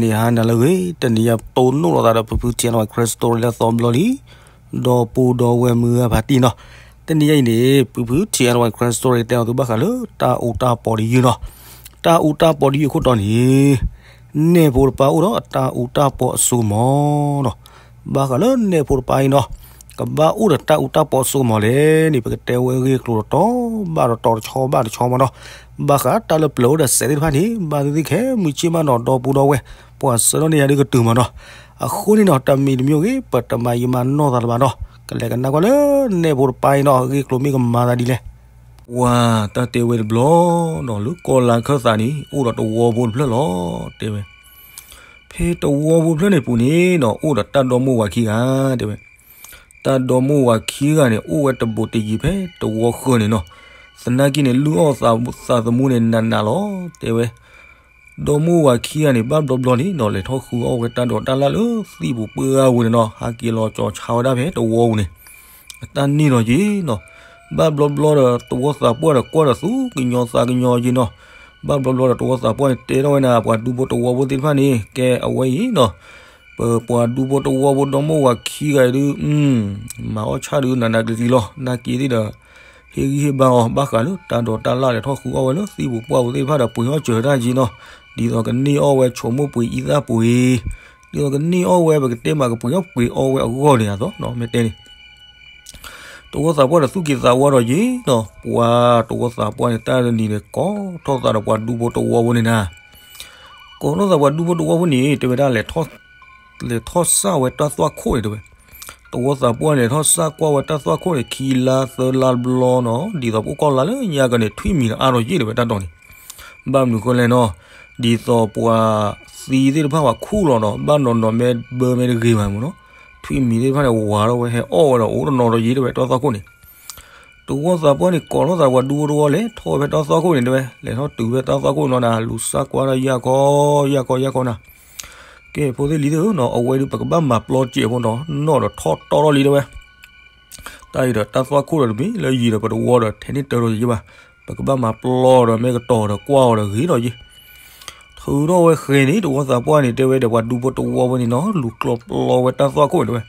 ဂီၤန့ၣ်ဟါနၤလၢအဂ့ၤ, တနံၤအံၤပတိၢ်နီၣ်လိာ်သးဒီး ဖုဖု ထံအဝဲ Karen Story လၢအသီဘျီလံ, ဒီပုၢ်ဒီဝဲၢ်မုၢ်ဂၤဖးတံၢ်နီၤ. တနံၤအံၤန့ၣ် ဖုဖု ထံအဝဲ Karen Story တဲအီၤသုဘၣ်ဃးလၢတၢ်အူတၢ်ပီၤတယုၢ်နီၤ. တၢ်အူတၢ်ပီၤတယုၢ်အခိၣ်တီန့ၣ် နဲၣ်ဖိတပၢ်အိၣ်ဒီးအတၢ်အူတၢ်ပီၤအစိကမီၤနီၤ. ဘၣ်ဃးလၢနဲၣ်ဖိတပၢ်အံၤနီၤ, ကဘၣ်အိၣ်ဒီးတၢ်အူတၢ်ပီၤအစိကမီၤလဲၣ်န့ၣ် ပကတဲဝဲအဂ့ၢ်အကျိၤတီတီဘၣ်တီတီတဆီဘၣ်တဆီမးနီၤ. ဘၣ်ဃးတၢ်လၢပျၢၤအိၣ်ဒီးစဲးသ့ၣ်တဖၣ်န့ၣ် ဘၣ်သ့ၣ်သ့ၣ်ခဲမုၢ်ဆ့ၣ်မးနီၤ ဒီပုၢ်ဒီဝဲၢ် ပှၤဆှၢထီၣ်န့ၢ်ယၤဒုးကတုၤမးနီၤ. အဃိန့ၣ်နီၤ တၢ်မံၤတမံၤဂ့ၤ ပတမၤယံာ်မၤနီၢ်သးလၢၤဘၣ်နီၤ. ကလဲၤကနၣ်ကွၢ်လၢနဲၣ်ဖိတပၢ်အံၤနီၤ အဂ့ၢ်အကျိၤမ့ၢ်ကမၤသးဒ်လဲၣ်. ပှၤ တၢ်တဲဝဲတဘျီနီၤ လၢကီၢ်လါခၢၣ်သးန့ၣ် အိၣ်ဒီးတဝီဖိတဖျၢၣ်လီၤ တဲဝဲ. ဖဲတဝီဖိတဖျၢၣ်န့ၣ်ပူၤန့ၣ်နီၤ အိၣ်ဒီးတၢ်ဒီမိၢ်ဝၤခံဂၤ တဲဝဲ. တၢ်ဒီမိၢ်ဝၤခံဂၤန့ၣ် အိၣ်ဝဲတဘူးတယံၤဖဲတဝီဃၢၤန့ၣ်နီၤ. သနာ်က့န့ၣ် လုၢ်အီၣ်သးသမူန့ၣ်နးနးလီၤ တဲဝဲ. ဒီမိၢ်ဝၤခံဂၤန့ၣ် ဘၣ်ဘျီဘျီန့ၣ်နီၤ လဲၤထီၣ်ဃုအီၣ်ဝဲတၢ်ဒိးတၢ်လၣ်လၢသံၣ်ပူၤပှၢ်ပူၤန့ၣ်နီၤ ဟးက့ၤလီၤကၠီၤဆါဝဲဒၣ်ဖဲတဝီပူၤန့ၣ် အတၢ်န့ၢ်လီၤက့ၤနီၤ. ဘၣ်ဘျီဘျီဒီးတဝီသးပှၢ်ဒီးကွၢ်ဒီးသူကညီၤသးကညီၤက့ၤနီၤ. ဘၣ်ဘျီဘျီဒီးတဝီသးပှၢ်န့ၣ် တဲထီၣ်ဝဲနၤ ပှၤဒူဖိတဝီဖိသ့ၣ်တဖၣ်န့ၣ် ကဲအဝဲအံၤနီၤ, ပပှၤဒူဖိတဝီဖိဒီမိၢ်ဝၤခံဂၤအံၤဒုး မၤအီၣ်ဆၣ်ဒုးနးနးကျံၤကျံၤလီၤ. နာ်က့ၤသ့ၣ်ဒီး ဟ့ၣ်ဂံၢ်ဟ့ၣ်ဘါအီၤ ဘၣ်ဃးလၢတၢ်ဒိးတၢ်လၣ်လဲၤထီၣ်ဃုအီၣ်ဝဲလၢသံၣ်ပူၤပှၢ်ပူၤသ့ၣ်တဖၣ်ဒီး ပှ့ၤအီၣ်စၢၤတၢ်က့ၤနီၤ. ဒ်သိးကန့ၢ်အီၣ်ဝဲဆိကမိၣ်ပှ့ၤအံသၣ်ပှ့ၤ, ဒ်သိးကန့ၢ်အီၣ်ဝဲ ပကတဲမးကပှ့ၤအီၣ်ပှ့ၤအီဝဲအဂီၢ်န့ၣ်အသိးနီၤ မ့ၢ်တဲန့ၣ် တဝီသးပှၢ်ဒီးသူၣ်က့ၤသးဝါဒီးယ့ၤနီၤ. ပှၤတဝီသးပှၢ်န့ၣ် တၢ်တနံၤန့ၣ် ကိးထီၣ်သးဒီးပှၤဒူဖိတဝီဖိန့ၣ်နၤ, ကိးထီၣ်သးပှၤဒူဖိတဝီဖိန့ၣ် တဲဝဲဒၣ် လဲၤထီၣ်စၢ်ဝဲတၢ်သွၣ်ခိၣ်န့ၣ်တဲဝဲ. တဝီသးပှၢ်န့ၣ် လဲၤထီၣ်စၢ်ကွၢ်ဝဲတၢ်သွၣ်ခိၣ်န့ၣ် ခံလါသၢလါတဘျီနီၤ, ဒ်သိးပအိၣ်ကီၢ်လါလၢညါကန့ၣ် ထွံၣ်မံၤဒီးအါထီၣ်ယ့ၢ်တဲဝဲတၢ်တီၤန့ၣ် ဘၣ်မနုၤဃိလဲၣ်နီၤ, ဒ်သိးပှၤသံသ့ၣ်တဖၣ်ပှၤခူၣ်လီၤဒီး ဘၣ်နီၤနီၤမ့ၢ်ဘၢမ့ၢ်တဂ့ၤဘၣ်မ့ၢ်နီၤ, ထွံၣ်မံၤသ့ၣ်တဖၣ်န့ၣ် ဝၤထီၣ်ဝဲဟဲအီၣ်ဝဲဒီးအိၣ်တနီၤဒီးယ့ၢ်တဲဝဲတၢ်သွၣ်ခိၣ်န့ၣ်. တဝီသးပှၢ်န့ၣ် ကိးထီၣ်သးပှၤဒူဖိတဝီလဲၤထီၣ်ဝဲတၢ်သွၣ်ခိၣ်န့ၣ်တဲဝဲ, လဲၤထီၣ်တုၤဖဲတၢ်သွၣ်ခိၣ်နီၤနၤ, လူၤစၢ်ကွၢ်တၢ်ယၢ်ခီ, ယၢ်ခီ ယၢ်ခီနၤ. ကဲ ဖိသ့ၣ်လံၤသ့ၣ်ဧၢနီၤ, အဝဲဒုးပကဘၣ်မၤပျီစဲးဖိနီၤ, နီၢ်ဒီးထီၣ်တီၢ်ထီၣ်လံတဲဝဲ. တၢ်အံၤဒီးတၢ်သွၣ်ခိၣ်ဒီးတမ့ၢ်လၢယံၤဒီးပတဝီဒီးထဲန့ၣ်တၢ်ဒီးယံၤဘၣ်, ပကဘၣ်မၤပျီဒီးမ့ၢ်ကတီၤဒီးကွၢ်အီၤဒီးဂ့ၤဒီးယံၤ. ထုးထီၣ်ဝဲဃဲၤန့ၣ် တဝီသးပှၢ်န့ၣ် တဲဝဲဒီးပှၤဒူဖိတဝီဝဲန့ၣ်နီၤ, လူၤကျီပျီဝဲတၢ်သွၣ်ခိၣ်န့ၣ်တဲဝဲ.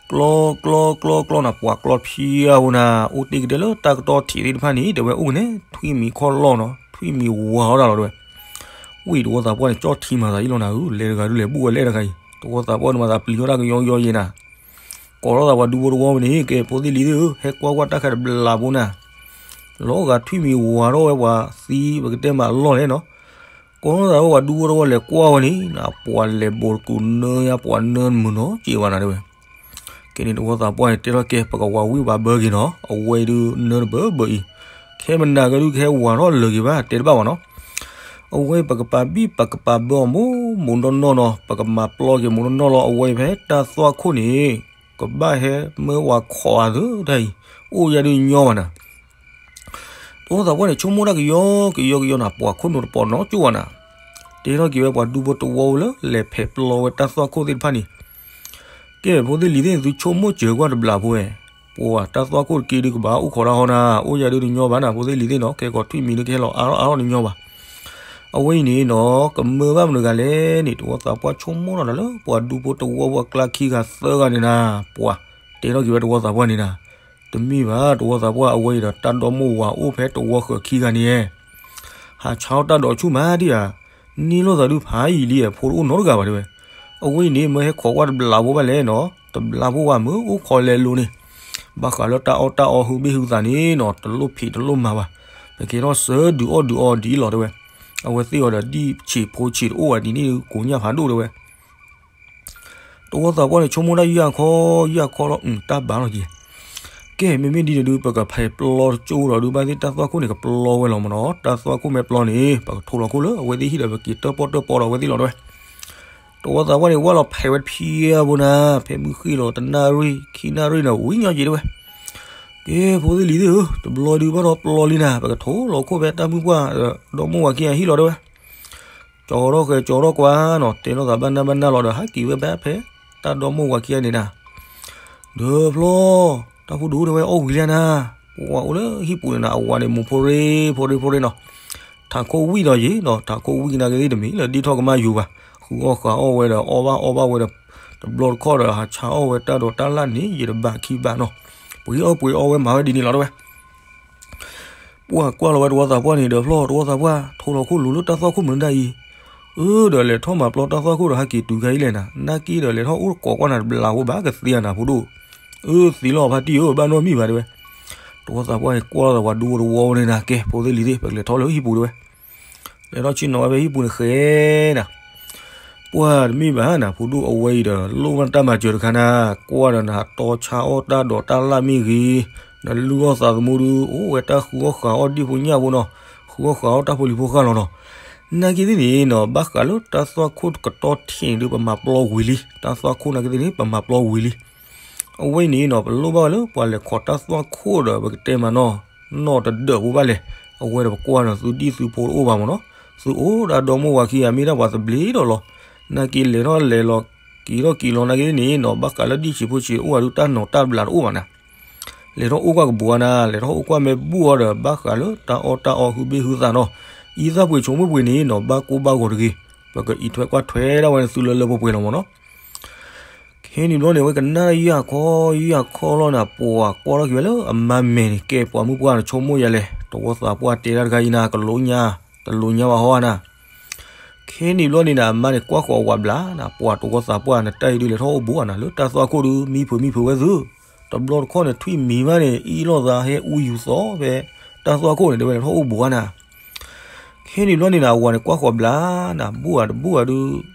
ကျီ ကျီ ကျီ ကျီနၤ, ပှၤကျီဖျါဝဲနၤ, အိၣ်တ့ၢ်ကတဲလၢတၢ်ကတီၢ်ထံးသ့ၣ်တဖၣ်န့ၣ် တဲဝဲ အိၣ်ကနဲ ထွံၣ်မံၤခီၣ်လီၢ်နီၤ, ထွံၣ်မံၤဝၤထီၣ်ဒၣ်လီၤတဲဝဲ. ဝံၤတဝီသးပှၢ်န့ၣ် ကၠီၣ်ထံမၤသးအံၤလီၤနၤဧၢ, လဲၤတဂၤဒုးလဲၤဘူၣ်ဝဲလဲၣ်တဂၤအံၤ, တဝီသးပှၢ်န့ၣ်မၤသးပျံၤထီၣ်တၢ်ကယီကယီယဲနၤ. ကိးထီၣ်သးပှၤဒူဖိတဝီဝဲန့ၣ် ကဲ ဖိသ့ၣ်လံၤသ့ၣ်ဧၢ, ဟဲကွၢ်ကွၢ်တၢ်ခါတဘျးဖိနၤ. လီၤဂာ်ထွံၣ်မံၤဝၤထီၣ်ဝဲပှၤသံ ပကတဲမးအလီၢ်လဲၣ်နီၤ. ကိးထီၣ်သးဝဲပှၤဒူဖိတဝီလဲၤကွၢ်ဝဲန့ၣ်, ပှၤလဲၤဘိးတကူးနၢယါ ပှၤနၢမုာ်နီၤစ့ဝဲနၤတဲဝဲ. ကဲန့ၣ်တဝီသးပှၢ်န့ၣ် တဲထီၣ်ကဲ ပကဝၤဝံၣ်ပှၤဘၢက့ၤနီၤ, အဝဲဒုးနၢတဘၢဘၢအံၤ, ခဲမနၤကဒုးကဟဲဝၤထီၣ်လၢာ်က့ၤဘၣ် တဲတဘၣ်ဘၣ်နီၤ. အဝဲပကပာ်ဘံၣ်ပကပာ်ဘၢအီၤမိၢ်မိၢ်နီၢ်နီၢ်နီၤ, ပကမၤပျီက့ၤမိၢ်နီၢ်နီၢ်လီၤ, အဝဲဖဲတၢ်သွၣ်ခိၣ်န့ၣ် ကဘၣ်ဟဲမၢဝၤခိးအသးတၢ်အံၤ, အိၣ်ယါဒုးညီဘၣ်နၤ. တဝီသးပှၢ်န့ၣ် ဆိကမိၣ်တၢ်ကယီကယီကယီနၤ, ပှၤခိၣ်နူာ်တပီၤနီတကၠိၢ်ဘၣ်နၤ. တဲထီၣ်က့ၤဝဲပှၤဒူဖိတဝီဝဲလၢ လဲၤဖဲးပျီဝဲတၢ်သွၣ်ခိၣ်သ့ၣ်တဖၣ်န့ၣ်, ကဲ ဖိသ့ၣ်လံၤသ့ၣ်န့ၣ် သုဆိကမိၣ်စၢၤကွၢ်တဘျးဖိဝဲ, ပှၤတၢ်သွၣ်ခိၣ်တက့ၢ်ဒုးကဘၣ်အိၣ်ခိးတၢ်ဟီနၤ, အိၣ်ယါဒုးတညီဘၣ်နၤ ဖိသ့ၣ်လံၤသ့ၣ်နီၤ, ကဲကီးထွံၣ်မံၤဒုးကဟဲလီၤအါထီၣ်အါထီၣ်တညီဘၣ်. အဝဲအံၤန့ၣ်နီၤ ကမၢဘၣ်မနုၤဂၤလဲၣ်န့ၣ် တဝီသးပှၢ်ဆိကမိၣ်ထီၣ်နၤလၢ ပှၤဒူဖိတဝီဖိအကျါခံဂၤသၢဂၤန့ၣ်နၤ, ပှၤတဲထီၣ်က့ၤဝဲတဝီသးပှၢ်န့ၣ်နၤ. တမ့ၢ်ဘၣ် တဝီသးပှၢ် အဝဲအံၤဒီးတၢ်ဒီမိၢ်ဝၤအိၣ်ဖဲတဝီဃၢၤခံဂၤန့ၣ်, ဟးဆါထီၣ်တၢ်ဒီးဆူၣ်မးဒံးဧါ, န့ၢ်လိာ်သးဒုးဖးယံာ်လံ, ဖိတအိၣ်နီတဂၤဘၣ်တဲဝဲ. အဝဲအံၤန့ၣ် မၢဟဲခိးကွၢ်တဘျးဖိဘၣ်လဲၣ်နီၤ, တဘျးဖိဝဲမၢအိၣ်ခိးလဲၤလိၤန့ၣ်, ဘၣ်ဃးလၢတၢ်အီၣ်တၢ်အီဟုဘ့ၣ်ဟုသးန့ၣ်နီၤ တလိၣ်ဖံးတလိၣ်မၤဘၣ်, ပကဲထီၣ်စၢၤဒုးအီၣ်ဒုးအီဒ်အံၤလီၤတဲဝဲ. အဝဲသ့ၣ်အီၤဒီးဒ်ဆံးဖိဆံးတအိၣ်ဘၣ်ဒ်န့ၣ်ကိးညၣ်ဖးဒိၣ်တဲဝဲ. တဝီသးပှၢ်န့ၣ် ဆိကမိၣ်တၢ်ယၢ်ခီ, ယၢ်ခီလီၤ တၢ်ဘၣ်လီၤက့ၤ. ကဲ မ့မ့ၢ်ဒ်န့ၣ်ဒုး ပကဖဲးပျီတကၠိၢ်ဒီးဒုး ဘၣ်သ့ၣ်တၢ်သွၣ်ခိၣ်န့ၣ် ကပျီဝဲလီၤမ့ၢ်နီၤ, တၢ်သွၣ်ခိၣ်မ့ၢ်ပျီန့ၣ် ပကထိးလီၤခိၣ်လၢအဝဲသ့ၣ်ဟံၣ်ဒီး ပက့ၤတၢၣ်ပီၣ်တၢၣ်ပီဒီးအဝဲသ့ၣ်လီၤတဲဝဲ. တဝီသးပှၢ်န့ၣ် ဝဲလီၤဖဲးဝဲတဖျါဖိနၤ, ဖဲမုၢ်ဃ့ၢ်လီၤတနၣ်ရံၣ် ခံနၣ်ရံၣ်န့ၣ် ဝံၤညီက့ၤတဲဝဲ. ကဲ ဖိသ့ၣ်လံၤသ့ၣ်ဧၢ, တဘျီဒုးဘၣ်ဒီးပျီလံနၤ, ပကထိးလီၤခိၣ်ဖဲတၢ်မုၢ်ပှၢ် ဒီမိၢ်ဝၤခံဂၤဟံၣ်လီၤတဲဝဲ. ကၠီထီၣ်ဃဲၤကၠီထီၣ်ကွၢ်နီၤ, တဲလိာ်သးဘၣ်နၢ်ဘၣ်နၢ်လီၤဒီး ဟးက့ၤဝဲဘၣ်ဖဲတၢ်ဒီမိၢ်ဝၤခံဂၤန့ၣ်နၤ. ဒီးဖျီ တၢ်ဖိဒိၣ်တဲဝဲ အီၣ်ဝံၤလံနၤ, ပှၤအိၣ်လၢဟံၣ်ပူၤန့ၣ်နၤ အဝၤန့ၣ် မူၤဖိရ့ဖိရ့ဖိရ့နီၤ. ထးခိၣ်ဝံၣ်ဒီးယ့ၤနီၤ, ထးခိၣ်ဝံၣ်ကနၣ်က့ၤသ့ၣ်တမံၤလၢဒ့ၣ်ထီၣ်ကမၣ်ယိၤဘၣ်. ဃုအီၣ်ဃုအီၣ်ဝဲဒီး အီၣ်ဘၣ်အီဘၣ်ဝဲဒီး တဘျီတခီၣ်ဒီး ဟးဆါအီၣ်ဝဲတၢ်ဒိးတၢ်လၣ်န့ၣ် ယတဘးခံဘးနီၤ. ပှ့ၤအီၣ်ပှ့ၤအီဝဲမၤဝဲဒ်န့ၣ်လီၤတဲဝဲ. ပှၢ်ကွၢ်လီၤဝဲတဝီသးပှၢ်န့ၣ်ဒီး ဖျီၣ်တဝီသးပှၢ် ထိလီၤခိၣ်လိၤလၢတၢ်သွၣ်ခိၣ်မနုၤဒၣ်အံၤ, အၢ ဒီးလဲၤထီၣ်မၤပျီတၢ်သွၣ်ခိၣ်ဒီးဟဲက့ၤတုၤခါအံၤလဲၣ်နၤ, နာ်က့ဒီးလဲၤထီၣ်အိၣ်ကိးကွၢ်နၤတဘျီဖိဘၣ်ကသ့ဧါနၤ ဖိဒိၣ်, အၢ သ့လီၤဖါတံၢ်ဧၢ ဘၣ်နီတမံၤဘၣ်တဲဝဲ. တဝီသးပှၢ်အံၤကွၢ်လီၤသးပှၢ်ဒူဖိတဝီန့ၣ်နၤ ကဲ ဖိသ့ၣ်လံၤသ့ၣ် ပကလဲၤထီၣ်လၢဟံၣ်ပူၤတဲဝဲ. လဲၤထီၣ်ဆ့ၣ်နီၤဝဲဖဲဟံၣ်ပူၤန့ၣ်ဃဲနၤ ပှၢ်တမ့ၢ်ဘၣ်နၤ ဖိဒိၣ်အဝဲအံၤဒီး လိၣ်ဘၣ်တၢ်မၤစၢၤတခါနၤ, ကွၢ်ဒီးနၤတီဆါအီၣ်တၢ်ဒိးတၢ်လၣ်မ့ၢ်ဂ့ၤ, နလုၢ်အီၣ်သးသမူဒု အိၣ်ဝဲတၢ်ဃုအီၣ်ဃုအီၣ်ဒံၣ်ဖိညၣ်ဖိနီၤ, ဃုအီၣ်ဃုအီၣ်တၢ်ဖိလံၤဖိဃၢ်လီၤနီၤ. နာ်က့သ့ၣ်န့ၣ်နီၤ ဘၣ်ဃးလၢတၢ်သွၣ်ခိၣ်ကတီၢ်ထံးန့ၣ်ဒု ပမၤပျီဝံၤလံ, တၢ်သွၣ်ခိၣ်နာ်က့သ့ၣ်န့ၣ် ပမၤပျီဝံၤလံ. အဝဲအံၤန့ၣ်နီၤ ပလိၣ်ဘၣ်ဝဲလၢပှၤလဲၤခိးတၢ်သွၣ်ခိၣ်ဒီး ပကတဲမးနီၤ နီၢ်တဒၢးဖိဘၣ်လဲၣ်. အဝဲဒီးပကွၢ်ဒီးသုဒံၣ်သုဖိတအိၣ်ဘၣ်မးနီၤ, သုအိၣ်ဒၣ်ဒီမါဝၤခံဂၤမ့ၢ်ဒၣ်ပှၤသဘျ့ဒီးလီၤ. နာ်က့လဲၤထီၣ်လဲၤလီၤက့ၤထီၣ်က့ၤလီၤနာ်က့သ့ၣ်န့ၣ်နီၤ ဘၣ်ဃးလၢဒံၣ်ဆံးဖိဆံးအိၣ်ဝဲဒု တၢ်နီၤတၢ်ဘျးတအိၣ်ဘၣ်နၤ လဲၤထီၣ်အိၣ်ကွၢ်ကဘူၤအါနၤ, လဲၤထီၣ်အိၣ်ကွၢ်မ့ၢ်ဘူၣ်အီၤဒီး ဘၣ်ဃးလၢတၢ်အီၣ်တၢ်အီဟုဘ့ၣ်ဟုသးနီၤ, အံသၣ်ပှ့ၤဆိကမိၣ်ပှ့ၤန့ၣ်နီၤ ဘၣ်ကိၢ်ဘၣ်ဂီၤတဂ့ၤ, ပကအံးထွဲကွၢ်ထွဲဒၣ်ဝဲန့ၣ်သုလၢလၢပှဲၤပှဲၤလီၤမးနီၤ. ခဲန့ၣ်ဘျီန့ၣ် အဝဲကနၣ်ယၢ်ခီယၢ်ခီလီၤနၤ, ပှၤကွၢ်ထီၣ်က့ၤဝဲလၢအမါမဲာ်န့ၣ် ကဲပှၤမုၣ်ပှၢ်နဆိကမိၣ်ယၤလဲၣ်, တဝီသးပှၢ်တဲတၢ်တခါအံၤနၤ ကလိညါ, တလိညါဘၣ်ဟီနၤ. ခဲန့ၣ်ဘျီန့ၣ်နၤ အမါန့ၣ်ကွၢ်ဃီၤဝၤဘျါနၤ, ပှၤတဝီသးပှၢ်နတၢ်အံၤဒုးလဲၤထီၣ်အိၣ်ဘူးနၤ လၢတၢ်သွၣ်ခိၣ်ဒု မံဖုးမံဖုးဝဲသု, တဘျီတခီၣ်န့ၣ် ထွံၣ်မံၤမးန့ၣ် အ့ၣ်လိာ်သးဟဲအူယူၤသီဖဲ တၢ်သွၣ်ခိၣ်န့ၣ် တဲဝဲလဲၤထီၣ်အိၣ်ဘူးနၤ. ခဲန့ၣ်ဘျီန့ၣ်နၤ အဝၤန့ၣ်ကွၢ်ဃီၤဘျါနၤ, ဘူၣ်ဧါတဘူၣ်ဧါဒုး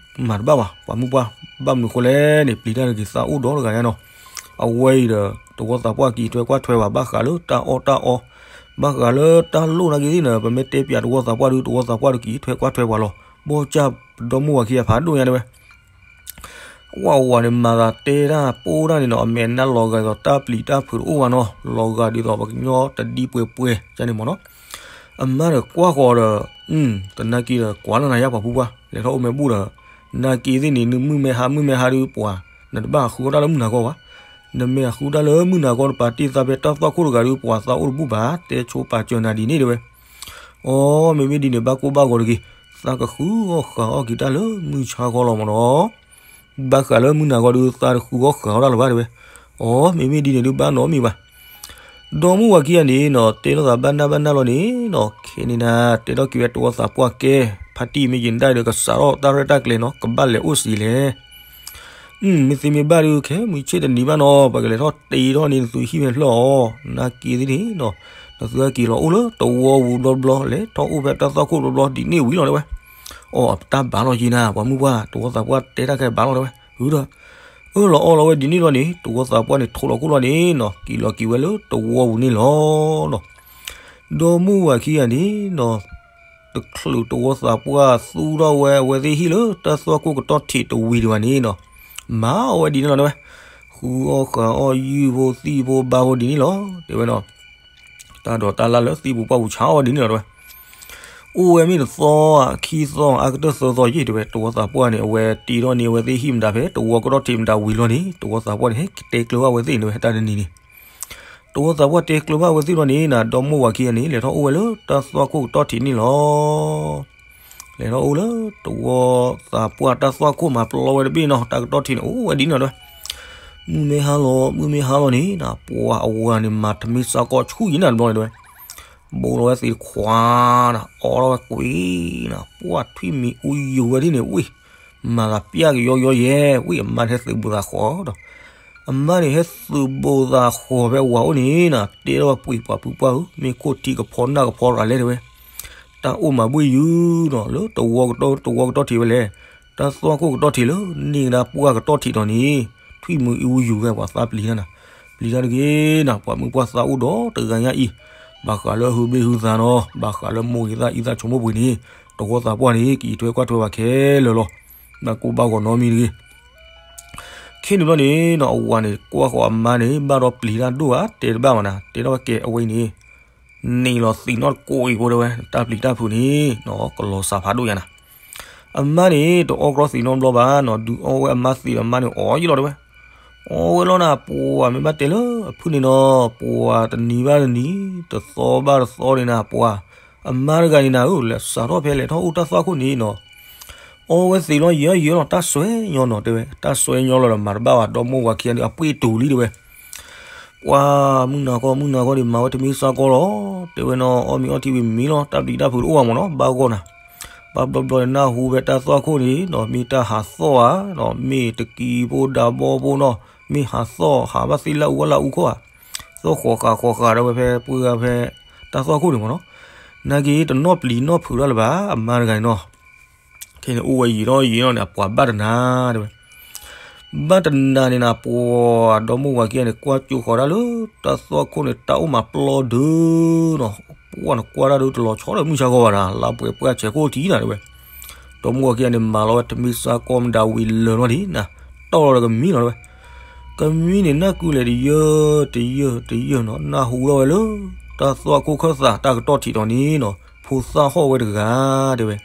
မၤတဘၣ်ဘၣ် ပှၤမုၣ်ပှၢ်, ဘၣ်မနုၤဃိလဲၣ်န့ၣ် ပျံၤတၢ်တဂ့ၤသးအိၣ်ဒီးတဂၤညါနီၤ. အဝဲအံၤဒီး တဝီသးပှၢ်ကအံးထွဲကွၢ်ထွဲပှၤ ဘၣ်ဃးလၢတၢ်အီၣ်တၢ်အီ, ဘၣ်ဃးလၢတၢ်လိၣ်နာ်က့သ့ၣ်န့ၣ် ပမ့ၢ်တဲပၠးတဝီသးပှၢ်ဒုး တဝီသးပှၢ်ဒုးကအံးထွဲကွၢ်ထွဲပှၤလီၤ. ဘီၣ်ကၢ်ပဒီမုၢ်ဝၤခံဂၤဖးဒိၣ်ညါတဲဝဲ ဝဲဝၤန့ၣ် မၤသးတဲတၢ်ပိၢ်တၢ်န့ၣ်နီၤ အမဲာ်နါလီၤဂာ်ဒ်သိးတၢ်ပျံၤတၢ်ဖုးတအိၣ်ဘၣ်နီၤ, လီၤဂာ်ဒ်သိးပှၤကညီတဒံပှဲၤပှဲၤန့ၣ်မးနီၤ. အမါဒီးကွၢ်ဃီၤဒီး တနာ်က့ဒီး ကွၢ်လၢနၤယါပှၤဖုပှၢ် လဲၤထီၣ်အိၣ်မ့ၢ်ဘူၣ်ဒီး နာ်က့သ့ၣ်န့ၣ် နမုၢ်မ့ၢ်ဟါမုၢ်မ့ၢ်ဟါဒုးပှၤ နတဘၣ်ဃုအီၣ်တၢ်လၢမုၢ်နၤဂီၢ်ဘၣ်. နမ့ၢ်အဃုတၢ်လၢမုၢ်နၤဂီၢ် နပာ်တ့ၢ်သးဖဲတၢ်သွၣ်ခိၣ်တဂၤဒုး ပှၤသးအိၣ်တဘူၣ်ဘၣ် တဲဆိပာ်စၢၤနၤဒ်န့ၣ်တဲဝဲ. အိ မ့မ့ၢ်ဒ်န့ၣ် ဘၣ်ကိၢ်ဘၣ်ဂီၤတဂ့ၤ, သးကဃုအီၣ်ဃုအီၣ်က့ၤတၢ်လၢမုၢ်ဆါဂီၢ်လီၤမးနီၤ. ဘၣ်ဃးလၢမုၢ်နၤဂီၢ်ဒုး သးတဃုအီၣ်ဃုအီၣ်တၢ်လၢၤဘၣ်တဲဝဲ. အိ မ့မ့ၢ်ဒ်န့ၣ်ဒုး ဘၣ်နီတမံၤဘၣ်. ဒီမုၢ်ဝၤခံဂၤန့ၣ်နီၤ တဲလိာ်သးဘၣ်နၢ်ဘၣ်နၢ်လီၤန့ၣ်နီၤ ခဲန့ၣ်နၤ တဲထီၣ်က့ၤဝဲတဝီသးပှၢ်ကဲ ဖါတံၢ်မ့ၢ်ယနၣ်ဒီး ကစးထီၣ်တၢ်ရဲၣ်တၢ်ကျဲၤနီၤ ကဘၣ်လဲၤအိၣ်စံးလဲၣ်. မ့ၢ်သ့မ့ၢ်ဘၣ်ဒုး ခဲမုၢ်ဆ့ၣ်တနံၤဘၣ်နီၤ ပကလဲၤထီၣ်တ့ထီၣ်န့ၣ် နသုဟံၣ်ဖဲဖျၢၣ်အီၤ နာ်က့သ့ၣ်န့ၣ်နီၤ နသုဟဲက့ၤလီၤအိၣ်လၢတဝီပူၤဘျီဘျီ လဲၤထီၣ်အိၣ်ဖဲတၢ်သွၣ်ခိၣ်ဘျီဘျီ ဒ်န့ၣ်ဝံၤလီၤတဲဝဲ. အိ တၢ်ဘၣ်လီၤယံၤနၤ ပှၤမုၢ်ပှၢ် တဝီသးပှၢ်တဲတၢ်ခဲဘၣ်လီၤတဲဝဲ. ဟုဒီး အၢၣ်လီၤအီလီၤဝဲဒ်န့ၣ်လီၤန့ၣ် တဝီသးပှၢ်န့ၣ် ထိးလီၤခိၣ်လီၤန့ၣ်နီၤ က့ၤလီၤက့ၤဝဲလၢတဝီပူၤန့ၣ်လီၤနီၤ. ဒီမုၢ်ဝၤခံဂၤန့ၣ်နီၤ တချုးတဝီသးပှၢ်သူထီၣ်ဝဲအဝဲသ့ၣ်ဟံၣ်လၢတၢ်သွၣ်ခိၣ်ကတီၢ်ထံးတဝံၤတဂၤန့ၣ်နီၤ မၤအီၣ်ဝဲဒ်န့ၣ်လီၤတဲဝဲ. ဃုအီၣ်ဃုအီၣ်ယုၢ်ဖိသံၣ်ဖိဘါဖိဒ်န့ၣ်လီၤ တဲဝဲနီၤ. တၢ်ဒိးတၢ်လၣ်လၢသံၣ်ပူၤပှၢ်ပူၤဆါအီၣ်ဝဲဒ်န့ၣ်လီၤတဲဝဲ. အိၣ်ဝဲမ့ၢ်တသီဧါ ခံသီဧါ အါကတၢၢ်သၢသီယံာ်တဲဝဲ တဝီသးပှၢ်န့ၣ် အဝဲတ့ထီၣ်န့ၢ်အဝဲသ့ၣ်ဟံၣ်မတၤဖဲ တဝီကတီၢ်ထံးမတၤဝံၤလီၤန့ၣ် တဝီသးပှၢ်န့ၣ် ဟဲကတဲကျၢၤဘၣ်အဝဲသ့ၣ်န့ၣ်ဝဲ တၢ်တနံၤန့ၣ် တဝီသးပှၢ်တဲကျၢၤဘၣ်အဝဲသ့ၣ်လီၤန့ၣ်နၤ ဒီမုၢ်ဝၤခံဂၤန့ၣ် လဲၤထီၣ်အိၣ်ဝဲလၢတၢ်သွၣ်ခိၣ်ကတီၢ်ထံးန့ၣ်လီၤ. လဲၤထီၣ်အိၣ်လၢတဝီသးပှၢ်တၢ်သွၣ်ခိၣ်မၤပျီဝဲတဘ့ၣ်နီၤ တၢ်ကတီၢ်ထံးန့ၣ် အိၣ်ဝဲဒ်န့ၣ်လီၤတဲဝဲ. မုၢ်မ့ၢ်ဟါလီၤ မုၢ်မ့ၢ်ဟါလီၤန့ၣ်နၤ ပှၤအဝၤန့ၣ် မၤထမ့ၢ်စးကီးဆူၣ်ယံၤနၤတဘျီန့ၣ်တဲဝဲ. ဘိးလီၤဝဲသံးတခွါနၤ အီၣ်ထီၣ်ဝဲကွံာ်နၤ ပှၢ်ထွံၣ်မံၤအူယူၤဝဲဒ်န့ၣ်ဝံၤ မၤသးပျၢ်ကယီယီယဲ ဝံၤအမါန့ၣ်ဟဲသုးဘိးသးဃီၤဒီး အမါန့ၣ်ဟဲသုးဘိးသးဃီၤဖဲဝၤအိၣ်န့ၣ်နၤ တဲထီၣ်ဝဲပှ့ၤပှၤဖုပှၢ်ဧၢ မ့ၢ်ခိၣ်ထံကဖီနၢ်ကဖီတဂၤလဲၣ်တဲဝဲ. တၢ်အိၣ်မၤဘှ့ၣ်ယုၤနီၤ လၢတဝီကတီၢ် တဝီကတီၢ်ထံးဝဲလဲၣ်. တၢ်သွၣ်ခိၣ်ကတီၢ်ထံးလၢန့ၢ်ကဒါပှၢ်ကတီၢ်ထံးဒီးန့ၣ် ထွံၣ်မုာ်အူယူၤဝဲပှၤသးပျံၤတၢ်နၤ ပျံၤတၢ်တဂ့ၤနၤ ပှၤမုၢ်ပှၢ်သးအိၣ်ဒီးတဂၤညါအံၤ ဘၣ်ဃးလၢဟုဘ့ၣ်ဟုသးနီၤ ဘၣ်ဃးလၢမိၢ်ဂ့ၤသၣ်အံသၣ်ဆိကမိၣ်ပှ့ၤန့ၣ် တဝီသးပှၢ်န့ၣ် ကအံးထွဲကွၢ်ထွဲဘၣ်ခဲလၢာ်လီၤ. ဘၣ်ကိၢ်ဘၣ်ဂီၤနီတမံၤတဂ့ၤ. ခဲန့ၣ်ဘျီန့ၣ်နီၤ အဝၤန့ၣ် ကွၢ်ဃီၤအမါန့ၣ် ဘၣ်ဒီးပျံၤတၢ်ဒိၣ်ဧါ တဲတဘၣ်ဘၣ်နၤ တဲထီၣ်ဝဲကဲအဝဲအံၤန့ၣ် န့ၢ်လီၤသံးနီၢ်တကိးအံၤဖိတဲဝဲ တၢ်ပျံၤတၢ်ဖုးန့ၣ်နီၤ ကလီၤစးဖးဒိၣ်ညါနၤ. အမါန့ၣ် တအီၣ်ကြီသံးနီတဘျီဘၣ်နီၤ ဒုးအီၣ်ဝဲအမါသံးဒီးအမါန့ၣ် အီၣ်ယံာ်လီၤတဲဝဲ. အီၣ်ဝဲလီၤနၤ ပှၤမ့ၢ်ဘၣ်တဲလၢအဖုၣ်န့ၣ်နီၤ ပှၤတနံၤဘၣ်တနံၤ တသီဘၣ်တသီန့ၣ်နၤ ပှၤ အမါတဂၤန့ၣ်နၤဧၢ လဲၤစးထီၣ်ဖဲလဲၤထီၣ်အိၣ်တၢ်သွၣ်ခိၣ်န့ၣ်နီၤ အီဝဲသ့ၣ်လီၤ ယံာ်လီၤ ယံာ်လီၤ တၢ်စွဲညီနီၤ တဲဝဲ, တၢ်စွဲညီလီၤဒီး မၤတဘၣ်ဘၣ် ဒီမါဝၤခံဂၤဒီး အပှ့ၢ်တူာ်လံ တဲဝဲ. ပှၤမုၢ်နၤခီ မုၢ်နၤခီဒီး မၤဝဲတမံၤစါကီလီၤ တဲဝဲနီၤ, အီၣ်မ့ၤအီထံဝံၤမံလီၤ, တၢ်ပျံၤတၢ်ဖုးတအိၣ်ဘၣ်မးနီၤ, ဘၣ်ဂီၢ်နၤ. ဘၣ်ဘျီဘျီန့ၣ် နၢ်ဟူဖဲတၢ်သွၣ်ခိၣ်န့ၣ်ဒီး မ့ၢ်တၢ်ဟးသီၣ်ဧါ, မ့ၢ်တကံဖိဒါဘီဖိနီၤ, မ့ၢ်ဟးသီၣ်ဟးဘၣ်သ့ၣ်လၢအူဝဲလၢအူခိၣ်ဧါ, သီၣ်ဃီၤဃာ်ဃီၤဃာ်ဒီးဝဲဖဲပှဲၤဂၤဖဲ တၢ်သွၣ်ခိၣ်န့ၣ်မးနီၤ. နာ်က့တနီၣ်ပျံၤနီၣ်ဖုးတၢ်လၢၤဘၣ် အမါတဂၤန့ၣ်နီၤ. ခဲန့ၣ်အိၣ်ဝဲယံာ်လီၤယံာ်လီၤန့ၣ် အပှၤဘၣ်တနၤ တဲဝဲ. ဘၣ်တနၤန့ၣ်နၤ ပှၤဒီမါဝၤခံဂၤန့ၣ် ကွၢ်ကၠိဃီၤတၢ်လၢ တၢ်သွၣ်ခိၣ်န့ၣ် တၢ်အိၣ်မးပျီဒုနီၤ, ပှၤနကွၢ်တၢ်ဒုတလီၤဆီဒီးမုၢ်ဆါဂီၤဘၣ်နၤ, လါပှဲၤပှၢ်ဆဲးခိၣ်ထံးနၤ တဲဝဲ. ဒီမါဝၤခံဂၤန့ၣ် မၤလီၤဝဲတမံၤစါကီမတၤဝံၤလၢာ်လီၤဒံးနၤ, တီၢ်လီၤဒီးကမံလီၤ တဲဝဲ. ကမံန့ၣ် နၢ်ကုလဲၤတယၢၢ်တယၢၢ်တယၢၢ်နီၤ, နၢ်ဟူထီၣ်ဝဲလၢ တၢ်သွၣ်ခိၣ်ခၢၣ်သးတၢ်ကတီၢ်ထံးတီၤန့ၣ်နီၤ, ဖိသၣ်ဟီၣ်ဝဲတဂၤ တဲဝဲ.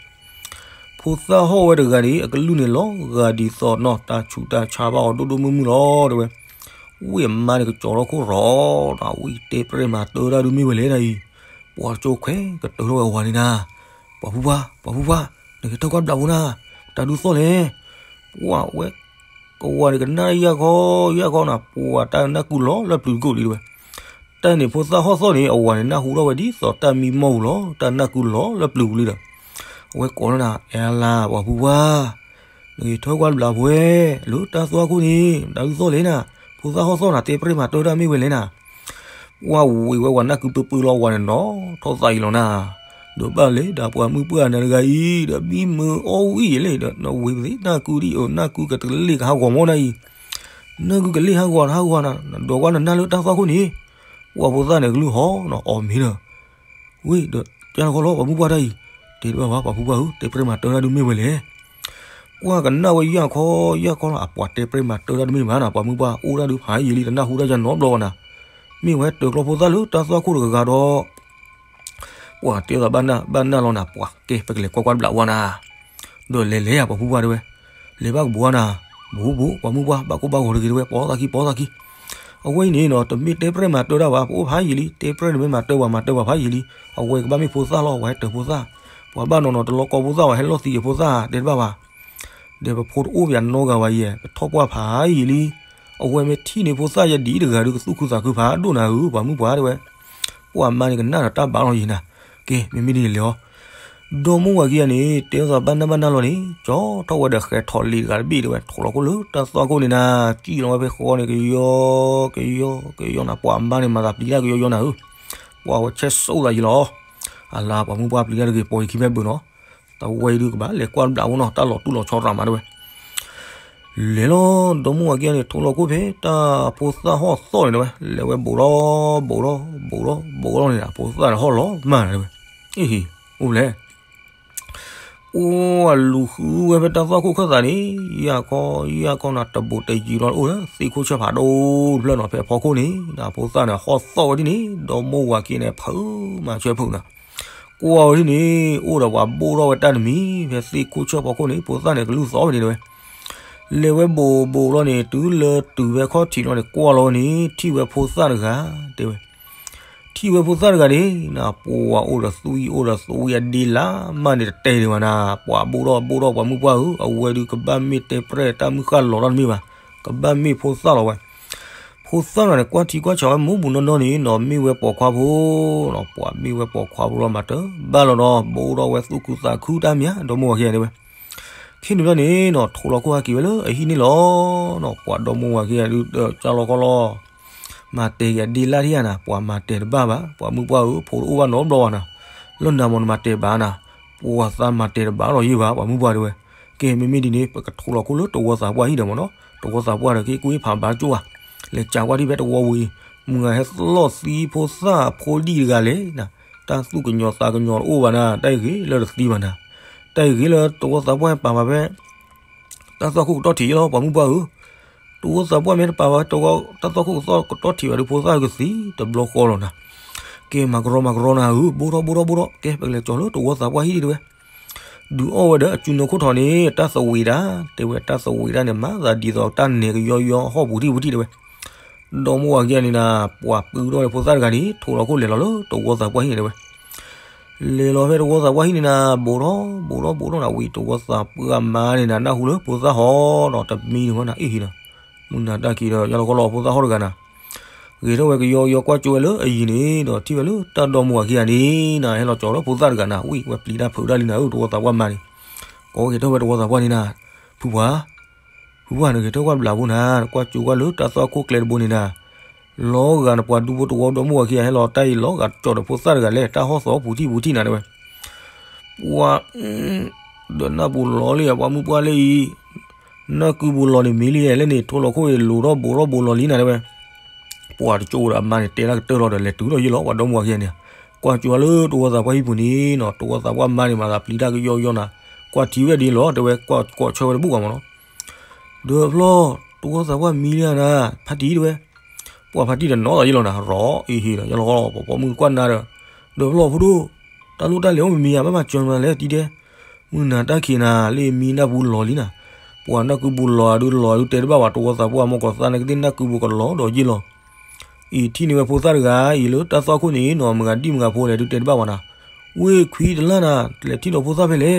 ဖိသၣ်ဟီၣ်ဝဲတဂၤန့ၣ် အကလုၢ်န့ၣ်လီၤဂာ်ဒ်သိးနီၤ, တၢ်ဆူးတၢ်ဆါဘၣ်အီၤဒိၣ်ဒိၣ်မုၢ်မုၢ်လီၤ တဲဝဲ. ဝံၢ်အမါန့ၣ်ကကၠီၤထီၣ်ခိၣ်ရီၤဒီး ဝံၢ်တဲပြဲၢ်မၤတၢ်တၢ်ဒုးမ့ၢ်ဝဲလဲၣ်နၤအံၤ, ပှၤကၠိခွဲးကတၢၢ်ထီၣ်ဝဲအဝၤန့ၣ်နၤ, ပှၤဖုပှၢ် ပှၤဖုပှၢ်, နကထၢၣ်ကွၢ်ဘျးဖိနၤ, တၢ်ဒုးသီၣ်လဲၣ်. ပှၤဝဲ ကဝၤန့ၣ်ကနၣ်ယၢ်ခီ ယၢ်ခီနၤ, ပှၤတၢ်နၢ်ကုလီၤလၢပျုၤကိၣ်လံ တဲဝဲ. တၢ်န့ၣ်ဖိသၣ်ဟီၣ်သီၣ်န့ၣ် အဝၤန့ၣ်နၢ်ဟူထီၣ်ဝဲဒ်သိးတၢ်မံမီၢ်ပူၤလီၤ, တၢ်နၢ်ကုလီၤလၢပျုၤပူၤလံဒီး အဝဲကိးလီၤနၤ, အဲလါ ပှၤဖုပှၢ်, နကထၢၣ်ကွၢ်ဘျးဖိဝဲ, လၢတၢ်သွၣ်ခိၣ်န့ၣ် တၢ်ဒုးသီၣ်လဲၣ်နၤ, ဖိသၣ်ဟီၣ်သီၣ်နၤ တဲပြဲၢ်မၤတၢ်တၢ်မ့ၢ်ဝဲလဲၣ်နၤ. ပှၤဝံၤဝဲ ဝၤနၢ်ကုပၢပၢလီၤ ဝၤန့ၣ်နီၤထီၣ်သးအံၤလီၤနၤ, ဒီးဘၣ်လဲၤဒီးပှၤမုၢ်ပှၢ်နၤတဂၤအံၤ ဒီးမံမုာ်အီၣ်ဝံၣ်ယဲလဲၣ်ဒီး နဝံၤပသ့ၣ်နၢ်ကုဒ်အံၤ နၢ်ကုကတကလ့ၢ်ကဟးဂီၤမီၢ်နၤအံၤ, နၢ်ကုကလ့ၢ်ဟးဂီၤ ဟးဂီၤနၤ, နဒိးကွၢ်နနၢ်လၢတၢ်သွၣ်ခိၣ်န့ၣ်. ပှၤဖိသၣ်န့ၣ်ကလုၢ်ဟီနီၤ အီၣ်မ့ၤဒီး ဝံၤဒီး ကၢ်လီၤခီလီၤ ပှၤမုၢ်ပှၢ်တၢ်အံၤ, တဲတဘၣ်ဘၣ် ပှၤဖုပှၢ်ဧၢ, တဲပြဲၢ်မၤတၢ်တၢ်ဒုးမ့ၢ်ဝဲလဲၣ်. ပှၤကနၣ်ဝဲယၢ်ခီ ယၢ်ခီလီၤ, အပှၤတဲပြဲၢ်မၤတၢ်တၢ်ဒုးမ့ၢ်ဘၣ်နၤ, ပှၤမုၢ်ပှၢ်အိၣ်တၢ်ဒုးဖးယံာ်လံ တနၢ်ဟူတၢ်ယၤနီတဘျီဘၣ်နၤ, မ့ၢ်ဝဲတၢၤကျီဖိသၣ်လၢတၢ်သွၣ်ခိၣ်တဂၤဂၤဒီး ပှၤတဲသးဘၣ်နၢ်ဘၣ်နၢ်လီၤနၤ, ပှၤကဲ ပကလဲၤကွၢ်ကွၢ်တဘျးဝဲနၤ, ဒီးလဲၤလဲၤဧါ ပှၤဖုပှၢ်တဲဝဲ, လဲၤဘၣ်ကဘိနၤ, ဘူးဘူး ပှၤမုၢ်ပှၢ် ဘၣ်ကိၢ်ဘၣ်ဂီၤတဂ့ၤတဲဝဲ, ပိာ်သးခံ ပိာ်သးခံ. အဝဲအံၤန့ၣ်နီၤ တမ့ၢ်တဲပြဲၢ်မၤတၢ်တၢ်ဘၣ် ပအိၣ်ဖးယံာ်လံ, တဲပြဲၢ်န့ၣ်မ့ၢ်မၤတၢ်ပှၤ မၤတၢ်ပှၤဖးယံာ်လံ, အဝဲကဘၣ်မ့ၢ်ဖိသၣ်လီၤ ပှၤဟဲတၢၤဖိသၣ်, ပှၤဘၣ်နီၤနီၤ တလီၤကီဖိသၣ် ပှၤဟဲလီၢ်သံက့ၤဖိသၣ် တဲတဘၣ်ဘၣ် ဒီးပဖိတအိၣ်ပယၤနီတဂၤဘၣ်ယဲ ပထီၣ်ပှၢ်ဖးယံာ်လံ, အဝဲမ့ၢ်ထံၣ်န့ၢ်ဖိသၣ်ယဲဒ်တဂၤဒီး ကသူၣ်ခုသးခုဖးဒိၣ်နၤဧၢ ပှၤမုၢ်ပှၢ်တဲဝဲ, ပှၤမါန့ၣ်ကနၣ်ဒီးတၢ်ဘၣ်လီၤယံၤနၤ, ကဲ မ့မ့ၢ်ဒ်န့ၣ်လဲၤအီၤ ဒီမါဝၤခံဂၤန့ၣ် တဲသးဘၣ်နၢ်ဘၣ်နၢ်လီၤန့ၣ် ကၠီထီၣ်ဝဲဒီးဃဲၤထီၣ်လံတဂၤတဘ့ၣ်တဲဝဲ ထိးလီၤခိၣ်လၢတၢ်သွၣ်ခိၣ်န့ၣ်နၤ, ကံၣ်လီၤဝဲဖဲဃီန့ၣ် ကယီကယီကယီနၤ, ပှၤမါန့ၣ်မၤသးပျံၤတၢ်ကယီယီနၤဧၢ, ပှၤဝဲဆဲးစိၣ်သးယံာ်လီၤ, အလါပှၤမုၢ်ပှၢ်ပျံၤတၢ်တဂ့ၤ ပိာ်ယခံဖဲဘၢၣ်နီၤ, တဝဲအံၤဒုးကဘၣ်လဲၤကွၢ်ဘျးဖိနီၤ တၢ်လီၤတူၢ်လီၤဆီရးမးတဲဝဲ လဲၤလီၤ ဒီမါဝၤခံဂၤန့ၣ် ထိးလီၤခိၣ်ဖဲတၢ်ဖိသၣ်ဟီၣ်သီၣ်န့ၣ်တဲဝဲ လဲၤဝဲဘူးဒီး ဘူးဒီး ဘူးဒီး ဘူးဒီးန့ၣ် ဖိသၣ်န့ၣ်ဟီၣ်လီၤမၢ်နၤတဲဝဲ, အ့ၣ်ဟ့ၣ် အိၣ်လဲၣ် အိၣ်အလူၤဃုဝဲဖဲတၢ်သွၣ်ခိၣ်ခၢၣ်သးန့ၣ် ယၢ်ခီ ယၢ်ခီနၤ တဘူးတယံၤလီၤ အိၣ်ဒီးသ့ၣ်ခိၣ်ဆၢၣ်ဖးဒိၣ်တဖျၢၣ်နီၤ ဖဲအဖီခိၣ်န့ၣ် ဖိသၣ်န့ၣ်ဟီၣ်သီၣ်ဝဲဒ်န့ၣ် ဒီမါဝၤခံဂၤန့ၣ် ဖုးမၤဆၢဖုးနၤ ကွၢ်ဝဲဒ်န့ၣ် အိၣ်ဒီးပှၤဘိၣ်ထီၣ်ဝဲတၢ်တမံၤ ဖဲသ့ၣ်ခိၣ်ဆၢၣ်ဖီခိၣ်န့ၣ် ဖိသၣ်န့ၣ်ကလုၢ်သီၣ်ဝဲန့ၣ်တဲဝဲ လဲၤဝဲဘူးဘူးလီၤန့ၣ် တုၤလၢတုၤဝဲခီၣ်ထံးလီၤန့ၣ် ကွၢ်လီၤဝဲန့ၣ် ထံၣ်ဝဲဖိသၣ်တဂၤ တဲဝဲ ထံၣ်ဝဲဖိသၣ်တဂၤန့ၣ် နပှၤအိၣ်ဒီးသွံၣ် အိၣ်ဒီးသွံၣ်အဒ့လါမးန့ၣ် တတဲဒံးဘၣ်နၤ ပှၤဘိၣ်ထီၣ်ဘိၣ်ထီၣ် ပှၤမုၢ်ပှၢ်ဧၢ အဝဲဒုးကဘၣ်မ့ၢ်တဲပြဲၢ်တၢ်မုၢ်ဃၢ်လီၤတၢ်တမ့ၢ်ဘၣ် ကဘၣ်မ့ၢ်ဖိသၣ်လီၤဝဲ ဖိသၣ်တဂၤန့ၣ် ကွၢ်ထံကွၢ်ဆးဝဲမူးဘူးနီၢ်နီၢ်န့ၣ် နီၢ်မ့ၢ်ဝဲပိာ်ခွါဖိ နီၢ်ပှၤမ့ၢ်ဝဲပိာ်ခွါဖိလီၤမၤတၢ်ဘၣ်လီၤဒီး ဘိၣ်ထီၣ်ဝဲသူၣ်ခုသးခုတၢ်မး ဒီမါဝၤခံဂၤတဲဝဲ ခဲန့ၣ်ဘျီန့ၣ်နီၤ ထိးလီၤခိၣ်ဟဲက့ၤဝဲလၢအဟံၣ်န့ၣ်လီၤ. နီၤ ပှၤဒီမါဝၤခံဂၤဒုး ကၢ်လီၤကီလီၤ မၤတဲာ်က့ၤအဒ့လၣ်ထံၣ်ဧါနၤ ပှၤမၤတဲာ်တဘၣ်ဘၣ် ပှၤမုၢ်ပှၢ်ဧၢ ဖိတအိၣ်ဘၣ်နီတဘျီဘၣ်နၤ လၢနၤမ့ၢ်နမၤတဲာ်ဘၣ်နၤ ပှၤသးမၤတဲာ်တဘၣ်လီၤယံၢ်ဘၣ် ပှၤမုၢ်ပှၢ်တဲဝဲ ကဲ မ့မ့ၢ်ဒ်န့ၣ် ပကထိးလီၤခိၣ်လၢတဝီသးပှၢ်ဟံၣ်ဒီးမ့ၢ်နီၤ တဝီသးပှၢ်ဒီးက့ၤကွၢ်ဖးဘၣ်ကၠိၣ်ဧါ လဲၤကးကွၢ်ထံၣ်ဖဲတဝီဝံၤ မုၢ်ဂၤဟဲသလီၢ်သံဖိသၣ်ဖိဒံၣ်တဂၤလဲၣ်နၤ တၢ်သူၣ်ကညီၤသးကညီၤတအိၣ်ဘၣ်နၤ တၢ်အံၤဂ့ၤလၢတသံဘၣ်နၤ တၢ်အံၤဂ့ၤလၢတဝီသးပှၢ်ပာ်ဘၣ်ဖဲ တၢ်သွၣ်ခိၣ်ကတီၢ်ထံးလီၤ ပှၤမုၢ်ပှၢ်ဧၢ တဝီသးပှၢ်မ့ၢ်တပာ်ဘၣ် တၢ်သွၣ်ခိၣ်ကတီၢ်ထံးဘၣ်ဒီးဖိသၣ်ကသံတဘျီဃီလီၤနၤ ကဲမၤကရီမၤကရီနၤဧၢ ဘိၣ်ထီၣ်ဘိၣ်ထီၣ်ဘိၣ်ထီၣ် ကဲ ပကလဲၤကၠီၤလၢတဝီသးပှၢ်ဟံၣ်ဒံးတဲဝဲ ဒုးအီၣ်ဝဲဒီးအစုနိၢ်ခိၣ်ထီၣ်န့ၣ် တၢ်သဝံးဒၣ် တဲဝဲတၢ်သဝံးဒၣ်န့ၣ် မၤသးဒ်သိးတၢ်နဲၣ်ကယီယီဟီၣ်ပူၤထံၣ်ပူၤထံၣ်တဲဝဲ ဒီမါဝၤခံဂၤန့ၣ်နၤ ပှၤပုၢ်ထီၣ်ဝဲဖိသၣ်တဂၤန့ၣ် ထိးလီၤခိၣ်လဲၤလီၤလၢတဝီသးပှၢ်ဟံၣ်န့ၣ်တဲဝဲ လဲၤလီၤဖဲတဝီသးပှၢ်ဟံၣ်န့ၣ်နၤ ဘူးထီၣ်ဘူးထီၣ်ဘူးထီၣ်နၤ ဝံၤတဝီသးပှၢ်မါန့ၣ်နၤ နၢ်ဟူလၢဖိသၣ်ဟီဒီး တမံၤန့ၣ်ဝဲနၤ အ့ၣ်ဟံၤဒီး မုၢ်နၤတၢ်ခံးဒီး ယလီၤကီလီၤဖိသၣ်ဟီၣ်တဂၤနၤ ဂဲၤထီၣ်ဝဲကယီကယီကွၢ်ကၠိဝဲလၢအယံၤန့ၣ်ဒီး ထံၣ်ဝဲလၢတၢ်ဒီမါဝၤခံဂၤန့ၣ်နၤ ဟဲလီၤကၠီၤလၢဖိသၣ်တဂၤနၤ ဝံၤဝဲပျံၤတၢ်ဖုးတၢ်လံနၤ အၢ တဝီသးပှၢ်မါန့ၣ် ကိးဂဲၤထီၣ်ဝဲတဝီသးပှၢ်န့ၣ်နၤ ဖုပှၢ် ဖုပှၢ်နဂဲၤထီၣ်ကွၢ်ဘျးဖိနၤ ကွၢ်ကၠိကွၢ်လၢတၢ်သွၣ်ခိၣ်ကျဲတဘိန့ၣ်နၤ လီၤဂာ်နပှၤဒူဖိတဝီဒီမါဝၤခံဂၤ ဟဲလီၤတၢ်အံၤလီၤဂာ်ကၠီၤဒီးဖိသၣ်တဂၤလဲၣ် တၢ်ဟီၣ်သီပူၤထံၣ်ပူၤထံၣ်နၤတဲဝဲ ပှၤ ဒီးနၢ်ပူၤလီၤလံ ပှၤမုၣ်ပှၢ်လၢအံၤ နၢ်ကုပူၤလီၤန့ၣ်မံၤလံ လဲၣ်န့ၣ် ထိလီၤခိၣ်အံၤ လိၤထီၣ်ဘူးထီၣ်ဘူးလီၤလံနၤတဲဝဲ ပှၤတကၠိဒီးအမါန့ၣ် တဲတၢ်ကတၢၢ်လီၤဒီး လဲၤတုၤထီၣ်ယံာ်လီၤ ပှၤဒီမါဝၤခံဂၤန့ၣ် ကွၢ်ကၠိလၢတဝီသးပှၢ်ဟံၣ်ပူၤန့ၣ်နီၤ တဝီသးပှၢ်မါန့ၣ် မၤသးပျံၤတၢ်ကယီကယီနၤ ကွၢ်ထံဝဲဒ်လီၤ တဲဝဲ ကွၢ်ကွၢ်ဆၢဝဲတဘူၣ်ဘၣ်မးနီၤ ဒီးဖျီၣ် တဝီသးပှၢ်မံလံနၤ ဖါတံၢ်တဲဝဲ ပှၤဖါတံၢ်ဒီးနီၢ်သးယံာ်လီၤနၤ ရီအံၤဟ့ဒီး ယလီၤပှၤပိာ်မုၣ်ကွၢ်နၤဒီး ဒီးဖျီၣ်ဖိဒိၣ် တၢ်လိၣ်တၢ်လဲၤအိၣ်မံၤမံၤဧါ ဘၣ်မၤစၢၤနၤလဲၣ်တံၢ်တဲ မုၢ်နၤတၢ်ခံးနၤ လၢမံနၢ်ပူၤလီၤလံနၤ ပှၤနၢ်ကုပူၤလီၤအဒုးလီၤအဒုးတဲတဘၣ်ဘၣ် တဝီသးပှၢ်မီၢ်ကီၢ်သးနကသ့ၣ် နၢ်ကုပူၤကလီၤဒီးယံာ်လီၤ အံၤထံၣ်န့ၢ်ဝဲဖိသၣ်တဂၤအံၤလၢတၢ်သွၣ်ခိၣ်န့ၣ်နီၤ မတၤဒံၣ်မတၤဖိလဲၣ်ဒုးတဲတဘၣ်ဘၣ်နၤ ဝ့ၢ်ခွံတလၢ်နၤ လဲၤထံၣ်ဒီးဖိသၣ်ဖဲလဲၣ်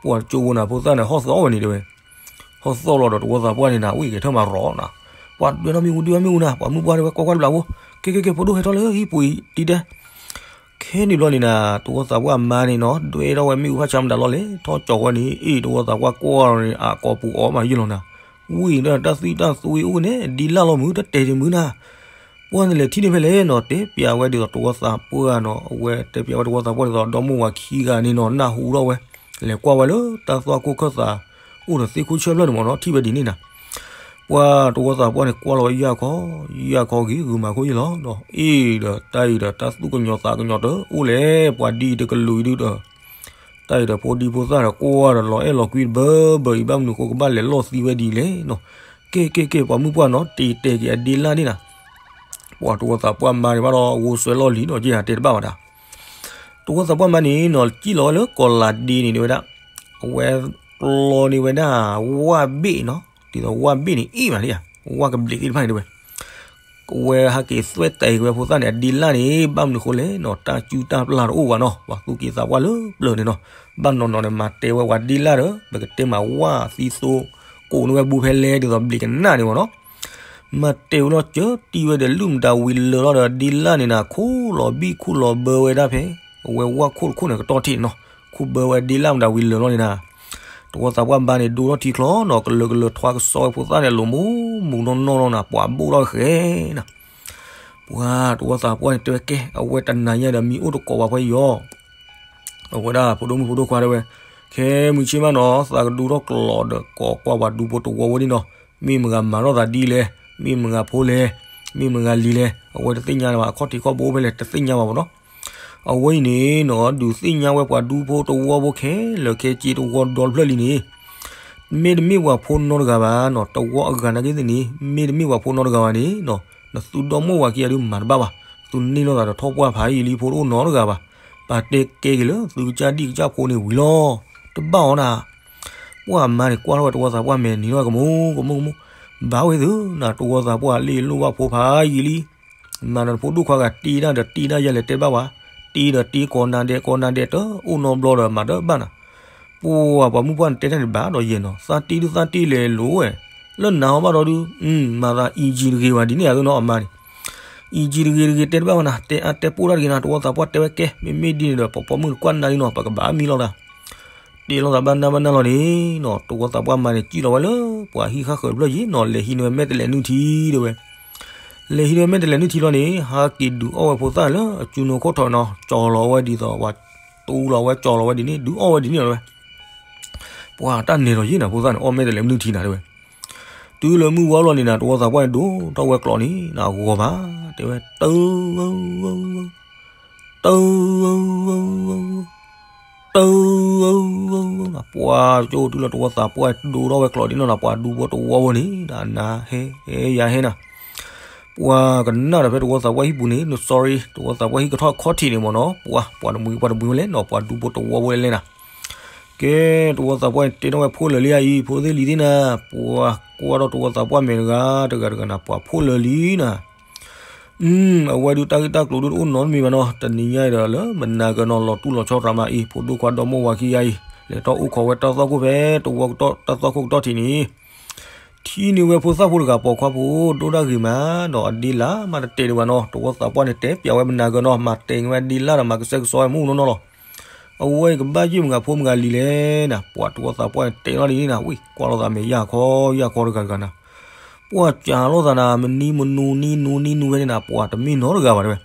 ပှၤတကၠိဖိနၤ ဖိသၣ်န့ၣ် ဟီၣ်သီၣ်ဝဲန့ၣ်တဲဝဲ ဟီၣ်သီၣ်လီၤဒီးတဝီသးပှၢ်န့ၣ်နၤ ဝံၤကဲထီၣ်မးရီနၤ ပှၤဒွဲထီၣ်မ့ၣ်အူဒွဲထီၣ်မ့ၣ်အူနၤ ပှၤမုၣ်ပှၢ်တဲဝဲ ကွၢ်ကွၢ်တဘျးဖိ ကဲကဲကဲ ဖိဒိၣ်ဟဲထီၣ်လၢဟံၣ်ပူၤအံၤတံၢ်တဲ ခဲန့ၣ်ဘျီန့ၣ်နၤ တဝီသးပှၢ်မါန့ၣ်နီၤ ဒွဲထီၣ်ဝဲမ့ၣ်အူဖးဆါမတၤလီၤလဲၣ် ထီၣ်ကၠီၤဝဲန့ၣ် အ့ၣ် တဝီသးပှၢ်ကွၢ်န့ၣ် အကိာ်ပူၤအီၣ်မးယံာ်လီၤနၤ ဝံၤဒီးတၢ်သွံၣ်တၢ်သွံၣ်အိၣ်န့ၣ် ဒ်လၢ်လီၤမုၢ် တတဲာ်တမုၢ်နၤ ပှၢ်နလဲၤထံၣ်န့ၢ်ဖဲလဲၣ်နီၤ တဲပျးဝဲဒ်သိးတဝီသးပှၢ်နီၤ အဝဲတဲပျးဝဲတဝီသးပှၢ်ဒ်သိးဒီမါဝၤခံဂၤန့ၣ်နီၤ နၢ်ဟူထီၣ်ဝဲ လဲၤကွၢ်ဝဲလၢတၢ်သွၣ်ခိၣ်ခၢၣ်သး အိၣ်ဒီးသ့ၣ်ခိၣ်ဆၢဖျၢၣ်န့ၣ်မ့ၢ်နီၤ ထံၣ်ဝဲဒ်န့ၣ်နၤ ပှၤတဝီသးပှၢ်န့ၣ် ကွၢ်လီၤဝဲယၢ်ခီ ယၢ်ခီဂ့ၤ ဂုာ်မၤခိၣ်ယံာ်လီၤဒီး အ့ၣ်ဒီးတၢ်အံၤဒီးတၢ်သူၣ်ကညီၤသးကညီၤတအိၣ်လဲၣ် ပှၤဒ်အံၤတကလုာ်အံၤဒုဒီး တၢ်အံၤဒီးဖိဒံဖိသၣ်ဒီးကွၢ်ဒီးလီၤအဲၣ်လီၤကွံတဘၢဘၢအံၤ ဘၣ်မနုၤဃိကဘၣ်လဲၤလီၢ်သံဝဲဒ်လဲၣ်နီၤ ကဲကဲကဲ ပှၤမုၣ်ပှၢ်နီၤ တ့တဲာ်က့ၤအဒ့လၢ်န့ၣ်နၤ ပှၤတဝီသးပှၢ်မါန့ၣ်ဘၣ်ဒီး ဂိၢ်စွဲလီၢ်လံၤဒီး က့ၤဟးတဲတဘၣ်ဝဲဒၣ် တဝီသးပှၢ်မါန့ၣ်နီၤ စံၣ်လီၤဝဲလၢကီၤလးဒ့န့ၣ်တဲဝဲဒၣ် အဝဲကျီန့ၢ်ဝဲဒၣ် ဝၣ်ဘ့ၣ်နီၤ ဒ်သိးဝၣ်ဘ့ၣ်န့ၣ် အ့ၣ်မးလံဧါ ဝၣ်ကဘျံးသ့ၣ်တဖၣ်န့ၣ်တဲဝဲ ကဝဲဟဲက့ၤသွဲၣ်တဲာ်က့ၤဝဲဖိသၣ်န့ၣ် အဒ့လၢ်န့ၣ် ဘၣ်မနုၤဃိလဲၣ်နီၤ တၢ်စူၢ်တၢ်ပျၢ်တအိၣ်ဘၣ်နီၤ ပှၤသူၣ်က့သးပှၢ်လၢပျၢၤန့ၣ်နီၤ ဘၣ်နီၤနီၤန့ၣ် မၤတဲဝဲပှၤဒ့လၢ်ဒီး ပကတဲမးဝၣ်သံသိ ကိးန့ၢ်ဝဲဘိဖဲလဲၣ်ဒ်သိးဘျံးကနၣ်န့ၣ်မ့ၢ်နီၤ မၤတဲဝဲလီၤစၢၤတံၢ်ဝဲဒီး လုၢ်မတၤဝံၤလၢာ်လီၤဒီး ဒ့လၢ်န့ၣ်နၤ ခူၣ်လီၤဘံၣ်ခူၣ်လီၤဘၢဝဲဒၣ်ဖဲ အဝဲဝၣ်ခိၣ်တခိၣ်န့ၣ်ကတီၢ်ထံးနီၤ ခူၣ်ဘၢဝဲဒ့လၢ်မတၤဝံၤလၢာ်လီၤန့ၣ်နၤ တဝီသးပှၢ်ဘါန့ၣ် ဒိထီၣ်ထံချီနီၤ ကလၢာ်ကလၢာ်ထွါကစီဝဲဖိသၣ်န့ၣ် လိာ်မူမူနီၢ်နီၢ်နီၤနၤ ပှၤဘိၣ်ထီၣ်ဃဲနၤ ပှၤတဝီသးပှၢ်န့ၣ် တဲဝဲကဲ အဝဲတနၤညါဒီး မံအိၣ်တကိးဘၣ်ဖဲယီၤ အဝဲဒၣ်ဖိဒိၣ်မုၣ်ဖိဒိၣ်ခွါတဲဝဲ, ခဲမုၢ်ဆ့ၣ်မးနီၤ သးကဒူထီၣ်ကျိးဒီးကိးကွၢ်ပှၤဒူဖိတဝီဖိဒံးနီၤ, မ့ၢ်မတၤဂၤမၤထီၣ်သးဒ်လဲၣ်, မ့ၢ်မတၤဂၤဖိလဲၣ်, မ့ၢ်မတၤဂၤလံလဲၣ်, အဝဲတသ့ၣ်ညါဘၣ်, အခီၣ်ထံးခီၣ်ဘိဖဲလဲၣ် တသ့ၣ်ညါဘၣ်မးနီၤ. အဝဲအံၤန့ၣ်နီၤ ဒုးသ့ၣ်ညါဝဲပှၤဒူဖိတဝီဖိခဲလၢာ်ခဲဆ့တဝီဒီတဖျၢၣ်လံန့ၣ် မ့တမ့ၢ်ပှၤဖိနီတဂၤဘၣ်နီၤ, တဝီအဂၤနာ်က့သ့ၣ်န့ၣ် မ့တမ့ၢ်ပှၤဖိနီတဂၤဘၣ်န့ၣ်နီၤ, နသုဒီမိၢ်ဝၤခံဂၤဒုးမၤတဘၣ်ဘၣ်, သုန့ၢ်လိာ်သးဒီးထီၣ်ပှၢ်ဖးယံာ်လံ ဖိတအိၣ်နီတဂၤဘၣ်. ပာ်တဲကဲက့ၤလၢသုကစၢ်ဒံၣ်ကစၢ်ဖိန့ၣ်ဝံၤလီၤ. တဘၣ်အီၤနၤ, ပှၢ်မါန့ၣ် ကွၢ်ထီၣ်ဝဲတဝီသးပှၢ်မဲာ်နံၤထီၣ်ကမိၢ်ကမိၢ်ကမိၢ်, ဘၣ်ဝဲသုနၤ တဝီသးပှၢ်လ့ၣ်လိၣ်ဘၣ်ဖိဖးယံာ်လံ. မၤနၤတဖိဒိၣ်ခွါဂၤတ့ဒၣ်ဒီးတ့ဒၣ်ယၤလဲၤတဲဘၣ်ဝဲ, တ့ဒီးတ့ကိးနၤဒဲးကိးနၤဒဲး တအိၣ်နီတဘျီဒီးမၤတဘၣ်နၤ. ပှၢ်ပှၤမုၢ်ပှၢ်န့ၣ်တဲတၢ်န့ၣ်ဘၣ်ဒီးယဲၢ်နီၤ, သးတ့ဒုးသးတ့လဲၤလိၤဝဲ, လၢနၤအီၤဘၣ်ဒီးဒုး, မၤသး အံၣ်ကံၣ် တဂ့ၤဝဲဒ်န့ၣ်ဧါ သုနီၤအမါန့ၣ်, အံၣ်ကံၣ် တဂ့ၤတဂ့ၤတဲတဘၣ်ဝဲနၤ, တဲအါတဲပိၢ်တၢ်တဂ့ၤနၤ, တဝီသးပှၢ်တဲဝဲကဲ မ့မ့ၢ်ဒ်န့ၣ်ဒီး ပှၤပိာ်မုၣ်တကွၢ်နၤလံနီၤ ပကဘၣ်မံလီၤသး တဲလိာ်သးဘၣ်နၢ်ဘၣ်နၢ်လီၤန့ၣ်နီၤ, တဝီသးပှၢ်မါန့ၣ် စံၣ်လီၤဝဲလၢပှၤဟံၣ်ဃၣ်ဃၢၤတဖျၢၣ်ယံၤနီၤ, လဲၤဟံးန့ၢ်ဝဲမဲာ်တဲးလဲးနုၢ်ထံတဲဝဲ, လဲၤဟံးန့ၢ်ဝဲမဲာ်တဲးလဲးနုၢ်ထံလီၤန့ၣ် ဟးက့ၤဒုးအီၣ်ဝဲဖိသၣ်လၢအစုနိၣ်ခိၣ်ထီၣ်နီၤ, ကၠီလီၤဝဲဒ်သိး ပှၤတူလီၤဝဲကၠီလီၤဝဲဒ်န့ၣ် ဒုးအီၣ်ဝဲဒ်န့ၣ်လီၤဝဲ. ပှၢ်တၢ်နဲၤဒီးယံၤနၤ ဖိသၣ်န့ၣ် အီၣ်မဲာ်တဲးလဲးနုၢ်ထံနၤတဲဝဲ, တုၤလၢမုၢ်ဝါလီၤန့ၣ်နၤ တဝီသးပှၢ်န့ၣ် ဒိၣ်ထီၣ်ဝဲကျိးန့ၣ်နၤ အဂီၤမး တဲဝဲ, တၢ တၢ တၢ ပှၤကၠိတုၤလၢတဝီသးပှၢ်ဒိၣ်ထီၣ်ဝဲကျိးဒ်နီၢ်နၤ ပှၤဒူဖိတဝီဖိန့ၣ် နဟဲ ဟဲယၤဟဲနၤ, ပှၤကနၣ်ဒီးဖဲတဝီသးပှၢ်ဟံၣ်ပူၤန့ၣ် sorry တဝီသးပှၢ်ဟံၣ်ကထီၣ်ခီၣ်ထံးန့ၣ်မ့ၢ်နီၤ, ပှၤ ပှၤတမှံၤ ပှၤတမှံၤဝဲလဲၣ်နီၤ ပှၤဒူဖိတဝီဖိလဲၣ်လဲၣ်နၤ. ကဲ တဝီသးပှၢ်န့ၣ် တဲထီၣ်ဝဲဖိလၢာ်လံဧါအံၤ ဖိသ့ၣ်လံၤသ့ၣ်နၤ, ပှၤကွၢ်ထီၣ်တဝီသးပှၢ်မဲာ်တဂၤ တဂၤတဂၤနၤ ပှၤဖိလၢာ်လံနၤ. အဝဲဒုးတၢ်ဂ့ၢ်တၢ်ကျိၤဒုးတအိၣ်နီတမံၤဘၣ်နီၤ, တနံၤညါအံၤဒီးလၢမနၤကၢၤနီၤ လီၤတူၢ်လီၤဆီရၤမးအံၤ ဖိဒိၣ်ခွါဒီမါဝၤခံဂၤအံၤ လဲၤထီၣ်အိၣ်ခိးဝဲတၢ်သွၣ်ခိၣ်ဖဲ တဝီတၢ်သွၣ်ခိၣ်ကတီၢ်ထံးန့ၣ် ထံၣ်န့ၢ်ဝဲဖိသၣ်ဖိတဂၤပိာ်ခွါဖိဒိၣ်ဒၣ်ဂ့ၤမးနီၤ, အဒ့လၢ်မးတတဲဒံးဘၣ်နီၤ, တဝီသးပှၢ်န့ၣ် တဲပျးဝဲမနၤကၢၤနီၤ, မၤတဲာ်ဝဲဒ့လၢ်ဒီးမၤကစဲကစီဝဲမုၢ်နီၢ်နီၢ်လီၤ. အဝဲအံၤကဘၣ်ယုၢ်မတၤဖိမတၤလံၤလဲၣ်နၤ, ပှၤတဝီသးပှၢ်န့ၣ်တဲထီၣ်ဒ်န့ၣ်နၤ, ဝံၤကွၢ်လိာ်သးမဲာ်ယၢ်ခီယၢ်ခီတဂၤတဂၤနၤ, ပှၤကးလိာ်သးနၤ မနံၤမနိနံၤနူနံၤနူဝဲန့ၣ်နၤ, ပှၤတမ့ၢ်နီတဂၤဘၣ်တဲဝဲ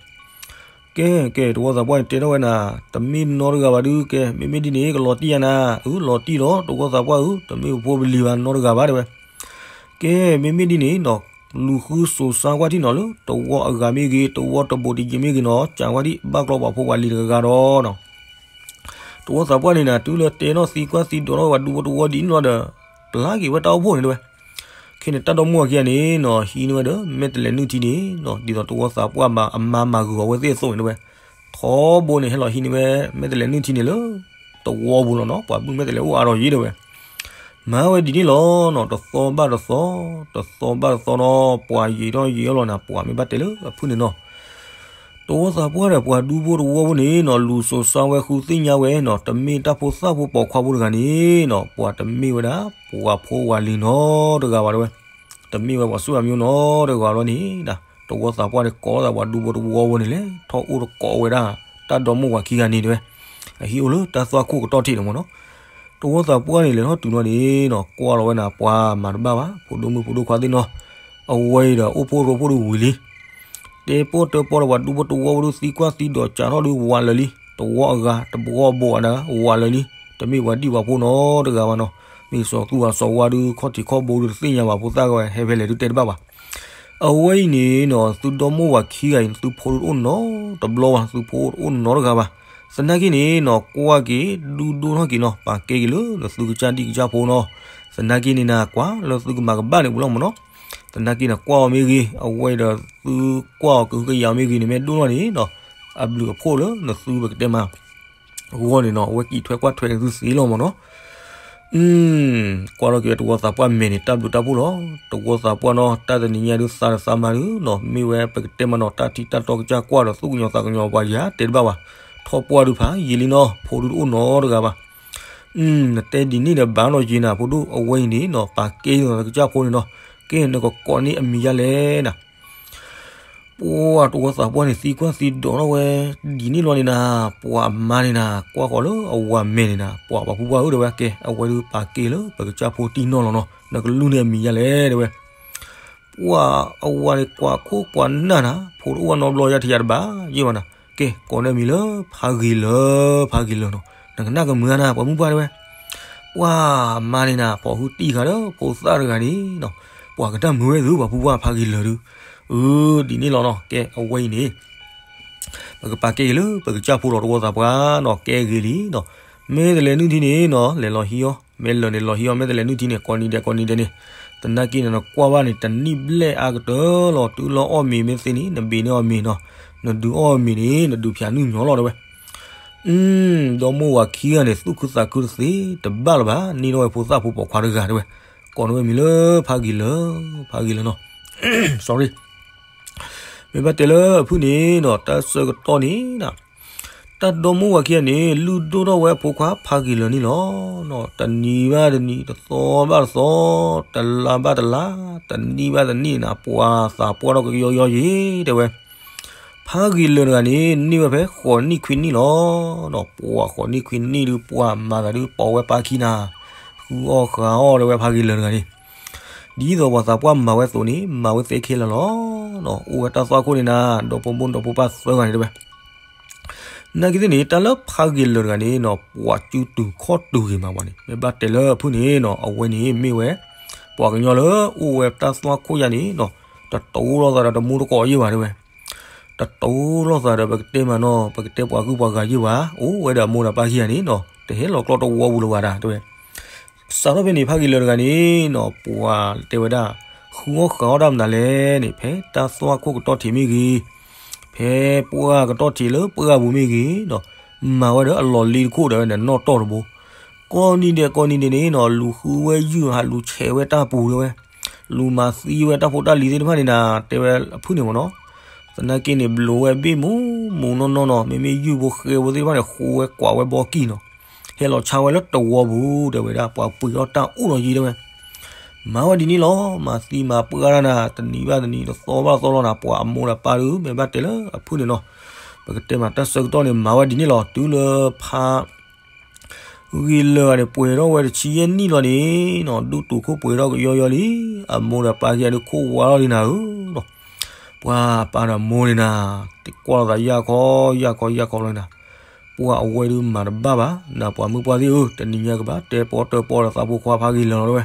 ကဲ ကဲ တဝီသးပှၢ်န့ၣ်တဲထီၣ်ဝဲနၤ, တမ့ၢ်နီတဂၤဘၣ်ဒုး ကဲ မ့မ့ၢ်ဒ်န့ၣ် ကလီၤတံၢ်ယၤနၤ, အၢ လီၤတံၢ်လီၤ တဝီသးပှၢ်ဧၢ, တမ့ၢ်ဖိပလံၤဘၣ်နီတဂၤဘၣ်တဲဝဲ, ကဲ မ့မ့ၢ်ဒ်န့ၣ်နီၤ, လူၤဃုစိာ်စါကွၢ်ထံၣ်နီၤလၢ တဝီအဂၤမ့ၢ်ဂ့ၤ တဝီတဘိးတယံၤမ့ၢ်ဂ့ၤနီၤ, ကးကွၢ်ထံၣ် ဘၣ်ကျီပှၤဖိပှၤလံၤတဂၤဂၤဒီးနီၤ တဝီသးပှၢ်န့ၣ်နၤ တုၤလၢတဲထီၣ်သံကွၢ်သံဒိးထီၣ်ဝဲဒူဖိတဝီဒ်န့ၣ်လီၤဒီး ပျၢ်က့ၤဝဲတၢ်အိၣ်ဖှိၣ်န့ၣ်တဲဝဲ, ခဲန့ၣ်တၢ်ဒီမိၢ်ဝၤခံဂၤန့ၣ်နီၤ ဟံးန့ၢ်ဝဲဒီး မဲာ်တဲးလဲးနုၢ်ထံန့ၣ်နီၤ ဒ်သိးတဝီသးပှၢ်အမၤမၤဂုာ်အီၤဝဲသ့ၣ်အသိးန့ၣ်တဲဝဲ, ထီဘိန့ၣ် ဟဲလီၤဟံးန့ၢ်ဝဲ မဲာ်တဲးလဲးနုၢ်ထံန့ၣ်လၢ တဝီပူၤလီၤနီၤ, ပှၤဘုၣ်မဲာ်တဲးလဲးအိၣ်အါထီၣ်ယံၤတဲဝဲ မၤဝဲဒ်န့ၣ်လီၤနီၤ, တသီဘၣ်တသီ, တသီဘၣ်တသီနီၤ, ပှၤယံာ်ထီၣ်ယံာ်အီၤလီၤနၤ, ပှၤမ့ၢ်ဘၣ်တဲလၢအဖုၣ်န့ၣ်နီၤ တဝီသးပှၢ်ဒီးပှၤဒူဖိတဝီဖိန့ၣ်နီၤ လူၤစိာ်စါဝဲဃုသ့ၣ်ညါဝဲနီၤ, တမ့ၢ်တၢ်ဖိသၣ်ဖိပိာ်ခွါဖိတဂၤန့ၣ်နီၤ, ပှၤတမ့ၢ်ဝဲဒၣ် ပှၤဖိပှၤလံၤနီတဂၤဘၣ်တဲဝဲ, တမ့ၢ်ဝဲပှၤဆူၣ်အမၠိနီတဂၤဘၣ်န့ၣ်, တဝီသးပှၢ်န့ၣ်ကိးလိာ်သးပှၤဒူဖိတဝီဖိန့ၣ်လဲၤထီၣ်အိၣ်တကိးဝဲဒၣ် တၢ်ဒီမိၢ်ဝၤခံဂၤန့ၣ်တဲဝဲ, အဟံၣ်အိၣ်လၢတၢ်သွၣ်ခိၣ်ကတီၢ်ထံးန့ၣ်မ့ၢ်နီၤ တဝီသးပှၢ်န့ၣ်လဲၤထီၣ်တုၤလီၤန့ၣ်နီၤ ကွၢ်လီၤဝဲနၤ ပှၤမၤတဘၣ်ဘၣ် ဖိဒိၣ်မုၣ်ဖိဒိၣ်ခွါသ့ၣ်နီၤ, အဝဲအံၤဒီးအိၣ်ဖှိၣ်ရိဖှိၣ်ဒုးဝံၤလံ, တဲပီၣ်တၢပီၣ်ဒီးပှၤဒူဖိတဝီဖိဒုးသံကွၢ်သံဒိးကးထီၣ်ဒုးဝးလၢာ်လံ, တဝီအဂၤတဘီဘိးအဒၣ်ဝးလၢာ်လံ, တမ့ၢ်ပှၤဒံၣ်ပှၤဖိနီတဂၤဘၣ်နီၤ, မ့ၢ်စီၤသူၣ်အစီၤဝါဒုးခီၣ်ထံးခီၣ်ဘိဒုးတသ့ၣ်ညါဘၣ်ဖိသၣ်ကဝဲ ဟဲဖဲလဲၣ်ဒုးတဲတဘၣ်ဘၣ် အဝဲအံၤန့ၣ်နီၤ သုဒီမိၢ်ဝၤခံဂၤအံၤ သုဖိဒုးတအိၣ်နီတဘျီဘၣ် သုဖိတအိၣ်နီတဂၤဘၣ်, သနာ်က့န့ၣ်နီၤ ကွၢ်က့ၤ ဒုးဒိၣ်ထီၣ်က့ၤနီၤ ပာ်ကဲက့ၤလၢနသုကစၢ်ဒံၣ်ကစၢ်ဖိနီၤ, သနာ်က့န့ၣ်နၤ ကွၢ်လၢသုကမၤကဘၣ်န့ၣ်ပူၤလီၤမ့ၢ်နီၤ, သနာ်က့နကွၢ်အီၤမ့ၢ်ဂ့ၤ အဝဲဒီးသုကွၢ်အီၤကဟုကယာ်မ့ၢ်ဂ့ၤန့ၣ် မ့ၢ်ဒိၣ်ထီၣ်န့ၣ်နီၤ, အဘျုးအဖှိၣ်လၢနသုပကတဲမး ဂီၢ်န့ၣ်နီၤ အဝဲကံၣ်ထွဲကွၢ်ထွဲန့ၣ်သုသ့လီၤမ့ၢ်နီၤ, ကွၢ်ထီၣ်က့ၤဝဲတဝီသးပှၢ်မဲာ်န့ၣ် တၢ်ဘျုးတၢ်ဖှိၣ်လီၤ, တဝီသးပှၢ်နီၤ တၢ်တနံၤညါဒုးသးဒီးသးမါဒုးနီၤ မ့ၢ်ဝဲပကတဲမးနီၤ တၢ်ထံတၢ်တီကစၢ်ကွၢ်ဒီးသူၣ်ကညီၤသးကညီၤပှၤယၤတဲတဘၣ်ဘၣ်, ထီၣ်ပှၢ်ဒုးဖးယံာ်လံနီၤ ဖိဒုးတအိၣ်နီတဂၤဘၣ်, နတဲဒ်န့ၣ်ဒီးဘၣ်နီၤယံာ်နၤ ဖိဒုးအဝဲအံၤန့ၣ်နီၤ ပာ်ကဲနီၤ ကစၢ်ဖိန့ၣ်နီၤ, ကဲနကကိးန့ၢ်အမံၤယါလဲၣ်နၤ ပှၤတဝီသးပှၢ်န့ၣ်သံကွၢ်သံဒိးထီၣ်ဝဲ ဒ်န့ၣ်လီၤန့ၣ်နၤ, ပှၤအမါန့ၣ်နၤ ကွၢ်ဃီၤလၢအဝၤမဲာ်န့ၣ်နၤ, ပှၤပှၤဖုပှၢ်ဧၢတဲဝဲ ကဲ အဝဲဒုးပာ်ကဲလၢပကစၢ်ဖိတံၢ်နီၢ်လီၤနီၤ, နကလူၢ်န့ၢ်အမံၤယါလဲၣ်တဲဝဲ, ပှၤအဝၤန့ၣ်ကွၢ်ခိၣ်ကွၢ်နၢ်နၤ, ဖိတအိၣ်ဝဲနီတဘျီယါထံယါတဘၣ်ယဲၢ်ဘၣ်နၤ, ကဲ ကိးန့ၢ်အမံၤလၢဖးဂ့ၤလၢၤ, ဖးဂ့ၤလၢၤနီၤ, နကနၣ်ကမုာ်နၤ ပှၤမုၢ်ပှၢ်တဲဝဲ ပှၤမါန့ၣ်နၤ ဖီၣ်ဟုတံၢ်ဃာ်ဒီးဖိသၣ်တဂၤန့ၣ်နီၤ, ပှၤကတၢ်မုာ်ဝဲသု ပှၤဖုပှၢ်ဖးဂ့ၤလၢၤဒုး, အၢ ဒ်န့ၣ်လီၤနီၤ, ကဲ အဝဲအံၤန့ၣ် ပကပာ်ကဲက့ၤလၢပကစၢ်ဖိလီၤ တဝီသးပှၢ်နီၤ, ကဲဂ့ၤလံနီၤ, မဲာ်တဲးလဲးနုၢ်ထံန့ၣ်နီၤ လဲၤလီၤဟံးအီၤ, မဲာ်လၢာ်န့ၣ်လီၤဟံးအီၤ, မဲာ်တဲးလဲးနုၢ်ထံန့ၣ် ကိးနံၤဒဲးကိးနံၤဒဲးန့ၣ်, သနာ်က့န့ၣ် နကွၢ်ဘၣ်န့ၣ် တနံၣ်ဘျဲၣ်အါကတၢၢ်လီၤ, တုၤလီၤအီၣ်မ့ၤမ့ၢ်သ့န့ၣ် နဘ့ၣ်န့ၢ်အီၣ်မ့ၤနီၤ, နဒုးအီၣ်မ့ၤန့ၣ် နဒုးဖၠးနုၢ်ညီလီၤတဲဝဲ ဒီမိၢ်ဝၤခံဂၤန့ၣ် သူၣ်ခုသးခုတသ့တဘၣ်လၢၤဘၣ်, န့ၢ်ထီၣ်ဝဲဖိသၣ်ဖိပိာ်ခွါတဂၤတဲဝဲ, ကိးန့ၢ်ဝဲမံၤလၢဖးဂ့ၤလၢၤ, ဖးဂ့ၤလၢၤနီၤ, sorry, မ့ၢ်ဘၣ်တဲလၢအဖုၣ်န့ၣ်နီၤ တၢ်ဆၢကတီၢ်န့ၣ်နီၤ, တၢ်ဒီမိၢ်ဝၤခံဂၤန့ၣ် လုၢ်ဒိၣ်ထီၣ်ဝဲအဖိခွါဖးဂ့ၤလၢၤန့ၣ်လီၤ. တနံၤဘၣ်တနံၤ တသီဘၣ်တသီ တလါဘၣ်တလါ တနံၣ်ဘၣ်တနံၣ်န့ၣ် ပှၤသးပှၢ်ထီၣ်ကယီယီယံၤတဲဝဲ, ဖးဂ့ၤလၢၤတဂၤန့ၣ် န့ၢ်ဝဲဖဲဃိးနံၣ်ခွံနံၣ်လီၤ. ပှၤဃိးနံၣ်ခွံနံၣ်ဒုး ပှၤမၤသးဒုးပိာ်ဝဲပၢ်ခံနၤ, ဃုအီၣ်ဃုအီၣ်တဲဝဲဖးဂ့ၤလၢၤတဂၤန့ၣ်, ဒ်သိးပှၤသးပှၢ်မၤဝဲအသိးန့ၣ် မၤဝဲသ့ခဲလၢာ်လီၤ. အိၣ်ဝဲတၢ်သွၣ်ခိၣ်န့ၣ်နၤ ဒီဖိမိၢ်ဒီဖိပၢ်သၢဂၤန့ၣ်တဲဝဲ နာ်က့သ့ၣ်န့ၣ် တၢ်လၢဖးဂ့ၤလၢၤတဂၤန့ၣ်နီၤ ပှၤစုတူာ်ခီၣ်တူာ်ဂ့ၤမးပှၤန့ၣ် မ့ၢ်ဘၣ်တဲလၢအဖုၣ်န့ၣ်နီၤ အဝဲန့ၣ်မ့ၢ်ဝဲ ပှၤကညီလၢအိၣ်ဝဲတၢ်သွၣ်ခိၣ်ယါန့ၣ်နီၤ တတိလိာ်သးဒီးတမူတကိးယဲၢ်ဘၣ်တဲဝဲ, တတိလိာ်သးဒီးပကတဲမးနီၤ ပကတဲပှၤဂုၢ်ပှၤဂၤယဲၢ်ဘၣ် အိၣ်ဝဲဒီးအမိၢ်ဒီးပၢ်ခံဂၤန့ၣ်နီၤ တဟဲလီၤကျီတဝီပူၤလၢၤဘၣ်ဒၣ်တဲဝဲ စးထီၣ်ဖဲန့ၣ်ဖးဂ့ၤလၢၤတဂၤန့ၣ်နီၤ ပှၤတဲဝဲဒၣ် ဃုအီၣ်ဃုအီၣ်တၢ်မနုၤလဲၣ်န့ၣ် ဖဲတၢ်သွၣ်ခိၣ်ကတီၢ်ထံးမ့ၢ်ဂ့ၤ, ဖဲပှၢ်ကတီၢ်ထံးလၢပှၢ်ပူၤမ့ၢ်ဂ့ၤနီၤ မၤဝဲဒီးအလီၢ်လံတခိၣ်ဒီးဝဲန့ၣ်နီၣ်တီၢ်တဘိ, ကိးနံၤဒဲးကိးနံၤဒဲးန့ၣ်နီၤ လူၤဃုဝဲယုၢ်ဟးလူၤဆဲးဝဲတၢ်ပူၤတဲဝဲ, လူၤမၤသံဝဲတၢ်ဖိတၢ်လံၤသ့ၣ်တဖၣ်န့ၣ်နၤ တဲဝဲအဖုၣ်န့ၣ်မ့ၢ်နီၤ သနာ်က့န့ၣ် ဘျိးဝဲဘ့ၣ်မူမူနီၢ်နီၢ်နီၤ, မ့မ့ၢ်ယုၢ်ဖိဃဲဖိသ့ၣ်တဖၣ်န့ၣ် ဃိဝဲကွၢ်ဝဲဘီကံၢ်နီၤ, ဟဲလီၤဆါဝဲလၢတဝီပူၤ တဲဝဲဒၣ် ပှၤပှ့ၤအီၣ်တၢ်အိၣ်နီၤယံၤ တဲဝဲ. မၤဝဲဒ်န့ၣ်လီၤ, မၤသံမၤပှၢ်တၢ်နၤ, တနံၤဘၣ်တနံၤ တသီဘၣ်တသီလီၤနၤ, ပှၤအမိၢ်ဒီးပၢ်ဒုး မ့ၢ်ဘၣ်တဲလၢအဖုၣ်န့ၣ်နီၤ, ပကတဲမးတၢ်ဆၢကတီၢ်န့ၣ် မၤဝဲဒ်န့ၣ်လီၤ, တုၤလၢဖါ ဂ့ၤလၢာ်ဂၤန့ၣ် ပှဲၤထီၣ်ဝဲတဆံယဲၢ်နံၣ်လီၤန့ၣ်နီၤ, ဒူၣ်တုာ်ခိၣ်ပှဲၤထီၣ်ကယီယီလံ, အမိၢ်ဒီးပၢ်ခံဂၤဒုးခိၣ်ဝါထီၣ်လံနၤဧၢနီၤ, ပှၤပၢ်ဒီးမိၢ်န့ၣ်နၤ, တကွၢ်လိာ်သးယၢ်ခီယၢ်ခီယၢ်ခီလီၤနၤ, ပှၤအဝဲဒုးမၤတဘၣ်ဘၣ်, နၤပှၤမုၢ်ပှၢ်သ့ၣ်ဧၢ, တနံၤညါကဘၣ်တဲပီၣ်တၢၢ်ပီၣ်ဒီးသးဖိခွါဖးဂ့ၤလၢာ်လီၤတဲဝဲ.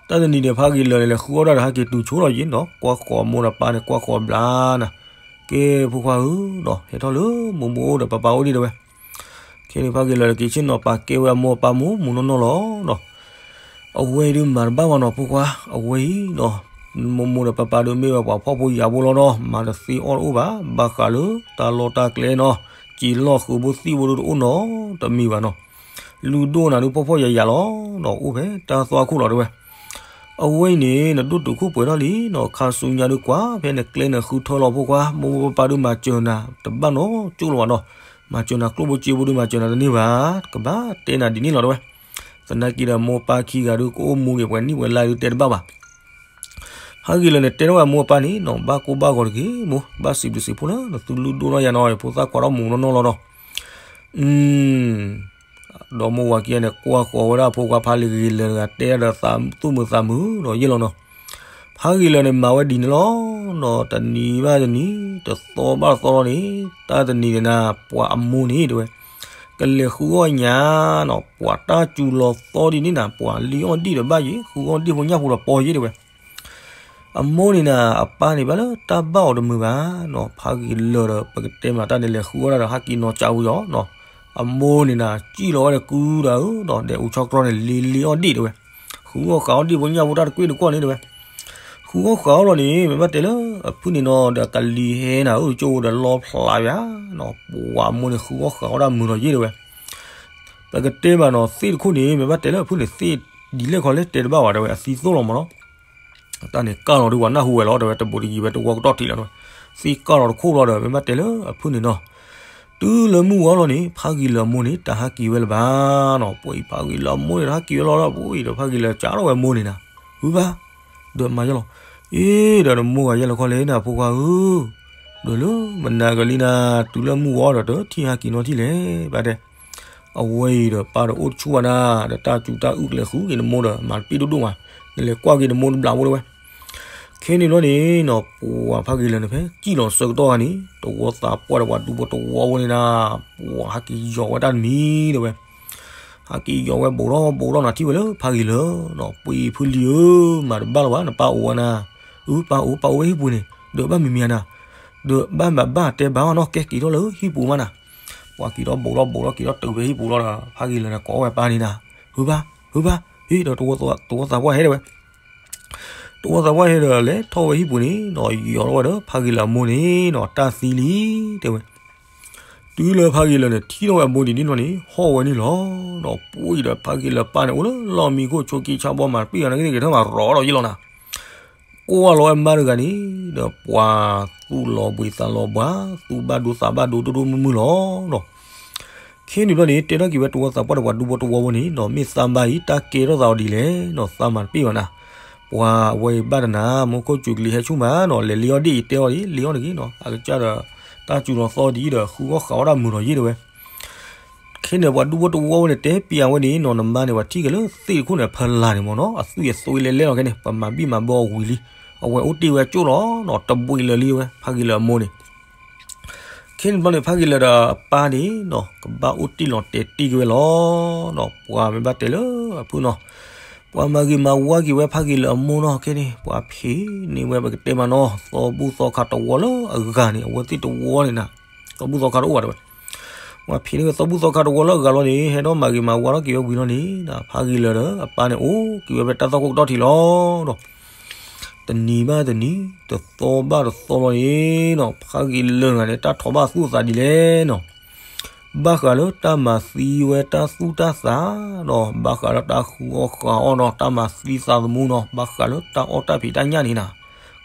တၢ်တနံၤန့ၣ် ဖးဂ့ၤလၢာ်န့ၣ် လဲၤဃုအီၣ်တၢ်ဒီးဟဲက့ၤတုၤဆိလီၤယံၤနီၤ, ကွၢ်ဃီၤအမိၢ်ဒီးပၢ်န့ၣ် ကွၢ်ဃီၤဘျါနၤ, ကဲဖိခွါဧၢနီၤ, ဟဲထီၣ်လၢမိၢ်မိၢ်အိၣ်ဒီးပၢ်ပၢ်အိၣ်ဒံးတဲဝဲ. ခဲန့ၣ်ဖးဂ့ၤလၢာ်ဒီးက့ၤဆ့ၣ်နီၤပာ်ကဲဝဲအမိၢ်အပၢ်မူမူနီၢ်နီၢ်လီၤနီၤ. အဝဲအံၤဒုးမၤတဘၣ်ဘၣ်နီၤဖိခွါ, အဝဲအံၤနီၤ, မိၢ်မိၢ်ဒီးပၢ်ပၢ်ဒုးမ့ၢ်ဝဲပှၤဖှီၣ်ဖိယာ်ဖိလီၤနီၤ, မၤတသ့အီၣ်တအိၣ်ဘၣ်, ဘၣ်ဃးလၢတၢ်လီၢ်တၢ်ကျဲနီၤ, စံာ်လီၢ်ဃုာ်ဖိသံၣ်ဖိဒုးတအိၣ်နီတမံၤဘၣ်နီၤ. လုၢ်ဒိၣ်နၤဒုးဖှီၣ်ဖှီၣ်ယာ်ယာ်လီၤနီၤ, အိၣ်ဖဲတၢ်သွၣ်ခိၣ်လီၤတဲဝဲ. အဝဲအံၤန့ၣ် နဒိၣ်တုာ်ခိၣ်ပှဲၤထီၣ်လံနီၤ, ခါဆူညါဒုးကွၢ်ဖဲနကျဲနဃုထၢလီၤဖိခွါ, မိၢ်မိၢ်ပၢ်ပၢ်ဒုးမၤစၢၤနၤတဘၣ်နီတကၠိၢ်လၢၤဘၣ်နီၤ, မၤစၢၤနၤကျိၣ်ဖိစ့ဖိဒုးမၤစၢၤနၤတန့ၢ်ဘၣ်, ကဘၣ်တဲနၤဒ်န့ၣ်လီၤတဲဝဲ. သနာ်က့ဒီးမိၢ်ပၢ်ခံဂၤဒုးကအိၣ်မူက့ၤပှဲၤနံၣ်ပှဲၤလါဒုးတဲတဘၣ်ဘၣ်. ဖးဂ့ၤလၢာ်န့ၣ် တဲထီၣ်ဝဲအမိၢ်အပၢ်န့ၣ်နီၤ, ဘၣ်ကိၢ်ဘၣ်ဂီၤတဂ့ၤမိၢ်, ဘၣ်စံးဘျုးစံးဖှိၣ်လၢနသုလုၢ်ဒိၣ်ထီၣ်ယၤနီၤ, ဖိသၣ်ခွါထီၣ်မူနီၢ်နီၢ်လီၤနီၤ. ဒီမိၢ်ဝၤခံဂၤန့ၣ် ကွၢ်ဃီၤဝဲဒၣ်ဖိခွါဖးဂ့ၤလၢာ်တဂၤ တဲဒီးသူၣ်မုာ်သးမုာ်ဒီးယဲၢ်လီၤနီၤ. ဖးဂ့ၤလၢာ်န့ၣ် မၤဝဲဒ်န့ၣ်လီၤနီၤ, တနံၤဘၣ်တနံၤ တသီဘၣ်တသီလီၤန့ၣ်, တၢ်တနံၤန့ၣ်နၤ ပှၤအမိၢ်န့ၣ်တဲဝဲ ကလဲၤဃုအီၣ်ညါနီၤ, ပှၤတၢ်စူၤလီၤသီဒ်န့ၣ်နၤ, ပှၤလံအီၣ်ဒံၣ်ဒီးဘၣ်ယ့ၢ်, ဃုအီၣ်ဒံၣ်ဖိညၣ်ဖိဒီးပီယ့ၢ်တဲဝဲ. အမိၢ်န့ၣ်နၤ အပၢ်န့ၣ်ဘၣ်လၢတၢ်ဘၣ်အီၤတမုာ်ဘၣ်နီၤ, ဖးဂ့ၤလၢာ်ဒီး ပကတဲမးတၢ်န့ၣ် လဲၤဃုအီၣ်တၢ်ဒီးဟးက့ၤနီၤကၠးဝံၤအီၤနီၤ. အမိၢ်န့ၣ်နၤ စံၣ်လီၤဝဲဒီးကုဒီးဧၢဒီး ဒဲးအူဆီတြီန့ၣ် လ့လ့အီၣ်ဒံၣ်တဲဝဲ, ဃုအီၣ်ဃုအီၣ်ဒံၣ်ဖိညၣ်ဖိတၢ်တကွ့ၢ်တကွီၢ်န့ၣ်တဲဝဲ. ဃုအီၣ်ဃုအီၣ်လီၤန့ၣ် မ့ၢ်ဘၣ်တဲလၢအဖုၣ်န့ၣ်နီၤ, ဒီးကလံၤဟဲနၤဧၢ ကၠိဒီးလီဖျးယၤနီၤ, ပှၤအမိၢ်န့ၣ် ဃုအီၣ်ဃုအီၣ်တၢ်မုာ်လီၤယ့ၢ်တဲဝဲ. ပကတဲမးနီၤ သ့ၣ်တခိၣ်န့ၣ် မ့ၢ်ဘၣ်တဲလၢအဖုၣ်န့ၣ် သ့ၣ်ဒ်လဲၣ်ခီလဲၣ်တဲတဘၣ်ဝဲတဲဝဲ, အသံသိၣ်လီၤမးနီၤ. တၢ်န့ၣ်ကၢ်လီၤဒုးပှၤနၢ်ဟူဝဲလီၤတဲဝဲ, တဘူးတယံၤဝဲတဝီကတီၢ်ထံးလီၤတဲဝဲ, သ့ၣ်ကၢ်လီၤတခိၣ်လီၤဒီး မ့ၢ်ဘၣ်တဲလၢအဖုၣ်န့ၣ်နီၤ. တုၤလၢမုၢ်ဝါလီၤန့ၣ် ဖးဂ့ၤလၢာ်အမိၢ်န့ၣ် တဟးက့ၤဝဲလၢၤဘၣ်နီၤ, ပှၤအံၤဖးဂ့ၤလၢာ်အမိၢ်န့ၣ် တဟးက့ၤဝဲလီၤဒီး ပှၤအံၤဒီး ဖးဂ့ၤလၢာ်ကးထီၣ်ဝဲအမိၢ်န့ၣ်နၤ, ဟုဘၣ်, ဒီးမၤယဲလီၤ, အ့ ဒီးနမိၢ်ဂၤယဲလီၤခီလဲၣ်နၤ ဖိခွါဧၢ, ဒီးလၢမနၤကလံနၤ တုၤလၢမုၢ်ဝါဒီး တထံၣ်ဟးက့ၤနီၤထံၣ်လဲၣ် ဘၣ်တဲ အဝဲအံၤဒီးပၢ်ဒီးအိၣ်တဆူၣ်ဘၣ်နၤ, ဒီးတၢ်စူၤတၢ်အုၣ်ကလဲၤဃုက့ၤနမိၢ်ဒီး မၤတပ့ၢ်ဒိၣ်ဒိၣ်မး, နလဲၤကွၢ်က့ၤနမိၢ်တဘျးဖိတဲဝဲ. ခဲန့ၣ်ဘျီန့ၣ်နီၤ ပှၤဖးဂ့ၤလၢာ်န့ၣ် ဖဲစံၣ်လီၤဆၢကတီၢ်ခါန့ၣ် တဝီသးပှၢ်ဒီးပှၤဒူဖိတဝီဖိန့ၣ်နၤ, ပှၤဟးက့ၤယီၤဝဲတၢ်တမံၤတဲဝဲ. ဟးက့ၤယီၤဝဲဘူးထီၣ်ဘူးထီၣ်နၤထံၣ်ဝဲလၢဖးဂ့ၤလၢာ်နီၤ, ပှ့ၤဖုလံဧၢ, မၤတဘၣ်လၢၤဘၣ် နပၢ်အိၣ်ဝဲနၤ, အု ပၢ်အိၣ် ပၢ်အိၣ်ဝဲဟံၣ်ပူၤန့ၣ် ဒီးဘၣ်မံၤမံၤဧါနၤ, ဒီးဘၣ်မၤဘၣ်တဲဘၣ်နီၤ ကဲက့ၤထီၣ်လၢဟံၣ်ပူၤမးနၤ. ပှၤက့ၤထီၣ်ဘူးထီၣ်ဘူးထီၣ် က့ၤထီၣ်တုၤဖဲဟံၣ်ပူၤလီၤဒီး ဖးဂ့ၤလၢာ်န့ၣ် ကိးဝဲပၢ်န့ၣ်နၤ, ဟုဘၣ်, ဟုဘၣ်, ဟ့ၣ်ဒီးတဝီသးပှၢ်ဟဲတဲဝဲ. တဝီသးပှၢ်ဟဲဒီးလဲၤထီၣ်ဝဲဟံၣ်ပူၤန့ၣ်နီၤ, ယီၤထီၣ်ဝဲဒီးဖးဂ့ၤလၢာ်အမိၢ်န့ၣ်နီၤ, တၢ်သံလံတဲဝဲ. တုၤလၢဖးဂ့ၤလၢာ်န့ၣ် ထံၣ်ထီၣ်ဝဲအမိၢ်ဒ်န့ၣ်လီၤန့ၣ် ဟီၣ်ဝဲန့ၣ်လီၤ. ဒီးပှ့ၤဒီးဖးဂ့ၤလၢာ်ပၢ်န့ၣ် အိၣ်လၢလီၢ်မံခိၣ်ဆိးက့ဆါဘီမၤတပ့ၢ် ဂၤန့ၣ်က့ၤထၢၣ်မးရီၤဒီးယ့ၢ်လီၤနၤ. ကွၢ်လီၤဝဲမါတဂၤန့ၣ် ဒီးပှၤသူၣ်လီၤဘှံးသးလီၤဘှါ, သူၣ်ဘၣ်ဒိသးဘၣ်ဒိဒိၣ်ဒိၣ်မုၢ်မုၢ်လီၤနီၤ. ခဲန့ၣ်ဘျီန့ၣ် တဲထီၣ်က့ၤဝဲတဝီသးပှၢ်ဒီးပှၤဒူဖိတဝီဖိန့ၣ်နီၤ, မ့ၢ်သးဘါအံၤ တၢ်ကဲထီၣ်သးအီၤဒ်လဲၣ်နီၤ, သးမၤတပ့ၢ်ဘၣ်နၤ. ပှၤအဝဲအံၤဘၣ်တနၤ မူခိၣ်စူၤကလံၤဟဲဆူၣ်မးနီၤ, လဲၤလ့အီၣ်ဒ့ၣ်အံၤတဲအီၤဒ် လ့အီၣ်တဂ့ၤနီၤ, အကစၢ်ဒီး တၢ်စူၤလီၤသီဒ်အံၤဒီး ဃုအီၣ်ဃးအီၣ်တၢ်မုာ်လီၤယ့ၢ်တဲဝဲ. ခဲန့ၣ် ပှၤဒူဖိတဝီဖိန့ၣ် တဲပျးဝဲန့ၣ်နီၤ, နမါန့ၣ် ပှၤထံၣ်က့ၤလၢသ့ၣ်တခိၣ်န့ၣ် ဖၢလာ်န့ၣ်မ့ၢ်နီၤ, အသွံၣ်အသွဲလဲၤလဲၤလီၤခဲန့ၣ် ပှၤမၤဘံၣ်မၤဘၢအီၤဝံၤလံ, အဝဲအိၣ်တ့ၢ်ဝဲကၠိၣ်လီၤနီၤ, တဘှံးလၢာ်လံဝဲ ဖးဂ့ၤလၢာ်အမိၢ်န့ၣ်. ခဲန့ၣ်ဘျီန့ၣ် ဖးဂ့ၤလၢာ်ဒီးအပၢ်န့ၣ်နီၤ ကဘၣ်အိၣ်တ့ၢ်လီၤတဲာ်တ့ၢ်က့ၤဝဲလီၤနီၤ, ပှၤမ့ၢ်ဘၣ်တဲလၢအဖုၣ်နီၤ, ပှၤမၤဂ့ၤမၤဝါက့ၤဝဲဖးဂ့ၤလၢာ်အမိၢ်နီၤ, ခဲန့ၣ် ပှၤဖံးန့ၢ်ဝဲပကတဲမးနီၤ, သီဘူၣ်သီခါတဝီလၢအဂၤန့ၣ် အဝဲသ့ၣ်တဝီန့ၣ်နၤ, သီဘူၣ်သီခါတအိၣ်ဘၣ်တဲဝဲ. ပှၤဖံးန့ၢ်ဝဲသီဘူၣ်သီခါတဝီလၢအဂၤလီၤန့ၣ် ဟဲဒီးမၤဂ့ၤမၤဝါထီၣ်က့ၤဝဲဝံၤလီၤန့ၣ် ဖးဂ့ၤလၢာ်ဒီးအပၢ်န့ၣ် အိၣ်က့ၤဝဲဖဲတၢ်သွၣ်ခိၣ်ကတီၢ်ထံးလီၤနီၤ. တနံၤဘၣ်တနံၤ တသီဘၣ်တသီလီၤန့ၣ်နီၤ, ဖးဂ့ၤလၢာ်တဂၤန့ၣ် တၢ်ထီၣ်ဘၣ်သူၣ်အသးဒ်လဲၣ်နီၤ, ဘၣ်ဃးလၢတၢ်မၤသံဝဲတၢ်သူၣ်တၢ်သးနီၤ, ဘၣ်ဃးလၢတၢ်ဃုအီၣ်ဃးအီၣ်နီၤ, တၢ်မၤသံသးသမူနီၤ, ဘၣ်ဃးလၢတၢ်အီၣ်တၢ်ဖံးတၢ်ညၣ်န့ၣ်နၤ.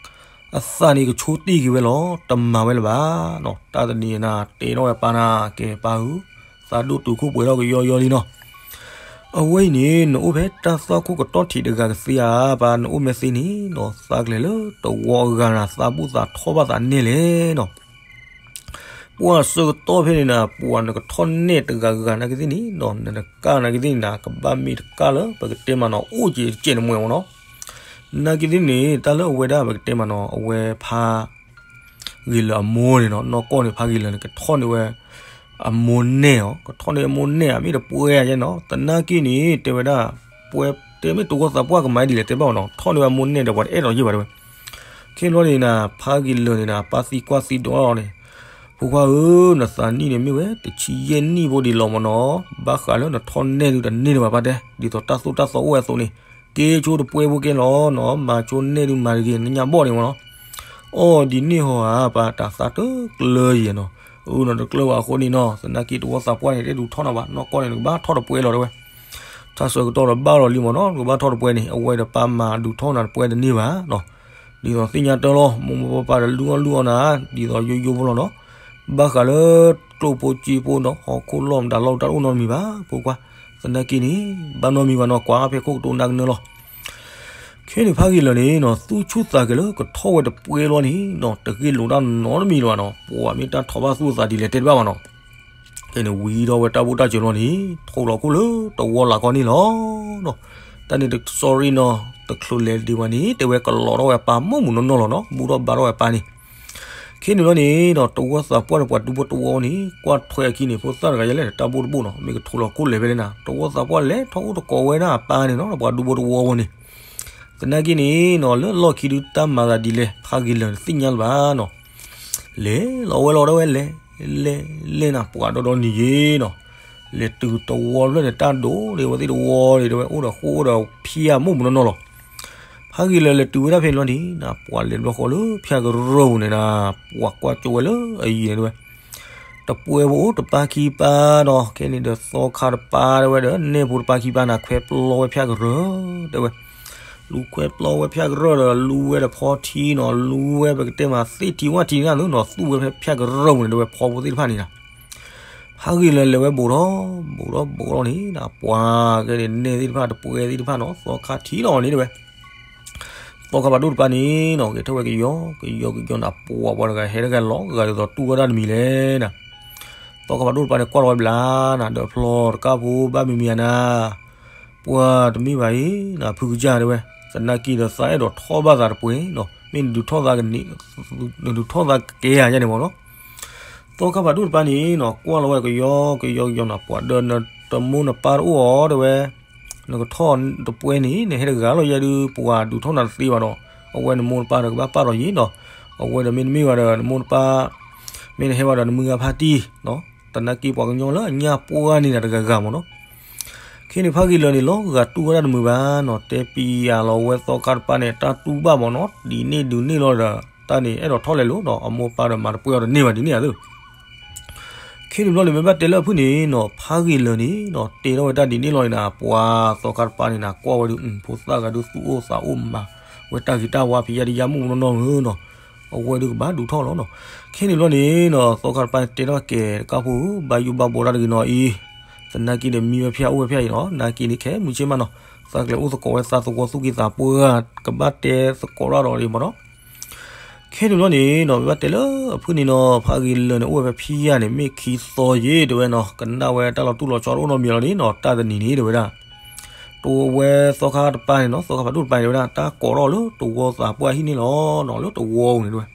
အသးန့ၣ်ကဆိတ့ၢ်က့ၤဝဲလီၤ, တမၤဝဲလၢၤဘၣ်နီၤ. တၢ်တနံၤန့ၣ် တဲထီၣ်ဝဲပၢ်န့ၣ်, ကဲပၢ်ဧၢ, သးဒိၣ်တုာ်ခိၣ်ပှဲၤထီၣ်ကယီယီလံနီၤ. အဝဲအံၤန့ၣ် နအိၣ်ဖဲတၢ်သွၣ်ခိၣ်ကတီၢ်ထံးတဂၤကသ့ဧါ, ပၢ်နအိၣ်မ့ၢ်သ့န့ၣ်နီၤ, သးကလဲၤလၢတဝီအဂၤနၤ သးဘူၣ်သးထီၣ်ဘၣ်သးနဲၣ်လဲၣ်နီၤ. ပှၢ်ဆၢကတီၢ်ဖဲန့ၣ်နၤ ပှၤနကထီၣ်နဲၣ်တဂၤဂၤနာ်က့သ့ၣ်န့ၣ်နီၤ, နတကၢ်နာ်က့သ့ၣ်န့ၣ်နၤ ကဘၣ်မ့ၢ်တကၢ်လၢပကတဲမးနီၤ အိၣ်က့ၤတကဲးနမှဲမးနီၤ. နာ်က့သ့ၣ်န့ၣ် တၢ်လၢအဝဲဒၣ်ပကတဲမးနီၤ အဝဲဖး ဂ့ၤလၢာ်အမိၢ်န့ၣ်နီၤ, နီၢ်ကီၢ်န့ၣ် ဖးဂ့ၤလၢာ်န့ၣ် ကထီၣ်န့ၢ်ဝဲ အမိၢ်နဲၣ်အီၤ, ကထီၣ်န့ၢ်အမိၢ်နဲၣ် အမ့ၢ်တပှဲၤဧါယဲနီၤ, သနာ်က့န့ၣ် တဲဝဲဒၣ် ပှဲၤတဲမ့ၢ်တဝီသးပှၢ်ကမၤဒ်လဲၣ်တဲဘၣ်အီၤနီၤ, ထီၣ်န့ၢ်ဝဲအမိၢ်နဲၣ်ဒီး ပှၤတအဲၣ်ဒိးယဲၢ်ဘၣ်တဲဝဲ. ခဲန့ၣ်ဘျီန့ၣ်နၤ ဖးဂ့ၤလၢာ်န့ၣ်နၤ ပၢ်သံကွၢ်သံဒိးန့ၣ်, ဖိခွါဧၢ, နသးနံၣ်န့ၣ်မ့ၢ်ဝဲ တဆံယဲၢ်နံၣ်ဖိဒံးလီၤမးနီၤ, ဘၣ်ဃးလၢနထီၣ်နဲၣ်ဒုးတန့ၢ်လၢၤဘၣ်ပၢ်တဲ, ဒ်သိးတၢ်သိၣ်တၢ်သီအိၣ်ဝဲအသိးန့ၣ် က့ၤဆိတပှဲၤဖိကဲလီၤနီၤ, မၤဆိနဲၣ်ဒုးမၤတဂ့ၤနညၣ်ဘီၣ်န့ၣ်မးနီၤ. အီၣ်ဒ်န့ၣ်ဟီဧါ ပၢ်တၢ်သးတကျၢၤယဲၢ်နီၤ, အၢနီၤတကျၢၤဘၣ်အဃိန့ၣ်နီၤ, သနာ်က့တဝီသးပှၢ်န့ၣ် တအဲၣ်ဒိးထီၣ်နၤဘၣ်, နီၢ်ကီၢ်န့ၣ် နကဘၣ်ထီၣ်တပှဲၤလီၤတဲဝဲ. တၢ်ဆၢကတီၢ်ဒီးဘၣ်လီၤလံမးနီၤ, နကဘၣ်ထီၣ်တပှဲၤန့ၣ်, အဝဲဒီးပၢ်မၤဒုးထီၣ်နၤတပှဲၤတန့ၢ်ဘၣ်နီၤ. ဒ်သိးသ့ၣ်ညါတၢ်လီၤ, မိၢ်မိၢ်ပၢ်ပၢ်ဒီးလူအီၣ်လူအီနၤ, ဒ်သိးယိယိဖိလီၤနီၤ. ဘၣ်ဃးလၢ ကျိၣ်ဖိစ့ဖိဒီးဟီၣ်ခိၣ်လီၢ်မတၤလီၢ်တၢ်တအိၣ်နီတမံၤဘၣ်, ဖိခွါ, သနာ်က့န့ၣ် ဘၣ်နီတမံၤဘၣ်နီၤ, ကွၢ်ဖဲခိၣ်ကတိၤနၢ်ကနၢလီၤ. ခဲန့ၣ်ဖးဂ့ၤလၢာ်န့ၣ်နီၤ သူၣ်ဆူၣ်သးဂဲၤလၢကထီၣ်ဝဲတပှဲၤလီၤန့ၣ်နီၤ, တဂ့ၢ်လိာ်တၢ်နီတမံၤလၢၤဘၣ်နီၤ, ပှၤမ့ၢ်တၢ်ထီၣ်ဘၣ်သူၣ်အသးဒ်လဲၣ်တဲတဘၣ်ဘၣ်နီၤ. ခဲန့ၣ်ဝံၤဒီးဝဲတၢ်ဘူၣ်တၢ်စၢၤလီၤန့ၣ် ထိးလီၤခိၣ်လၢတဝီလၢ်ကီၢ်န့ၣ်လီၤနီၤ. တၢ်န့ၣ်တ sorry နီၤ, တချုးလဲၤဒံးဘၣ်န့ၣ် တဲဝဲကလီၤထီၣ်ဝဲအပၢ်မိၢ်မုၢ်နီၢ်နီၢ်လီၤနီၤ, ဘူၣ်ထီၣ်ဘါထီၣ်ဝဲအပၢ်န့ၣ်. ခဲန့ၣ်လီၤန့ၣ်နီၤ တဝီသးပှၢ်န့ၣ် ပှၤဒူဖိတဝီန့ၣ် ကွၢ်ထွဲအခံန့ၣ် ဖိသၣ်တဂၤယဲလဲၣ် တၢ်ဘူၣ်တဘူၣ်နီၤ, မ့ၢ်ကထိးလီၤခိၣ်လဲၤဖဲလဲၣ်နၤ, တဝီသးပှၢ်လဲၤထီၣ်အိၣ်တကိးဝဲဒၣ်အပၢ်န့ၣ်နီၤ, ပှၤဒူဖိတဝီဖိန့ၣ်. သနာ်က့န့ၣ်နီၤ လၢလီၢ်ခံဒုတၢ်မၤသးဒ်လဲၣ် ဖးဂ့ၤလၢာ်န့ၣ်သ့ၣ်ညါလၢၤဘၣ်နီၤ. လဲၤလီၤဝဲလီၤဒၣ်ဝဲလဲၤ လဲၤ လဲၤနၤ ပှၤဒီဒီနံၤယ့ၤနီၤ. လဲၤတုၤတဝီဖျၢၣ်န့ၣ် တၢ်ဒိၣ်ဒၣ်ဝဲသ့ၣ်တဝီန့ၣ် တဲဝဲအိၣ်ဒီးဃိအိၣ်ဒီးဖၠၣ်မိၢ်မုၢ်နီၢ်နီၢ်လီၤ. ဖးဂ့ၤလၢာ်လဲၤတုၤဝဲဒၣ်ဖဲန့ၣ်လီၤန့ၣ်နၤ ပှၤလဲၤဘျီဃီလၢဖၠၣ်ကရၢၢ်ပူၤန့ၣ်နၤ, ပှၤကွၢ်ကၠိဝဲလၢအယံၤန့ၣ်တဲဝဲ တပှဲၤဖိအိၣ်တပၢ်ခံပၢ်ဒီး ခဲန့ၣ်ဒီးသီခါတပၢ်တဲဝဲဒီး နဲၣ်ဖိတပၢ်ခံပၢ်နၤ ခွဲပျီဝဲဖၠၣ်ကရၢၢ်တဲဝဲ. လူၤခွဲပျီဝဲဖၠၣ်ကရၢၢ်ဒီး လူၤဝဲဒီးဖီထံနီၤ, လူၤဝဲပကတဲမးသ့ၣ်ထံဝၣ်ထံန့ၣ်နီၤ, သူၣ်ဝဲဖဲဖၠၣ်ကရၢၢ်ပူၤန့ၣ်တဲဝဲ ဖီဖိသ့ၣ်တဖၣ်န့ၣ်နၤ. ဖးဂ့ၤလၢာ်လဲၤဝဲဘူးထီၣ် ဘူးထီၣ်ဘူးထီၣ်န့ၣ်နၤ ပှၤကဲန့ၣ် နဲၣ်သ့ၣ်တဖၣ်တပှဲၤသ့ၣ်တဖၣ်နီၤ သီခါထံလီၤန့ၣ်တဲဝဲ. သီခါဖးဒိၣ်တပၢ်န့ၣ်နီၤ ဂဲၤထီၣ်ဝဲကယီကယီကယီနၤ ပှၤပှၤတဂၤဟဲတဂၤလီၤဂၤဒ်သိးတူၢ်ဝဲဒၣ်တမံၤလဲၣ်နၤ. သီခါဖးဒိၣ်တပၢ်န့ၣ် ကွၢ်လီၤဝဲဘျါနၤ ဒီးဖျီတကၢ်ဖိဘၣ်မံၤမံၤဧါနၤ ပှၤတမ့ၢ်ဘၣ်အံၤနၤ ဖုကစၢ်တဲဝဲ, သနာ်က့ဒီးသးအဲၣ်ဒိးထီၣ်ဘၣ်သးတပှဲၤနီၤ, မ့ၢ်နဒုးထီၣ်သးကန့ၣ် နဒုးထီၣ်သးကကဲဧါယဲန့ၣ်မ့ၢ်နီၤ. သီခါဖးဒိၣ်တပၢ်န့ၣ်နီၤ ကွၢ်လီၤဝဲကယီကယီကယီနၤ ပှၤဒီးနတမိၢ်နပၢ်တအိၣ်အီၤတဲဝဲ, နကထီၣ်တပှဲၤန့ၣ် နဟဲတဂၤလီၤယဲဒုး ပှၤဒုးထီၣ်နၤတသ့ဘၣ်ဒီး အဝဲနမိၢ်နပၢ်ဒီးကဘၣ်ပာ်ထီၣ်ယံၤနီၤ, အဝဲဒီးမ့တမ့ၢ်ဘၣ်ဒီးနမိၢ်နပၢ် မ့ၢ်နဟဲဘၣ်ဒီးနမုၢ်ဂၤဖါတံၢ် သနာ်က့ပှၤကညီလၢအညၣ်ပှၢ်န့ၢ်နၤတဂၤဂၤမ့ၢ်နီၤ. ခဲန့ၣ်ဖးဂ့ၤလၢာ်န့ၣ် လီၤဂာ်တူၢ်ဝဲဒၣ်တမုာ်ဘၣ်နီၤ, တဲပံယၤလီၤဝဲသီခါတပၢ်န့ၣ် တၢ်တူၢ်ဘၣ်မ့ၢ်နီၤ, ဒ်န့ၣ်ဒုးန့ၣ်လီၤဒီး တၢ်န့ၣ်အဲၣ်ဒိးထီၣ်လဲၤလိၤနီၤ, အမိၢ်ပၢ်ဒီးမၤတပှဲၤအီၤတန့ၢ်ဘၣ်ဒ်န့ၣ်ဧါသ့ၣ်. ခဲန့ၣ်ဘျီန့ၣ် မ့ၢ်ဘၣ်တဲလၢအဖုၣ်န့ၣ်နီၤ ဖးဂ့ၤလၢာ်န့ၣ်နီၤ တဲထီၣ်ဝဲတၢ်ဒ်န့ၣ်လီၤန့ၣ်နၤ ပှၤသီခါတပၢ်န့ၣ်နၤ ကွၢ်ဝဲဒုး ဖိသၣ်ဂၤဒုးသူၣ်အိၣ်သးအိၣ်မၤဝဲတၢ်ဂ့ၤတၢ်ဝါဖံးယါဒံးယါမုၢ်မုၢ်နီၢ်နီၢ်ဧၢနီၤ, အဝဲဒုးကဘၣ်ဒုးထီၣ်လီၤနီၤ. ခဲန့ၣ်ဘျီန့ၣ်နီၤ သီခါတပၢ်န့ၣ်တဲထီၣ်ကဲတကၢ်ဖိဧၢ ဘၣ်ယိၣ်ဘၣ်ဘှီတၢ်တဂ့ၤနီၤအံၤ, သနာ်က့ဒီးမံဝဲဖၠၣ်အိၣ်ဝဲဖၠၣ်အံၤနီၤ, နာ်က့န့ၣ်ခဲမုၢ်ဆ့ၣ်မးနီၤ သးကလဲၤအိၣ်သကိးဝဲသးသဝီသူၣ်က့သးပှၢ် ကဘၣ်တဲသကိးတၢ်ဒီးဒ်မ့ၢ်နီၤ. ခဲန့ၣ်ဘျီန့ၣ်နီၤ မ့ၢ်ဘၣ်တဲလၢအဖုၣ်န့ၣ်နီၤ ဖးဂ့ၤလၢာ်န့ၣ် အိၣ်ဝဲဖဲဖံယါန့ၣ် မ့ၢ်ခံသီယ့ၣ်တဲဝဲနီၤ ကနၣ်ဝဲတၢ်လီၤတူၢ်လီၤဆီတအိၣ်နီတမံၤလီၤန့ၣ်နီၤ တၢ်တနံၤန့ၣ်တဲဝဲဒၣ် တဝဲသီခါတပၢ်န့ၣ်နီၤ သီခါဖးဒိၣ်တပၢ်န့ၣ်တဲဝဲဒၣ် တၢ်ကိးထီၣ်လၢတဝီသးပှၢ်ဟံၣ်န့ၣ်လီၤနီၤ လၢတဝီပူၤန့ၣ်တဲဝဲ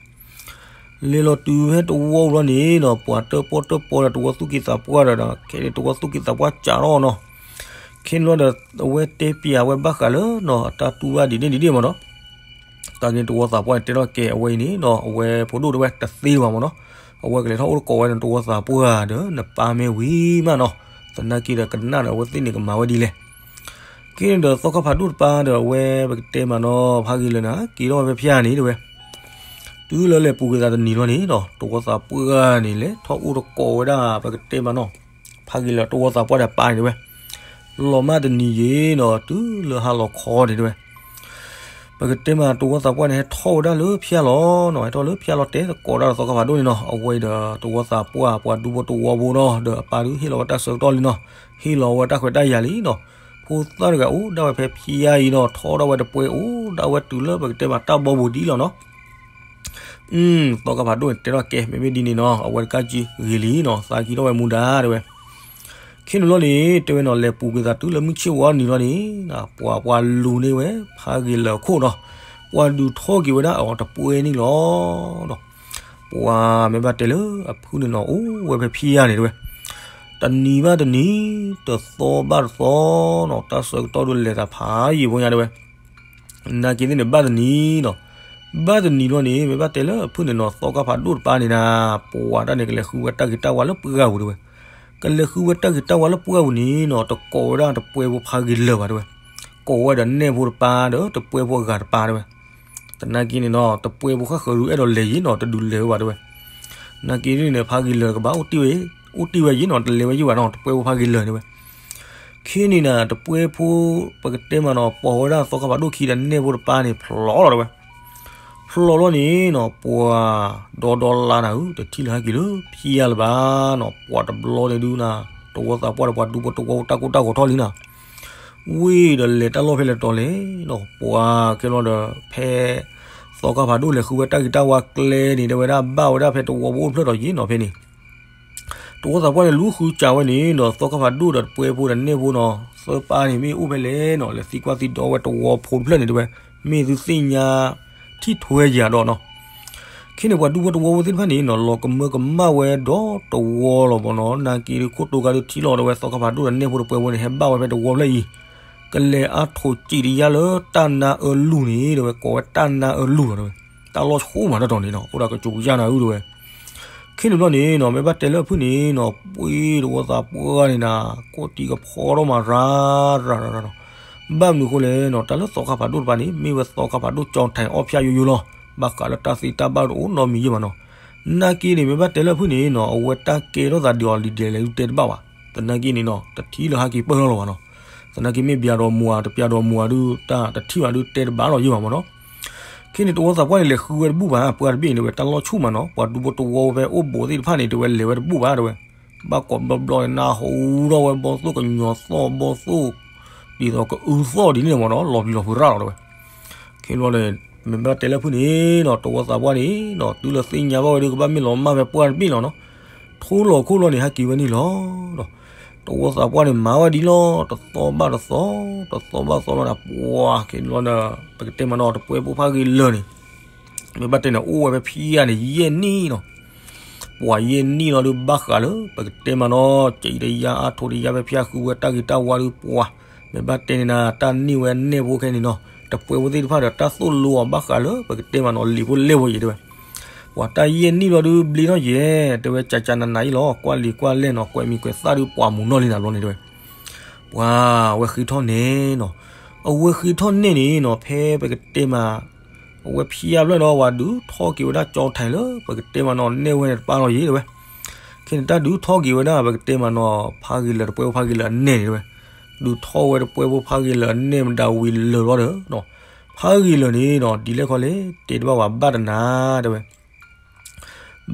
လဲၤလီၤတုၤဖဲတဝီပူၤလီၤန့ၣ်နီၤ ပှၤတၢၣ်ပီၣ်တၢၣ်ပီဒီးတဝီသူၣ်က့သးပှၢ်ဒီး ခဲန့ၣ်တဝီသူၣ်က့သးပှၢ်စးထီၣ်နီၤ ခဲန့ၣ်လီၤဒီး အဝဲတဲပျးဝဲဘၣ်ဃးလၢနီၤ အတၢ်တူၢ်ဘၣ်ဒ်န့ၣ်ဒ်န့ၣ်မ့ၢ်နီၤ တၢ်န့ၣ်တဝီသးပှၢ်န့ၣ် တဲထီၣ်ကဲအဝဲအံၤန့ၣ်နီၤ အဝဲဖိဒိၣ်တဲဝဲတသ့ဘၣ်မ့ၢ်နီၤ အဝဲကလဲၤထီၣ်အိၣ်တကိးဝဲဒီးတဝီသးပှၢ်ဒီး နပၢ်မ့ၢ်ဝံၤမးနီၤ သနာ်က့ဒီးကနၣ်ဒီးအဝဲသ့ၣ်န့ၣ်ကမၤဝဲဒ်လဲၣ် က့ၤဒီးသီခါဖးဒိၣ်တပၢ်ဒီးအဝဲပကတဲမးနီၤ ဖးဂ့ၤလၢာ်နၤ က့ၤထီၣ်ဝဲဖဲဖၠၣ်န့ၣ်တဲဝဲ တုၤလၢလဲၤပူၤကွံာ်သးတနံၤလီၤန့ၣ်နီၤ တဝီသးပှၢ်န့ၣ် လဲၤထီၣ်အိၣ်တကိးဝဲဒၣ် ပကတဲမးနီၤ ဖးဂ့ၤလၢာ်တဝီသးပှၢ်ဒီးပၢ်န့ၣ်တဲဝဲ လီၤမၢ်တနံၤယ့ၣ်နီၤ တုၤလၢဟါလီၤခီန့ၣ်တဲဝဲ ပကတဲမးတဝီသးပှၢ်န့ၣ် ဟဲထီၣ်ဝဲဒၣ်လၢဖၠၣ်လီၤနီၤ, ဟဲထီၣ်လၢဖၠၣ်လီၤ တဲသကိးဒၣ်ဒီးသီခါဖးဒိၣ်န့ၣ်နီၤ, အဝဲအံၤဒီးတဝီသးပှၢ် ပှၤဒူဖိတဝီဖိနီၤ, ဒီးအပၢ်ဒုးဟ့ၣ်လီၤဝဲတၢ်ဆၢကတီၢ်လံနီၤ, ဟ့ၣ်လီၤဝဲတၢ်ခွဲးတၢ်ယာ်လံနီၤ, ဖိသၣ်တဂၤအိၣ်ဒၣ်ဝဲဖဲဖၠၣ်အံၤနီၤ, ထီၣ်ဒၣ်ဝဲတပှဲၤအိၣ်ဒၣ်ဝဲတုၤလၢပကတဲမးတၢ်ဘီဘူးဒံးလီၤနီၤ. သီခါဖးဒိၣ်န့ၣ်တဲထီၣ်ကဲ မ့မ့ၢ်ဒ်န့ၣ်နီၤ, အဝဲတကးက့ၤဂ့ၤလံနီၤ, သးကံထီၣ်ဝဲမူဒါတဲဝဲ ခဲန့ၣ်ဘျီန့ၣ် တဲဝဲနီၤ, လဲၤပူၤကွံာ်သးတုၤလၢမုၢ်ဆ့ၣ်ဝီနံၤလီၤန့ၣ်, ပှၤ ပှၤလူၤန့ၢ်ဝဲဖးဂ့ၤလၢာ်အခိၣ်နီၤ, ပှၤဒုးထီၣ်က့ၤဝဲဒၣ်အီၤတပှဲၤန့ၣ်လီၤ. ပှၤမ့ၢ်ဘၣ်တဲလၢအဖုၣ်န့ၣ်နီၤ, အိၣ်ဝဲဖဲဖၠၣ်န့ၣ်တဲဝဲ, တနံၤဘၣ်တနံၤ, တသီဘၣ်တသီနီၤ, တၢ်ဆၢကတီၢ်ဒုးလဲၤသးဖးယံာ်ဖိညါတဲဝဲ နာ်က့သ့ၣ်န့ၣ် ဘၣ်တနံၤနီၤ, ဘၣ်တနံၤဘျီန့ၣ် မ့ၢ်ဘၣ်တဲလၢအဖုၣ်န့ၣ်နီၤ, သီခါဖးဒိၣ်တပၤန့ၣ်နၤ, ပှၤတၢ်န့ၣ် ကလဲၤဃုဝဲတၢ်ဂ့ၤတၢ်ဝါလၢပှၢ်ပူၤတဲဝဲ, ကလဲၤဃုဝဲတၢ်ဂ့ၤတၢ်ဝါလၢပှၢ်ပူၤန့ၣ်နီၤ, တကိးဝဲဒၣ်တပှဲၤဖိဖးဂ့ၤလၢာ်ဘၣ်တဲဝဲ, ကိးဝဲဒီးနဲၣ်ဖိတပၤဒီးတပှဲၤဖိအဂၤတပၤတဲဝဲ, သနာ်က့န့ၣ်နီၤ, တပှဲၤဖိဃၣ်ဃၢၤဒုးအဲၣ်ဒိးလဲၤယံၤနီၤ, တဒုးလဲၤဝဲဘၣ်တဲဝဲ, နာ်က့န့ၣ် ဖးဂ့ၤလၢာ်တကဘၣ် အိၣ်တ့ၢ်ဝဲယံၤနီၤ, တလဲၤဝဲယံၤဘၣ်နီၤ, တပှဲၤဖိဖးဂ့ၤလၢာ်တဲဝဲ ခဲန့ၣ်နၤ တပှဲၤဖိ ပကတဲမးနီၤ, ပိာ်ဝဲဒၣ်သီခါဖးဒိၣ်ခံဒီးနဲၣ်ဖိတပၤန့ၣ် ဖျိးလီၤတဲဝဲ, ဖျိးလီၤန့ၣ်နီၤ, ပှၤဒီဒီလါနၤဧၢ, တထံၣ်လၢဟဲက့ၤလၢဖၠၣ်လၢၤဘၣ်နီၤ, ပှၤတဘျီန့ၣ်ဒုးနၤ, တဝီသးပှၢ်ဒီးပှၤဒူဖိတဝီဖိတၢ်ကိၢ်တၢ်ဂီၤထီၣ်လံနၤ, ဝ့ၢ်ဒီးလဲၤတၢ်လီၢ်ဖဲလဲၣ်တီၤလဲၣ်နီၤ, ပှၤကဲလီၤဒီး ဖဲ သီခါဖးဒိၣ်လဲၤဃုဝဲတၢ်ဂ့ၤတၢ်ဝါကျဲန့ၣ် တဲဝဲဒၣ်ဘၣ်ဝဲဒၣ်ဖဲတဝီဖိအိၣ်တဖျၢၣ်ဒီးယံၤနီၤဖဲန့ၣ် တဝီသးပှၢ်န့ၣ် လူၤဃုစၢၤဝဲန့ၣ်ဒီး သီခါဖးဒိၣ်ဒီးတပှဲၤဖိဒီးနဲၣ်ဖိနီၤ, သၢပၤန့ၣ်မ့ၢ်အိၣ်ဖဲလဲၣ်နီၤ, လဲၤသံကွၢ်သံဒိးဝဲတဝီဖိတဖျၢၣ်န့ၣ်တဲဝဲ, မ့ၢ်သုသ့ၣ်ညါ ထံၣ်ထွဲယၤဒီးနီၤ, ခဲန့ၣ်ပှၤဒူဖိတဝီဖိသ့ၣ်တဖၣ်န့ၣ်နီၤ, လီၤကမၢကမၣ်ဝဲဒီးတဝီလီၤမ့ၢ်နီၤ, နာ်က့ဒုးခိၣ်တိၤကါဒုးထံၣ်လီၤဒီးဝဲ သီခါဖးဒိၣ်ဒီးနဲၣ်ဖိတပှဲၤဖိန့ၣ် ဟဲဘၣ်ဝဲဖဲတဝီဖျၢၣ်အံၤ, ကလဲၤအါထိးစံးတယါလၢတၢ်နါအၢလူၢ်န့ၣ်တဲဝဲ, ကိးဝဲတၢ်နါအၢလူၢ်လီၤတဲဝဲ, တၢ်လီၢ်ဆူၣ်မးတတီၤန့ၣ်နီၤ, အိၣ်ဒီးကစူၤယါနၤအုၣ်တဲဝဲ ခဲန့ၣ်ဘျီန့ၣ်နီၤ, မ့ၢ်ဘၣ်တဲလၢအဖုၣ်န့ၣ်နီၤ, ပှ့ၤတဝီသးပှၢ်န့ၣ်နၤ, ကိးတံၤကဖီထီၣ်မးရၤရၤရၤရၤနီၤ, ဘၣ်မနုၤအဃိလဲၣ်နီၤ, တၢ်လၢသီခါဖးဒိၣ်တပၤန့ၣ် မ့ၢ်ဝဲသီခါဖးဒိၣ်ကၠီထၢၣ်အီၣ်ဖၠၣ်ယိယိလီၤ, ဘၣ်ဃးလၢတၢ်သ့တၢ်ဘၣ်တအိၣ်နီတမံၤယဲၢ်ဘၣ်နီၤ, နာ်က့န့ၣ် မ့ၢ်ဘၣ်တဲလၢအဖုၣ်န့ၣ်နီၤ, အဝဲတၢ်ကဲထီၣ်သးဒ်အီၤဒ်လဲၣ်ဒ်လဲၣ်ဒုးတဲတဘၣ်ဘၣ်, သနာ်က့န့ၣ်နီၤ, တထံၣ်လၢဟဲက့ၤပၢၢ်ထီၣ်လီၤဘၣ်နီၤ, သနာ်က့မ့ၢ်ပျးဒီးမူၤဧါ တပျးဒီးမူၤဧါဒုး တၢ်တထံၣ်ဘၣ်ဒုးတဲတဘၣ်လီၤယဲၢ်ဘၣ်မ့ၢ်နီၤ ခဲန့ၣ်တဝီသးပှၢ်န့ၣ် လဲၤဃုဝဲတဘူၣ်ဘၣ်, ပှၤတဘ့ၣ်န့ၣ်တဲဝဲ တၢ်လီၢ်ဆူၣ်မးနီၤ, ပှၤဒူဖိတဝီဖဲအိၣ်ဘူးသ့ၣ်တဖၣ်န့ၣ် တဲဝဲလဲၤဝဲတဘူၣ်ဘၣ်တဲဝဲ, ဘၣ်ကိးဘျီဘျီန့ၣ် နၢ်ဟူထီၣ်ဝဲဘီသိၣ်ကညီၤသီၣ်ဘီသိၣ်, ဒ်သိးကအုသီၣ်ဒ်န့ၣ်မ့ၢ်နီၤ, လီၤပျံၤလီၤဖုးရၣ်လီၤတဲဝဲ, ခဲန့ၣ်ဘျီန့ၣ် မ့ၢ်ဘၣ်တဲလၢဖုၣ်န့ၣ်နီၤ, တဝီသးပှၢ်န့ၣ်နီၤ, တုၤလၢသ့ၣ်ညါဘၣ်ဝဲဒုး ကဘၣ်မ့ၢ်လီၤမၢ်ဖဲပှၢ်တဘ့ၣ်လီၤနီၤ, ထိလီၤခိၣ်လီၤန့ၣ် ဟဲက့ၤဝဲန့ၣ်လီၤ တဝီသးပှၢ်န့ၣ် မၤဝဲဒ်လီၤ, တသီဘၣ်တသီ, တသီဘၣ်သီလီၤန့ၣ် ပှၤခဲန့ၣ်လီၤဒီး ပကတဲမးနီၤ တပှဲၤဖိဖးဂ့ၤလၢာ်န့ၣ်, မ့ၢ်ဘၣ်တဲန့ၣ် အိၣ်ဝဲဖဲဖဲယဲၢ်န့ၣ် ယဲၢ်နံၣ်နီၤ, ပှၤယဲၢ်နံၣ်လီၤဒုး ဘၣ်ဃးလၢ ပကတဲမးနီၤ ကယံာ်တယါအါထိးတယါဖဲဖဲဃုဝဲတၢ်ဂ့ၤတၢ်ဝါဒုး ပှၤ မ့ၢ်ဘၣ်တဲန့ၣ်နၤ တၢ်န့ၢ်ဝဲနဲၣ်ဖိခဲန့ၣ်နီၤ, တပှဲၤဖိသ့ၣ်တဖၣ်ဒီး တၢ်သိၣ်လိအီၤဘၣ်ဃးလၢ ပကတဲမးနီၤ လံာ်ဖိလဲၢ်ဖိယဲၢ်တဲဝဲ ပှၤတၢ်ယဲၢ်နံၣ်လီၤဒုး ဘျ့ထီၣ်ယဲၢ် တဲဝဲ ကကနနအံၤလီၤ, ကွၢ်လံာ်ကွၢ်လဲၢ်နီၤ, ကွဲးမံၤကွဲးသၣ်ဒုး ပှၤမူၤနီၢ်လံနၤဘျီန့ၣ်တဲဝဲ, ပှၤဝဲဃ့ထီၣ်န့ၣ်နီၤ, အဝဲဃ့ထီၣ်န့ၣ်န့ၣ်နီၤ ဖဲပကတဲမး အဝဲဖဲအဖျၢၣ်ဒီး ပှၤဒုးထီၣ်က့ၤဝဲဒၣ်ကၠီထၢၣ်လၢ ပကတဲမးနီၤ နဲၣ်ဝဲန့ၣ်တပၢ်လီၤယဲၢ်တဲဝဲ, ခဲန့ၣ်တၢ်ဒုးထီၣ်က့ၤဝဲဒၣ် ပကတဲမးနီၤ ဖးဂ့ၤလၢာ် တပှဲၤဖိဖးဂ့ၤလၢာ်အနဲၣ်န့ၣ်တဲဝဲ, ဒုးထီၣ်ဝဲတပှဲၤဖိဖးဂ့ၤလၢာ်အနဲၣ်မတၤဝံၤလၢာ်လီၤဒီး ဖးဂ့ၤလၢာ်န့ၣ်နီၤ ဒ်လဲၣ်ခီလဲၣ် တဲတဘၣ်ဝဲ ဘၣ်တနၤတဲဝဲ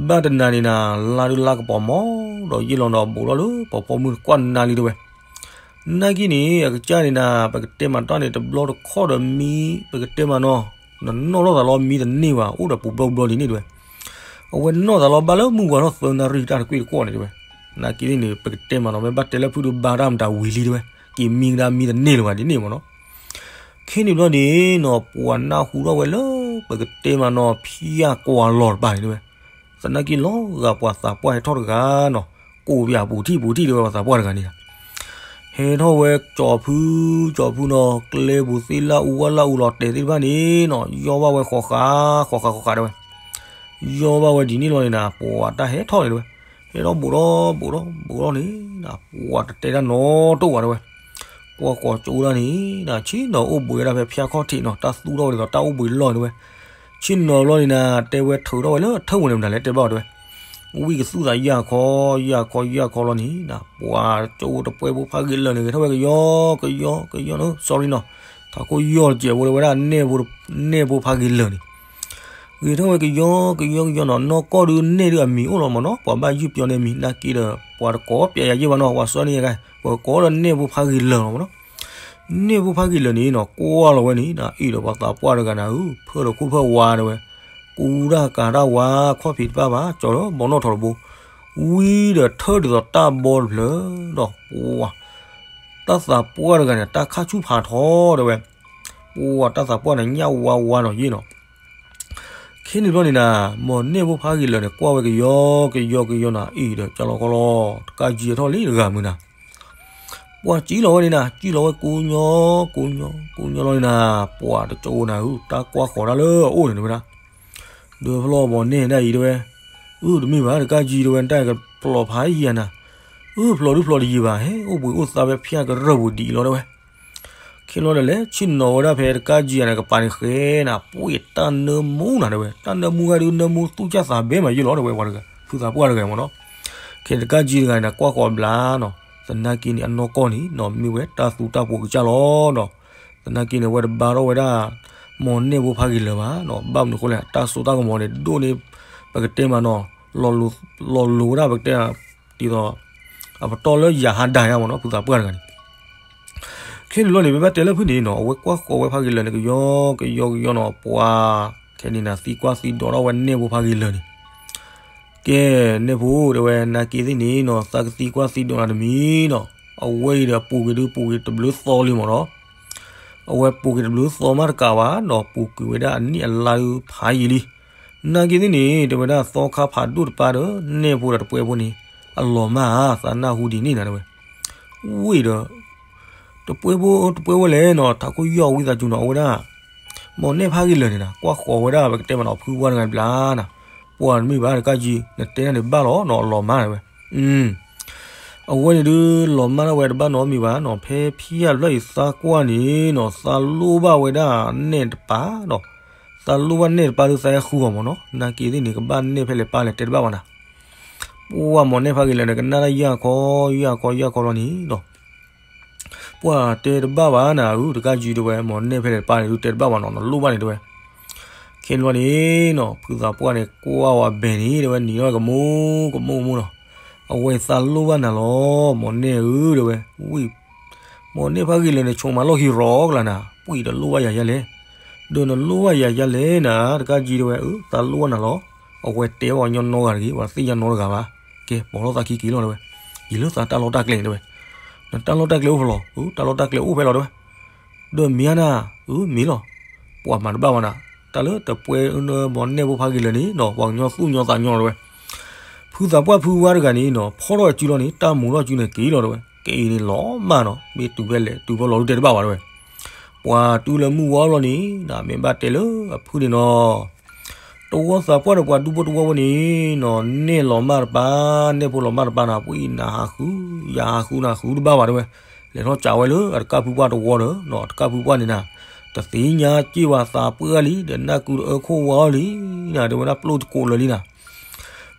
ဘၣ်တနၤန့ၣ်နၤ လါဒုးလါကပီၤမီၤ ဒီးယ့ၢ်လီၤဒီးဘူးထီၣ်လၢ ပှၤဖီမုၢ်တကွၢ်နါလံတဲဝဲ, နာ်က့န့ၣ် အကစၢ်န့ၣ်နၤ ပကတဲမးတၢ်န့ၣ် တဘျီတခီၣ်ဒီးမံ ပကတဲမးနီၤ နနီၣ်ထီၣ်သးလီၤမံတန့ၢ်ဘၣ် အိၣ်ဒီးပူၤဘျီပူၤဘျီလံန့ၣ်တဲဝဲ, အဝဲနီၣ်သးလီၤဘၣ်လၢမုၢ်ဝါထီၣ်သၢနၣ်ရံၣ်တၢ်တကွ့ၢ်တကွီၣ်န့ၣ်တဲဝဲ, နာ်က့န့ၣ် ပကတဲမးနီၤ မ့ၢ်ဘၣ်တဲလၢဖုၣ်ဒုးဘါတၢ်မတၤဝံၤလံတဲဝဲ, က့ၤမံကဒါမံတန့ၢ်လၢၤဘၣ်ဒ်န့ၣ်မ့ၢ်နီၤ ခဲန့ၣ်ဘျီန့ၣ်နီၤ ပှၤနၢ်ဟူထီၣ်ဝဲလၢ ပကတဲမးနီၤ ဖံယၢ်ကွၢ်လီၤတပၤန့ၣ်တဲဝဲ, သနာ်က့လီၤဂာ်ပှၤသးပှၢ်ဟဲထီၣ်တဂၤနီၤ, ကိးပၠးပူၤထံၣ်ပူၤထံၣ်တဲဝဲပှၤသးပှၢ်တဂၤန့ၣ်, ဟဲထီၣ်ဝဲကၠီၤဖု ကၠီၤဖုနီၤ ကျဲပူၤသ့ၣ်လၢအူဝဲလၢအူလီၤတဲာ်သ့ၣ်တဖၣ်န့ၣ်နီၤ ယီၢ်ဘၣ်ဝဲဃီဃာ် ဃီဃာ်ဃီဃာ်တဲဝဲ ယီၢ်ဘၣ်ဝဲဒ်န့ၣ်လီၤန့ၣ်နၤ ပှၤတၢ်ဟဲထီၣ်န့ၣ်တဲဝဲ, ဟဲထီၣ်ဘူးထီၣ်ဘူးထီၣ်ဘူးထီၣ်န့ၣ်နၤ ပှၤတတဲတၢ်နီတအိၣ်ဘၣ်တဲဝဲ, ကွၢ်ကွၢ်ကၠိဒၣ်န့ၣ်နၤ ဆ့ၣ်နီၤအိၣ်ဘှံးဝဲဒၣ်ဖဲဖၠၣ်ခီၣ်ထံးနီၤ တၢ်သူၣ်ထီၣ်ဝဲဒ်သိးတၢ်အိၣ်ဘှံးလီၢ်န့ၣ်တဲဝဲ, ဆ့ၣ်နီၤဘျီန့ၣ်နၤ တဲဝဲထုးထီၣ်ဝဲလၢထၢၣ်ဝဲန့ၣ်မတၤလဲၣ်တဲဘၣ်တဲဝဲ, ဝံၢ်ကသူၣ်သးယၢ်ခီ ယၢ်ခီယၢ်ခီလီၤန့ၣ်နၤ ပှၤကၠိတပှဲၤဖိဖးဂ့ၤလၢာ်န့ၣ် ဂဲၤထီၣ်ဝဲကယီကယီကယီနီၤ sorry နီၤ ထးခိၣ်ယီၢ်တစဲးဖိတဲဝဲဒၣ် နဲၣ်ဖိဖးဂ့ၤလၢာ်န့ၣ် ဂဲၤထီၣ်ဝဲကယီကယီကယီနီၤ, နီၢ်ကီၢ်ဒုးနဲၣ်ဒုးအမံၤအိၣ်လီၤမ့ၢ်နီၤ, ပှၤဘၣ်ယုၢ်ပျီန့ၣ်မံၤ နာ်က့ဒီး ပှၤတကိးပျဲယၤယ့ၢ်ဘၣ်နီၤ, ပှၤစီန့ၢ်ယၤဂၤ ပှၤကိးဒီးနဲၣ်ဖိဖးဂ့ၤလၢာ်လီၤမ့ၢ်နီၤ. နဲၣ်ဖိဖးဂ့ၤလၢာ်န့ၣ်နီၤ ကွၢ်လီၤဝဲန့ၣ် အံၤဒီးပှၤသးပှၢ်တဂၤန့ၣ် ဖၢၣ်ဒီးခိၣ်ဖၢၣ်ဝါတဲဝဲ, ကူတၢ်ကၤတၢ်ဝါ ခီၣ်ဖံးတပၢ်ဘၣ် ကၠီၤဒီးဘီနီၣ်ထီၣ်တဘိ, ဝံဒီးထၢၣ်ဒ်သိးတၢ်ဘီတဖျၢၣ်ဒီး ပှၤ တၢ်သးပှၢ်တဂၤန့ၣ် တၢ်ခါဆူၣ်ဖးထီတဲဝဲ, ပှၤတၢ်သးပှၢ်န့ၣ် ညၣ်ဝါဝါနီၤယ့ၢ်နီၤ. ခဲန့ၣ်ဘျီန့ၣ်နၤ, မ့ၢ်နဲၣ်ဖိဖးဂ့ၤလၢာ်န့ၣ် ကွၢ်ဝဲကယီကယီကယီနၤ အံၤဒီးကၠီလီၤခီလီၤ, တကးကံအထီၣ်လံတဂၤမုၢ်နၤ ပှၤစံၣ်လီၤဝဲန့ၣ်နၤ, စံၣ်လီၤဝဲကိးညီ ကိးညီ ကိးညီလီၤန့ၣ်နၤ, ပှၤတကၠိနၤဧၢ, တၢ်ကွၢ်ဃီၤတၢ်လၢအအိၣ်န့ၣ်ဝဲဒၣ်, ဒီးဖျီၣ်မ့ၢ်နဲၣ်ဒၣ်အံၤတဲဝဲ, အုတမ့ၢ်ဘၣ် တကးကံတဲဝဲ တၢ်ကဖျီၣ်ဖးယံာ်နၤ, အုဖျီၣ်ဒုဖျီၣ်တယံာ်ဘၣ် ဟဲအိၣ်ဘှံးအိၣ်သါဝဲဖၠၣ်ကရၢၢ်ပူၤဒံးလီၤတဲဝဲ. ခဲလီၤဒီးလဲၤဆ့ၣ်နီၤဝဲဒၣ်ဖဲတကးကံယၤန့ၣ် ကပၤန့ၣ်ဃဲနၤ ပှ့ၤတၢ်နၢမူနၤတဲဝဲ, တၢ်နၢမူဂၤဒုး နၢမူသူၣ်ကၢ်သးဘဲမးယ့ၢ်လီၤတဲဝဲ, ပှၤတဂၤ ဖုသးပှၢ်တဂၤမ့ၢ်နီၤ. ခဲတကးကံတဂၤန့ၣ် ကွၢ်ဃီၤဘျါနီၤ, သနာ်က့န့ၣ် အနီၢ်ကီၢ်န့ၣ်နီၤ မ့ၢ်ဝဲတၢ်သူတၢ်ပှိၤကစၢ်လီၤနီၤ. သနာ်က့န့ၣ် အဝဲတဘါထီၣ်ဝဲဒၣ် မ့ၢ်နဲၣ်ဖိဖးဂ့ၤလၢာ်ဘၣ်နီၤ, ဘၣ်မနုၤအဃိလဲၣ် တၢ်စိတၢ်ကမီၤန့ၣ် ဒိၣ်န့ၢ် ပကတဲမးနီၤ, လီၤလိၤဝဲဒၣ်ပကတဲ ဒ်သိး အပတီၢ်လၢယၤဟးဒၣ်ယါမ့ၢ်နီၤ ဖုသးပှၢ်တဂၤန့ၣ်. ခဲန့ၣ်လီၤန့ၣ် မ့ၢ်ဘၣ်တဲလၢဖုန့ၣ်နီၤ အဝဲကွၢ်ဃီၤဝဲဖးဂ့ၤလၢာ်န့ၣ် ကယီကယီကယီနီၤ ပှၤ ခဲန့ၣ်နၤ သံကွၢ်သံဒိးထီၣ်ဝဲနဲၣ်ဖိဖးဂ့ၤလၢာ်န့ၣ်, ကဲ နဲၣ်ဖိတဲဝဲ နာ်က့သ့ၣ်န့ၣ်နီၤ သးကသံကွၢ်သံဒိးနၤတမံၤနီၤ, အဝဲအံၤဒီးပူၤကွံာ်ဒုးပူၤကွံာ်တဘျုးသီလံမ့ၢ်နီၤ အဝဲပူၤကွံာ်တဘျုးသီမးတကးဘၣ်နီၤ ပူၤကွံာ်ဝဲဒၣ်အနံၣ်အလါဒုးဖးယံာ်လံ. နာ်က့သ့ၣ်န့ၣ် တဲဝဲဒၣ်သီခါဖးဒိၣ်တပၢ်ဒီး နဲၣ်ဖိဒီးတပှဲၤဖိန့ၣ် အလီၤမၢ်ဧါ သးနၢ်ဟူဒ်န့ၣ်နၤတဲဝဲ. ဝံၤဒီး တပှဲၤဖိတပှဲၤဝဲလဲၣ်နီၤ ထးခိၣ်ယီၢ်ဝံသးစူၤနီၤ အဝဲဒၣ် မ့ၢ်နဲၣ်ဖးဂ့ၤလၢာ်န့ၣ်နၤ ကွၢ်ဃီၤဝဲဒၣ် ပကတဲမးနီၤ ဖုဝါတဂၤဘျါနၤ, ပှၤတမ့ၢ်ဘၣ်တကးကံ နတဲဒၣ်န့ၣ်ဘၣ်လီၤနီၤ အလီၤမၢ်တဲဝဲ. အဝဲန့ၣ်ဒုး လီၤမၢ်ထီၣ်ဝဲတဘၣ်နီတမံၤဘၣ်နီၤ ဖဲဖံယၢ်ဖျၢၣ်အံၤသးကွၢ်န့ၣ်နီၤ သးလိၣ်ဘၣ်ဝဲဒၣ်နဲၣ်တပၤနီၤ, သးလိၣ်ဘၣ်နဲၣ်တပၤဒုးသးဟဲဃုအီၤမ့ၢ်နီၤ နာ်က့သ့ၣ်န့ၣ် ကဘၣ်နဲၣ်ဖဲလဲၣ်ပၢ်လဲၣ်တဲတဘၣ်ဘၣ်နၤ. ပှၤမ့ၢ်နဲၣ်ဖးဂ့ၤလၢာ်န့ၣ် ကနၣ်တၢ်ယၢ်ခီ ယၢ်ခီ ယၢ်ခီလီၤန့ၣ်နီၤ ပှၤတဲတဘၣ်ဘၣ်နၤဧၢ တကးကံတဲဝဲ မ့ၢ်နဲၣ်ဖဲလဲၣ်ပၢ်န့ၣ် ဒုးတဲတဘၣ်ဘၣ်နီၤ နလိၣ်ဘၣ်န့ၣ်တဲဝဲ. ခဲန့ၣ်လီၤန့ၣ်နီၤ ဖုသးပှၢ်န့ၣ် ကွၢ်ဝဲဘဲန့ၣ် တဲဝဲနံၤလီၤကမူကမူကမူနီၤ, အဝဲသးလိၣ်ဘၣ်နၤလီၤ မ့ၢ်နဲၣ်ဧၢတဲဝဲ, ဝံၤ မ့ၢ်နဲၣ်ဖးဂ့ၤလၢာ်န့ၣ် ဆိးမးလီၢ်ခံရီကလးနၤ ပှၤတလိၣ်ဘၣ်ယၤယဲလဲၣ်, ဒီးနလိၣ်ဘၣ်ယၤယဲလဲၣ်နၤ တကးကံတဲဝဲ အၢ သးလိၣ်ဘၣ်နၤလီၤ, အဝဲတဲဘၣ်ညီနီတဂၤတဂ့ၤ ပှၤတသ့ၣ်ညါနီတဂၤဘၣ်, ကဲ ပိာ်ထီၣ်သးခံက့ၤလီၤတဲဝဲ, ယံာ်လၢသးတၢ်လီၢ်တၢ်ကျဲန့ၣ်တဲဝဲ, နတၢ်လီၢ်တၢ်ကျဲအိၣ်ဖဲလဲၣ်, အၢ တၢ်လီၢ်တၢ်ကျဲအိၣ်ဖဲလဲၣ်တဲဝဲ, ဒီးမ့ၢ်ဧါနၤ, အၢ မ့ၢ်လီၤ, ပှၤမၤတဘၣ်ဘၣ်နၤ, တၢ်လၢတပှဲၤမ့ၢ်နဲၣ်ဖိဖးဂ့ၤလၢာ်န့ၣ်နီၤ ပှၤကညီသူၣ်ညီသးညီတဲဝဲ, ဖုသးပှၢ်ဖုဝါတဂၤန့ၣ်နီၤ ဖီၣ်ထီၣ်အစုလီၤန့ၣ် တၢ်မူထီၣ်အစုန့ၣ်က့ၤလီၤတဲဝဲ, ကဲအံၤန့ၣ်လီၤမၢ်နီၤ မ့ၢ်တုၤဖဲလဲၣ် တုၤဖဲလဲၣ်ဒုးတဲတဘၣ်ဘၣ်တဲဝဲ, ပှၤတုၤလၢမုၢ်ဝါလီၤန့ၣ် မ့ၢ်ဘၣ်တဲလၢအဖုန့ၣ်နီၤ တဝီသးပှၢ်ဒီးပှၤဒူဖိတဝီဖိန့ၣ်နီၤ နဲၣ်လီၤမၢ်တပၤ, နဲၣ်ဖိလီၤမၢ်တပၤနၤ ပှၤအံၤနၤဟးဃု, ယၤဟးဃုနၤဃုတဘၣ်ဘၣ်တဲဝဲ, လဲၤထီၣ်ကးဝဲလၢအတကၢ်ဖုပှၢ်တဝီဒီးနီၤ အတကၢ်ဖုပှၢ်န့ၣ်နၤ, တသ့ၣ်ညါစ့ၢ်ဝဲသးပှၢ်လံ ဒီးနၢ်ကုတအၢခိၣ်ဝါအီၤလံနၤ တဲဝဲဒၣ်ပျိၢ်တကိးလၢာ်လံနၤ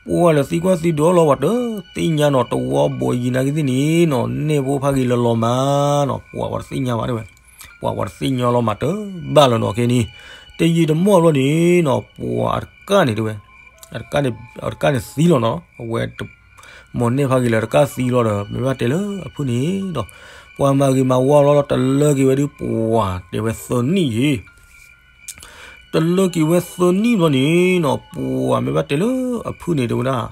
ပှၤလၢသံကွၢ်သံဒိးလီၤ ပှၤတသ့ၣ်ညါနီၤ တဝီဘိးယံၤနာ်က့သ့ၣ်န့ၣ်နီၤ နဲၣ်ဖိဖးဂ့ၤလၢာ်လီၤမၢ်နီၤ ပှၤပှၤတသ့ၣ်ညါဘၣ်တဲဝဲ, ပှၤပှၤတသ့ၣ်ညါလီၤမၢ်တဘၣ်လၢၤနီၤ ခဲန့ၣ်, တယံာ်တမီၢ်ဘျီန့ၣ်နီၤ ပှၤအတကၢ်န့ၣ်တဲဝဲ, အတကၢ်န့ၣ်သံလီၤနီၤ အဝဲ မ့ၢ်နဲၣ်ဖးဂ့ၤလၢာ်တကၢ်သံလီၤဒီး မ့ၢ်ဘၣ်တဲလၢအဖုန့ၣ်ဒီး ပှၤမၤဂ့ၤမၤဝါလီၤလီၤ တလၢက့ၤဝဲဒုးပှၤတဲဝဲသၢနံၣ်ယ့ၤ တလၢက့ၤဝဲသၢနံၣ်ဘျီန့ၣ်နီၤ ပှၤမ့ၢ်ဘၣ်တဲလၢအဖုန့ၣ်တဲဝဲဒၣ်,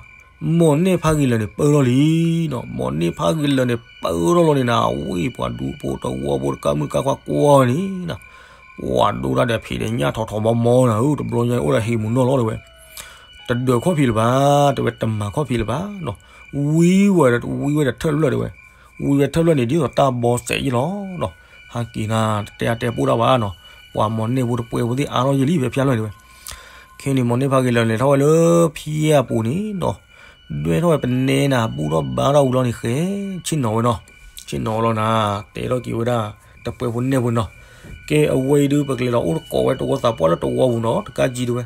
မ့ၢ်နဲၣ်ဖးဂ့ၤလၢာ်န့ၣ် ပၢလီၤလံနီၤ, မ့ၢ်နဲၣ်ဖးဂ့ၤလၢာ်န့ၣ် ပၢထီၣ်လီၤန့ၣ်နၤ ဝံၤပှၤဒူဖိတဝီဖိတကၢ်မုၢ်တကၢ်ခွါကွၢ်န့ၣ်နၤ, ပှၤဒိၣ်တၢ်ဒီးဖံးဒီးညၣ်ထီၣ်ထီၣ်မီမီနၤဧၢ တဘျီညါအိၣ်ဒီးဟံးမုၢ်နီၢ်လီၤတဲဝဲ, တဒၢးခီၣ်ဖံးလၢၤဘၣ်, တဲဝဲတမၤခီၣ်ဖံးလၢၤဘၣ်နီၤ, ဝံဝဲ ဝံဝဲဒီးထၢၣ်ဖျၢၣ်တဲဝဲ, ဝံဝဲထၢၣ်ဖျၢၣ်န့ၣ် ဒ်သိးတၢ်ဘီစဲးယ့ၢ်လီၤနီၤ, ဟးက့ၤနၤ တတဲအတဲပိၢ်တၢ်ဘၣ်နီၤ, ပှၤမ့ၢ်နဲၣ်ဖိတပှဲၤဖိသ့ၣ်အါထီၣ်ယဲၢ်လံ ဖဲဖၠၣ်ဖျၢၣ်တဲဝဲ, ခဲန့ၣ်မ့ၢ်နဲၣ်ဖးဂ့ၤလၢာ်န့ၣ် ထီၣ်ဝဲလၢဖံအပူၤန့ၣ်နီၤ, ဒွဲၣ်ထီၣ်ဝဲပနဲနၤ ဘူၣ်ထီၣ်ဘါထီၣ်ဝံၤလီၤန့ၣ်ဃဲ, ဆ့ၣ်နီၤဝဲနီၤ, ဆ့ၣ်နီၤဝဲလီၤနၤ, တဲထီၣ်က့ၤဝဲဒၣ် တပှဲၤဖိနဲၣ်ဖိနီၤ, ကဲအဝဲအံၤဒုး ပကလဲၤဒီးအိၣ်တကိးဝဲတဝီသးပှၢ်လၢတဝီပူၤနီၤ တကးကံတဲဝဲ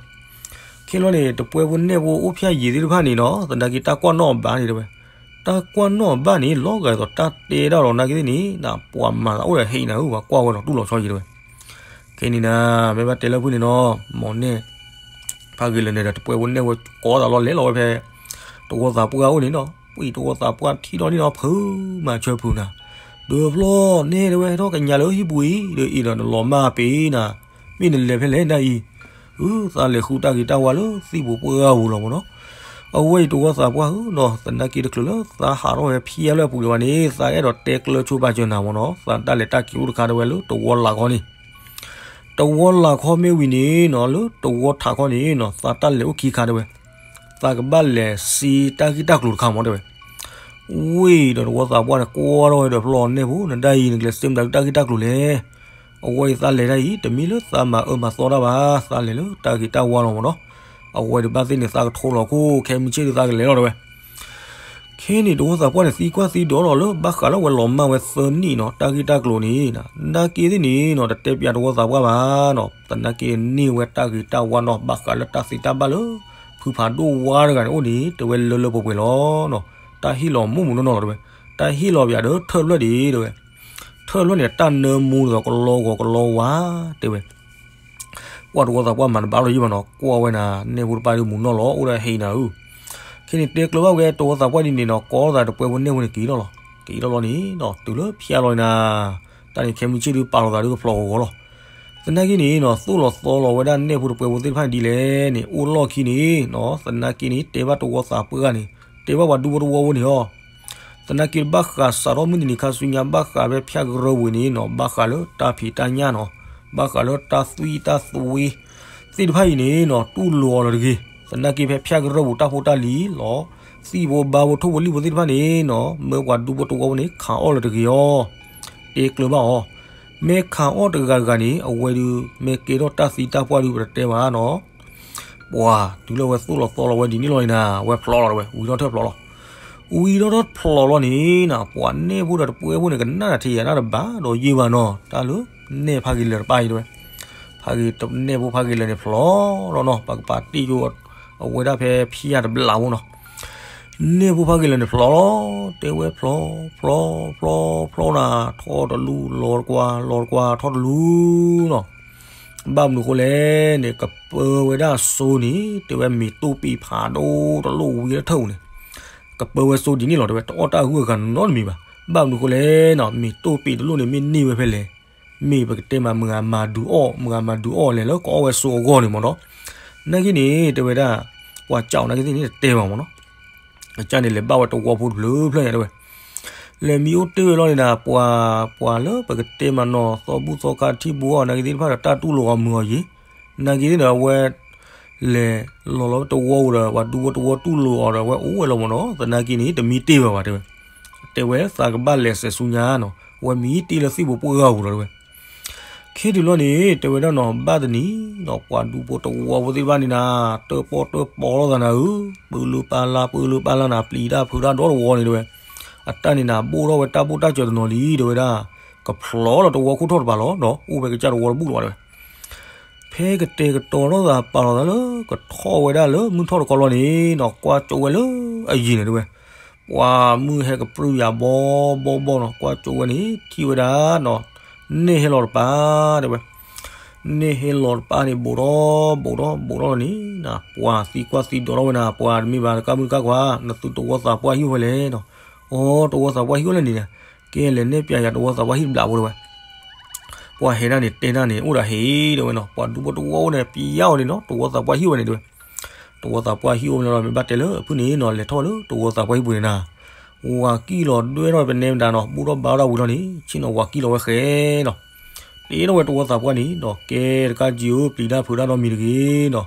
ခဲလီၤန့ၣ် တပှဲၤဖိနဲၣ်ဖိအိၣ်ဖျဲၣ်ယံၤသ့ၣ်တဖၣ်န့ၣ်နီၤ သနာ်က့တၢ်ကွၢ်နီၣ်အဘၣ်န့ၣ်တဲဝဲ, တၢ်ကွၢ်နီၣ်အဘၣ်န့ၣ် လီၤဂာ်ဒ်သိးတၢ်တဲဒၣ်လီၤ နာ်က့သ့ၣ်န့ၣ် ပှၤမၤသးအိၣ်ဒီးဟဲအံၤနၤဧၢ ပှၤကွၢ်ဝဲလီၤတူၢ်လီၤဆီယံၤတဲဝဲ, ခဲန့ၣ်နၤ မ့ၢ်ဘၣ်တဲလၢဖုၣ်န့ၣ်နီၤ, မိၢ်န့ၣ် ဖးဂ့ၤလၢာ်န့ၣ်ဒီး တပှဲၤဖိန့ၢ်ဝဲကိးသးလီၤ လဲၤလီၤဝဲဖဲ တဝီသးပှၢ်အိၣ်န့ၣ်နီၤ, ပှၤတဝီသးပှၢ်ထံၣ်ဒီးန့ၣ်နီၤ ဖုးမၤဆၢဖုးနၤ, ဒီးဖျီၣ်န့ၣ်တဲဝဲ ဟဲထီၣ်ကညးလၢဟံၣ်ပူၤအံၤ ဒီးအံၤဒီးနလီၤမၢ်ပ့ၤနၤ, မ့ၢ်နလဲၤဖဲလဲၣ်နၤအံၤ, အု သးလဲၤဃုတၢ်ဂ့ၤတၢ်ဝါလၢသံၣ်ပူၤပှၢ်ပူၤလီၤမ့ၢ်နီၤ. အဝဲအံၤတဝီသးပှၢ်ဧၢနီၤ, သနာ်က့တချုးလၢသးဟးထီၣ်ဝဲဖျါလၢအပူၤဒံးဘၣ်န့ၣ် သးအဲၣ်ဒိးတဲကျၢၤဆိပာ်စၢၤနၤမ့ၢ်နီၤ, သးတၢ်လဲၤတၢ်က့ၤအိၣ်တခါတဲဝဲလၢတဝီလာ်ခီန့ၣ် တဝီလာ်ခီမ့ၢ်ဝံၤန့ၣ်နီၤ လၢတဝီထးခီန့ၣ်နီၤ သးတၢ်လဲၤအိၣ်ခံခါတဲဝဲ, သးကဘၣ်လဲၤစံးတၢ်ဂ့ၢ်တၢ်ကျိၤတခါမ့ၢ်တဲဝဲ. ဝံၤဒီးတဝီသးပှၢ်န့ၣ် ကွၢ်ထီၣ်ဝဲဒီးဖျီၣ်န့ၢ်ဖိ နဒၣ်အံၤ နကလဲၤစံးမတၤတၢ်ဂ့ၢ်တၢ်ကျိၤလဲၣ်. အဝဲအံၤသးလဲၤတၢ်အံၤ တမ့ၢ်လၢသးမၤအၢမၤသီတၢ်ဘၣ်, သးလဲၤလၢတၢ်ဂ့ၤတၢ်ဝါလီၤမ့ၢ်နီၤ. အဝဲဒၣ်ဘၣ်သ့ၣ်န့ၣ် သးကထိလီၤခိၣ် ခဲမုၢ်ဆ့ၣ်ဒုးသးကလဲၤလီၤတဲဝဲ. ခဲန့ၣ်တဝီသးပှၢ်န့ၣ် သံကွၢ်သံဒိးထီၣ်လၢဘၣ်ဃးလၢအဝဲလီၤမၢ်ဝဲသၢနံၣ်နီၤ တၢ်ဂ့ၢ်တၢ်ကျိၤန့ၣ် နၢ်က့သ့ၣ်န့ၣ်နီၤ တတဲပၠးတဝီသးပှၢ်ဘၣ်နီၤ, သနာ်က့န့ၢ်ဝဲတၢ်ဂ့ၤတၢ်ဝါနီၤ ဘၣ်ဃးလၢတၢ်သ့တၢ်ဘၣ်လၢ ဖုဖးဒိၣ်ဝါတဂၤန့ၣ်အိၣ်န့ၣ် တဲဝဲလၢလၢပှဲၤပှဲၤလီၤနီၤ. တၢ်ဟ့ၣ်လီၤမူးမူးနီၢ်နီၢ်လီၤတဲဝဲ, တၢ်ဟ့ၣ်လီၤပၠးဒီးထၢၣ်ဖျၢၣ်ဒံးတဲဝဲ, ထၢၣ်ဖျၢၣ်န့ၣ် တၢ်နၢမူဒီးကလီဂီၤကလီဝါတဲဝဲ. ကွၢ်တဝီသးပှၢ်မၤတဘၣ်လီၤယံၢ်ဘၣ်နီၤ, ကွၢ်ဝဲနၤ နဲၣ်ဖိတဖၣ်ဒုးမူးနီၢ်လီၤ အိၣ်ဒီးဟဲအံၤနၤဧၢ. ခဲန့ၣ်တဲကျၢၤဘၣ်ဝဲတဝီသးပှၢ်ဒ်န့ၣ်နီၤ ကိးထီၣ်သးတပှဲၤဖိန့ၢ်ဖိန့ၣ်က့ၤလီၤလီၤ, က့ၤလီၤလီၤန့ၣ်နီၤ တုၤလၢဖျါလီၤန့ၣ်နၤ, တၢ်န့ၣ်ခဲမုၢ်ဆ့ၣ်ဒုးပာ်လီၤသးဒုးကဖျိးဂီၤဂီၤလီၤ. သနာ်က့န့ၣ်နီၤ သိၣ်လီၤသီလီၤဝဲဒၣ်နဲၣ်ဖိတပှဲၤဖိသ့ၣ်တဖၣ်ဒ်လဲၣ်န့ၣ် အိၣ်လီၢ်ခံန့ၣ်နီၤ သနာ်က့န့ၣ် တဲဘၣ်တဝီသးပှၢ်န့ၣ် တဲဘၣ်ပှၤဒူဖိတဝီဖိန့ၣ်လီၤ. သနာ်က့ဘၣ်ဃးစးထီၣ်မုၢ်တနံၤခါဆူညါ ဘၣ်ဃးဖဲဖၠၣ်ကရၢပူၤန့ၣ်နီၤ ဘၣ်ဃးလၢတၢ်ဖံးတၢ်ညၣ်နီၤ, ဘၣ်ဃးလၢတၢ်သွံၣ်တၢ်သွ့သ့ၣ်တဖၣ်အံၤန့ၣ်နီၤ တူၢ်လိာ်အီၤလၢၤတဂ့ၤ. သနာ်က့ဖဲဖၠၣ်ကရၢပူၤတၢ်ဖိတၢ်လံၤလီၤ, သံၣ်ဖိဘါဖိထိၣ်ဖိလံၣ်ဖိသ့ၣ်တဖၣ်န့ၣ်နီၤ မၢပှၤဒူဖိတဝီဖိန့ၣ် ခးအီၣ်လၢၤတဂ့ၤအီၤ တဲကျၢၤဘၣ်အီၤ. မ့ၢ်ခးအီၣ်တဂၤဂၤန့ၣ် အဝဲဒုး မ့ၢ်ကဲထီၣ်တၢ်သံတၢ်ပှၢ်ဒုး ပတတဲဘၣ်နီၤ. ပှၤတုၤလၢအဝဲသိၣ်လီၤသီလီၤဝဲဒ်န့ၣ်လီၤန့ၣ်နၤ အဝဲဖျိးလီၤတဲဝဲ ဝံၤထီၣ်ထၢၣ်ဖျိးလီၤ. ဝံၤထီၣ်ထၢၣ်ဖျိးလီၤန့ၣ်နၤ ပှၤနဲၣ်ဖိဒီးတပှဲၤဖိန့ၣ် ကနၣ်တၢ်ထဲယၤနၢ်တဘၣ်ဒီးယ့ၢ်ဘၣ်နီၤ တၢ်လၢ နဲၣ်ဖးဂ့ၤလၢာ်တပၢ်အံၤတဲဝဲ. ဖးဂ့ၤ နဲၣ်ဖိဖးဂ့ၤလၢာ်န့ၣ်ဖျိးလီၤနီၤ ပကပာ်တ့ၢ်ယိ အဝဲဒၣ်ဖဲဖၠၣ်တဘျးဖိနီၤ နဲၣ်ဖိဖးဂ့ၤလၢာ်န့ၣ်ဖျိးလီၤ တဲဝဲဖျိး ဖျိး ဖျိး ဖျိးနၤ ထီၣ်တလူ လီၤတကွၢ် လီၤတကွၢ် ထီၣ်တလူနီၤ. ဘၣ်မနုၤဃိလဲၣ်န့ၣ် ကပၢဝဲဒၣ်စိန့ၣ် တဲဝဲမ့ၤတိၢ်ပ့ၤဖးဒိၣ်တလိၣ်ဝံၤလၢထၢၣ်ပူၤန့ၣ် ကပၢဝဲစိဒ်န့ၣ်လီၤတဲဝဲ တအီၣ်တၢ်ဂုၢ်အဂၤနီတမံၤဘၣ်. ဘၣ်မနုၤဃိလဲၣ်နီၤ မ့ၤတိၢ်ပ့ၤတလိၣ်န့ၣ် မ့ၢ်န့ၢ်ဝဲဖဲလဲၣ် မ့ၢ်ပကတဲမၤမုၢ်ဂၤမၤဒုးအီၣ် မုၢ်ဂၤမၤဒုးအီၣ်လဲၣ်လၢကအီၣ်ဝဲစိအဂီၢ်န့ၣ်မ့ၢ်နီၤ. နာ်က့န့ၣ် တဲဝဲဒၣ် ပှၤကၠီနာ်က့သ့ၣ်န့ၣ် တတဲဘၣ်မ့ၢ်နီၤ. အကၠီန့ၣ် လဲၤဘၣ်ဝဲတဝီဖိတဖျၢၣ်ဖျၢၣ်ညါတဲဝဲ လဲၤမံအိၣ်တ့ၢ်ဝဲလီၤန့ၣ်ဒီး ပှၤ ပှၤလၢပကတဲမၤနီၤ သီဘူၣ်သီခါထံဘူၣ်အီၤနာ်က့သ့ၣ်တဖၣ်ဒီး တၢ်တူၢ်လိာ်အီၤမုာ်အီၤယံၤ နာ်က့သ့ၣ်န့ၣ် အဝဲ လဲၤလီၤလီၤဝဲတဝီပူၤဒီး ပှၤဒူဖိတဝီတူၢ်လိာ်အီၤဒီး အဝဲအိၣ်ဝဲလီၤမ့ၢ်နီၤ. သနာ်က့န့ၣ် တမံတ့ၢ်ဘၣ်ဘၣ်တဲဝဲ တဲဝဲသးကဘၣ်လဲၤစဲးဆူညါနီၤ အဝဲမံတ့ၢ်လၢသံၣ်ဖိပှၢ်ဂၤပူၤလီၤတဲဝဲ. ခဲတုၤလီၤန့ၣ် တဲဝဲဒၣ်နီၤ ဘၣ်တနံၤနီၤ ပှၤဒူဖိတဝီဖိသ့ၣ်တဖၣ်န့ၣ်နၤ တၢၣ်ပီၣ်တၢၣ်ပီလီၤသးနၤဧၢ ပၢလၢပၢ်လၢ ပၢလၢပၢ်လၢနၤ ပျံၤတၢ်ဖုးတၢ်ဒီတဝီန့ၣ်တဲဝဲ. အတၢ်န့ၣ်နၤ ဘိၣ်ထီၣ်ဝဲတၢ်ဘိၣ်တၢ်စၢၤတနီၤလံတဲဝဲဒၣ် ကဖျိးလီၤတဝီခိၣ်ထီၣ်တပၤလီၤနီၤ အိၣ်ဝဲကစၢ်တဝီတဘူၣ်လီၤဘၣ်တဲဝဲ. ဖဲကတဲာ်ကတီၤထီၣ်သးပာ်လီၤသးလၢ ကထီၣ်ဝဲဒၣ်လၢမုၢ်ထီၣ်တခီလီၤန့ၣ်နီၤ ကွၢ်ကၠိဝဲလၢအယံၤန့ၣ်တဲဝဲ ပှၤမုၢ်ဟဲကပြုၢ်ယၤဘီဘီဘီနီၤ ကွၢ်ကၠိဝဲန့ၣ် ထံၣ်ဝဲဒၣ်နီၤ န့ၢ်ဟဲလီၤတပၤတဲဝဲ. န့ၢ်ဟဲလီၤတပၤန့ၣ် ဘူးထီၣ်ဘူးထီၣ်ဘူးထီၣ်လီၤန့ၣ် ပှၤသံကွၢ်သံဒိးထီၣ်ဝဲနၤ ပှၤတမ့ၢ်ဘၣ်တကါမုၢ်တကါခွါ နသုတဝီသးပှၢ်ဟံၣ်အိၣ်ဖဲလဲၣ်နီၤ. အိ တဝီသးပှၢ်ဟံၣ်အိၣ်လၢန့ၣ် ကဲလဲၤနဲၣ်ပၠးယၤတဝီသးပှၢ်ဟံၣ်တဘျးဖိတဲဝဲ. ပှၤဟဲဒၣ်န့ၣ် တဲဒၣ်န့ၣ် အိၣ်ဒီးဟ့ၣ်တဲဝဲနီၤ ပှၤဒူဖိတဝီအိၣ်န့ၣ် ပျံၤယၤအီၤန့ၣ်နီၤ တဝီသးပှၢ်ဟံၣ်အိၣ်ဝဲန့ၣ်တဲဝဲ. တဝီသးပှၢ်ဟံၣ်အိၣ်ဖဲလဲၣ်လီၤ မ့ၢ်ဘၣ်တဲလၢဖုၣ်န့ၣ်နီၤ လဲၤထီၣ်ဝဲလၢတဝီသးပှၢ်ဟံၣ်ပူၤန့ၣ်နၤ ဝၤကံၣ်လီၤဒွဲၣ်ထီၣ်ပနဲမတၤနီၤ ဘူးထီၣ်ဘါထီၣ်ဝံၤလီၤန့ၣ် ဆ့ၣ်နီၤဝၤကံၣ်လီၤဝဲဃဲနီၤ. တဲထီၣ်ဝဲတဝီသးပှၢ်န့ၣ်နီၤ ကဲတကါကံၣ်ဧၢ ပျံၤတၢ်ဖုးတၢ်ဒီးမံၤတဂ့ၤနီၤ.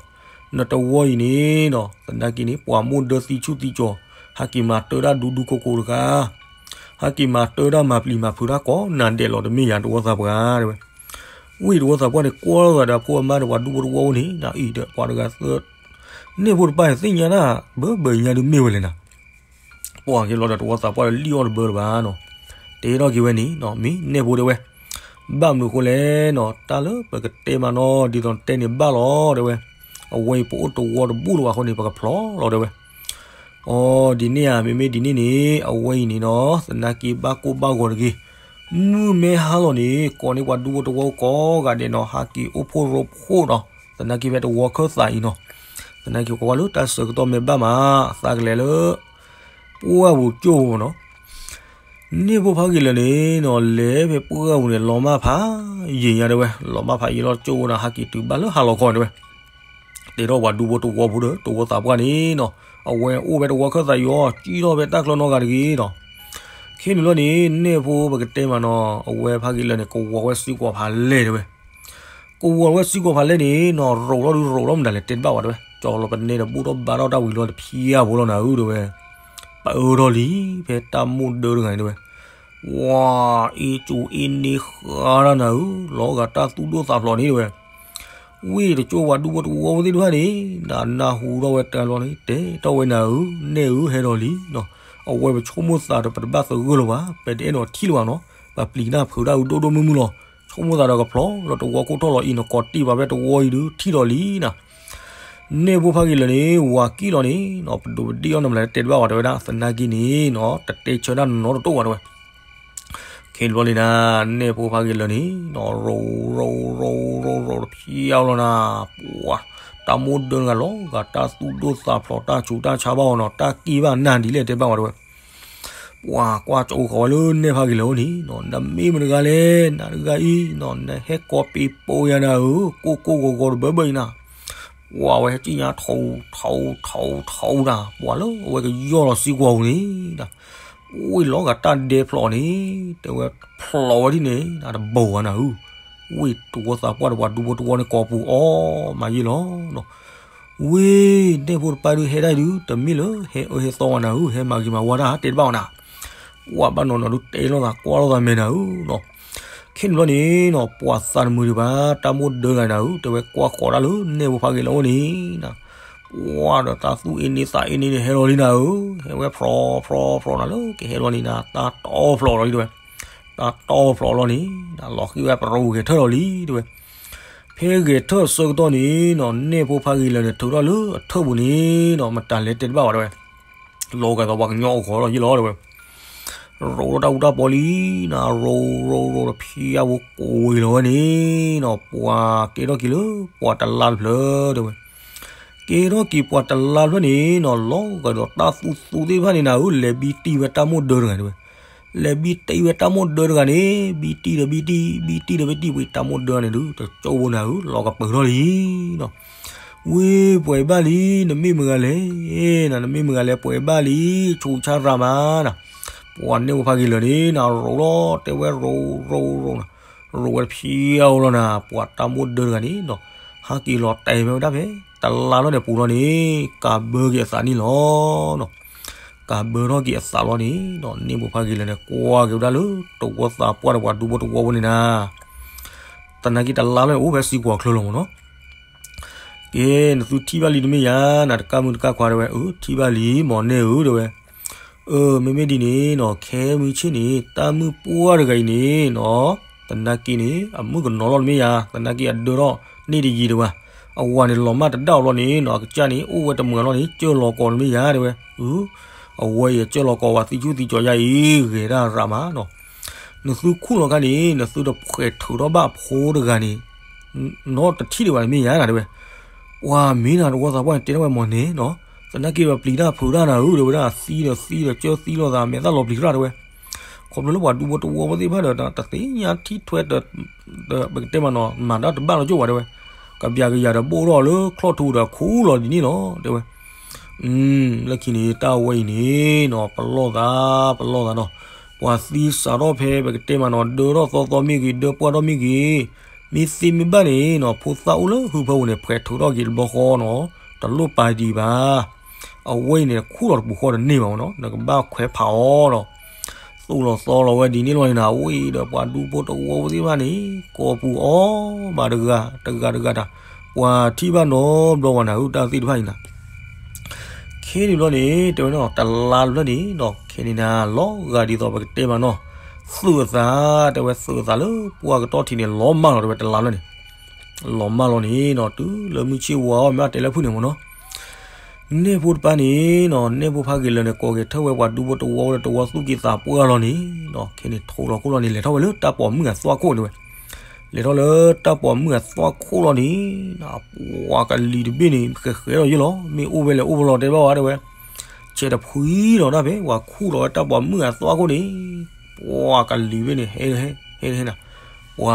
နတဝီအံၤန့ၣ်နီၤ သနာ်က့န့ၣ် ပှၤမိၢ်ဒၢသံဆူၣ်သံကၠီၤ ဟဲက့ၤမၤတၢ်တၢ်ဒူဒူကိကိတခါ ဟဲက့ၤမၤတၢ်တၢ်မၤပျံၤမၤဖုးတၢ်ကိးနၤဒဲးလီၤ တမ့ၢ်ယၤတဝီသးပှၢ်တဲဝဲ. ဝံၤတဝီသးပှၢ်န့ၣ် ကွၢ်လိာ်သးဒီးအဖိအမါဒီးပှၤဒူဖိတဝီအိၣ်န့ၣ် နအံၤဒီးပှၤတဂၤသၢ န့ၢ်ဖိတပၢ်န့ၣ် သ့ၣ်ညါတၢ်ဘၢဘၢညါဒုးမ့ၢ်ဝဲလဲၣ်နၤ. ပှၤက့ၤလီၤဒီးတဝီသးပှၢ်လၢလံၣ်အီၣ်တဘၢလၢၤဘၣ်နီၤ. တဲထီၣ်က့ၤဝဲန့ၣ် မ့ၢ်နဲၣ်ဖိတဲဝဲ. ဘၣ်မနုၤအဃိလဲၣ်နီၤ တၢ်လၢပကတဲမးနီၤ ဒ်သိးနတဲန့ၣ်ဘၣ်လီၤတဲဝဲ. အဝဲအံၤပအိၣ်တဝီတဘူၣ်လၢၤဘၣ်အဃိန့ၣ် ပကဖျိးလီၤတဲဝဲ. အိ ဒ်န့ၣ်ဧါ မ့မ့ၢ်ဒ်န့ၣ်န့ၣ် အဝဲအံၤန့ၣ်နီၤ သနာ်က့ဘၣ်ကိၢ်ဘၣ်ဂီၤတဂ့ၤ. မုၢ်မ့ၢ်ဟါလီၤန့ၣ် ကိးန့ၢ်ပှၤဒူဖိတဝီကိးဂၤဒဲးနီၤ ဟးက့ၤအိၣ်ဖှိၣ်ရိဖှိၣ်နီၤ, သနာ်က့ဖဲတဝီခၢၣ်သးအံၤနီၤ, သနာ်က့ကိးဝဲလၢတၢ်ဆၢကတီၢ်မ့ၢ်ဘၣ်မး သးကလဲၤလၢ ပှၢ်ပူၤကၠိဖိနီၤ, န့ၢ်ဖိဖးဂ့ၤလၢာ်န့ၣ်နီၤ လဲၤဖဲပှၢ်ပူၤန့ၣ် လီၤမၢ်ဖးယံာ်ညါတဲဝဲ, လီၤမၢ်ဖးယံာ်လီၤကၠိဖိနီၤ ဟးက့ၤတုၤဘၣ်လၢဟါလီၤခီတဲဝဲ တဲထီၣ်ပှၤဒူဖိတဝီဖိဒီး တဝီသးပှၢ်န့ၣ်နီၤ, အဝဲအိၣ်ဖဲတဝီခၢၣ်သးယီၤ ကံၣ်ထီၣ်ဖဲတၢ်ချၢနီတဂၤတဂ့ၤနီၤ, ခဲန့ၣ်ဘျီန့ၣ် န့ၢ်ဖိပကတဲမးနီၤ အဝဲဖးဂ့ၤလၢာ်န့ၣ် ကဝီၤဝဲစုကဝီၤဖးလဲၢ်တဲဝဲ ကဝီၤဝဲစုကဝီၤဖးလဲၢ်န့ၣ်နီၤ ရိးထီၣ်ဒုးရိးထီၣ်မတၤလဲၣ်တဲတဘၣ်ဝဲတဲဝဲ, ကၠီၤလီၤပနဲဒီးဘူၣ်ထီၣ်ဘါထီၣ်တၢ်ဝံၤလီၤတဖျါဖိလီၤနၤဧၢတဲဝဲ, ပၢၢ်ထီၣ်လံ ဖဲတၢ်မိၣ်ဒၢတဂၤန့ၣ်တဲဝဲ, ဝါ အ့ၣ်ကၠူအ့ၣ်န့ၢ်ဃါတၢ်နၤဧၢ, လီၤဂာ်တၢ်သူၣ်ဒိၣ်သးဖျိးန့ၣ်တဲဝဲ ဝ့ၢ်တကၠိပှၤဒူဖိတဝီဖိသ့ၣ်တဖၣ်န့ၣ် နနၢ်ဟူထီၣ်ဝဲတၢ်လီၤန့ၣ် တဲထီၣ်ဝဲနၤဧၢ, နဲၣ်ဧၢ ဟဲဒီးလံနီၤ, အဝဲပဆိကမိၣ်သးဒီးပတဘၣ်သဂၢၢ်လၢၤဘၣ်, ပတအဲၣ်ဒိးထံၣ်လၢၤဘၣ်နီၤ, ပပျံၤတၢ်ဖုးတၢ်အုးဒိၣ်ဒိၣ်မုၢ်မုၢ်လီၤ, ဆိကမိၣ်သးဒီးကဖျိးလၢတဝီခိၣ်ထီၣ်လီၤအံၤနီၤ ကိးတံၢ်ဘၣ်ဖဲတဝီအံၤဒုးထံၣ်ဒီးလံနီၤ န့ၢ်ဖိဖးဂ့ၤလၢာ်န့ၣ် ဝၤကံၣ်လီၤန့ၣ်နီၤ ပဒိးပဒ့ၣ်အီၣ်နမလဲၣ်တဲတဘၣ်ဝဲတဲဝဲဒၣ် သနာ်က့န့ၣ်နီၤ တတဲဆၢတၢ်နီတတိၢ်ဝဲတဲဝဲ, ခဲန့ၣ်ဘျီန့ၣ်နၤ န့ၢ်ဖိဖးဂ့ၤလၢာ်န့ၣ်နီၤ ရိး ရိး ရိး ရိး ရိးတဖျါလီၤနၤ, ပှၤ တၢ်မိၣ်ဒၢတဂၤလီၤဂာ်တၢ်သူၣ်ဒိၣ်သးဖျိး တၢ်ဆူးတၢ်ဆါဘၣ်အီၤနီၤ တၢ်က့ၢ်ဘၣ်နၤဒ်လဲၣ်တဲဘၣ်ဝဲတဲဝဲ ပှၤကွၢ်ကၠိဃီၤဝဲလၢနဲၣ်ဖးဂ့ၤလၢာ်အအိၣ်န့ၣ်နီၤ နမ့ၢ်မတၤတဂၤလဲၣ် နၤတဂၤအံၤနီၤ နဟဲကိးပ့ၤပိာ်ယၤနၤဧၢ ကိၢ်ကိၢ်ဂီၤဂီၤတဘၢဘၢအံၤနၤ, ပှၤဝဲဟဲကံၣ်ညါထီထီထီထီတၢ် ပှၤလၢအဝဲကယီၢ်လီၤစုကဝီၤပူၤန့ၣ် အိၣ်လီၤဂာ်တၢ်ဒဲဖျိးန့ၣ် တဲဝဲဖျိးဝဲဒ်န့ၣ် တဘိးဝဲနၤဧၢ, ဝ့ၢ်တဝီသးပှၢ်ဒီးပှၤဒူဖိတဝီန့ၣ်ကိးပူၤအီၤမးယ့ၢ်လီၤ ဝ့ၢ် နဲၣ်ဖိတပၢ်ဒုးဟဲဒၣ်အံၤဒုး တမ့ၢ်လၢဟဲအၢဟဲသီဝဲနၤဧၢ ဟဲမၤဂ့ၤမၤဝါတၢ်တဲတဘၣ်ဝဲနၤ, ပှၤဘၣ်နီၤနီၤဒုးတဲလိာ်သးကွၢ်လိာ်သးမဲာ်နၤဧၢနီၤ, ခဲန့ၣ်ဘျီန့ၣ်နီၤ ပှၤသးတမုာ်ဒံးဘၣ် တၢ်မိၣ်ဒၢတဂၤနၤဧၢ တဲဝဲကွၢ်ဃီၤတၢ်လၢနဲၣ်ဖိဖးဂ့ၤလၢာ်အအိၣ်န့ၣ် ပှၤဒီးတၢ်သူၣ်အ့န့သးအ့န့ဟဲလီၤလံနၤဧၢ, ဟဲဝဲဖျိးဖျိးဖျိးနၤလၢကဟဲလီၤန့ၣ်နၤ တၢ်တီဖျိးလီၤလံတဲဝဲ, တၢ်တီဖျိးလီၤန့ၣ် လီၤဃံဝဲပရိဂဲၤထၢၣ်လီၤလံတဲဝဲ, ဖဲဂဲၤထၢၣ်အဆၢကတီၢ်န့ၣ်နီၤ နဲၣ်ဖိဖးဂ့ၤလၢာ်န့ၣ် ထုးထီၣ်လၢအထၢၣ်ပူၤန့ၣ်နီၤ မတၤလဲၣ်တဲတဘၣ်ဝဲတဲဝဲ လီၤဂာ်ဒီးပှၤကညီအိၣ်ဃီလီၤယ့ၢ်လီၤတဲဝဲ, ရိးထီၣ်တၢ်အူတၢ်ပီလံနၤ ရိးရိးရိးတဖျါဝဲကိးဝဲလီၤဝဲန့ၣ်နီၤ ပှၤကဲထီၣ်က့ၤလၢပှၤတလါတဖျၢၣ်တဲဝဲ, ကဲထီၣ်က့ၤပှၤတလါတဖျၢၣ်န့ၣ်နီၤ လီၤဂာ်ဒီးတၢ်သူသူသ့ၣ်တဖၣ်န့ၣ်နၤဧၢ လဲၤဘံတံၢ်ဝဲတၢ်မိၣ်ဒၢတဂၤတဲဝဲ, လဲၤဘံတံၢ်ဝဲတၢ်မိၣ်ဒၢတဂၤန့ၣ် ဘံတံၢ်ဒီးဘံတံၢ် ဘံတံၢ်ဒီးဘံတံၢ် ဝံၤတၢ်မိၣ်ဒၢန့ၣ်ဒုး တကၠိဖိနၤဧၢ လီၤကပၢၤထီၣ်လံနီၤ ဝ့ၢ်ပှဲၤဘၣ်လံ နမ့ၢ်မတၤတဂၤလဲၣ်, နမ့ၢ်မတၤတဂၤလဲၣ် ပှဲၤဘၣ်လံ ဆူးဆါရၤမးနၤ, ပှၤနဲၣ်ဖိဖးဂ့ၤလၢာ်န့ၣ်နၤ ရိးလီၤ တဲဝဲရိးရိးရိးနၤ, ရိးဝဲတဖျါဝဲလီၤနၤ ပှၤတၢ်မိၣ်ဒၢတဂၤန့ၣ်နီၤ ဟးက့ၤလီၤတဲာ်ဖဲဝဲဒၣ်ဖဲ တလါလီၤန့ၣ်ပူၤလီၤန့ၣ် ကးဘၢက့ၤအသးန့ၣ်လီၤနီၤ, ကးဘၢထီၣ်က့ၤအသးလီၤန့ၣ်နီၤ နဲၣ်ဖိဖးဂ့ၤလၢာ်န့ၣ် ကွၢ်က့ၤဝဲဒၣ်လၢတဝီသးပှၢ်ဒီးပှၤဒူဖိတဝီဖိန့ၣ်နၤ သနာ်က့တလါလီၤန့ၣ် အိၣ်ဖဲစံကွီၤချၢလီၤမးနီၤ ကဲ နသုထံၣ်ဘၣ်လံတမ့ၢ်ယၤ နတကၢ်မုၢ်တကၢ်ခွါတဲဝဲ အၢ ထံၣ်ဘၣ်လံ မ့ၢ်နဲၣ်ဧၢ တဲဝဲ, အၢ မ့မ့ၢ်ဒ်န့ၣ်နီၤ ခဲမုၢ်ဆ့ၣ်န့ၣ် တၢ်မုၢ်ပှၢ်တဂၤအံၤန့ၣ်နီၤ သနာ်က့န့ၣ် အမုၣ်ကနီၤလီၤတမ့ၢ်ယၤ သနာ်က့အဒၢထီၣ်န့ၢ်တယံၤတဲဝဲ, အဝၤန့ၣ်လီၤမၢ်တဒၣ်အီၤလီၤန့ၣ်နီၤ အကစၢ်န့ၣ် အိၣ်ဝဲတမုာ်လီၤန့ၣ် ကၢၢ်လီၤကီးတမ့ၢ်ယၤတဲဝဲ, အဝဲအံၤအကၢၢ်လီၤကီးဝဲသံဆူၣ်သံကၠီၤယါအံၤ ဂဲၤဒၣ်ရးမးနီၤ နသုခူၣ်လီၤခါန့ၣ် နသုတဖှဲးထုးထီၣ်ဘၣ်ဖိတဂၤန့ၣ် နီတထံၣ်ဒံးဘၣ်တမ့ၢ်ယၤနၤတဲဝဲ, ပှၤမ့ၢ်နၤတဝီသးပှၢ်န့ၣ် တဲထီၣ်ဝဲမ့ၢ်နဲၣ်နီၤ, သနာ်က့ပပျံၤတၢ်ဖုးတၢ်နၤဧၢ တဲဝဲဒၣ် သံဒီးသံဒီးကၢၢ်သံလိာ်သး မဲာ်သၣ်လီၤပျံၤထီၣ်တဲဝဲ, ခီဖျိလၢပှၤဒူဖိတဝီဖိသ့ၣ်တဖၣ်ဒီး တသ့ၣ်ညါထံၣ်ထွဲ ပကတဲမးနီၤ မၤတၢ်တဘၣ်လီၤကၠိၣ်ဘၣ်တဲဝဲ, ကဘျးကယၤဒီးဘိၣ်ထီၣ်လၢချီၣ်ထူဒီးခူၣ်လီၤဒ်န့ၣ်လီၤတဲဝဲ လၢခံန့ၣ် တၢ်ဝဲအံၤန့ၣ်နီၤ ပလီၢ်သး ပလီၢ်သးနီၤ, ပှၤသံစးထီၣ်ဖဲ ပကတဲမးနီၤ ဒၢထီၣ်သီသီမ့ၢ်ဂ့ၤ ဒၢပှၢ်ထီၣ်မ့ၢ်ဂ့ၤ, မ့ၢ်သ့မ့ၢ်ဘၣ်န့ၣ်နီၤ ဖိသၣ်အိၣ်လၢဟုဖၢပူၤန့ၣ် ဖှဲးထုးထီၣ်က့ၤတဘျီဃီနီၤ, တလိၣ်ပာ်ဒံးဘၣ်, အဝဲအံၤန့ၣ် ခူၣ်လီၤတပူၤဃီတန့ၢ်ဘၣ်မးနီၤ နကဘၣ်ခွဲးဖးအီၤဒီး သိၣ်လီၤသီလီၤဝဲဒ်န့ၣ်လီၤန့ၣ်နီၤ, အဝဲအံၤဒီးပှၤဒူဖိတဝီဖိသ့ၣ်တဖၣ်န့ၣ် ကိးပူၤအီၤဘၣ်တဂၤတဂၤတဂၤတၢ်, ပှၤထံၣ်ဘၣ်နီတဘျီဝဲနၤဧၢ တၢ်သ့ၣ်တဖၣ်အံၤနၤ ခဲန့ၣ်ဘျီန့ၣ် တဲဝဲနီၤ တလါတဖျၢၣ်န့ၣ်နီၤ ခဲန့ၣ်နၤ လီၤဂာ်ဒ်သိးပကတဲမးနီၤ သုးအသး တဲဝဲသုးအသးလၢပှၢ်ကတီၢ်ထံးန့ၣ် လီၤမၢ်လီၤတဲဝဲတလါတဖျၢၣ်န့ၣ်, လီၤမၢ်လီၤန့ၣ်နီၤ တုၤလၢမုၢ်ဆ့ၣ်ဝါအီၤ မ့ၢ်အတဲလၢဖုၣ်န့ၣ်မးနီၤ, နဲၣ်ဖိတပၤန့ၣ်နီၤ, နဲၣ်ဖိဖးဂ့ၤလၢာ်န့ၣ် ကိးက့ၤထၢၣ်ဝဲပှၤဒူဖိတဝီဖိဒီးတဝီသူၣ်က့သးပှၢ်လီၤန့ၣ်နီၤ, ခဲန့ၣ်ထိးလီၤခိၣ်လီၤန့ၣ် လဲၤထီၣ်ဝဲလၢတၢ်ပိာ်မုၣ်အသွၣ်ခိၣ်တဲဝဲ, လဲၤထီၣ်လၢတၢ်ပိာ်မုၣ်အသွၣ်ခိၣ်လီၤန့ၣ်နီၤ, ပှၤကလံၤတဘ့ၣ်န့ၣ် ဃဲးဃဲးလီၤယဲလီၤ, မ့ၢ်အိၣ်ဝဲလဲၣ်အိၣ်ဝဲလီၤတဲဘၣ်ဝဲတဲဝဲ, ဆဲးတဖှံလီၤတၢ်ဖဲ ပှၤခူၣ်လီၤဝဲတၢ်ပိာ်မုၣ်အသွၣ်ခိၣ်န့ၣ်, ပှၤကလံၤတဘ့ၣ်န့ၣ် ဟဲ ဟဲ ဟဲ ဟဲနၤ, ပှ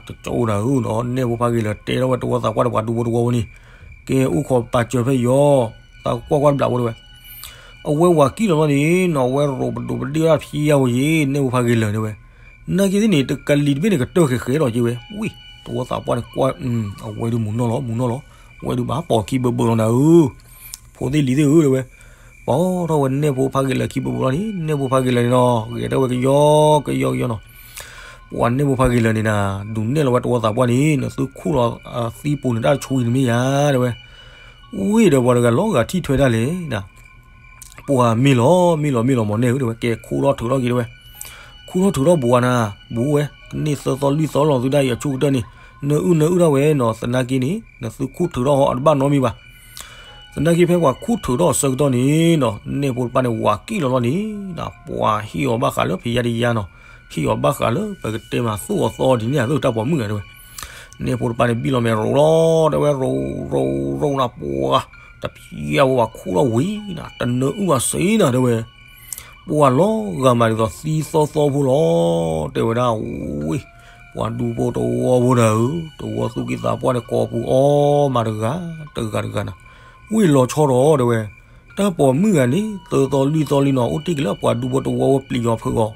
ၤတကၠိနၤဧၢနီၤ, နဲၣ်ဖိဖးဂ့ၤလၢာ်တဲထီၣ်ဝဲတဝီသးပှၢ်ဒီးပှၤဒူဖိတဝီဖိန့ၣ်, ကဲအိၣ်ခိးပာ်စၢၤဖဲယီၤ, သးကွၢ်ကွၢ်တဘျီဖိတဲဝဲ အဝဲဝၤကံၣ်လီၤလီၤန့ၣ်နီၤ, အဝဲရိးပဒိးပဒ့ၣ်ဝဲဒၣ်ဖျံယါဝဲယဲ, နဲၣ်ဖိဖးဂ့ၤလၢာ်တဲဝဲ, နာ်က့သ့ၣ်န့ၣ် တကလံၤတဘ့ၣ်န့ၣ် ကတၢၢ်ဃဲးဃဲးလီၤက့ဝဲ, ဝံၤ တဝီသးပှၢ်န့ၣ်ကွၢ်, အဝဲဒုးမူၤနီၢ်လီၤ မူၤနီၢ်လီၤ, ဝဲဒုးဘၣ်ပိာ်ခံဘၢဘၢလီၤနၤဧၢ, ဖိသ့ၣ်လံၤသ့ၣ်ဧၢတဲဝဲ, ပိာ်ထီၣ်ဝဲနဲၣ်ဖိဖးဂ့ၤလၢာ်ခံဘၢဘၢလီၤန့ၣ်, နဲၣ်ဖိဖးဂ့ၤလၢာ်န့ၣ်နီၤ ဂဲၤထီၣ်ဝဲကယီကယီကယီနီၤ, ပှၤနဲၣ်ဖိဖးဂ့ၤလၢာ်န့ၣ်နၤ, ဒုးနဲၣ်လီၤဝဲတဝီသးပှၢ်န့ၣ် နသုခူၣ်လီၤသံပူၤန့ၣ်တၢ်တဆူအံၤန့ၣ်မ့ၢ်ယါတဲဝဲ, ဝံၤဒီးပှၤတဂၤလီၤဂာ်ထံၣ်ထွဲဒၣ်လဲာ်နၤ ပှၤမ့ၢ်လီၤ မ့ၢ်လီၤ မ့ၢ်လီၤမ့ၢ်နဲၣ်ဧၢတဲဝဲ, ကဲခူၣ်ထီၣ်ထုးထီၣ်က့ၤတဲဝဲ, ခူၣ်ထီၣ်ထုးထီၣ်ဘိးဝဲနၤ, ဘိးဝဲ, ကန့ၢ်သၢသီလွံၢ်သီလီၤသုဒၣ်အံၤအဆိကတၢၢ်န့ၣ်, နအုၣ်နအုၣ်ထီၣ်ဝဲနီၤ, သနာ်က့န့ၣ် နသုခူၣ်ထုးထီၣ်အီၤအတဘၣ်နီတမံၤဘၣ်. သနာ်က့ဖဲပှၤခူၣ်ထုးထီၣ်အဆၢကတီၢ်န့ၣ်နီၤ, နဲၣ်ဖိတပၤန့ၣ် ဝၤကံၣ်လီၤလီၤန့ၣ်, ပှၤဟ့ၣ်အီၤဘၣ်ဃးလၢဖံးယါတယါနီၤ, ဟ့ၣ်အီၤဘၣ်ဃးလၢပကတဲမးသိၣ်အီၤသီအီၤဒ်န့ၣ်အသိးတၢ်ပိာ်မုၣ်ဂၤတဲဝဲ နဲၣ်ဖိတပၤန့ၣ်ဘံၣ်လီၤမဲာ်ရိးလီၤ, တဲဝဲရိးရိးရိးနၤ, ပှၤ တဖျဲဝဲပှၤခူၣ်ထီၣ်ဝံၤနၤ, တနၢအုၣ်ဘၣ်စ့နၤတဲဝဲ, ပှၤလီၤဂာ်မးဒ်သိးသံသီသီဖိလီၤ, တဲဝဲဒၣ်ဝံၤ, ပှၤဒူဖိတဝီဖိဒၣ်ဧၢ, တဝီသူၣ်က့သးပှၢ်န့ၣ် ကိးပူၤအီၣ်မးတဂၤတဂၤတဂၤနၤ, ဝံၤလီၤဆီဒီးတဲဝဲ တၢ်ပိာ်မုၣ်ဂၤန့ၣ် သၢသီလွံၢ်သီလံနီၤ, အိၣ်တ့ၢ်က့ၤလၢအပှၤဒူဖိတဝီဖိပျံၤယီၤဖုးအီၤ,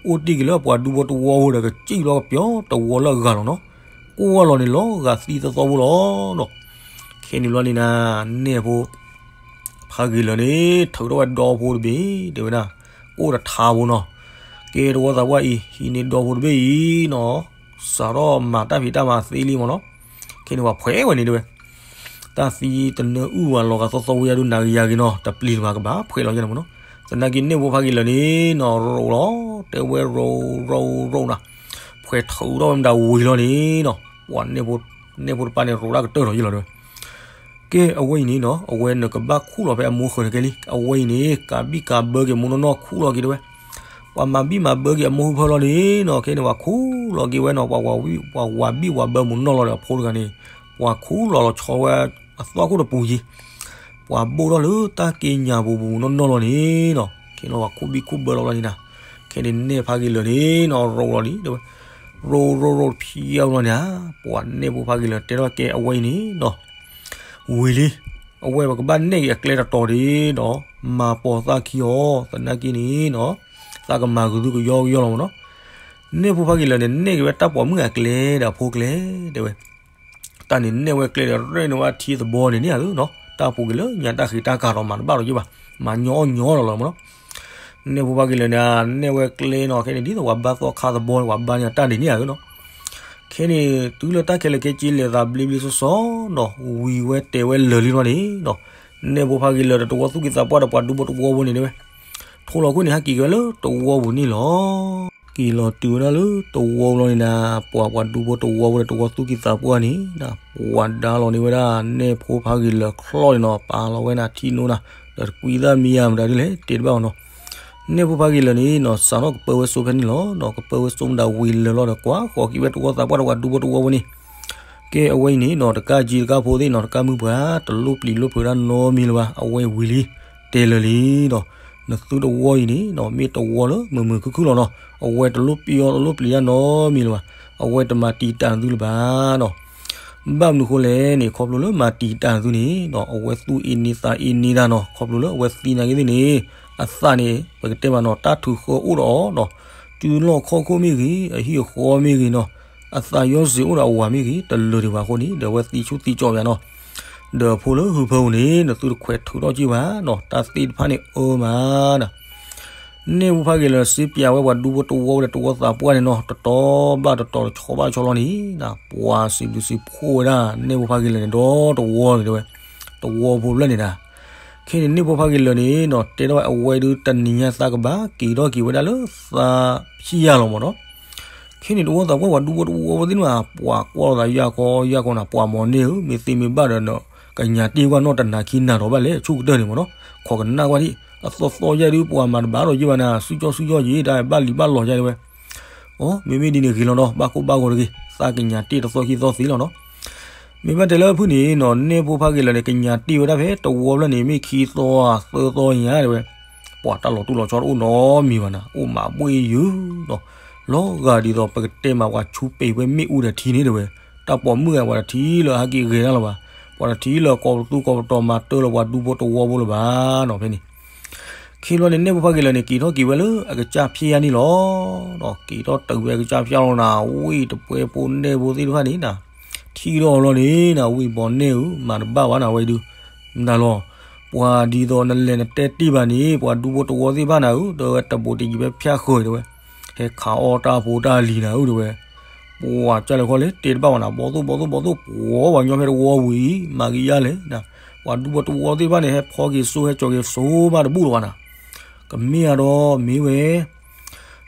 အိၣ်တ့ၢ်က့ၤလၢအပှၤဒူဖိတဝီဖိဒီးကစံၣ်လီၤကပျီတဝီလၢအဂၤလီၤနီၤ, ကွၢ်လီၤန့ၣ်လီၤဂာ်သံသီသီဖိလီၤနီၤ. ခဲန့ၣ်ဘျီန့ၣ်နၤ, နဲၣ်ဖိဖးဂ့ၤလၢာ်န့ၣ် ထုးထီၣ်ဝဲဒီဖိတဘ့ၣ် တဲဝဲဒၣ်, ကအိၣ်တထါဖိနီၤ, ကဲတဝီသးပှၢ်အံၤ ဟံးန့ၢ်ဒီဖိတဘ့ၣ်အံၤနီၤ, စးထီၣ်မၤတၢ်ဖံးတၢ်မၤသ့လံမ့ၢ်နီၤ, ခဲန့ၣ်ပှၤဖှဲးဝဲန့ၣ်တဲဝဲ တၢ်သံတနၢအုၣ်ဝဲလီၤဂာ်သီသီဝံၤအဒုးနၤကယၤဂ့ၤနီၤ, တပျံၤတမၤကဘၣ်ဖှဲးလီၤယဲန့ၣ်မ့ၢ်နီၤ, သနာ်က့နဲၣ်ဖိဖးဂ့ၤလၢာ်န့ၣ်နီၤ, ရိးလီၤ, တဲဝဲရိးရိးရိးနၤ, ဖှဲးထုးထီၣ်ဝဲမတၤဝံၤလီၤန့ၣ်နီၤ, ပှၤနဲၣ်ဖိတပၤန့ၣ်ရိးတၢ်ကတၢၢ်လီၤယဲလီၤတဲဝဲ ကဲအဝဲအံၤန့ၣ်နီၤ, အဝဲနကဘၣ်ခူၣ်လီၤဖဲအမိၢ်ဃၢၤန့ၣ်ကဲလံ, အဝဲအံၤန့ၣ် ကးဘံၣ်ကးဘၢက့ၤမိၢ်နီၢ်နီၢ်ခူၣ်လီၤက့ၤတဲဝဲ, ပှၤမၤဘံၣ်မၤဘၢက့ၤအမိၢ်ဟုဖၢလီၤန့ၣ်နီၤ, ခဲန့ၣ်ပှၤခူၣ်လီၤက့ၤဝဲနီၤ, ပှၤဝၤဘံၣ်ဝၤဘၢမိၢ်နီၢ်လီၤဒီးအဖိတဂၤန့ၣ်, ပှၤခူၣ်လီၤလီၤဆီဝဲအသွၣ်ခိၣ်တပူၤယံၤ, ပှၤဘိၣ်ထီၣ်လၢတၢ်က့ညါပူၤပူၤနီၢ်နီၢ်လီၤန့ၣ်နီၤ, ခဲန့ၣ်ပှၤခူၣ်ဘံၣ်ခူၣ်ဘၢလီၤလီၤန့ၣ်နၤ, ခဲန့ၣ်နဲၣ်ဖးဂ့ၤလၢာ်န့ၣ်နီၤ, ရိးလီၤလံတဲဝဲ, ရိးရိးရိးတဖျဲလီၤန့ၣ်ဧါ, ပှၤနဲၣ်ဖိဖးဂ့ၤလၢာ်တဲထီၣ်ကဲအဝဲအံၤန့ၣ်နီၤ ဝံၤလံ, အဝဲပကဘၣ်နဲၣ်က့ၤအကျဲတတီၤဒ်ဒီး မၤပိာ်သၣ်ခံအီၤ, သနာ်က့န့ၣ်နီၤ, သးကမၤကသုကယီကယီလီၤမ့ၢ်နီၤ, နဲၣ်ဖိဖးဂ့ၤလၢာ်န့ၣ် နဲၣ်က့ၤဝဲတၢ်ပိာ်မုၣ်အကျဲဒီးအဖိကျဲ, တဲဝဲ, တၢ်န့ၣ်နဲၣ်ဝဲကျဲဒီးရဲၣ်န့ၢ်ဝဲအထံသဘီန့ၣ်န့ၣ်ဧါနီၤ, တၢ်ပူၤကွံာ်လၢညါတၢ်ဃံးတၢ်ကၤဒီးမၤတဘၣ်လီၤက့ဘၣ်, မၤညီအီၣ်ညီလီၤလီၤမ့ၢ်နီၤ နဲၣ်ဖိဖးဂ့ၤလၢာ်န့ၣ် နဲၣ်ဝဲကျဲနီၤ, ခဲန့ၣ်ဒ်သိးပှၤဘါသီခါသဘီန့ၣ် ပှၤဘါန့ၢ်အတၢ်ဒ်န့ၣ်ဧါနီၤ, ခဲန့ၣ် တုၤလၢတၢ်ခဲလၢာ်ခဲဆ့လဲၤသးဘျ့ဘျ့ဆှီဆှီနီၤ, ဝံၤဝဲတဲဝဲလၢာ်လံလီၤန့ၣ်နီၤ, နဲၣ်ဖိဖးဂ့ၤလၢာ်ဒီးတဝီသူၣ်က့သးပှၢ်ဒီးပှၤဒူဖိတဝီဖိန့ၣ်တဲဝဲ, ထိးလီၤခိၣ်န့ၣ် ဟဲက့ၤက့ၤဝဲလၢတဝီပူၤန့ၣ်လီၤ. က့ၤလီၤတုၤဝဲဒၣ်လၢတဝီပူၤလီၤန့ၣ်နၤ, ပှၤပှၤဒူဖိတဝီဖိဒီးတဝီသူၣ်က့သးပှၢ်န့ၣ်နၤ, ပှၤဒါလီၤန့ၢ်ဝဲဒၣ် နဲၣ်ဖိဖးဂ့ၤလၢာ်ချီၣ်န့ၣ်နီၤ, ပာ်လီၤဝဲနၤထံနိနၤ, ဒီးတကွံသၣ်မံယါမတၤဒ်လဲၣ် တဲတဘၣ်အီၤနီၤ. နဲၣ်ဖိဖးဂ့ၤလၢာ်န့ၣ်နီၤ, စးထီၣ်ကပၢဝဲစိဖဲန့ၣ်လီၤ. ကပၢဝဲစိမတၤဝံၤလၢာ်လီၤဒီး ကွၢ်ဃီၤက့ၤဝဲတဝီသးပှၢ်ဒီးပှၤဒူဖိတဝီဖိန့ၣ် ကဲအဝဲအံၤန့ၣ်နီၤ, တကးက့ၤတကးဖိသ့ၣ်နီၤ, တကးမုၢ်ပှၤ တလိၣ်ပျံၤလိၣ်ဖုးတၢ်နီတမံၤလၢၤဘၣ်. အဝဲဝံၤလံ တဲလၢာ်လံနီၤ. နသုတဝီအံၤန့ၣ်နီၤ, မ့ၢ်တဝီလၢမုာ်မုာ်ခုၣ်ခုၣ်လီၤနီၤ. အဝဲတလိၣ်ပျံၤအီၤတလိၣ်ပျံၤတၢ်နီတမံၤလၢၤဘၣ်. အဝဲတမၤတံာ်တာ်နသုလၢၤဘၣ်နီၤ. ဘၣ်မနုၤဃိလဲၣ်န့ၣ်, ခီဖျိလၢမၤတံာ်တာ်နသုန့ၣ်နီၤ, အဝဲသူၣ်အ့န့သးအ့န့တၢ်နီၤ. ခီဖျိလၢအဝဲသံနာ်က့သ့ၣ်န့ၣ်, အသးန့ၣ် ပကတဲမးနီၤ, တၢ်ထုးဃၢအိၣ်ဒီးအီၤနီၤ. တုၤလီၢ်ခီၣ်ခိၣ်မ့ၢ်ဂ့ၤ, အဟံၣ်အဃီမ့ၢ်ဂ့ၤနီၤ, အသးယီၤစ့ၤအိၣ်ဒီးအဝၤမ့ၢ်ဂ့ၤ, တလၢၤဒံးဘၣ်အဃိန့ၣ်, ဒီးအဝဲသံဆူၣ်သံကၠီၣ်ပၠးနီၤ. ဒီးဖိလၢဟုဖၢပူၤန့ၣ် နသုတခွဲးထုးထီၣ်က့ၤဘၣ်နီၤ. တၢ်သ့ၣ်တဖၣ်န့ၣ်အၢမးနီၤ. နဲၣ်ဖိဖးဂ့ၤလၢာ်စ့ပၠးဝဲပှၤဒူဖိတဝီဝဲဒီးတဝီသးပှၢ်န့ၣ်နီၤ, တတီၤဘၣ်တတီၤတဆီဘၣ်ဆီလီၤန့ၣ်, ပှၤစံးဘျုးစံးဖှိၣ်ဝဲဒၣ် နဲၣ်ဖိဖးဂ့ၤလၢာ်န့ၣ် ဒီတဝီန့ၣ်တဲဝဲ, တဝီဖိဖျၢၣ်န့ၣ်ဒၣ်. ခဲန့ၣ် နဲၣ်ဖိဖးဂ့ၤလၢာ်န့ၣ်နီၤ, တဲထီၣ်ဝဲအဝဲဒုးတနံၤညါသးကဘၣ်က့ၤထီၣ်က့ၤဝဲဒၣ်လၢ သးဖျံယၤလီၤမးနီၤ. ခဲန့ၣ် တဝီသးပှၢ်ပှၤဒူဖိတဝီဖိသ့ၣ်န့ၣ်ဘၣ် ပှၤကွၢ်လိာ်သးယၢ်ခီယၢ်ခီနၤ, ပှၤမၤန့ၢ်ဧၢ, မ့ၢ်သ့မ့ၢ်ဘၣ်ဒီး ကညးတ့ၢ်ကွၢ်နီၢ်တနၤခံနၤဒီးဘၣ်လဲၣ် အဆိကတၢၢ်န့ၣ်မ့ၢ်နီၤ, ခိးကနၣ်ကွၢ်ဒံး အသီသီယဲၢ်ဒုး ပှၤမၤတဘၣ်ဒီးယဲၢ်ဘၣ်နၤ စုကၠီစုကၠီယံၤ တၢ်ဘၣ်လံၤဘၣ်လီၤယဲၢ်တဲဝဲ, အိ မ့မ့ၢ်ဒ်န့ၣ်ဂ့ၤလီၤနီၤ ဘၣ်ကိၢ်ဘၣ်ဂီၤတဂ့ၤ သးကညးတ့ၢ်တသီခံသီသ့လီၤနီၤ. မ့ၢ်ဘၣ်တဲလၢဖုၣ်န့ၣ်နီၤ နဲၣ်ဖိဖးဂ့ၤလၢာ်န့ၣ် ကညးတ့ၢ်ဝဲဒၣ်ဖဲတဝီဖျၢၣ်န့ၣ် မ့ၢ်ခံသီဧါသၢသီညါတဲဝဲ, ပှၤတၢ်လီၤတိၢ်လီၤဆီတအိၣ်နီတမံၤဘၣ်နၤ အိၣ်မးဘှ့ၣ်ယုာ်နီၤ, လီၤဂာ်ဒ်သိးပကတဲမးပှၤဆူပံၤဝဲမ့ၣ်အူဒီးထံန့ၣ်တဲဝဲ, တၢ်ပိာ်မုၣ်ဂၤပှၤတထံၣ်လၢအဟဲက့ၤဂဲၤတၢ်လၢၤဘၣ်, ပှၤတထံၣ်လၢကိးပသူကိးပတီၤမၤတၢ်လၢပှၤဒူဖိတဝီဖိလၢၤဘၣ်နီၤ ဖဲန့ၣ် ခ့လွဲန့ၣ် နဲၣ်ဖိဖးဂ့ၤလၢာ်န့ၣ် က့ၤထီၣ်က့ၤဝဲလၢအကစၢ်ဖျဲၣ်ယါန့ၣ်လီၤ. က့ၤထီၣ်တုၤဝဲအကစၢ်ဖျဲၣ်လီၤနၤ ဝ့ၢ်တပှဲၤဖိနဲၣ်ဖိသ့ၣ်တဖၣ်န့ၣ်နၤ, ထံၣ်ထီၣ်လီၤန့ၣ်နၤ ဝ့ၢ်ဘီနဲၣ်ဧၢ မၤတဘၣ်ဘၣ်နၤဝဲဒုး, မတၤလီၤ, ပှၤဒ်သိးနလဲၤနတဲတ့ၢ်ဘၣ်န့ၣ် ပှၤဒူဖိတဝီသ့ၣ်တဖၣ်နၤဧၢ တဲဝဲတဘူးတယံၤဖဲဖျဲၣ်ဃၢၤတဲဝဲ, ဟဲခးအီၣ်တၢ်ဖိတၢ်လံၤနၤဧၢတဲဝဲ, ပှၤကၢ်လဲၤခီလဲၤတဲတဘၣ်ဘၣ်နၤ ဘီသိၣ်ဘီသိၣ်ဘီသိၣ် ပှၤပှၤညီဖဲတဝီပူၤအံၤ မၤက့ၤယါလဲၣ်နၤ, ပှၤဒူဖိတဝီသ့ၣ်တဖၣ်န့ၣ် ဟဲဖီက့ၤစိဟဲကၠီၤက့ၤစိမးတဘူးလၢၤဘၣ်နၤ, ကမ့ၢ်အါဒီးမ့ၢ်ဝဲ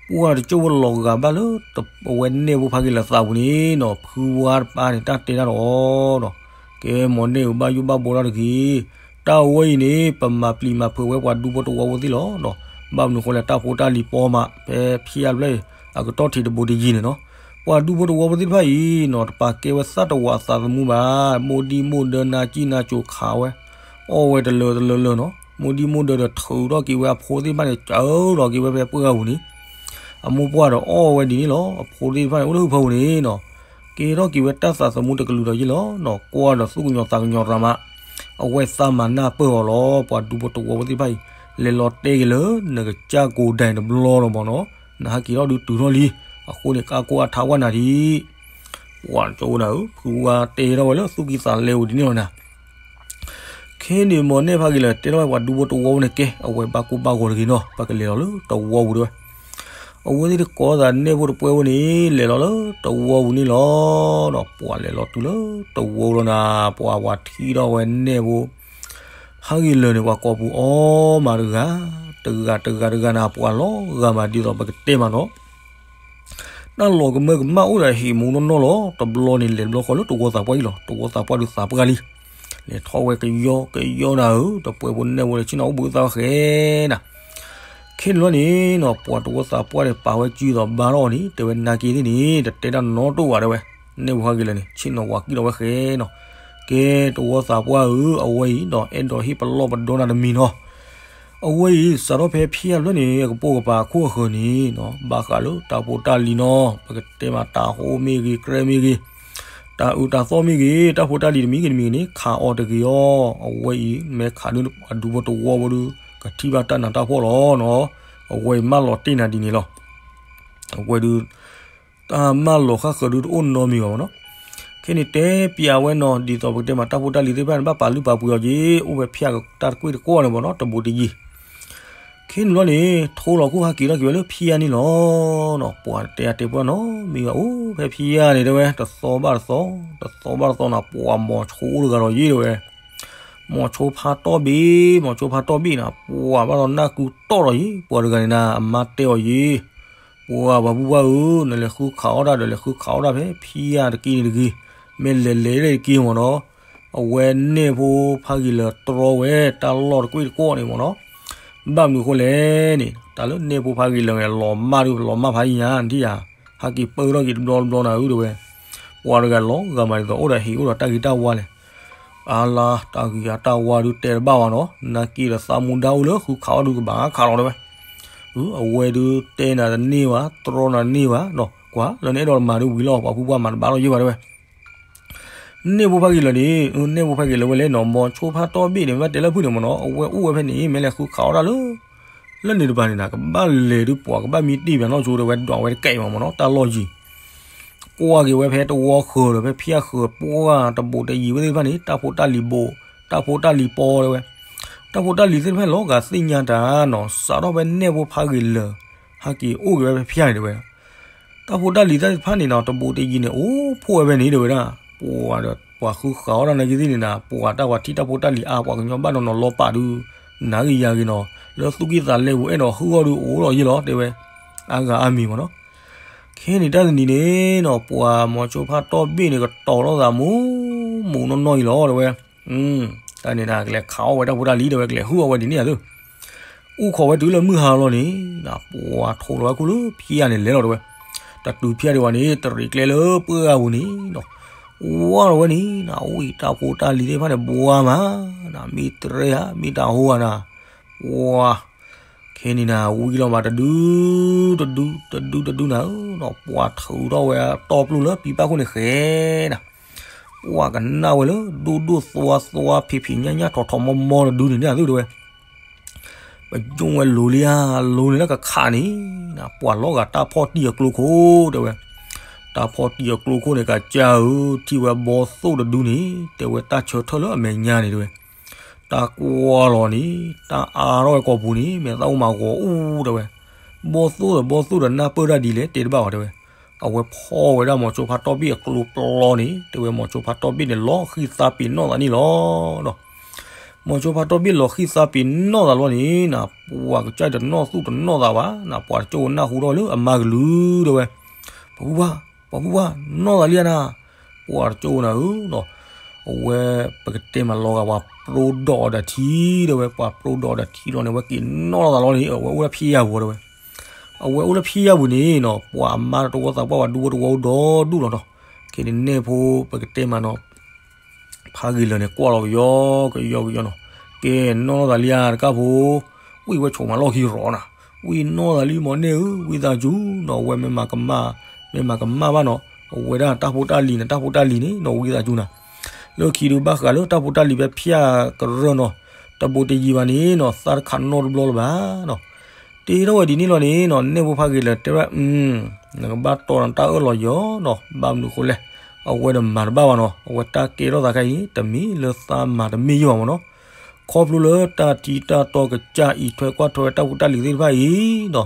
ပှၢ်တကၠိၢ်ဝဲလီၤဂာ်ဘၣ်လၢ အဝဲနဲၣ်ဖိဖးဂ့ၤလၢာ်သးပူၤန့ၣ်နီၤ ဖုဝါတပၢ်န့ၣ် တၢ်တဲတၢ်ဒီးအီၤဒီး, ကဲ မ်နဲၣ်ဧၢ ဘၣ်ယိၣ်ဘၣ်ဘှီတၢ်တဂ့ၤ, တၢ်ဝဲအံၤန့ၣ် ပမၤပျံၤမၤဖုးဝဲပှၤဒူဖိတဝီဖိသ့ၣ်လီၤဒီး, ဘၣ်မနုၤဃိလဲၣ် တၢ်ဖိတၢ်လံၤပီမး ဖဲဖျဲၣ်အဘျဲၣ် အကတီၢ်ထံးတဘူးတယံၤန့ၣ်နီၤ, ပှၤဒူဖိတဝီဖိသ့ၣ်တဖၣ်အံၤနီၤ တပာ်ကဲဝဲသတ္တဝါအသးသမူဘၣ်, မိၢ်ဒံမိၢ်ဒၢနါကံၣ်နါကိၤခးဝဲ အီၣ်ဝဲတလၢတလၢလၢနီၤ, မိၢ်ဒံမိၢ်ဒၢဒီးထုးထီၣ်က့ၤဝဲအဖိသ့ၣ်တဖၣ်န့ၣ် ကၢထီၣ်က့ၤဝဲဖဲပှၢ်ပူၤန့ၣ်, အမိၢ်ပှၢ်ဒီးအီၣ်ဝဲဒ်န့ၣ်လီၤ, အဖိသ့ၣ်တဖၣ်န့ၣ် အိၣ်လၢဟၢဖၢပူၤန့ၣ်နီၤ, ကဲထီၣ်က့ၤဝဲတၢ်သးသမူတကလုာ်ဒီးယ့ၢ်လီၤနီၤ, ကွၢ်ဒီးသူၣ်ကညီၤသးကညီၤရၤမး, အဝဲသးမၤနၢ်ပၢၢ်အီၤလီၤ, ပှၤဒူဖိတဝီဖိသ့ၣ်တဖၣ်အံၤ, လဲၤလီၤတဲက့ၤလၢ နကစၢ်ကိးဒဲးတဘျီလီၤမ့ၢ်နီၤ, နဟဲက့ၤထီၣ်ဒုးတုၤထီၣ်လံ, အဃိန့ၣ် ကါကိၢ်အထါဝဲနၤဒံး ပှၤကၠိၢ်ဝဲနၤဧၢ ဖုဝါတဲထီၣ်ဝဲလၢသူၣ်ကံၢ်သးလဲပူၤဒ်န့ၣ်လီၤနၤ, ခဲန့ၣ်မ်နဲၣ်ဖးဂ့ၤလၢာ်တဲထီၣ်ဝဲပှၤဒူဖိတဝီဖိန့ၣ် ကဲ အဝဲဘၣ်ကိၢ်ဘၣ်ဂီၤတဂ့ၤနီၤ ပကလဲၤလီၤလၢတဝီပူၤတဲဝဲ, အဝဲသ့ၣ်တကိးသးနဲၣ်ဖိတပှဲၤဖိန့ၣ် လဲၤလီၤလၢတဝီပူၤန့ၣ်လီၤ, ဒီးပှၤလဲၤလီၤတုၤလၢတဝီလီၤနၤ, ပှၤပှၤထံၣ်ထီၣ်ဝဲနဲၣ်ဖိ ဖးဂ့ၤလၢာ်န့ၣ် ပှၤကိးပူၤအီၤမးတဂၤ, တဂၤတဂၤတဂၤနၤ ပှၤလီၤဂာ်မးဒ်သိးပကတဲမးနီၤ တၢ်လီၤကမၢကမၣ်အိၣ်ဒီးဟံၣ်မူနီၢ်နီၢ်လီၤ, တဘျီန့ၣ်လဲၤတဘျီဃီလၢတဝီသးပှၢ်အံၤလီၤ, တဝီသးပှၢ်ဒုးသးပှၢ်လံ, လဲၤထီၣ်ဝဲကယီကယီနၤဧၢ, တပှဲၤဖိနဲၣ်ဖိလၢဆ့ၣ်နီၤအိၣ်ဘှံးသးဝဲဃဲနၤ, ခဲန့ၣ်လီၤန့ၣ်နီၤ ပှၤတဝီသးပှၢ်န့ၣ် ပာ်ဝဲစုဒီးဘါထီၣ်အီၤန့ၣ် တဲဝဲနာ်က့သ့ၣ်န့ၣ် တတဲတၢ်နီတအိၣ်ဘၣ်တဲဝဲ, နဲၣ်ဖိဖးဂ့ၤလၢာ်န့ၣ် ဆ့ၣ်နီၤဝၤကံၣ်ဒီးဝဲဃဲနီၤ, ကဲတဝီသးပှၢ်ဧၢ အဝဲအံၤဒီးအဲၣ်ဒိးဟ့ၣ်ပလီၢ်ပဒီနၤတမံၤနီၤ အဝဲအံၤ စးထီၣ်ဖဲဖဲအဖျၢၣ်န့ၣ် အကပိာ်ကပၤအခိၣ်အဃၢၤန့ၣ်နီၤ ဘၣ်ဃးလၢတၢ်ဖိတၢ်လံၤနီၤ ပကတဲမးတၢ်ဟိမ့ၢ်ဂ့ၤ ကြဲမ့ၢ်ဂ့ၤ တၢ်အုးတၢ်သီၣ်မ့ၢ်ဂ့ၤ တၢ်ဖိတၢ်လံၤတမံၤဂ့ၤတမံၤဂ့ၤန့ၣ် ခးအီၤတဂ့ၤအီၤ အဝဲအံၤ မ့ၢ်ခးဒုးအဒူဖိတဝီဖိဒုး ကထံၣ်ဘၣ်တၢ်နးတၢ်ဖှီၣ်လီၤနီၤ အဝဲအံၤမၢလီၤတ့ၢ်နၤဒ်န့ၣ်လီၤ အဝဲဒုး တၢ်မၢလီၤဃၣ်ဃၢၤဒုးတအိၣ်နီတမံၤဘၣ်မ့ၢ်နီၤ, ခဲန့ၣ်တဲပျးဝဲနီၤ ဒ်သိးပကတဲမးတၢ်ဖိတၢ်လံၤသ့ၣ်တဖၣ်န့ၣ် ဘၣ်ပာ်လုၢ်ပာ်ပှ့ၤအီၤက့ၤ အိၣ်ဝဲဖဲအတၢ်တကွ့ၢ်တကွီၢ်န့ၣ်မ့ၢ်နီၤ တဘူးတယံၤ, ခဲန့ၣ်လီၤန့ၣ် ထိလီၤခိၣ်ဟးက့ၤထီၣ်က့ၤဝဲလၢဖံယါန့ၣ်လီၤ, ပှၤတဲအတဲပှၢ်နီၤ မ့ၢ်ဂ့ၤအိၣ်ဖဲဖံယါန့ၣ်တဲဝဲ တသီဘၣ်တသီ, တသီဘၣ်တသီနၤ ပှၤမိၤဆိအိၣ်တဂၤဒီးယ့ၢ်တဲဝဲ မိၤဆိဖးတီၢ်ဘ့ၣ် မိၤဆိဖးတီၢ်ဘ့ၣ်နၤ ပှၤဘၣ်ဒီးနၢ်ကူတီၢ်ဒီးယ့ၢ် ပှၤတဂၤန့ၣ်နၤ အမါတဲအီၤယ့ၢ် ပှၤပှၤပုၢ်ပှၢ်ဧၢ နလဲၤဃုခးအီၣ်တၢ်ဒီး လဲၤဃုခးအီၣ်တၢ်ဖဲဖံယါတက့ၢ်န့ၣ်တဂ့ၤ, မ့ၢ်လဲၤလဲၤတက့ၢ်မ့ၢ်နီၤ, အဝဲနဲၣ်ဖိဖးဂ့ၤလၢာ်တြီဝဲတၢ်လီၢ်တကွ့ၢ်တကွီၢ်န့ၣ်မ့ၢ်နီၤ, ဘၣ်မနုၤဃိလဲၣ်န့ၣ် တၢ်လၢနဲၣ်ဖိဖးဂ့ၤလၢာ်န့ၣ် လီၤမၢ်ဒုး လီၤမၢ်ဖးယံၤညါ နထံၣ်ယၤ, ဟးက့ၤပၢထီၣ်က့ၤတဘျီတဘျီနၤဧၢတဲဝဲ, ပှၤတဂၤလီၤဂာ်မးဒ်သိး အိၣ်ဒီးဟံၣ်အိၣ်ဒီးတၢ်ဂ့ၤတၢ်ဝါလဲၣ် အါလါ တၢ်ဂ့ၤအတၢ်ဝါဒုးတဲတဘၣ်ဘၣ်နီၤ, နာ်က့ဒီးသးမူဒါအိၣ်လၢဃုခးအီၣ်ဒုးကဘၣ်ခးလီၤတဲဝဲ, အဝဲဒုးတဲနၤတန့ၢ်ဘၣ် တြီနၤတန့ၢ်ဘၣ်နီၤ, ကွၢ်လၢနအဲၣ်ဒိးမၤဒုးဝံၤလီၤ ပှၤဖုပှၢ်မၤတဘၣ်လီၤယ့ၢ်ဘၣ်တဲဝဲ, နဲၣ်ဖိဖးဂ့ၤလၢာ်န့ၣ် နဲၣ်ဖိဖးဂ့ၤလၢာ်ဝဲလဲၣ်နီၤ, မိၤဆိဖးတီၢ်ဘ့ၣ်န့ၣ် မ့ၢ်တဲလၢဖုၣ်န့ၣ်မ့ၢ်နီၤ, အဝဲအိၣ်ဝဲဖဲန့ၣ် မ့ၢ်လဲၤဃုခးအီၣ်တၢ်လၢ လၢန့ၣ်တဖၣ်န့ၣ်နၤ ကဘၣ်လဲၤဒုးပှၤကဘၣ်မံတ့ၢ်ဘၣ်နီၢ်ဆိတဲဝဲ ဒွးဝဲတကဲအံၤမ့ၢ်နီၤ တၢ်လီၢ်ယံၤ ကွၢ်က့ၤဝဲဖဲတဝီဃၢၤဒီး ဖဲဖံယါဃၢၤ ပှၢ်တဘူးတယံၤဝဲသ့ၣ်တဖၣ်န့ၣ် တၢ်ဖိတၢ်လံၤဘိး တၢ်ဖိတၢ်လံၤပီတဲဝဲ, တၢ်ဖိတၢ်လံၤသ့ၣ်တဖၣ်လီၤဂာ်သ့ၣ်ညါတၢ်နီၤ စးထီၣ်ဖဲနဲၣ်ဖိဖးဂ့ၤလၢာ် ဟဲက့ၤအိၣ်က့ၤဝဲဖဲဖံယါန့ၣ်တဲဝဲ, တၢ်ဖိတၢ်လံၤသ့ၣ်တဖၣ်န့ၣ်နီၤ တဘူးတယံၤန့ၣ် အိၣ်ဖှိၣ်ဝဲဖဲန့ၣ်တဲဝဲဒၣ်, ပှၤဒီးပှၤဃုဃာ်အီၣ်တၢ်နာ်က့သ့ၣ်န့ၣ်နၤ ပှၤတၢ်ပှၤထံၣ်တၢ်ဖိတၢ်လံၤအါ ပှၤကညီဘၣ်နီၤနီၤလီၤပာ်ဒုး နၤဂ့ၤယၤဂ့ၤနီၤ လၢသူၣ်ကံၢ်သးလဲပူၤ အဲၣ်ဒိးဟူးဂီၢ်ဒုးအိၣ်လီၤယ့ၢ်လီၤတဲဝဲ, အါဂၤအါမံၤမ့ၢ်နီၤ ခဲန့ၣ်တၢ်တနံၤန့ၣ်နီၤ ပှၤမိၤဆိဖးတီၢ်ဘ့ၣ်န့ၣ် ကတီၤထီၣ်သးမူ မူနီၢ်နီၢ်အံၤလီၤတဲဝဲ, တၢ်န့ၣ်နကလဲၤခးအီၣ်ဝဲတၢ်ဖိတၢ်လံၤတဲဝဲ ကလဲၤဟုၣ်အီၣ်ဝဲဒ်န့ၣ်သု အိၣ်ခိးဝဲတုၤလၢမုၢ်ဟါလီၤန့ၣ် ပှၤထိးလီၤဝဲခိၣ်လၢဖံးယၤန့ၣ်လဲၤလီၤတဲဝဲ, တတုၤဖံးယၤဒံးဘၣ်န့ၣ် တရံးကျဲလၢပှၢ်ဂၤပူၤန့ၣ် ဝါလီၤဝဲန့ၣ် အိၣ်အံၤတၢ်ဖိတၢ်လံၤသ့ၣ်တဖၣ်န့ၣ် ဘှါမး မ့ၢ်တရဲဧါ မ့ၢ်တၢ်ဟိဧါနၤ ပှၤ ခဲန့ၣ်နၤ ဝံလီၤမးတဒု တဒု တဒုတဒုနၤဧၢ, ပှၤထုးထီၣ်ဝဲတီၢ်ပျိၢ်လၢပံပၣ်ခိၣ်န့ၣ်ဃဲနၤ, ပှၤကနၣ်ဝဲလၢဒိၣ်ဒိၣ်သွါသွါ ဖံးဖံးညၣ်ညၣ် ထီၣ်ထီၣ်မီမီတဒုန့ၣ်န့ၣ်သုတဲဝဲ, ပညိၣ်ဝဲလိၤလံဧါ လိၤန့ၣ်လၢကခးန့ၣ်, ပှၤလီၤဂာ်တၢ်ဖီၣ်တံၢ်အကျိခိၣ်တဲဝဲ, တၢ်ဖီၣ်တံၢ်အကျိခိၣ်န့ၣ် ကစၢ်ဧၢ ထံၣ်ဝဲဘီသိၣ်တဒုန့ၣ် တဲဝဲတၢ်ဆၢထၢၣ်လၢအမဲာ်ညါန့ၣ်တဲဝဲ တၢ်ကွၢ်လီၤန့ၣ် တၢ်အါထီၣ်ဝဲကိာ်ပူၤန့ၣ် မ့ၢ်သၣ်အိၣ်မးဂီၤအူတဲဝဲ, ဘီသိၣ်ဒီးဘီသိၣ်ဒီးနၢ်ပၢၢ်တၢ်ဒ်လဲၣ်တဲတဘၣ်ဘၣ်တဲဝဲ, အဝဲဖီၣ်ဝဲဒၣ်မိၤစိဖါတီၢ်ဘ့ၣ်အကျိပျီန့ၣ် တဲဝဲမိၤစိဖါတီၢ်ဘ့ၣ်န့ၣ် လီၤဃံသးပ့ၤနီၣ်သးန့ၣ်လီၤ. မိၤစိဖါတီၢ်ဘ့ၣ်လီၤဃံသးပ့ၤနီၣ်သးလီၤန့ၣ် ပှၤကစၢ်တနီၣ်သူၣ်တနီၣ်သးဘၣ် ပှၤတကၠိၢ်နၢ်ဟူထီၣ်လၢအမါကလုာ်တဲဝဲ, ပှၤဖုဝါ ပှၤဖုဝါ နီၢ်သးလံဧါနၤ, ပှၤတကၠိၢ်နၤဧၢ, အဝဲပကတဲမးလီၤဂာ်ပှၤပြိဒီးအီၤဒီးထံတဲဝဲ, ပှၤပြိဒီးအီၤဒီးထံလီၤန့ၣ် အဝဲက့ၤနီၣ်လီၤသးလီၤန့ၣ် အဝဲအိၣ်လၢဖံးယၤပူၤတဲဝဲ, အဝဲအိၣ်လၢဖံးယၤပူၤန့ၣ်နီၤ ပှၤအမါတဝီသးပှၢ်ပှၤဒူဖိတဝီအိၣ်ဒီဒူၣ်လီၤနီၤ, ခဲန့ၣ်နဲၣ်ဖိပကတဲမးနီၤ ဖးဂ့ၤလၢာ်န့ၣ် ကွၢ်လီၤကယီကယီကယီနီၤ, ကဲနီၣ်လီၤသးလံဧါတကၢ်ဖိ, ဝံၣ်ဝဲဆိးမးလီၢ်ခံရီၤနၤ, ဝံၣ်နီၣ်သးလံမ့ၢ်နဲၣ်ဧၢ ဝံသးစူၤနီၤ အဝဲမ့ၢ်မၤကမၣ်, မ့ၢ်မၤကမၣ်ဘၣ်နီၤ, အဝဲဒၣ်တၢ်ဖိတၢ်လံၤန့ၣ် တၢ်ဖိတၢ်လံၤန့ၣ်နီၤ ဝံသးစူၤနၤ, လၢခံဒုးဘၣ်ဃးလၢတၢ်ဖိတၢ်လံၤဖဲဖၠၣ်ကရၢၢ်နီၤ, တဘိးတယံၤဘၣ်န့ၣ်နီၤ သးတခးနီၣ်တဘျီလၢၤဘၣ်နီၤ တ့ထီၣ်ဝဲဒ်န့ၣ်လီၤန့ၣ်နီၤ နဲၣ်ဖိဖးဂ့ၤလၢာ်တဲဝဲ, နကဘၣ်တီနတၢ်အၢၣ်လီၤယီၤနီၤ ဘၣ်မနုၤဃိလဲၣ်, အဝဲဒီးမၤတဘၣ်ဘၣ်နီၤ အဝဲတၢ်ကဲထီၣ်သးခဲအံၤန့ၣ် တမ့ၢ်လၢသးမၤတမ့ၢ်ယိာ်ဘၣ်မ့ၢ်နီၤ, ခီဖျိလၢတၢ်ထံတၢ်တီကစၢ်အံးထွဲကွၢ်ထွဲဝဲတၢ်ဖိတၢ်လံၤသ့ၣ်တဖၣ်အံၤနီၤ,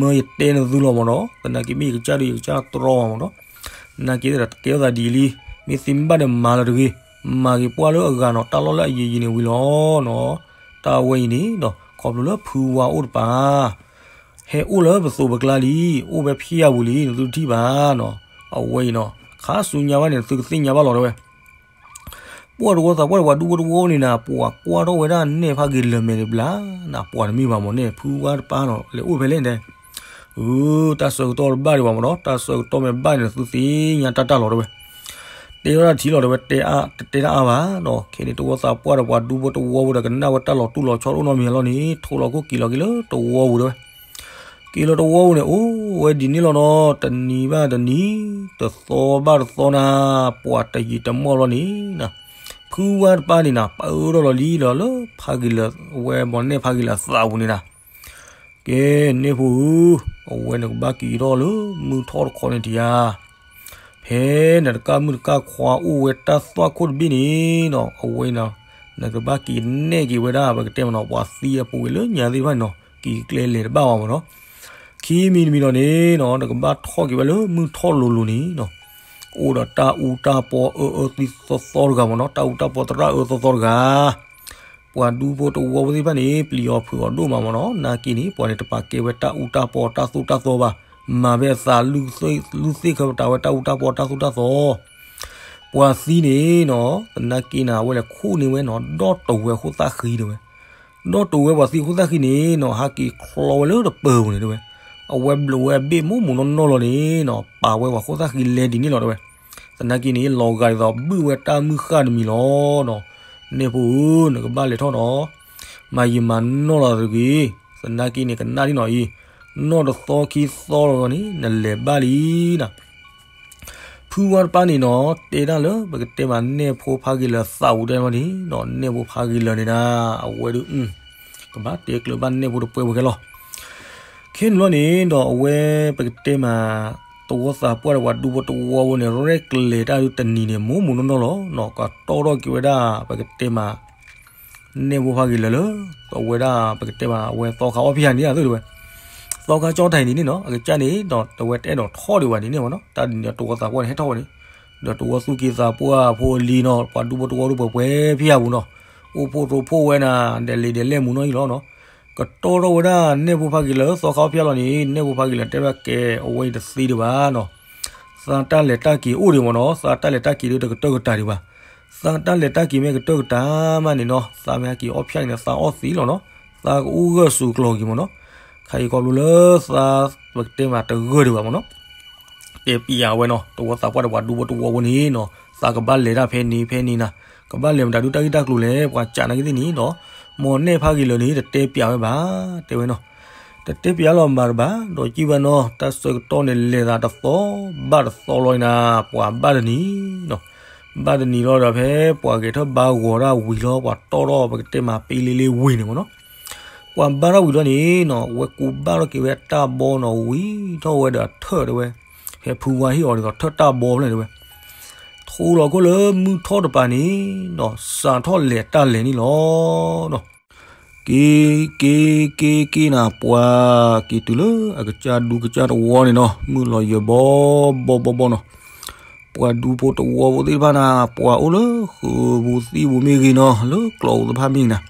မၢယတဲနသုလီၤမ့ၢ်နီၤ သနာ်က့မ့ၢ်ယကစၢ်ဒုး ယကစၢ်တြီမ့ၢ်နီၤ, သနာ်က့ဒီးတကဲထီၣ်သးဒ်အံၤလံ, မ့ၢ်သ့မ့ၢ်ဘၣ်ဒီးမၤလၢၤတဂ့ၤ, မၤဂ့ၤပှၢ်လၢအဂၤနီၤ တၢ်လီၢ်လၢအယံၤယံၤန့ၣ်ဝံၤလီၤနီၤ, တၢ်ဝဲအံၤန့ၣ်နီၤ ခီဖျိလၢဖုဝါအိၣ်တပၤ ဟဲအိၣ်လၢပသိးပကျါလံ, အိၣ်ဖဲဖံးယၤပူၤလံ နသုတထံၣ်ဘၣ်နီၤ, အဝဲအံၤနီၤ ခါဆူညါဘၣ်န့ၣ် နသုကသ့ၣ်ညါဘၣ်လီၤတဲဝဲ, ပှၤတဝီသးပှၢ်ဒီးပှၤဒူဖိတဝီန့ၣ်နၤ ပှၤကွၢ်ထီၣ်ဝဲဒၣ်နဲၣ်ဖးဂ့ၤလၢာ်မဲာ်န့ၣ်ဘျါ, နၤပှၤတမ့ၢ်ဘၣ်မ့ၢ်န့ၣ် ဖုဝါတပၤနီၤ လဲၤအိၣ်ဖဲလဲၣ်တဲ အၢ တၢ်ဆၢကတီၢ်တဘၣ်ဒံးဘၣ်မ့ၢ်နီၤ တၢ်ဆၢကတီၢ်မ့ၢ်ဘၣ်န့ၣ် နသုသ့ၣ်ညါတၢ်တၢ်လီၤတဲဝဲ, တဲထီၣ်တၢ်ထံလီၤတဲဝဲ တဲတၢ်အါဘၣ်နီၤ, ခဲန့ၣ်တဝီသးပှၢ်ဒီးပှၤဒူဖိတဝီဖိဒီးကနၣ်ဝဲတၢ်လီၤတူၢ်လီၤဆီတအိၣ်နီတမံၤလီၤန့ၣ် ထိၣ်လီၤခိၣ်က့ၤလီၤက့ၤလၢတဝီပူၤတဲဝဲ, က့ၤလီၤတဝီပူၤန့ၣ် အိၣ်ဝဲဒ်န့ၣ်လီၤနီၤ တနံၤဘၣ်တနံၤ တသီဘၣ်တသီနၤ ပှၤတယံာ်တမီၢ်လီၤန့ၣ် ဖုဝါတပၤန့ၣ်နၤ ပၢထီၣ်လီၤလံလီၤလၢဖးဂ့ၤလၢာ် အဝဲမိၢ်နဲၣ်ဖးဂ့ၤလၢာ်အသးပူၤန့ၣ်နၤ ကဲ နဲၣ်ဖိဧၢ, အဝဲနကဘၣ်က့ၤထီၣ်လၢမုၢ်ထီၣ်တခီန့ၣ်တယါ, ဖဲနတကၢ်မုၣ်တကၢ်ခွါအိၣ်ဝဲတၢ်သွၣ်ခိၣ်တဘ့ၣ်န့ၣ်နီၤ အဝဲနီၤ နကဘၣ်က့ၤနဲၣ်က့ၤဝဲဒၣ် ပကတဲမ့ၢ်နီၤ ပှၤသံအပူၤဝဲလၢညါသ့ၣ်တဖၣ်န့ၣ်နီၤ က့ၤကျဲလဲၤတဘၣ်ဘၣ်မ့ၢ်နီၤ, ခံမံၤတမံၤလီၤန့ၣ်နီၤ နကဘၣ်ထီၣ်က့ၤဝဲလၢမုၢ်ထီၣ်လိၤလိၤန့ၣ်နီၤ အိၣ်ဒီးတၢ်အူတၢ်ပီအၢအၢသီသီတဂၤမ့ၢ်နီၤ တၢ်အူတၢ်ပီသရၣ်အၢသီသီတဂၤ ပှၤဒူဖိတဝီဖိသ့ၣ်တဖၣ်န့ၣ် ပျံၤအီၤဖုးအီၤဒိၣ်မးမ့ၢ်နီၤ နာ်က့န့ၣ် ပှၤန့ၣ်တပာ်ကဲဝဲတၢ်အူတၢ်ပီတၢ်သိၣ်တၢ်သီဘၣ် မၤဖဲအသး လုၢ်သ့ၣ်ခၢၣ်ပတာ်ဝဲတၢ်အူတၢ်ပီတၢ်သိၣ်တၢ်သီ ပှၤသံန့ၣ်နီၤ သနာ်က့နၤ အဝဲလဲၤခူၣ်န့ၢ်ဝဲနီၤ ဒီတဝဲၢ်ခိၣ်သၣ်ဃံတဲဝဲ ဒီတဝဲၢ်ပှၤသံခိၣ်သၣ်ဃံန့ၣ်နီၤ ဟးက့ၤချီဝဲလၢတပၢၤပူၤန့ၣ်တဲဝဲ အဝဲဘျိးဝဲအဘ့ၣ်မိၢ်မိၢ်နီၢ်နီၢ်လီၤန့ၣ်နီၤ ပာ်ဝဲပှၤခိၣ်သၣ်ဃံလဲဒ်န့ၣ်လီၤတဲဝဲ သနာ်က့န့ၣ် လီၤဂာ်ဒ်သိးဘုၣ်ဝဲတၢ်မုၢ်ဃၢ်တမံၤလီၤနီၤ နဲၣ်ဖိဧၢ နကဘၣ်လဲၤထီၣ်နီၤ မၤယံာ်မၤနီၢ်လီၤတဂ့ၤ သနာ်က့န့ၣ် ကနၣ်ဒ်နီၤအံၤ နီၢ်တသီခံသီလီၤန့ၣ် နလဲၤဘၣ်လံနီၤ ဖုဝါတပၤန့ၣ်နီၤ တဲဒၣ်လၢ ပကတဲမးနဲၣ်ဖိဖးဂ့ၤလၢာ်သးပူၤတဲဝဲန့ၣ်နီၤ နဲၣ်ဖိဖးဂ့ၤလၢာ်န့ၣ်နၤ အဝဲဒုး ကဘၣ်တဲကျၢၤဘၣ်နဲၣ်ဖိတပှဲၤဝဲခဲလီၤ ခဲန့ၣ်လီၤန့ၣ်ဒီးအဝဲပကတဲမး တဝီသးပှၢ်ဒီးပှၤဒူဖိတဝီဖိန့ၣ် ရဲၣ်ကျဲၤတၢ်ဒုးတနံၤန့ၣ် မိၢ်မိၢ်နီၢ်နီၢ်လီၤနီၤ ကတီၢ်ထီၣ်က့ၤဝဲဒၣ် ပကတဲမး နဲၣ်ဖိဖးဂ့ၤလၢာ်လၢ အဝဲဒၣ်ပကတဲမး အဝဲသီခါအီၣ်ဖံးယၤန့ၣ် အသိးတဲဝဲ သီခါကၠီတၢ်အံၤန့ၣ်န့ၣ်နီၤ အကစၢ်န့ၣ်ဒီး တဝဲတအဲၣ်ဒိးထီၣ်ဒံးဘၣ်န့ၣ်န့ၣ်မ့ၢ်နီၤ တၢ်ဒ်န့ၣ်တဝီသးပှၢ်န့ၣ် ဟဲထီၣ်ဝဲန့ၣ် ဒီးတဝီသူၣ်က့သးပှၢ်ဖိအလံၤနီၤ ပှၤဒူဖိတဝီဒုးပှဲၤပှဲၤဖံးယၤပူၤနီၤ အိၣ်ဖှိၣ်ရိဖှိၣ်ဝဲနၤ ဒဲးလံၤဒဲးလဲၢ်မူနီၢ်အံၤလီၤနီၤ ကတီၢ်ထီၣ်ဝဲဒၣ်နဲၣ်ဖိဖးဂ့ၤလၢာ် သီခါအီၣ်ဖံးယၤလီၤန့ၣ် နဲၣ်ဖိဖးဂ့ၤလၢာ်တဲဝဲကဲ အဝဲအံၤတသ့ဒံးဘၣ်နီၤ သးတၢ်လဲၤတၢ်က့ၤအိၣ်ဒံးမ့ၢ်နီၤ သးတၢ်လဲၤတၢ်က့ၤဒုးတကတၢၢ်ကတၢၢ်ဒံးဘၣ် သးတၢ်လဲၤတၢ်က့ၤမ့ၢ်ကတၢၢ်ကတၢၢ်မးန့ၣ်နီၤ, သးမ့ၢ်ဟဲက့ၤအီၣ်ဖၠၣ်က့ၤန့ၣ် သးအီၣ်သံလီၤနီၤ, သးကအိၣ်ဂၢၢ်စူၤကျီၤက့ၤမ့ၢ်နီၤ, ခါအံၤခီဖျိလၢသး ပကတဲမးတဂၢၢ်ဒံးဘၣ်မ့ၢ်နီၤ, တဲပျးဝဲနီၤ, တဝီသးပှၢ်ဒီးပှၤဒူဖိတဝီဖိန့ၣ်နီၤ, သးကဘၣ်လဲၤတၢ်ဖဲန့ၣ်ဖဲန့ၣ်နၤ, ကဘၣ်လဲၤမတၤဒုတၢ်ဂ့ၢ်တၢ်ကျိၤလဲၣ်, ပှၤကးနာ်က့သ့ၣ်န့ၣ်နီၤ, မ်နဲၣ်ဖးဂ့ၤလၢာ်န့ၣ် တတဲပျးဝဲဘၣ်, တဲဝဲနီၤ, တတဲပျးလီၤမၤတဘၣ်, ဒီးကံၣ်ဘၣ်နီၤ, တၢ်ဆၢကတီၢ်န့ၣ်လဲၤသးတသီဘၣ်တသီလီၤနၤ, ပှၤဘၣ်တနံၤနီၤ, ဘၣ်တနံၤလီၤဒီး ဖဲပှၤဂဲၤထၢၣ်ဘါဂီၤတၢ်ဝံၤလီၤ, ပှၤတီၣ်ထီၣ်ပကတဲမးပ့လ့လ့ဝံၤန့ၣ်မ့ၢ်နီၤ, ပှၤဘါထီၣ်ဝံၤလီၤန့ၣ်နီၤ, ဝဲကူဘၣ်ထီၣ်က့ၤဝဲတၢ်ဘီနီၤ, ဝံၤထီၣ်ဝဲဒီးအထၢၣ်တဲဝဲ, ဟဲဖုဝါဟ့ၣ်အီၤဒ်သိးထၢၣ်တၢ်ဘီဖဲန့ၣ်တဲဝဲ, ထူလီၤခိၣ်လၢမုၢ်ထီၣ်တပၤန့ၣ်နီၤ, စးထီၣ်လဲၤတၢ်လဲၤန့ၣ်လီၤနီၤ. က့ၤ က့ၤ က့ၤ က့ၤနၤ, ပှၤက့ၤတုၤလၢအကစၢ်ဒူကစၢ်တဝီန့ၣ်နီၤ, မုၢ်လီၤယၢၤဘီဘီဘီဘီနီၤ, ပှၤဒူဖိတဝီဖိသ့ၣ်တဖၣ်နၤ, ပှၤအိၣ်လၢဃုာ်ပူၤသံၣ်ပူၤမ့ၢ်ဂ့ၤနီၤ, လၢကျီၢ်ပူၤသ့ၣ်တဖၣ်မ့ၢ်ဂ့ၤနၤ,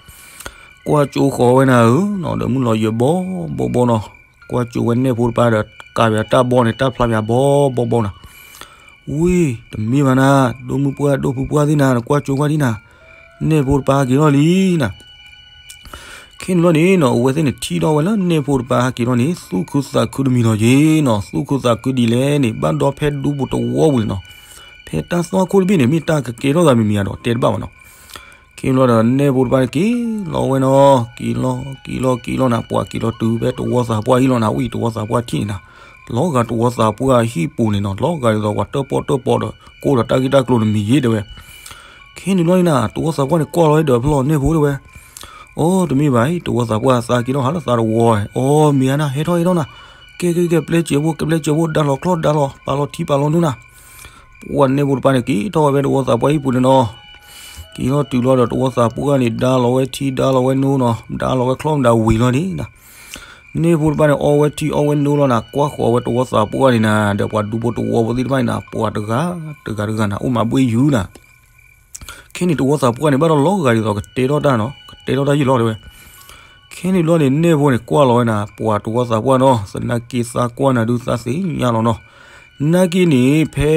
ကွၢ်ကၠိဃီၤဝဲနၤဧၢနီၤ, ဒီးမုၢ်လီၤယၢၤဘီဘီဘီနီၤ, ကွၢ်ကၠိဝဲနဲၣ်ဖိတပၤဒီး ကးပၠးတၢ်ဘီန့ၣ် တၢ်ဖျါပၠးဘီဘီဘီနၤ, ဝံၤ တမ့ၢ်ဘၣ်နၤ, ဒိၣ်မုၢ်ပှၢ်ဒိၣ်ဖုပှၢ်သ့ၣ်နၤ, နကွၢ်ကၠိကွၢ်ဒံနၤ, နဲၣ်ဖိတပၤဟဲက့ၤထီၣ်လံနၤ ခဲန့ၣ်ဘျီန့ၣ်နီၤ, အဝဲသ့ၣ်န့ၣ်ထံၣ်ထီၣ်ဝဲလၢနဲၣ်ဖိတပၤဟဲက့ၤထီၣ်န့ၣ် သူၣ်ခုသးခုတမံၤလီၤက့ၤနီၤ, သူၣ်ခုသးခုဒ်လဲၣ်န့ၣ် ဘၣ်ဒီးဖဲဒူဖိတဝီပူၤန့ၣ်နီၤ, ဖဲတၢ်သွၣ်ခိၣ်တဘ့ၣ်န့ၣ် မ့ၢ်တၢ်ကကဲထီၣ်သးမံၤမံၤဧါဒီး တဲတဘၣ်ဘၣ်နီၤ. ခဲန့ၣ်ဘျီဒီး နဲၣ်ဖိတပၤန့ၣ်က့ၤလီၤဝဲနီၤ, က့ၤလီၤ က့ၤလီၤ က့ၤလီၤနၤ, ပှၤက့ၤလီၤတုၤဖဲတဝီသးပှၢ်ဟံၣ်လီၤနၤ, ဝံၤတဝီသးပှၢ်ထံၣ်န့ၣ်နၤ, လီၤဂာ်တဝီသးပှၢ်ဟံၣ်ပူၤန့ၣ်နီၤ, လီၤဂာ်ဒ်သိးပှၤတၢၣ်ပီၣ်တၢၣ်ပီဒီး ကိးဒီးတၢ်ဂ့ၢ်တၢ်ကျိၤန့ၣ်မံၤယ့ၣ်တဲဝဲ ခဲန့ၣ်ဘျီန့ၣ်နၤ, တဝီသးပှၢ်န့ၣ်ကွၢ်လီၤဝဲဒီးဖျီၣ်နဲၣ်ဖိတဲဝဲ, အိ တမ့ၢ်ဘၣ်အံၤ, တဝီသးပှၢ်သးက့ၤထီၣ်ဟးလၢသးတဝီ, အိ မ့ၢ်ဧါနၤ, ဟဲထီၣ်ဟဲထီၣ်နၤ, ကဲကဲကဲ ပျဲစဲးဖိ ကပျဲစဲးဖိ ဒါလီၤချီၣ်ဒါလီၤ ပာ်လီၤထံပာ်လီၤနိနၤ. ပှၤနဲၣ်ဖိတပၤန့ၣ်က့ၤထီၣ်ဝဲဖဲတဝီသးပှၢ်ဟံၣ်ပူၤန့ၣ်နီၤ, က့ၤထီၣ်တုၤလီၤဒီးတဝီသးပှၢ်န့ၣ် ဒါလီၤဝဲထံဒါလီၤဝဲနိနီၤ, ဒါလီၤဝဲချီၣ်မဒါဝံၤလီၤန့ၣ်နၤ နဲၣ်ဖိတပၤန့ၣ် အီဝဲထံအီဝဲနိလီၤနၤ, ကွၢ်ဃီၤဝဲတဝီသးပှၢ်န့ၣ်နၤ, ဒီးပှၤဒူဖိတဝီဖိသ့ၣ်တဖၣ်န့ၣ်နၤ, ပှၤတဂၤတဂၤတဂၤနၤ အိၣ်မၤဘှ့ၣ်ယုၤနၤ. ခဲန့ၣ်တဝီသးပှၢ်န့ၣ် ဘၣ်ဒီးလီၤဂာ်ဒ်သိးကတဲထီၣ်တၢ်နီၤ, ကတဲထီၣ်တၢ်ယံာ်လီၤတဲဝဲ. ခဲန့ၣ်ဘျီန့ၣ် နဲၣ်ဖိန့ၣ်ကွၢ်လီၤဝဲနၤ, ပှၤတဝီသးပှၢ်နီၤ, သနာ်က့သးကွၢ်နၤဒုးသးသ့ၣ်ညါလီၤနီၤ. နာ်က့န့ၣ် ဖဲ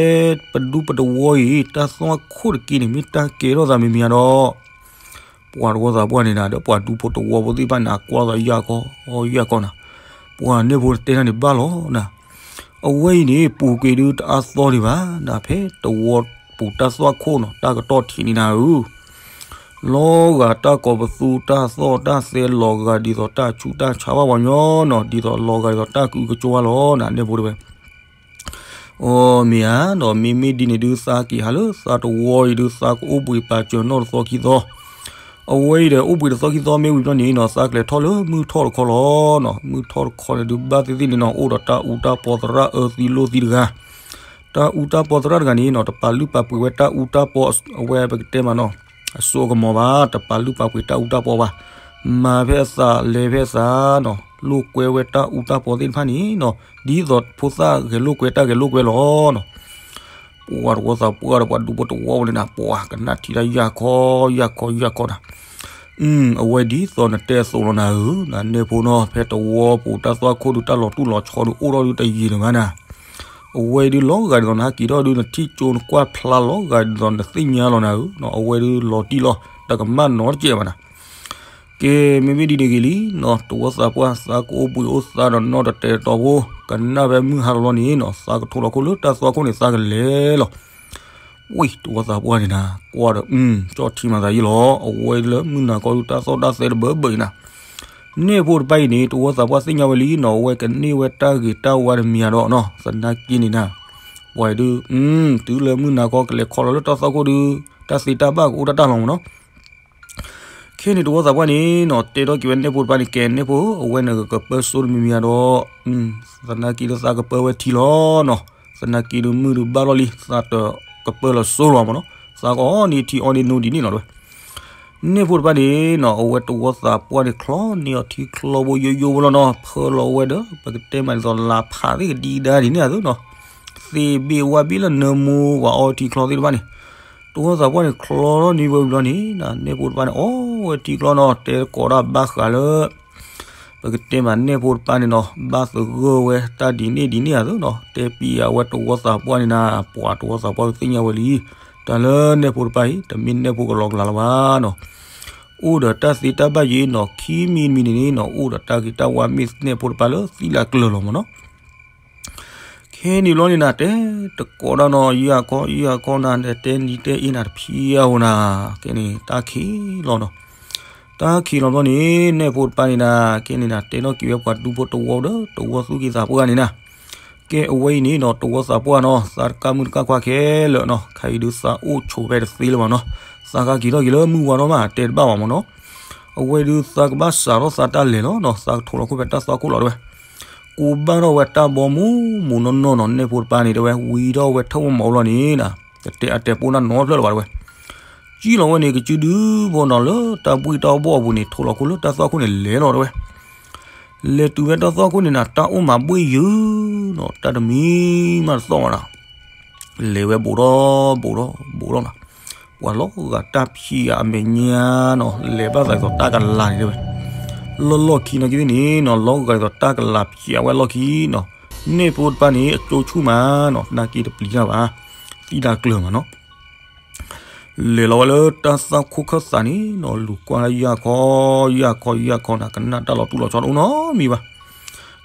ပဒူပတဝီအံၤ တၢ်သွၣ်ခိၣ်တက့ၢ်န့ၣ် မ့ၢ်တၢ်ကဲထီၣ်သးမံၤမံၤဧါဒီး ပှၤတဝီသးပှၢ်န့ၣ်နၤ ဒီးပှၤဒူဖိတဝီဖိသ့ၣ်တဖၣ်န့ၣ် ကွၢ်သးယၢ်ကီ ယၢ်ကီနၤ, ပှၤနဲၣ်ဖိတဲတၢ်န့ၣ်ဘၣ်လီၤနၤ. အဝဲအံၤန့ၣ် ပူၤကွံာ်ဒုးတအါသီဒံးဘၣ်နၤ, ဖဲတဝီပူၤတၢ်သွၣ်ခိၣ်နီၤ တၢ်ကတီၢ်ထံးန့ၣ်နၤဧၢ လီၤဂာ်တၢ်ကိးပသူ တၢ်သီၣ်တၢ်သဲလီၤဂာ်ဒ်သိးတၢ်ဆူးတၢ်ဆါဘၣ်ပှၤညီနီၤ, ဒ်သိးလီၤဂာ်ဒ်သိးတၢ်ကအုကကၠိဝဲလီၤနၤ နဲၣ်ဖိတဲဝဲ. အိ မ့ၢ်ဧါ, ဒီးမ့မ့ၢ်ဒ်န့ၣ်ဒုး သးက့ၤဟးလၢသးတဝီအံၤဒုး သးကအိၣ်ဘှံးပာ်စၢၤနီၢ်တသီခံသီ, အဝဲအံၤဒီးအိၣ်ဘှံးတသီခံသီမ့ၢ်ဝံၤဘျီန့ၣ်နီၤ သးကလဲၤထီၣ်လၢမုၢ်ထီၣ်တခီလီၤနီၤ, မုၢ်ထီၣ်တခီန့ၣ်ဒုး ဘၣ်သ့ၣ်သ့ၣ်န့ၣ်နီၤ အိၣ်ဒီးတၢ်အူတၢ်ပီသရၣ်အၢသံလိာ်သံတဂၤ တၢ်အူတၢ်ပီသရၣ်တဂၤန့ၣ်နီၤ တပာ်လုၢ်ပာ်ပှ့ၤဝဲတၢ်အူတၢ်ပီ အဝဲပကတဲမးနီၤ အစိအကမီၤဘၣ်, တပာ်လုၢ်ပာ်ပှ့ၤတၢ်အူတၢ်ပီဘၣ်, မၤဖဲအသးလဲၤဖဲအသးနီၤ, လိာ်ကွဲဝဲတၢ်အူတၢ်ပီသ့ၣ်တဖၣ်န့ၣ်နီၤ ဒ်သိးဖိသၣ်ဂဲၤလိာ်ကွဲတၢ်ဂဲၤလိာ်ကွဲလီၤနီၤ. ပှၤတဝီသးပှၢ်ဒီးပှၤဒူဖိတဝီဝဲန့ၣ်နၤ ပှၤကနၣ်ထံၣ်တၢ်ယၢ်ခီ ယၢ်ခီ ယၢ်ခီနၤ အဝဲဒ်သိးနတဲအသိးလီၤနၤဧၢ, နဲၣ်ဖိနီၤ ဖဲတဝီပူၤတၢ်သွၣ်ခိၣ်ဒုး တၢ်လီၤတူၢ်လီၤဆီဒုး အိၣ်ထီၣ်ဒုးတယံာ်လၢၤဘၣ်နၤ. အဝဲဒုးလီၤဂာ်ဒ်သိးနဟဲက့ၤထီၣ်ဒုး နထံၣ်ကၠိနကွၢ်ဖျါလီၤဂာ်ဒ်သိးနသ့ၣ်ညါလီၤနၤဧၢ, အဝဲဒုးလီၤတံၢ်လီၤ တကမၣ်နီတစဲးဘၣ်နၤ. ကဲ မ့မ့ၢ်ဒ်န့ၣ်ဂ့ၤလံနီၤ, တဝီသးပှၢ် သးကအိၣ်ဘှံးအိၣ်သါဒီးနီၢ်တတဲာ်တီဖိ, ကနၣ်ဖဲမုၢ်ဟါလီၤလီၤန့ၣ်နီၤ သးကထိးလီၤခိၣ်လၢတၢ်သွၣ်ခိၣ်န့ၣ် သးကလဲၤလီၤ ဝံၤ တဝီသးပှၢ်န့ၣ်နၤ ကွၢ်ဒီး ကၠီၣ်ထံမၤသးယံာ်လီၤ, အဝဲလၢမုၢ်နၤခီဒုး တၢ်သီၣ်တၢ်သဲတဘၢဘၢအံၤနၤ. နဲၣ်ဖိတပၤအံၤန့ၣ် တဝီသးပှၢ်သ့ၣ်ညါဝဲလံနီၤ, အဝဲကန့ၢ်ဝဲတၢ်ဂ့ၤတၢ်ဝါတမံၤဧါဒီးနီၤ, သနာ်က့န့ၣ်နၤ ပှၤအံၤဒုး တုၤလၢမုၢ်နၤခီကလဲၤခီလီၤလၢတၢ်သွၣ်ခိၣ်ဒုး တၢ်သ့တၢ်ဘၣ်ကအိၣ်တၢ်တၢ်လီၤမးနီၤ. ခဲန့ၣ်တဝီသးပှၢ်န့ၣ်နီၤ တဲထီၣ်က့ၤဝဲနဲၣ်ဖိတပၤန့ၣ် ကဲနဲၣ်ဖိဧၢ, အဝဲန့ၣ်ကကပၢစိတမံၤမံၤဧါဒီး သနာ်က့ဒုးသးကပၢဝဲထံလီၤနီၤ, သနာ်က့ဒုးမုၢ်ဒုးဘၣ်လီၤလံ သးတကပၢလီၤစိလီၤမးနီၤ, သးကအီၣ်န့ၢ်ထံအီၣ်န့ၢ်နိဒ်န့ၣ်လီၤတဲဝဲ. နဲၣ်ဖိတပၤန့ၣ်နီၤ အဝဲတဝီသးပှၢ်န့ၣ် ချီန့ၢ်အီၤထံချီဘိယိယိဖိလီၤနီၤ, ဖၢလီၤဝဲဒီး ပကတဲမးဒ်သိးလါဖးသ့ၣ်ကဒံကဒါဒ်န့ၣ် အသိးနီၤ, သ့ၣ်ဘ့ၣ်ဝါဘ့ၣ်လၢနၢမူပှၤအီထံချီသ့ၣ်တဖၣ်န့ၣ် တဝီသးပှၢ်န့ၣ် ချီထီၣ်န့ၢ်ဝဲဝံၤလီၤန့ၣ် နဲၣ်ဖိတပၤန့ၣ် အီဝဲထံချီနီၤ, တဲကိးတၢ်ဘၣ်ဃးလၢ ပကတဲမးနဲၣ်ဖိတပၤန့ၣ်နီၤ ဘၣ်သဂၢၢ်ဝဲတၢ်ဒ်န့ၣ်ဒ်န့ၣ်အသိးနီၤ, တဲပံၤအဝဲတဝီသးပှၢ်န့ၣ်နၤ, ပှၤတဝီသးပှၢ်သ့ၣ်ညါဝဲလံ တၢ်လၢနဲၣ်ဖိတပၢ်အံၤ တမ့ၢ်နဲၣ်ဖိကလီကလီလၢၤဘၣ်နီၤ. အိၣ်ဒီးတၢ်သ့တၢ်ဘၣ်ယိၣ်နီၤ, ခံမံၤတမံၤန့ၣ်နီၤ အိၣ်ဒီးတၢ်ဂ့ၤတၢ်ဝါ မ့ၢ်နဲၣ်ဖိတပၢ်လၢသံလၢအကျၢၤလီၤမ့ၢ်နီၤ. ခဲန့ၣ်ဘျီန့ၣ်နၤ တဲတကိးဒၣ်နီၤ, ယၢ်ခီယၢ်ခီနၤ တဲနံၤတဲအ့နၤ တဖံးအါဧိၤနၤ, ခဲန့ၣ် တၢ်ခံးလီၤနီၤ. တၢ်ခံးလီၤဘျီန့ၣ် နဲၣ်ဖိတပၢ်န့ၣ်နၤ ခဲန့ၣ်နၤ တဲထီၣ်က့ၤဝဲပှၤဒူဖိတဝီဒီး တဝီသူၣ်က့သးပှၢ်န့ၣ်နၤ, ကဲအဝဲအံၤန့ၣ်နီၤ တဝီသးပှၢ်နီၤ, သးတကါမုၢ်တကါခွါခဲလၢာ်နီၤ, ခဲအံၤဒုးသးအိၣ်ဆိးဖဲတသ့လၢၤဘၣ်နီၤ, သးကါက့ၤထီၣ်က့ၤလၢမုၢ်ဝါထီၣ်မး တဲတဘၣ်ဘၣ်မ့ၢ်နီၤ. အဝဲဒုးသးကဘၣ်စးထီၣ်သးတၢ်လဲၤလီၤနီၤ, သးကထိးလီၤခိၣ်ဖဲတၢ်သွၣ်ခိၣ်လီၤတဲဝဲ. ကိးဘၣ်ထီၣ်ဝဲတၢ်ဘီမူမူနီၢ်နီၢ်နီၤ, နဲၣ်ဖိတပၢ်န့ၣ်တဲဝဲ ဝံထီၣ်ဝဲထၢၣ်ဝဲမီၤဘျီန့ၣ်နၤ, တတဲအတဲပိၢ်နၢ်နီတဖျၢၣ်လၢၤဘၣ်တဲဝဲ. ကံၣ်လီၤဝဲန့ၣ် ကစုဒုဖိနီၤ လၢတၢ်ဘှ့ၣ်တၢ်ဘီၣ်အပူၤန့ၣ် ထိးလီၤခိၣ်လၢတၢ်သွၣ်ခိၣ်န့ၣ်လဲၤလီၤတဲဝဲ. လဲၤတုၤဝဲတၢ်သွၣ်ခိၣ်န့ၣ်နၤ တၢ်အိၣ်မးဘှ့ၣ်ယုာ်နီၤ, တၢ်တမံၤမးတသီၣ်ဘၣ်နီၤ. လဲၤဝဲဘူးထီၣ်ဘူးထီၣ်ဘူးထီၣ်နီၤ, ပှၤလီၤဂာ်တၢ်ဖျံးအမဲာ်ညါနီၤ, လဲၤဘၣ်သးဒ်သိးတၢ်ကလၤန့ၣ်တဲဝဲ. လီၢ်လီၢ်ခံနီၤကသ့ၣ်န့ၣ်နီၤ လီၤဂာ်ဒ်သိးတၢ်ကလၤဖျံးဝဲလီၢ်ခံနီၤ, နဲၣ်ဖိတပၢ်န့ၣ် အကၠိဆူၣ်မးနီၤ, နာ်က့တပျံၤတၢ်ဘၣ်, သံတၢ်ကျၢၤမးနီၤ. လဲၤလီၤဝဲလၢတၢ်သွၣ်ခိၣ်ခၢၣ်သးန့ၣ်နီၤ, လူၤကွၢ်လၢယၢ်ခီ ယၢ်ခီ ယၢ်ခီနၤ, ကနၣ်တၢ်လီၤတူၢ်လီၤဆီတအိၣ်နီတမံၤဘၣ်.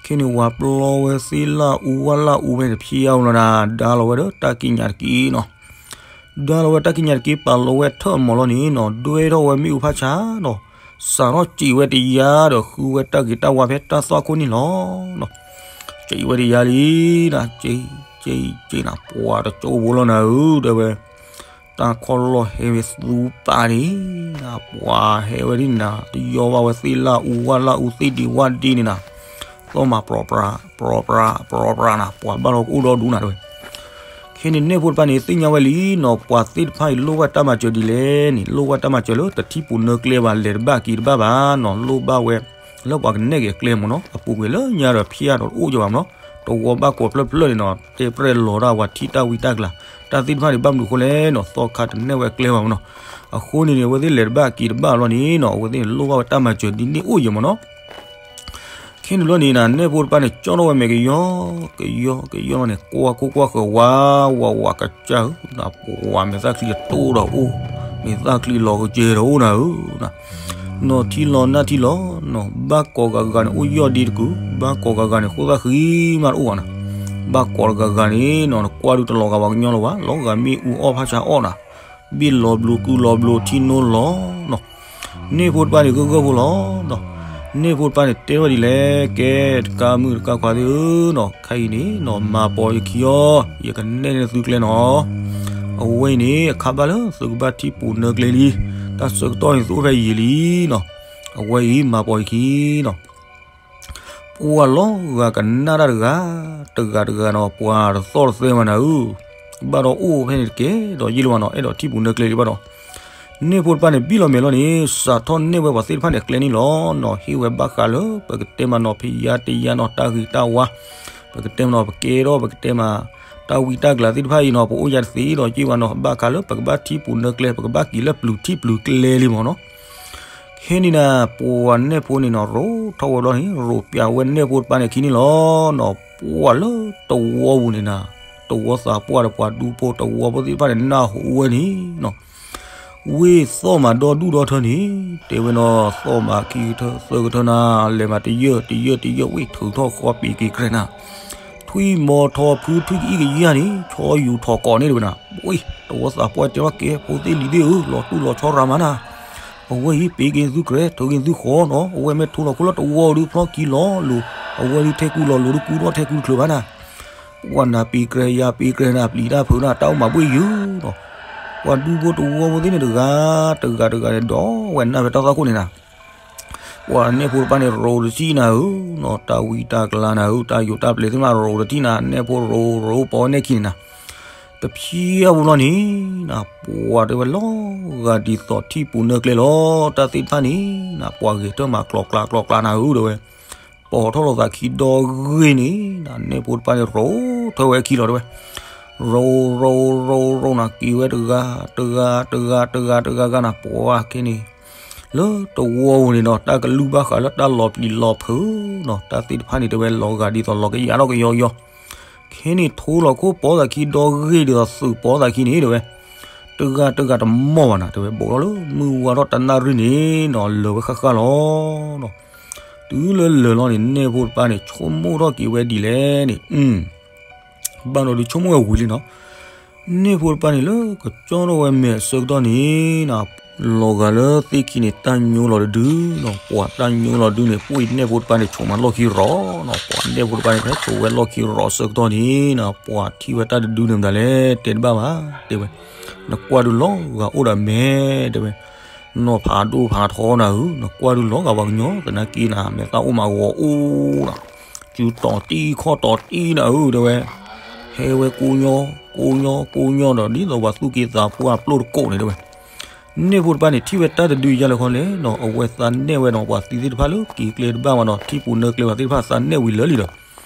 ခဲန့ၣ် ဝၤပျီဝဲသ့ၣ်လၢအူဝၣ်လၢအူဖဲန့ၣ် တဖံးအါဧိၤလီၤနၤ, ဒါလီၤဝဲဒီးတၢ်ကံးညာ်တက့ၢ်နီၤ. ဒါလီၤဝဲတၢ်ကံးညာ်တက့ၢ် ပာ်လီၤဝဲထၢၣ်မီၤလီၤန့ၣ်နီၤ, ဒွဲထီၣ်ဝဲမ့ၣ်အူဖးဆါနီၤ, စးထီၣ်စံးဝဲတယါဒီး ဃုဝဲတၢ်ဂ့ၤတၢ်ဝါဖဲတၢ်သွၣ်ခိၣ်န့ၣ်လီၤ. စံးဝဲတယါလံနၤ, စံး စံး စံးနၤ, ပှၤတကၠိဖိလီၤနၤဧၢ တဲဝဲ. တၢ်ခီၣ်လီၢ်ဟဲဝဲသူပာ်န့ၣ်နၤ, ပှၤဟဲဝဲဒ်နၤ တယီဘၣ်ဝဲသ့ၣ်လၢအူဝၣ်လၢအူ သ့ၣ်ဒံးဝၣ်ဒံးန့ၣ်နၤ, သီၣ်မးပြီပြါ ပြီပြါ ပြီပြါနၤ, ပှၤဘၣ်လီၤကအိၣ်ဒီဒူၣ်နၤတဲဝဲ. ခဲန့ၣ် နဲၣ်ဖိတပၢ်န့ၣ် သ့ၣ်ညါဝဲလံနီၤ, ပှၤသ့ၣ်တဖၣ်အံၤလိၣ်ဘၣ်တၢ်မၤစၢၤဒ်လဲၣ်န့ၣ်, လိၣ်ဘၣ်တၢ်မၤစၢၤလၢတထံၣ်ပူၤနၢကျဲဘၣ်, လဲၤတဘၣ်က့ၤတဘၣ်ဘၣ်နီၤ, လိၣ်ဘၣ်ဝဲလၢပှၤကနဲၣ်က့ၤအကျဲမ့ၢ်နီၤ, အပူၤကွံာ်လၢညါဒီးဖျါဒီးတအိၣ်ကၠီဘၣ်မ့ၢ်နီၤ, တဝီဘၣ်ကိးဖျၢၣ်ဖျၢၣ်န့ၣ်နီၤ, တဲပြဲၢ်လီၤတၢ်ဝဲထံၣ်တၢ်ဝံတၢ်ကျါ, တၢ်သ့ၣ်တဖၣ်န့ၣ် ဘၣ်မနုၤအဃိလဲၣ်နီၤ, သီခါတနဲၣ်ဝဲအကျဲဘၣ်မ့ၢ်နီၤ. အဃိန့ၣ်န့ၣ် အဝဲသ့ၣ်လဲၤတဘၣ်က့ၤတဘၣ်လီၤန့ၣ်နီၤ, အဝဲသ့ၣ်န့ၣ်လိၣ်ဘၣ်ဝဲတၢ်မၤစၢၤဒ်န့ၣ်အိၣ်ယံၤမ့ၢ်နီၤ. ခဲန့ၣ်ဘျီန့ၣ်နၤ နဲၣ်ဖိတပၢ်န့ၣ် ကၠီထီၣ်ဝဲမဲာ်ကယီ ကယီ ကယီန့ၣ် ကွၢ်ခိၣ်ကွၢ်ဃၢၤဝါ ဝးဝးကစၢ်ဧၢ, ပှၤမဲာ်သၣ်ချံအတိၢ်ဒီးအိၣ်, မဲာ်သၣ်ချံလီၤကစဲၤဒီးအိၣ်နၤဧၢ, နီၢ်ထံလီၤနၢ်ထံလီၤနီၤ, ဘၣ်ကိးဂၤဂၤန့ၣ် အိၣ်ယီၢ်ဒ့တကုာ်, ဘၣ်ကိးဂၤဂၤန့ၣ် ဃိသၣ်ဃံမးတအိၣ်ဘၣ်နၤ, ဘၣ်ကိးဂၤဂၤန့ၣ်နီၤ နကွၢ်ဒုးတလီၤဂာ်ပှၤကညီလၢၤဘၣ်, လီၤဂာ်မ့ၣ်အူအီၣ်ဖးဆါအီၣ်နၤ, ဘ့ၣ်လီၤဘျိကုလီၤဘျိထံနိလီၤနီၤ. န့ၢ်ဖိတပၢ်န့ၣ်ဂၢၢ်ဂၢၢ်ဖိလီၤနီၤ, န့ၢ်ဖိတပၢ်န့ၣ်တဲဝဲဒ်လဲၣ်, ကဲတကါမုၣ်တကါခွါသ့ၣ်ဧၢနီၤ, ခဲအံၤန့ၣ်နီၤ မၤပိာ်ယခံအီၤ, ယကနဲၣ်န့ၢ်သုကျဲနီၤ. အဝဲအံၤန့ၣ် အခါဘၣ်လၢသုကဘၣ်ထံၣ်ပူၤနၢကျဲလံ, တၢ်ဆၢကတီၢ်န့ၣ်သုအိၣ်ဖဲယံာ်လံနီၤ, အဝဲအံၤမၤပိာ်ယခံနီၤ. ပှၤလီၤဂာ်ကနၣ်တၢ်တဂၤ, တဂၤတဂၤနီၤ, ပှၤတသီၣ်တသဲမးနၤဧၢ, ဘၣ်ဒီးအိၣ်ဖဲန့ၣ်တကဲဒီးယ့ၢ်လၢၤဘၣ်နီၤ, အဲၣ်ဒိးထံၣ်ပူၤနၢကျဲလံဘၣ်ဒီး, န့ၢ်ဖိတပၢ်န့ၣ် ဘံၣ်လီၤမဲာ်လီၤန့ၣ် စးထီၣ်နဲၣ်ဝဲပှၤသ့ၣ်တဖၣ်န့ၣ်အကျဲန့ၣ်လီၤနီၤ, ဟ့ၣ်ဝဲဘၣ်ဃးလၢ ပကတဲမးနီၤ ဖံးယါတယါနီၤ တၢ်ဂ့ၤတၢ်ဝါ, ပကတဲမးနီၤ ပကဲထီၣ် ပကတဲမး တၢ်ဝံတၢ်ကျါသ့ၣ်တဖၣ်အံၤနီၤ ပအိၣ်ယါတသ့ဒီးယ့ၢ်ဘၣ်နီၤ, ဘၣ်ဃးလၢပကဘၣ်ထံၣ်ပူၤနၢကျဲ ပကဘၣ်က့ၤလၢပျုၤထံၣ်ပျုၤကျဲလံမ့ၢ်နီၤ. ခဲန့ၣ်နၤ ပှၤနဲၣ်ဖိန့ၣ်နီၤ ရိးထီၣ်ဝဲဘျီန့ၣ် ရိးပျးဝဲနဲၣ်ဖိတပၢ်န့ၣ်အခံန့ၣ်လီၤနီၤ, ပှၤလၢတဝီပူၤန့ၣ်နၤ, တဝီသးပှၢ်ဒီးပှၤဒူဖိတဝီဖိသ့ၣ်တဖၣ်န့ၣ် နၢ်ဟူဝဲန့ၣ်နီၤ, ဝ့ၢ်သီၣ်မးဒီဒူၣ်ဒီထၢန့ၣ်, တဲဝဲနီၤ သီၣ်မးခံကထၢသၢကထၢနၤ, လဲၤမးတယၢၢ်တယၢၢ်တယၢၢ် ဝ့ၢ်ထုးထီၣ်ဃီပံၤက့ၤကြဲးနၤ, ထွံၣ်မီၤထီဖုထွံၣ်ကအံၣ်ကယၢ်န့ၣ် ဆီယူၤထီၣ်ကိးန့ၣ်တဝဲနၤ, ဝ့ၢ် တဝီသးပှၢ်တဲဘၣ်ကဲ ဖိသ့ၣ်လံၤသ့ၣ်ဧၢ, လီၤတူၢ်လီၤဆီရၤမးနၤ, အဝဲအံၤပ့ၤက့ၤသုကြဲး ထုးက့ၤသုဃီနီၤ, အဝဲမ့ၢ်ထုးလီၤခိၣ်လၢတဝီဒုးဖျီကံလီၤလိၤ, အဝဲဒုးထဲကူလီၤလိၤဒုးကူထီၣ်ထဲကူတချုးဘၣ်နၤ, ပှၤနၤပ့ၤကြဲးယၤပ့ၤကြဲးနၤ ပျံၤတၢ်ဖုးနၤ တၢ်အိၣ်မးဘှ့ၣ်ယုာ်နီၤ, ပှၤဒူဖိတဝီဖိသ့ၣ်န့ၣ်တဂၤ, တဂၤတဂၤန့ၣ် ဒီးဝဲနၢ်ဖဲတၢ်သွၣ်ခိၣ်န့ၣ်နၤ ပှၤနဲၣ်ဖိတပၢ်န့ၣ် ရိးတထံၣ်နၤဧၢနီၤ, တၢ်ဝံတၢ်ကျါနၤဧၢ, တၢ်ယိးတၢ်ပျဲၤသ့ၣ်မး ရိးတထံၣ်နၤ, နဲၣ်ဖိရိးရိးပိာ်ဝဲနဲၣ်ခံန့ၣ်နၤ, တဖျံအပူၤလီၤန့ၣ်နၤ, ပှၤတဲဝဲလီၤဂာ်ဒ်သိးထံၣ်ပူၤနၢကျဲလီၤ, တၢ်သ့ၣ်တဖၣ်န့ၣ်နၤ, ပှၤဂဲၤထၢၣ်မးကျိၤကျါကျိၤကျါနၤဧၢ တဲဝဲ, ပိာ်ထီၣ်လိာ်သးခံဒီဂ့ၤန့ၣ်နၤ, နဲၣ်ဖိတပၢ်န့ၣ် ရိးထၢဝဲခံလီၤတဲဝဲ, ရိးရိးရိးရိးနၤ က့ၤဝဲတဂၤ တဂၤ တဂၤ တဂၤ တဂၤဂၤနၤ, ပှၤခဲန့ၣ် လၢတဝီပူၤန့ၣ်နီၤ တၢ်ကလုၢ်ဘၣ်ဃးလၢတၢ်လီၤပျံၤလီၤဖုးနီၤ, တၢ်သ့ၣ်တဖၣ်န့ၣ်တဲဝဲလီၤဂာ်ဒ်သိးလီၤကယၤထီၣ်ကယီယီ, ခဲန့ၣ်ထိလီၤခိၣ်ပိာ်သးခံဒီဂ့ၤဒ်သိးသုးပိာ်သးခံန့ၣ်တဲဝဲ, တ တဂၤတဂၤတမီၢ်ဘၣ်နၤ တဲဝဲ ဘူးထီၣ်လၢမုၢ်ဝါထီၣ်တနၣ်ရံၣ်န့ၣ်နီၤ လၢာ်ဝဲဃၣ်ဃၣ်လီၤနီၤ. တုၤလၢလၢာ်လီၤန့ၣ် နဲၣ်ဖိတပၤန့ၣ် ဆိကမိၣ်ထီၣ်က့ၤဝဲဒ်လဲၣ်န့ၣ် ဘၣ်ဒီးဒုးဆိကမိၣ်ဝဲဝံၤလံနီၤ. နဲၣ်ဖိတပၤန့ၣ် လၢကကၠီထီၣ်ဝဲမဲာ်အဆၢကတီၢ်န့ၣ်နီၤ လီၤဂာ်လၢသ့ၣ်ခံန့ၣ် တၢ်ညိလီၤတဒုနီၤ, ပှၤတၢ်ညိလီၤဒုန့ၣ် ပှ့ၤနဲၣ်ဖိတပၤန့ၣ် ဆိးမးလီၢ်ခံရီၤနီၤ, ပှၤနဲၣ်ဖိတပၤန့ၣ် ဖဲဆိးဝဲလီၢ်ခံရီၤအဆၢကတီၢ်န့ၣ်နီၤ ပှၤထံၣ်ဝဲတၢ်တဒုန့ၣ်မတၤလဲၣ် တဲတဘၣ်ဘၣ် တဲဝဲ, နကွၢ်ဒုးလီၤဂာ်အိၣ်ဒီးမဲ တဲဝဲ နီၢ်ဖးဒိၣ်ဖးထီနၤဧၢ, နကွၢ်ဒုးလီၤဂာ်ပှၤကညီ သနာ်က့နၤ မဲာ်သၣ်အိၣ်မးဂီၤအိၣ်နီၤ, စုတီၤတံၢ်ခီၣ်တီၤတံၢ်နၤဧၢ တဲဝဲ, ဟဲဝဲကိးညီ ကိးညီ ကိးညီဒီး ဒ်သိးပှၤသူၣ်က့သးပှၢ်ပျိၢ်တကိးန့ၣ် တဲဝဲ. နဲၣ်ဖိတပၤန့ၣ် ထံၣ်ဝဲတၢ်တဒုယါလဲၣ်ခီလဲၣ်နီၤ အဝဲသးနဲၣ်ဝဲဒီး ပှၤသံသ့ၣ်တဖၣ်လၢက့ၤကျဲတဘၣ်မးနီၤ ထံပူၤနၢကျဲပှၤသ့ၣ်တဖၣ်သးနဲၣ်ဝံၤလၢာ်လံဒီး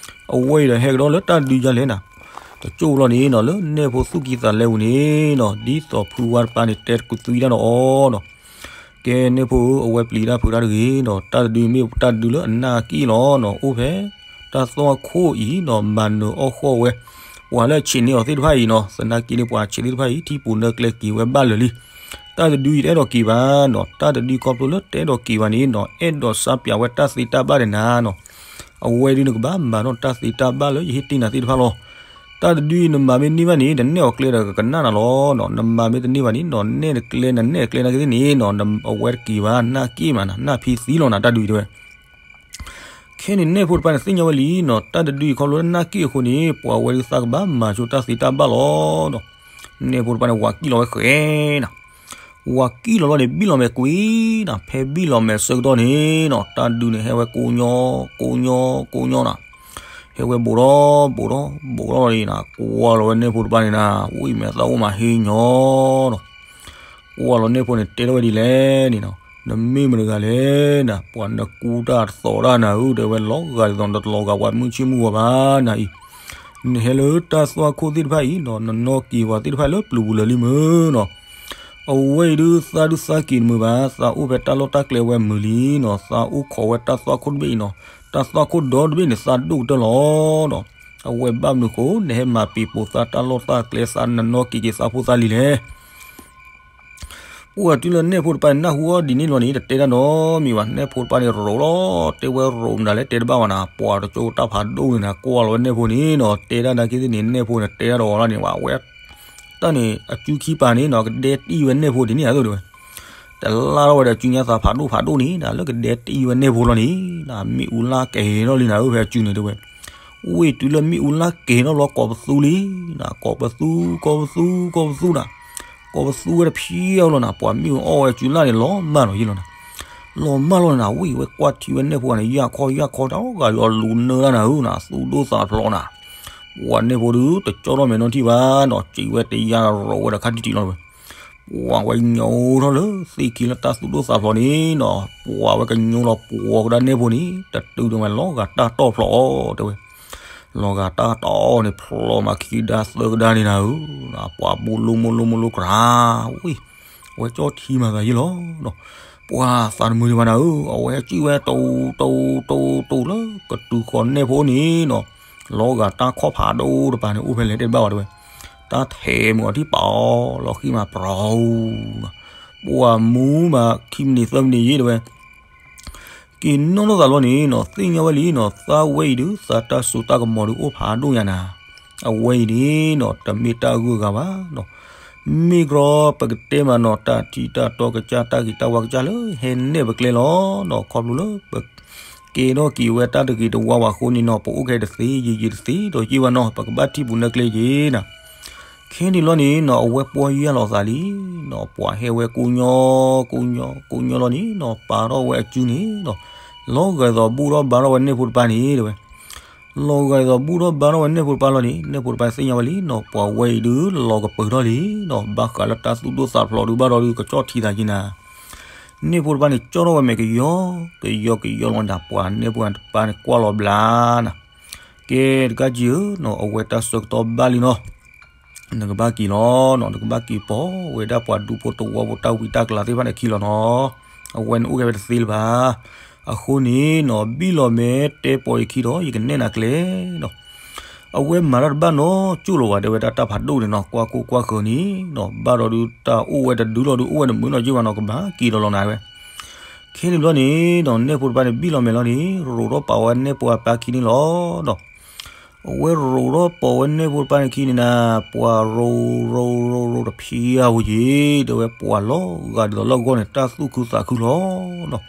အဝဲအံၤဒီးဟဲကဒီးလၢတၢ်တဒုယါလဲၣ်နၤ, တကၠိၢ်လီၤန့ၣ်နီၤ လၢနဲၣ်ဖိသူၣ်ကံၢ်သးလဲပူၤန့ၣ်နီၤ ဒ်သိးဖုဝါတပၤန့ၣ် တဲတကူးသွံတၢ်ဒီးအီၤနီၤ ကဲနဲၣ်ဖိဧၢ အဝဲပျံၤတၢ်ဖုးတၢ်တဂ့ၤဒီး တၢ်တဒုမ့ၢ်တၢ်တဒုလၢအနၢ်က့ၣ်လီၤနီၤ အိၣ်ဖဲ တၢ်သွၣ်ခိၣ်အံၤနီၤ မၤနၢၤအီၣ်ဃီၣ်ဝဲ ပှၤလၢအဆံးန့ၢ်အီၤသ့ၣ်တဖၣ်အံၤနီၤ သနာ်က့န့ၣ် ပှၤဆံးသ့ၣ်တဖၣ်အံၤ ထံပူၤနၢကျဲက့ၤဝဲဘၣ်လၢာ်လံ. တၢ်တဒုအံၤတအဲၣ်ဒိးက့ၤဘၣ်နီၤ တၢ်တဒုခီဖျိလၢတအဲၣ်ဒိးက့ၤဘၣ်န့ၣ်နီၤ အဲၣ်ဒိးစါပၠးဝဲတၢ်သ့တၢ်ဘၣ်ဒီးနၤနီၤ အဝဲဒုးနကဘၣ်မၤထီၣ်တၢ်သ့တၢ်ဘၣ်လၢယဟ့ၣ်တ့ၢ်နၤသ့ၣ်တဖၣ်လီၤ. တၢ်တဒုအံၤနမၤမ့ၢ်န့ၢ်ဘၣ်န့ၣ် တနဲၣ်အီၤကျဲဒီးကကနၣ်နၤလီၤနီၤ နမၤမ့ၢ်တန့ၢ်ဘၣ်န့ၣ်နီၤ နဲၣ်တကျဲ နနဲၣ်အကျဲနာ်က့သ့ၣ်န့ၣ်နီၤ အဝဲတက့ၤဘၣ် နၢ်က့ၣ်မးနၤ နၢ်ဖံသံလီၤနၤ တၢ်တဒုအံၤတဲဝဲ ခဲန့ၣ်နဲၣ်ဖိတပၤန့ၣ်သ့ၣ်ညါဝဲလံနီၤ တၢ်တဒုအံၤခီဖျိလၢနၢ်က့ၣ်အဃိန့ၣ် ပှၤဝဲဒုးသးကဘၣ်မၤဆိတၢ်သ့တၢ်ဘၣ်လီၤနီၤ. နဲၣ်ဖိတပၤန့ၣ် ဝၤကံၣ်လီၤဝဲဃဲနၤ ဝၤကံၣ်လီၤလီၤန့ၣ် ဘံၣ်လီၤမဲာ်ကွံာ်နၤ ဖဲဘံၣ်လီၤမဲာ်ဆၢကတီၢ်န့ၣ်နီၤ တၢ်ဒုန့ၣ်ဟဲဝဲကိးညီ ကိးညီ ကိးညီနၤ ဟဲဝဲဘူးထီၣ် ဘူးထီၣ် ဘူးထီၣ်လီၤန့ၣ်နၤ ကွၢ်လီၤဝဲနဲၣ်ဖိတပၤန့ၣ်နၤ ဝံၣ်မဲာ်သၣ်အိၣ်မးဟ့ညီနီၤ ကွၢ်လီၤနဲၣ်ဖိန့ၣ် တဲထီၣ်ဝဲဒ်လဲၣ်န့ၣ်နီၤ နမ့ၢ်မတဂၤလဲၣ်နၤ ပှၤနကူတၢ်တသီၣ်တၢ်နၤဧၢ တဲဝဲလီၤဂာ်ဒ်သိးနတလီၤဂာ်ပှၤမုၢ်ဆ့ၣ်မုၢ်ဂီၤဘၣ် နၤအံၤ နဟဲလၢတၢ်သွၣ်ခိၣ်သ့ၣ်တဖၣ်အံၤနီၤ နနီၢ်က့ၤပှၤသ့ၣ်တဖၣ်လၢပျုၤပူၤလၢာ်လံမုၢ်နီၤ အဝဲအံၤဒုးသးဒုးသးက့ၤတမုာ်ဘၣ် သးအိၣ်ဖဲတၢ်လီၢ်တၢ်ကျဲဝဲမုာ်လံနီၤ သးအိၣ်ခိးဝဲတၢ်သွၣ်ခိၣ်တဘ့ၣ်အံၤနီၤ တၢ်သွၣ်ခိၣ်ဒီတဘ့ၣ်န့ၣ် သးဒိၣ်ကတၢၢ်လီၤနီၤ အဝဲဘၣ်မနုၤဃိ နဟဲမၤပံၤပိာ်သးတၢ်လီၢ်တၢ်ကျဲသး နနီၢ်က့ၤက့ၤသးဖိသးလံၤလဲၣ် ပှၢ်တုၤလၢနဲၣ်ဖိတပၤန့ၣ် နၢ်ဟူအီၤဒ်န့ၣ်လီၤန့ၣ် တတဲတၢ်နီတမံၤဘၣ် နဲၣ်ဖိတပၤန့ၣ်ရိးလီၤ တဲဝဲရိးမတၤလဲၣ် တဲတဘၣ်ဘၣ်နၤ ပှၤတကၠိတၢ်ဖးဒိၣ်န့ၣ်နၤ ကွၢ်လီၤဝဲနဲၣ်ဖိန့ၣ်နီၤ တဲတၢ်နာ်က့သ့ၣ်န့ၣ် နဲၣ်ဖိန့ၣ် တဲတၢ်ဒီးအီၤလီၤန့ၣ် ဝဲ တၢ်န့ၣ် အစုခံပၤန့ၣ်နီၤ ကဒဲတံၢ်ဝဲနဲၣ်ဖိဒ်န့ၣ်အသိးတဲဝဲ တလါထီၣ်ဝဲဒီးအစုညါသးဖးဒိၣ်ဖးဒိၣ်န့ၣ် လၢကဒဲတံၢ်ဝဲနဲၣ်ဖိလီၤန့ၣ် မ့ၣ်အူလါကဟဲထီၣ်လံနၤဧၢ ဖဲအစုန့ၣ်တဲဝဲ ဝ့ၢ်တုၤလၢမ့ၣ်အူလါကဟဲထီၣ်လီၤ ကိးပသူလံနၤ ကိးပသူ ကိးပသူ ကိးပသူနၤ ကိးပသူဝဲတဖံးအီၤလီၤနၤ ပှၤမ့ၣ်အူအီၣ်ဝဲအစုလါန့ၣ် လီၤမၢ်လီၤယ့ၢ်လီၤနၤ လီၤမၢ်လီၤနၤ ဝ့ၢ်ဝဲကွၢ်ထံဝဲနဲၣ်ဖိန့ၣ် ယၢ်ခီယၢ်ခီတၢ်ဂၤလီၤလူၤနၢတၢ်နၤဧၢနၤ သူၣ်ဒိၣ်သးဖျိးနၤ ပှၤနဲၣ်ဖိဒုး တကၠီထီၣ်မဲာ်နီၣ်ထံၣ်ဘၣ်နီၤ စံးဝဲတယါရိးဝဲဒီးခါတံၢ်တံၢ်လီၤဝဲ ပှၤဝဲညိထီၣ်လၢသ့ၣ်ခံလၢတၢ်သူၣ်ဒိၣ်သးဖျိးန့ၣ်နီၤ ပှၤဝဲကညိလီၤပှီၤကဒါနဲၣ်ဖိန့ၣ် တတုၤဒိၣ်ဝဲလီၤဂာ်တၢ်တီၢ်ဖျိးအီၤတဲဝဲ လီၤဂာ်တၢ်တီၢ်န့ၣ် ဖျိးမးခံကဒါသၢကဒါန့ၣ်နၤဧၢ ပှၤဘိလိမုၢ်လိမုၢ်လိကရၢ ဝံၢ် အဝဲကၠီထံမၤသးယ့ၢ်လီၤ ပှၤသးတမုာ်ဒံးဘၣ်နၤဧၢ အဝဲစံးဝဲတိၤတိၤတိၤတိၤလၢကတုၤဃီၤနဲၣ်ဖိန့ၣ်နီၤ လီၤဂာ်တၢ်ခီၣ်ဖးဒိၣ်တပၤန့ၣ် အိၣ်ဖဲလဲၣ်တဲတဘၣ်ဘၣ်တဲဝဲ တၢ်ထဲးမုာ်အီၤထံၣ်ပာ်အီၤလီၤဃံမးပြီၤ ပှၤမူမးခံမံးနံးသၢမံးနံးယ့ၢ်တဲဝဲ က့ၤနီၣ်ထီၣ်သးလီၤန့ၣ်နီၤ သ့ၣ်ညါဝဲလံနီၤ သးဝဲအံၤဒုး သးတၢ်စိတၢ်ကမီၤဒုးအိၣ်ဖးဒိၣ်ညါနၤ အဝဲအံၤန့ၣ်နီၤ တမ့ၢ်တၢ်ဂုၤဂၤဘၣ်နီၤ မ့ၢ်ကြီပကတဲမးနီၤ တၢ်ထံတၢ်တီကစၢ် တၢ်ဂ့ၤတၢ်ဝါကစၢ်လၢဟဲနဲၣ်ပကျဲလီၤနီၤ ခီဖျိလၢပ ကဲထီၣ်က့ၤဝဲတၢ်တဂ့ၤတဝါဘၣ်အဃိန့ၣ်နီၤ ပအိၣ်ခဲတသ့ ယံာ်ယံာ်တသ့ဒီးယ့ၢ်ဘၣ်နီၤ ပကဘၣ်ထံၣ်ပူၤနၢကျဲယ့ၢ်နၤ ခဲန့ၣ်လီၤန့ၣ်နီၤ အဝဲပီၢ်ယၢ်လီၤသးလံနီၤ ပှၤဟဲဝဲကိးညီ ကိးညီ ကိးညီလီၤန့ၣ်နီၤ ပာ်ထီၣ်ဝဲအစုန့ၣ်နီၤ လီၤဂာ်ဒ်သိးဘူၣ်ထီၣ်ဘါထီၣ်ဝဲနဲၣ်ဖိတပၤန့ၣ်တဲဝဲ လီၤဂာ်ဒ်သိးဘူၣ်ထီၣ်ဘါထီၣ်ဝဲနဲၣ်ဖိတပၤလီၤန့ၣ် နဲၣ်ဖိတပၤသ့ၣ်ညါဝဲလံနီၤ ပှၤဝဲအံၤဒုးလီၤကပၢၤထီၣ်လံနီၤ ဘၣ်ဃးလၢတၢ်သူၣ်ဒိၣ်သးဖျိးဒုးဘၣ်ထီၣ်ဒုးကကၠီၣ်ထံသးက့ၤနၤ န့ၣ်ဖိတပၤန့ၣ် ကၠီၣ်ထီၣ်ဝဲမဲာ်ကယီ ကယီကယီလီၤနၤ ပှၤနဲၣ်ဖိတပၤန့ၣ် ကွၢ်လီၤဘျါနၤ ကဲ တကးက့ၤဧၢနီၤ အဝဲတၢ်ဆၢကတီၢ်ဘၣ်လံနီၤ နကဘၣ်က့ၤလီၤနီၤ နကဘၣ်က့ၤပိာ်ဝဲဒၣ်ပှၤဒူဖိသဝီဖိတၢ်ဝံတၢ်ကလၤသ့ၣ်တဖၣ်န့ၣ်အခံလီၤနီၤ အဝဲန့ၣ်အိၣ်ကဲဝဲတသ့လၢၤဘၣ် အဃိန့ၣ်နီၤ ဘံၣ်လီၤမဲာ်တဲပိာ်ယခံဒီး ယကနဲၣ်နၤကျဲနီၤ အဝဲမၤတၢ်တဘၣ်နီတကၠိၢ်လၢၤဘၣ် တဲဝဲဒၣ်တၢ်ဖးဒိၣ်န့ၣ်နီၤ ကွၢ်ကိၢ်ကွၢ်ဃၢၤန့ၣ်နီၤ ဘၣ်ဒီးဒုးတၢ်အိၣ်ဝဲတဒုလီၤဒုး အိၣ်ဝဲတမုာ်နီၢ်က့ၢ်ဘၣ်နီၤ ကဘၣ်က့ၤလီၤလီၤနၤဝဲ. ခဲန့ၣ်ဘျီန့ၣ်နီၤ နဲၣ်ဖိတပၤန့ၣ် ဘံၣ်လီၤမဲာ်လီၤန့ၣ် ရိးထီၣ်ပာ်ဝဲနဲၣ်ဖိအပၢ်ခံန့ၣ်လီၤနီၤ. အဝဲရိးထီၣ်ပာ်ဝဲနဲၣ်ဖိတပၤန့ၣ်ခံန့ၣ်နၤ ပှၤရိးရိးရိးရိးတဖျါဝဲယ့ၤ တဲဝဲပှၤလီၤဂာ်ဒ်သိးလၢအဂီၢ်န့ၣ် တၢ်သူၣ်ခုသးခုလီၤနီၤ.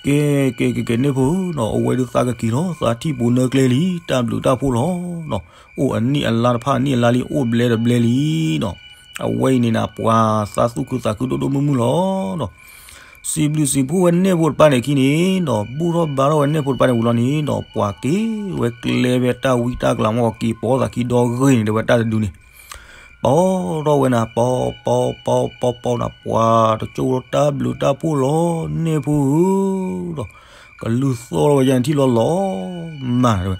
ကဲ ကဲ ကဲ ကဲ နဲၣ်ဖိဧၢနီၤ အဝဲဒုးသးကက့ၤလီၤ သးထံၣ်ပူၤနၢကျဲလံ တၢ်ဘျုးတၢ်ဖှိၣ်လီၤနီၤ. အိၣ်အနံၣ်အလါတဖၣ် အနံၣ်အလါလံ အိၣ်ဘျဲတဘျဲလံနီၤ. အဝဲအံၤန့ၣ်နၤ ပှၤသးသူၣ်ခုသးခုဒိၣ်ဒိၣ်မုၢ်မုၢ်လီၤနီၤ. စံးဘျုးစံးဖှိၣ်ဝဲနဲၣ်ဖိတပၤန့ၣ်ခံန့ၣ်နီၤ ဘူၣ်ထီၣ်ဘါထီၣ်ဝဲနဲၣ်ဖိတပၤန့ၣ်ဝံၤလီၤန့ၣ်နီၤ ပှၤက့ၤဝဲကျဲဖဲတၢ်ဝံတၢ်ကလၤမ့ၢ်ဂ့ၤ က့ၤပိာ်သးခံဒီဂ့ၢ်န့ၣ် တဲဝဲတၢ်တဒုန့ၣ် ပိာ်ထီၣ်ဝဲနၤ ပိာ် ပိာ် ပိာ် ပိာ် ပိာ် ပိာ်နၤ ပှၤတကၠိၢ်လီၤတၢ်ဘျုးတၢ်ဖှိၣ်လီၤ နဲၣ်ဖိဧၢဒီး ကလုၢ်သီၣ်ထီၣ်ဝဲယါန့ၣ်ထံၣ်လီၤလီၤမၢ်တဲဝဲ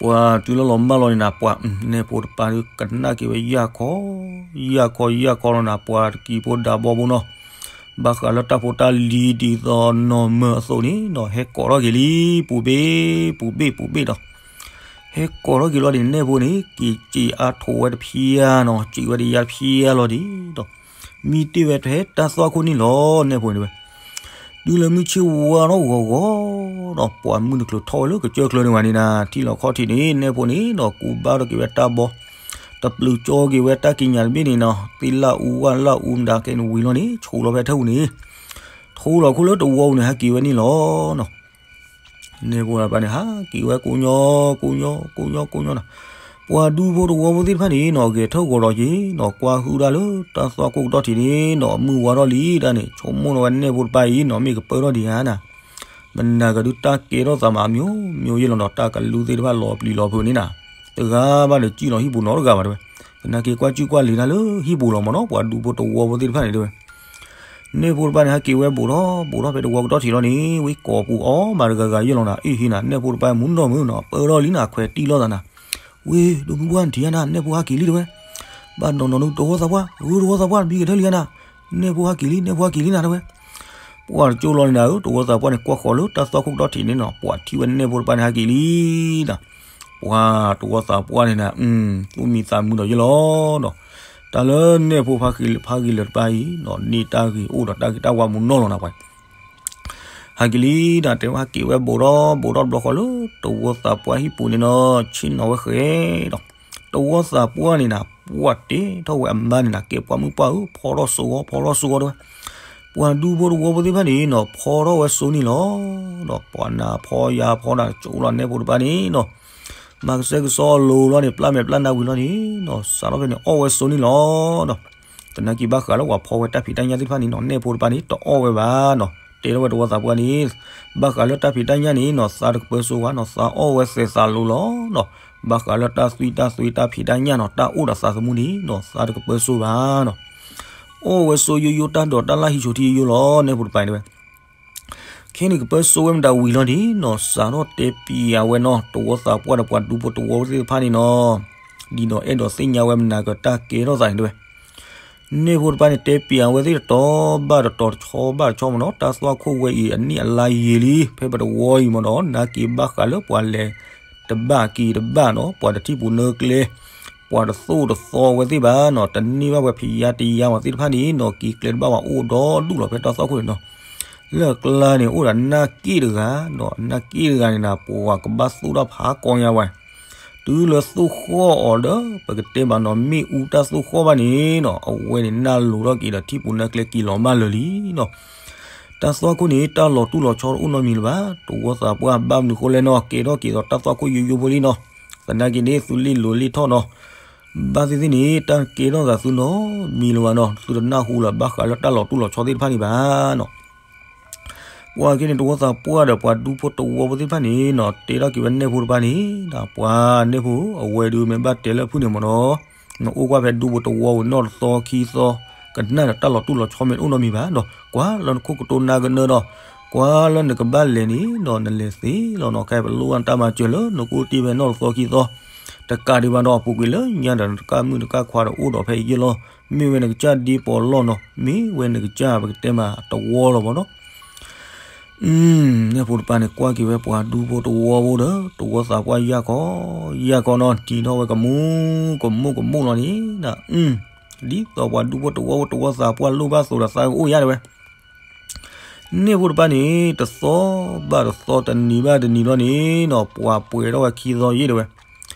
ပှၤတုၤလၢလီၤမၢ်လီၤန့ၣ်နၤ ပှၤနဲၣ်ဖိတပၤဒုးကနၣ်က့ၤဝဲယၢ်ခီ ယၢ်ခီ ယၢ်ခီလီၤနၤ ပှၤတကံဖိဒးဘီဖိနီၤ ဘၣ်ဃးလၢတၢ်ဖိတၢ်လံၤဒ်သိးနီၢ်မၢအသိးန့ၣ်နီၤ ဟဲကိးထီၣ်က့ၤလံ ပူၤဘ့ၣ် ပူၤဘ့ၣ် ပူၤဘ့ၣ်ဒီး ဟဲကိးထီၣ်က့ၤလီၤန့ၣ် နဲၣ်ဖိန့ၣ် က့ၤစံးအါထိးဝဲတဖျါနီၤ စံးဝဲတယါတဖျါလီၤဒ်ဒီး မံတ့ၢ်ဝဲထဲတၢ်သွၣ်ခိၣ်န့ၣ်လီၤ နဲၣ်ဖိန့ၣ်ဝဲ တုၤလၢမုၢ်ဆ့ၣ်ဝါထီၣ်ဂီၤဂီၤဒီး ပှၤမုၢ်နုာ်ကျိၤထီၣ်ဝဲလၢကစၢၢ်ကျၢၤန့ၣ်ဝဲန့ၣ်နၤ ထံၣ်လီၤခီၣ်ထံးန့ၣ် နဲၣ်ဖိန့ၣ်နီၤ ကူးဘၣ်ထီၣ်က့ၤဝဲတၢ်ဘီ တပျုာ်ကၠီက့ၤဝဲတၢ်ကံးညာ်တဘ့ၣ်န့ၣ်နီၤ သ့ၣ်လၣ်အူဝၣ်လၣ်အူမတၤကဲန့ၣ်ဝံၤလီၤန့ၣ် ဆိးလီၤဖဲထၢၣ်ပူၤန့ၣ် ထိလီၤခိၣ်လၢတဝီပူၤန့ၣ် ဟးက့ၤဝဲန့ၣ်လီၤနီၤ နဲၣ်ဖိတပၤန့ၣ် ဟးက့ၤဝဲကိးညီ ကိးညီ ကိးညီ ကိးညီနီၤ ပှၤဒူဖိတဝီဖိသ့ၣ်တဖၣ်န့ၣ်နီၤ ဂဲၤထၢၣ်ဂီၤဒီးက့ၤနီၤ ကွၢ်ဟုၣ်ဒၣ်လၢတၢ်သွၣ်ခိၣ်ကတီၢ်ထံးန့ၣ်နီၤ မုၢ်ဝါထီၣ်လံဒၣ်န့ၣ် ဆိကမိၣ်လီၤဝဲနဲၣ်ဖိတပၤအံၤနီၤ မ့ၢ်ကပၢထီၣ်ဒံးဧါနၤ မနၤကဒုးတၢ်ကဲထီၣ်သးမး မျိုးမျိုးယဲၢ်လီၤနီၤ တၢ်ကလူသ့ၣ်တဖၣ်လီၤပျံၤလီၤဖုးန့ၣ်နၤ တဂၤဘၣ်ဒီးစံၣ်လီၤဟံၣ်ပူၤနီတဂၤဘၣ်တဲဝဲ သနာ်က့ကွၢ်စံၣ်ကွၢ်လံၤတၢ်လၢဟံၣ်ပူၤလီၤမ့ၢ်နီၤ ပှၤဒူဖိတဝီဖိသ့ၣ်တဖၣ်န့ၣ်တဲဝဲ နဲၣ်ဖိတပၤန့ၣ် ဟဲက့ၤဝဲဘူးထီၣ် ဘူးထီၣ်ဖဲတဝီကတီၢ်ထံးလီၤန့ၣ် ဝံကိးပူၤအီၣ်မးတဂၤဂၤယဲၢ်လီၤနၤ အ့ၣ်ဟ့နၤ နဲၣ်ဖိတပၤမူနီၢ်မုၢ်နီၤ ပၢထီၣ်လံနၤ ခွဲးတံၢ်လိာ်သးနၤ ဝ့ၢ် ဒိၣ်မုၢ်ပှၢ်နထံၣ်ဧါနၤ နဲၣ်ဖိဟဲက့ၤလံတဲဝဲ ဘၣ်နီၤနီၤဒုးတဝီသးပှၢ် ဝ့ၢ်တဝီသးပှၢ် ဘံကထၢၣ်လံဧါနၤ နဲၣ်ဖိဟဲက့ၤလံ နဲၣ်ဖိဟဲက့ၤလံနၤတဲဝဲ ပှၤတကၠိၢ်လီၤန့ၣ်နၤဧၢ တဝီသးပှၢ်န့ၣ် ကွၢ်ဃီၤလၢတၢ်သွၣ်ခိၣ်ကတီၢ်ထံးန့ၣ်နီၤ ပှၤထံၣ်ဝဲနဲၣ်ဖိတပၤန့ၣ် ဟဲက့ၤလံနၤ ပှၤတဝီသးပှၢ်န့ၣ်နၤ သူၣ်မံသးမုာ်ဒီးယဲၢ်လီၤနီၤ တၢ်လၢနဲၣ်ဖိဖးဂ့ၤလၢာ်တပၤအံၤနီၤ န့ၢ်တၢ်ဂ့ၤအိၣ်ဒီးတၢ်ဂ့ၤတၢ်ဝါမူနီၢ်လီၤနၤပှၤ ဟဲက့ၤလံနၤ တဲဝဲဟဲက့ၤဝဲဘူးထီၣ် ဘူးထီၣ်တဘျီဃီလၢတဝီသးပှၢ်ဟံၣ်ပူၤန့ၣ်နီၤ ဆ့ၣ်နီၤဝဲဃဲဒီး တဝီသးပှၢ်န့ၣ်နၤ ပှၢ်တဲထီၣ်ဝဲအမါန့ၣ်နၤ ကဲပှၢ်မုၣ်ပှၢ်ဧၢ ဖီထီၣ်စိဝီ ဖီထီၣ်စိဝီတဲဝဲ ပှၤဒူဖိတဝီဖိသ့ၣ်တဖၣ်န့ၣ်နီၤ ဖီထီၣ်ဝဲစိန့ၣ်လီၤ ဒီးပှၤနၤဖီယၤဖီနၤ ကၠိလီၤနဲၣ်ဖိတပၤန့ၣ်နီၤ မၤကစဲကစီအလိၤလီၤန့ၣ် ပျၢ်မဲာ်ပျၢ်နါဝံၤလီၤန့ၣ်နီၤ စးထီၣ်ဖဲန့ၣ်အီၣ်ဝဲစိန့ၣ်လီၤဒီး သနာ်က့ဘၣ်ဃးလၢပှၤဖီဝဲတၢ်ဖံးတၢ်ညၣ်သ့ၣ်တဖၣ်န့ၣ်နီၤ နဲၣ်ဖိတပၤန့ၣ် တအီၣ်ဝဲဘၣ်နီၤ တဲထီၣ်ဝဲတဝီသးပှၢ်န့ၣ် ဘၣ်ဃးလၢတၢ်ဖံးတၢ်ညၣ်န့ၣ်နီၤ သးတကပၢၤစိဘၣ်နီၤ သးအီၣ်ဝဲသဲးသးလိၤလီၤနီၤ ဘၣ်ဃးလၢတၢ်သွံၣ်တၢ်သွံၣ်တၢ်ဖံးတၢ်ညၣ်နီၤ တၢ်အိၣ်ဒီးသးသမူန့ၣ်နီၤ သးတကပၢၤစိဘၣ်နီၤ အီၣ်ဝဲစိယိယိ တၢ်ဒိးတၢ်လၢ်ဟံးဆိးထံယိယိလီၤ နဲၣ်ဖိတပၤတဲဝဲ ခဲန့ၣ်ကပၢၤစိဝဲမတၤဝံၤလီၤန့ၣ်နီၤ စးထီၣ်တဲပျးဝဲနီၤ တဝီသးပှၢ်ဒီးပှၤဒူဖိတဝီသ့ၣ်တဖၣ်န့ၣ်နီၤ ဒ်ဒီးအဲၣ်ဒိးသ့ၣ်ညါဝဲမနၤကတၢ်ကဲထီၣ်သးန့ၣ်တဲဝဲ န့ၣ်ဖိတပၤန့ၣ် တဲပျးဝဲသ့ၣ်တတီၤဘၣ်တတီၤ တဆီဘၣ်တဆီမ့ၢ်နီၤ တၢ်သွၣ်ခိၣ်ဝဲအံၤအနံၣ်အလါယံာ်လံ ဖဲပတဝီအံၤမ့ၢ်နီၤ နာ်က့ဘၣ်ဃးလၢပှၤလဲၤတဘၣ်က့ၤတဘၣ်နီၤ ပှၤတထံၣ်ပူၤနၢကျဲ ပှၤတသိၣ်တသီဝဲသ့ၣ်ဘၣ်နီၤ တန့ၢ်ဘၣ်ဝဲဖံးယါတယါဝဲသ့ၣ်တဖၣ်န့ၣ်နီၤ က့ၤကျဲတဘၣ်ဝဲအိၣ်ဒီဒူၣ်လီၤဖဲတၢ်သွၣ်ခိၣ်န့ၣ်နီၤ လၢအကျါန့ၣ် အိၣ်ဒီးနၢ်က့ၣ်တဂၤနီၤ နၢ်က့ၣ်တဂၤန့ၣ်နၤ ပှၤကဘၣ်သိၣ်တၢ်ဖးကီညါဝဲ တုၤလၢသိၣ်ဃီၣ်အီၤဒီး ပကတဲမးနီၤ မ့ၣ်အူတၢ်သိၣ်ဃီၣ်ဘၣ်န့ၣ်နီၤ အဝဲန့ၣ်နၢ်လိၤထီၣ်က့ၤဒီးထံၣ်ပူၤနၢကျဲက့ၤလီၤမၢ်လၢာ်လံနီၤ တၢ်သွၣ်ခိၣ်န့ၣ် တၢ်လီၤတူၢ်လီၤဆီတအိၣ်နီတမံၤလၢၤဘၣ် တဝီသးပှၢ်ဘၣ်မနုၤဃိလဲၣ်နီၤ ကဲထီၣ်က့ၤဒီးတၢ်သွၣ်ခိၣ်ယိယိဖိလံနီၤ သနာ်က့န့ၣ် သုလ့ၣ်လိၤလ့ၣ်ထီၣ်နီၤ ဘၣ်သ့ၣ်သ့ၣ်န့ၣ် တၢ်ကဲထီၣ်သးသုနီတမံၤလၢၤဘၣ်နီၤ သုတနၢ်ဟူလၢၤဘၣ်ဃးလၢတၢ်လီၤတူၢ်လီၤဆီသ့ၣ်တဖၣ်န့ၣ်ဘၣ်နီၤ ပှၤက့န့ၣ် တဝီသးပှၢ်ဒီးပှၤဒူဖိတဝီဖိသ့ၣ်တဖၣ်န့ၣ်နီၤ တဲထီၣ်က့ၤဝဲနဲၣ်ဖိတပၤန့ၣ် ပှၤနဲၣ်ဖိ အဝဲဒုးမ့ၢ်ဘၣ်တဲလၢဖုၣ်န့ၣ်မ့ၢ်နီၤ နအိၣ်ကွၢ်ဖဲဒူဖိတဝီဝံၤနီၢ်တသီခံသီ ကနၣ်ဒီးတၢ်လီၤတူၢ်လီၤဆီမ့ၢ်တအိၣ်နီတမံၤဘၣ်ဒီး ကွၢ်လၢနခိၣ်ကတိၤနါကနၢဒီး ကွၢ်လၢနကဘၣ်လဲၤန့ၣ်ဒီး နလဲၤသ့လီၤနီၤ ခဲအံၤပလိၣ်ဘၣ်နတၢ်မၤစၢၤလၢနကအိၣ်တ့ၢ်ဖဲနီၢ်တသီခံသီ တကးဒံးဘၣ်ဒီး အပူၤကွံာ်လၢညါဒီး နတကၣ်မုၣ်တကၣ်ခွါဒီးအိၣ်ဒီးဖဲအံၤယဲၢ်လီၤ မ့ၢ်ဝဲနကစၢ်ဒ့ပီးလီၢ်နီၤ မ့ၢ်ဝဲနကစၢ်ပကတဲမးတဝီလီၤဘၣ်နီၤ အ နဲၣ်ဖိတပၤန့ၣ် ကွၢ်က့ၤဝဲပှၤဒူဖိတဝီဖိဒီး တဝီသးပှၢ်ယၢ်ကီ ယၢ်ကီနီၤ တံၤထီၣ်ဝဲကမူ ကမူၣ်ကမူၣ်လီၤန့ၣ် ဒ်သိးပှၤဒူဖိတဝီဖိ တဝီသးပှၢ်လိၣ်ဘၣ်သိးဒီးသးကအိၣ်ယါတဲဝဲ. နဲၣ်ဖိတပၤန့ၣ် တသီဘၣ်တသီ တနံၤဘၣ်တနံၤလီၤန့ၣ်နီၤ ပှၤပှဲၤထီၣ်ဝဲခံသီယဲၢ်တဲဝဲ.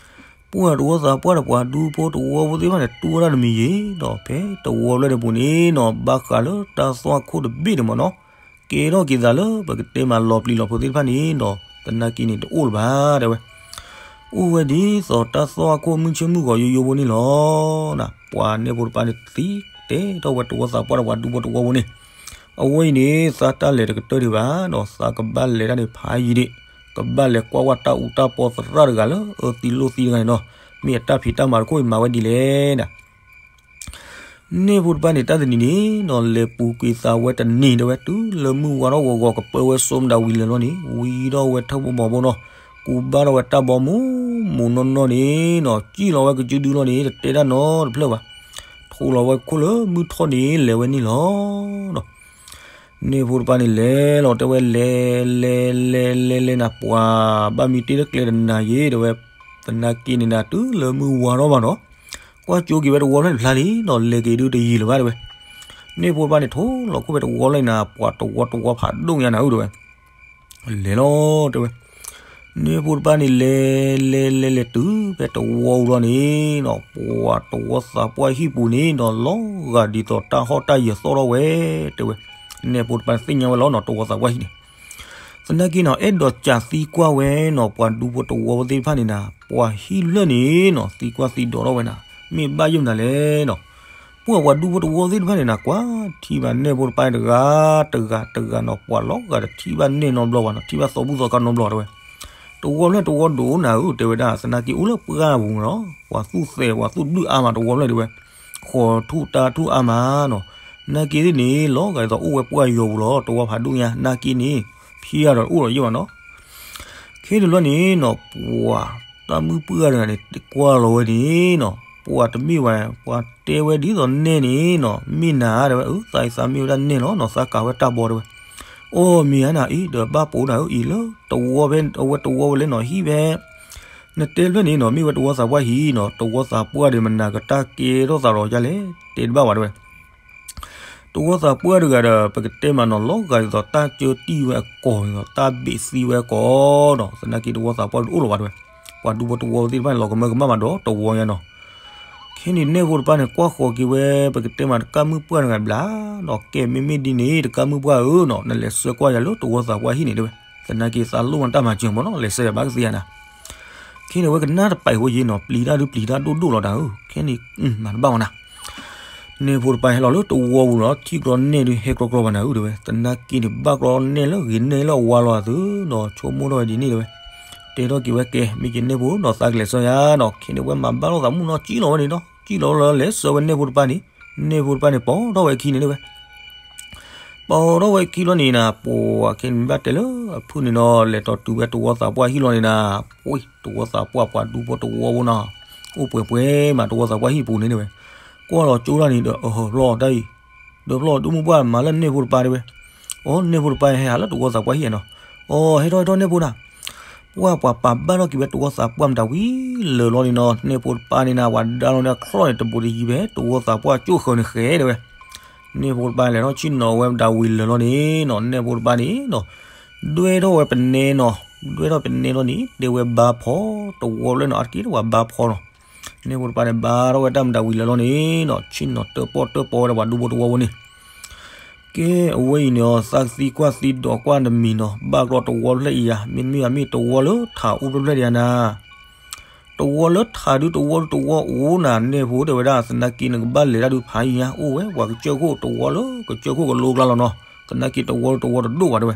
ပှၤတဝီသးပှၢ်ဒီးပှၤဒူဖိတဝီဖိသ့ၣ်တဖၣ်န့ၣ် တူၢ်ဝဲဒၣ်တမံၤယဲၢ်ဒီး ဖဲတဝီဖျၢၣ်န့ၣ်ပူၤန့ၣ်နီၤ ဘၣ်ဃးလၢတၢ်သွၣ်ခိၣ်တဘ့ၣ်န့ၣ်မ့ၢ်နီၤ ကဲထီၣ်က့ၤသးလၢပကတဲမးလီၤပျံၤလီၤဖုးသ့ၣ်တဖၣ်န့ၣ်ဒီး သနာ်က့န့ၣ်တအိၣ်လၢၤဘၣ်တဲဝဲ. အိၣ်ဝဲဒ်သိးတၢ်သွၣ်ခိၣ်မုၢ်ဆ့ၣ်မုၢ်ဂီၤယိယိဖိန့ၣ်လီၤ. ပှၤနဲၣ်ဖိတပၤန့ၣ်သံတဲထီၣ်ဝဲတဝီသးပှၢ်ဒီးပှၤဒူဖိတဝီဖိန့ၣ် အဝဲအံၤန့ၣ် သးတၢ်လဲၤတကတၢၢ်ဒံးဘၣ်ဒီး သးကဘၣ်လဲၤတၢ်န့ၣ်ဖးယံာ်ဒံး ကဘၣ်လဲၤကွၢ်ဝဲတၢ်အူးတၢ်ပီသရၣ်တဂၤလၢအၢသံလိၣ်သံတဂၤန့ၣ်နီၤ မ့ၢ်အတၢ်ဖံးတၢ်မၤတခိၣ်အံၤမၤဝဲဒ်လဲၣ်ဒၣ် နဲၣ်ဖိတပၤန့ၣ် တၢ်တနံၤန့ၣ်နီၤ လဲၤပူၤကွံာ်သးဝဲတနံၤတဲဝဲ တုၤလၢမုၢ်ဝါထီၣ်ဂီၤဂီၤ ကပၢဝဲစိမတၤဝံၤလၢာ်လီၤန့ၣ် ဝံထီၣ်ဝဲထၢၣ်ဘီဘီဖိနီၤ ကူးဘၣ်ထီၣ်ဝဲတၢ်ဘီမူးမူးနီၢ်နီၢ်န့ၣ်နီၤ စံၣ်လီၤဝဲကစုဒုလီၤန့ၣ် တတဲတၢ်နီတဖျၢၣ်ဘၣ်. ထိးလီၤဝဲခိၣ်လၢမုၢ်ထီၣ်န့ၣ် လဲၤဝဲန့ၣ်လီၤ. နဲၣ်ဖိတပၤန့ၣ်လဲၤလီၤတဲဝဲ လဲၤ လဲၤ လဲၤ လဲၤ လဲၤနၤ ပှၤဘၣ်မံတ့ၢ်လၢကျဲတနၤယ့ၣ်တဲဝဲ. သနာ်က့န့ၣ်နၤ တုၤလၢမုၢ်ဝါထီၣ်ဘၣ်ဒီး ကွၢ်ကၠိက့ၤဝဲတဝီဖျၢၣ်န့ၣ်ဖျါလံနီၤ လဲၤက့ၤဒုတယံာ်လၢၤဘၣ်တဲဝဲ. နဲၣ်ဖိတပၤန့ၣ် ထိးလီၤခိၣ်ဖဲတဝီဖျၢၣ်န့ၣ်နၤ ပှၤတဝီတဝီဖးဒိၣ်ညါနၤဧၢတဲဝဲ. လဲၤလီၤတဲဝဲ. နဲၣ်ဖိတပၤန့ၣ် လဲၤ လဲၤ လဲၤ လဲၤတုၤဖဲတဝီအူလီၤန့ၣ်နီၤ ပှၤတဝီသးပှၢ်ဟံၣ်ပူၤန့ၣ်နီၤ လီၤဂာ်ဒ်သိးတၢ်ဟီၣ်တၢ်ယၢၤသီၣ်ထီၣ်ဝဲတဲဝဲ. နဲၣ်ဖိတပၤန့ၣ်သ့ၣ်ညါဝဲလီၤနီၤ တဝီသးပှၢ်ဟံၣ်န့ၣ် သနာ်က့နီၤ အဲၣ်ဒိးစးသံကွၢ်ဝဲနီၤ ပှၤဒူဖိတဝီဖိသ့ၣ်တဖၣ်န့ၣ်နၤ ပှၤဟံၣ်ဖျၢၣ်န့ၣ်နီၤ သံကွၢ်သံဒိးထီၣ်ဝဲနၤ မ့ၢ်ဘၣ်ယိၣ်မနုၤလဲၣ်နီၤ. ပှၤပှၤဒူဖိတဝီဖိသ့ၣ်တဖၣ်န့ၣ်နၤ ကွၢ်ထံၣ်ဘၣ်နဲၣ်ဖိတပၤတဂၤတဂၤတဂၤနီၤ ပှၤလီၤဂာ်တထံၣ်ဘၣ်နဲၣ်နီတဘျီဘၣ်နီၤ ထံၣ်ဘၣ်သီဘူၣ်သီခါနီတဘျီတဲဝဲ. တဝီဖျၢၣ်တဝီဒိၣ်နၤဧၢတဲဝဲဒၣ် သနာ်က့အိၣ်လၢပှၢ်ပူၤနီၤ ပှၤသူၣ်သဲးပှၤသူၣ်ဒုၣ်အါမးတဝီဖျၢၣ်တဲဝဲ. ဃီးထူၣ်တၢ်ထူၣ်အါမးနီၤ နာ်က့သ့ၣ်န့ၣ် လီၤဂာ်ဒ်သိးအိၣ်ဝဲပှၢ်ယီၤပူၤလီၤ တဝီဖးဒိၣ်ညါ နာ်က့န့ၣ် ဖံးအါဒီးတအိၣ်ဒီးယ့ၢ်ဘၣ်နီၤ. ခဲတဘျီန့ၣ်နီၤ ပှၤတၢ်မုၣ်ပှၢ်တဂၤန့ၣ် ကွၢ်လီၤဝဲန့ၣ်နီၤ ပှၤတမ့ၢ်ဝဲ ပှၤတဲဝဲဒ်သိးနဲၣ်န့ၣ်နီၤ မ့ၢ်နၤတဲဝဲ အၢ သးအံၤသးမ့ၢ်ဝဲဒၣ်နဲၣ်လီၤနီၤ သးကၤဝဲတၢ်ဘီတဲဝဲ. အိၣ် မ့ၢ်ဧါနၤအံၤ ဒီးဘၣ်ပိာ်နၤဧၢအံၤလၢ တဝီဖဲ အဝဲတဝီဝဲလဲၣ်နီၤ ဟံၣ်ဖဲ နတဲတဖျၢၣ်န့ၣ်နီၤ မ့ၢ်ဝဲတဝီသးပှၢ်ဟံၣ်နီၤ တဝီသးပှၢ်ဒီးမနၤကတၢ်ကဲထီၣ်သးဒီးယၤလဲၣ် တဲတဘၣ်ဘၣ်တဲဝဲ. တဝီသးပှၢ်တဂၤဒီး ပကတဲမးနီၤ လီၤဂာ်ဒ်သိးတၢ်ကၢတံၢ်ဝဲအကိာ်န့ၣ်ဒီး တၢ်ဘ့ၣ်သံဝဲအကိာ်နီၤ သနာ်က့တဝီသးပှၢ်တအိၣ်လၢၤဘၣ်တဲဝဲ. ပှၤဒူဖိတဝီသ့ၣ်တဖၣ်န့ၣ် လီၤကမၢကမၣ်မးဒီးတဝီညါနီၤ. ခဲန့ၣ်နဲၣ်ဖိတပၤန့ၣ် ကွၢ်ဃီၤက့ၤဝဲ ပကတဲမးတကၢ်မုၣ်ပှၢ်တဂၤဘျါဒီး ကဲမ့မ့ၢ်ဒ်န့ၣ် တကၢ်မုၣ်ပှၢ်ဧၢနီၤ နလဲၤဆှၢကွၢ်ယၤလၢတဝီသးပှၢ်ဟံၣ်န့ၣ်တဲဝဲ. သနာ်က့သးလိၣ်မးတၢ်မၤစၢၤမးနီၤ လဲၤဆှၢယၤဘၣ်ကသ့ဧါနၤ. ခဲန့ၣ်ဝဲကနၣ်တပာ်ဃိယ့နီၤ ပျံၤတၢ်ဒုပျံၤတၢ်ဒိၣ်ဒိၣ်လီၤနၤဧၢ ခဲန့ၣ် မၤတဘၣ်ဝဲနၤ နဲၣ်ဖိတပၤဟဲလီၤလၢတဝီပူၤလီၤ ထံၣ်ကျီနဲၣ်ဒုးဟဲကျီကျီဘၣ်နၤဧၢတဲဝဲ. သနာ်က့န့ၣ် ဘၣ်ကျီနဲၣ်လၢဂ့ၤနဲၣ်လၢအဝါလီၤအသုဒီး ဆိကမိၣ်ထီၣ်ဝဲဒ်န့ၣ်တဲဝဲ. တဲထီၣ်က့ၤဝဲကဲ မ့ၢ်က့ၤနဲၣ်ဖိနီၤ သးကလဲၤဆှၢယၤနီၤ. ခဲန့ၣ်ဝဲမၤဘၣ်လိာ်သးမုၢ်နီၤ စံၣ်လီၤဝဲန့ၣ်နီၤ စံၣ်လီၤလၢလဲၤဆှၢဝဲနဲၣ်ဖိတပၤန့ၣ် နဲၣ်ဖိတပၤန့ၣ် ပိာ်ထီၣ်ဝဲခံန့ၣ်တဲဝဲ. ပိာ်ထီၣ်ဝဲခံလီၤန့ၣ်နၤ ပှၤခဲန့ၣ်ဘၣ်တဲလၢအဖုၣ်န့ၣ်နီၤ လဲၤတီၤတုၤဝဲတဝီသးပှၢ်ဟံၣ်လီၤန့ၣ်နၤ ပှ့ၤ တဝီသးပှၢ်ပှၤဒူဖိတဝီဖိနီၤ အိၣ်ပှဲၤပှဲၤမးတဝီသးပှၢ်ဟံၣ်ပူၤန့ၣ်တဲဝဲ. ကွၢ်လီၤကၠိတၢ်န့ၣ်ဒီး အဟၢဖျီတၢ်အံၤ ဒီးဖျီဒိၣ်မုၢ်ပှၢ်မၤလၢနဲၣ်ဖိတပၤတဲဝဲ. အိ နဲၣ်ဖိတပၤဟဲဟးလၢတဝီသးပှၢ်ဟံၣ်နီၤ. အိ ဟဲထီၣ်ဟဲထီၣ်နဲၣ်ဖိနၤ ပှၢ်ပှၤပာ်ဘၣ်ထီၣ်က့ၤဝဲတဝီသးပှၢ်မတၤဝံၤလၢာ်လီၤန့ၣ်နီၤ နဲၣ်ဖိတပၤန့ၣ်နၤ ပှၤဒါလီၤန့ၣ်အချီၣ်န့ၣ် တဘူးတယံၤဖဲ တဝီသးပှၢ်ကၠိၣ်ဃၢၤန့ၣ်ဃဲတဲဝဲ. နဲၣ်ဖိတပၤလဲၤထီၣ်ဆ့ၣ်နီၤဝဲမတၤဝံၤလၢာ်လီၤန့ၣ်နီၤ နဲၣ်ဖိတပၤန့ၣ် ဒွဲၣ်ထီၣ်ဝဲပနဲနီၤ ဒွဲၣ်ထီၣ်ပနဲလီၤန့ၣ် တဲဝဲဘါဖီ တဝီဖျၢၣ်နီၤ အါတက့ၢ်တဝဲဘါဖီနီၤ. နဲၣ်ဖိတပၤန့ၣ် ဘါထီၣ်ဝဲတၢ်မတၤဝံၤလၢာ်လီၤန့ၣ်နီၤ ဆ့ၣ်နီၤတၢၣ်ပီၣ်တၢၣ်ပီဝဲဒီးပှၤဒူဖိတဝီဖိန့ၣ် ကဲ အဝဲအံၤန့ၣ်အီၤ သးကသံကွၢ်သံဒိးကွၢ်တမံၤနီၤ ဘၣ်ကျီတဝီဖျၢၣ်အံၤယါ မ့တမ့ၢ်ယါ မ့ၢ်တဝီလၢထးအိၣ်ဖျၢၣ်ဖျၢၣ်ဒံးဧါနၤ တဝီလၢထးဒုတဝီဒုတဝီအိၣ်နၤ နဲၣ်ဖိတဲဝဲဒၣ် သနာ်က့နကဘၣ်လဲၤတၢ်ဒုဖးယံၤညါ အိၣ်ဝဲပှၤကစၢၢ်ခိၣ်တဝီလၢကစၢၢ်ခိၣ်ကလိကျါလီၤနီၤ သနာ်က့တဝီဒုတဝီတဒိၣ်ဘၣ်တဲဝဲ.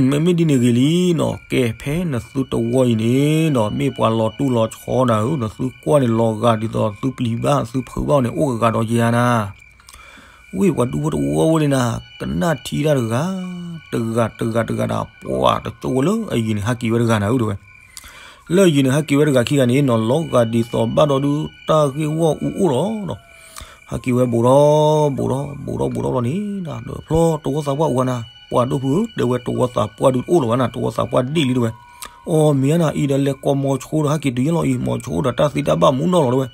မ့မ့ၢ်ဒ်န့ၣ်ဂ့ၤလံနီၤ ကဲဖဲနသုတဝီအံၤန့ၣ်နီၤ မ့ၢ်ပှၤလီၤတူၢ်လီၤဆီနၤဧၢ နသုကွၢ်န့ၣ်လီၤဂာ်ဒ်သိးသုပျံၤဘၣ်သုဖုးဘၣ်န့ၣ် အိၣ်ကဂၤဒီးယၤနၤ ဝ့ၢ်ပှၤဒူဖိတဝီဖိန့ၣ်နၤ ကနၣ်ထံတၢ်တဂၤ တဂၤတဂၤတဂၤဒီး ပှၤတကၠိဝဲလၢအယံၤန့ၣ် ဟးက့ၤဝဲတဂၤနၤဧၢတဲဝဲ. လၢအယံၤန့ၣ် ဟးက့ၤဝဲတဂၤခံဂၤန့ၣ်နီၤ လီၤဂာ်ဒ်သိးဘၣ်ဒီးဒုတၢ်ဂ့ၢ်ဂီၢ်အူအိၣ်လီၤနီၤ. ဟးက့ၤဝဲဘူးဒီး ဘူးဒီး ဘူးဒီး ဘူးဒီးလီၤန့ၣ် ဒီးဖျီတဝီသးပှၢ်အိၣ်ဝဲနၤ ပှၢ်ဒိၣ်ဖုဧၢ တဲဝဲ တဝီသးပှၢ်ဒုးတအိၣ်လၢၤဘၣ်နၤ, တဝီသးပှၢ်ဒ့ၣ်လံတဲဝဲ. အီ မ့ၢ်ဧါနၤ အံၤဒီးလဲၤကိးမိၤဆိဒီးဟဲက့ၤတုၤယဲလီၤအံၤ, မိၤဆိဒီးတၢ်သံတၢ်ဘၣ်မူနီၢ်လီၤတဲဝဲ.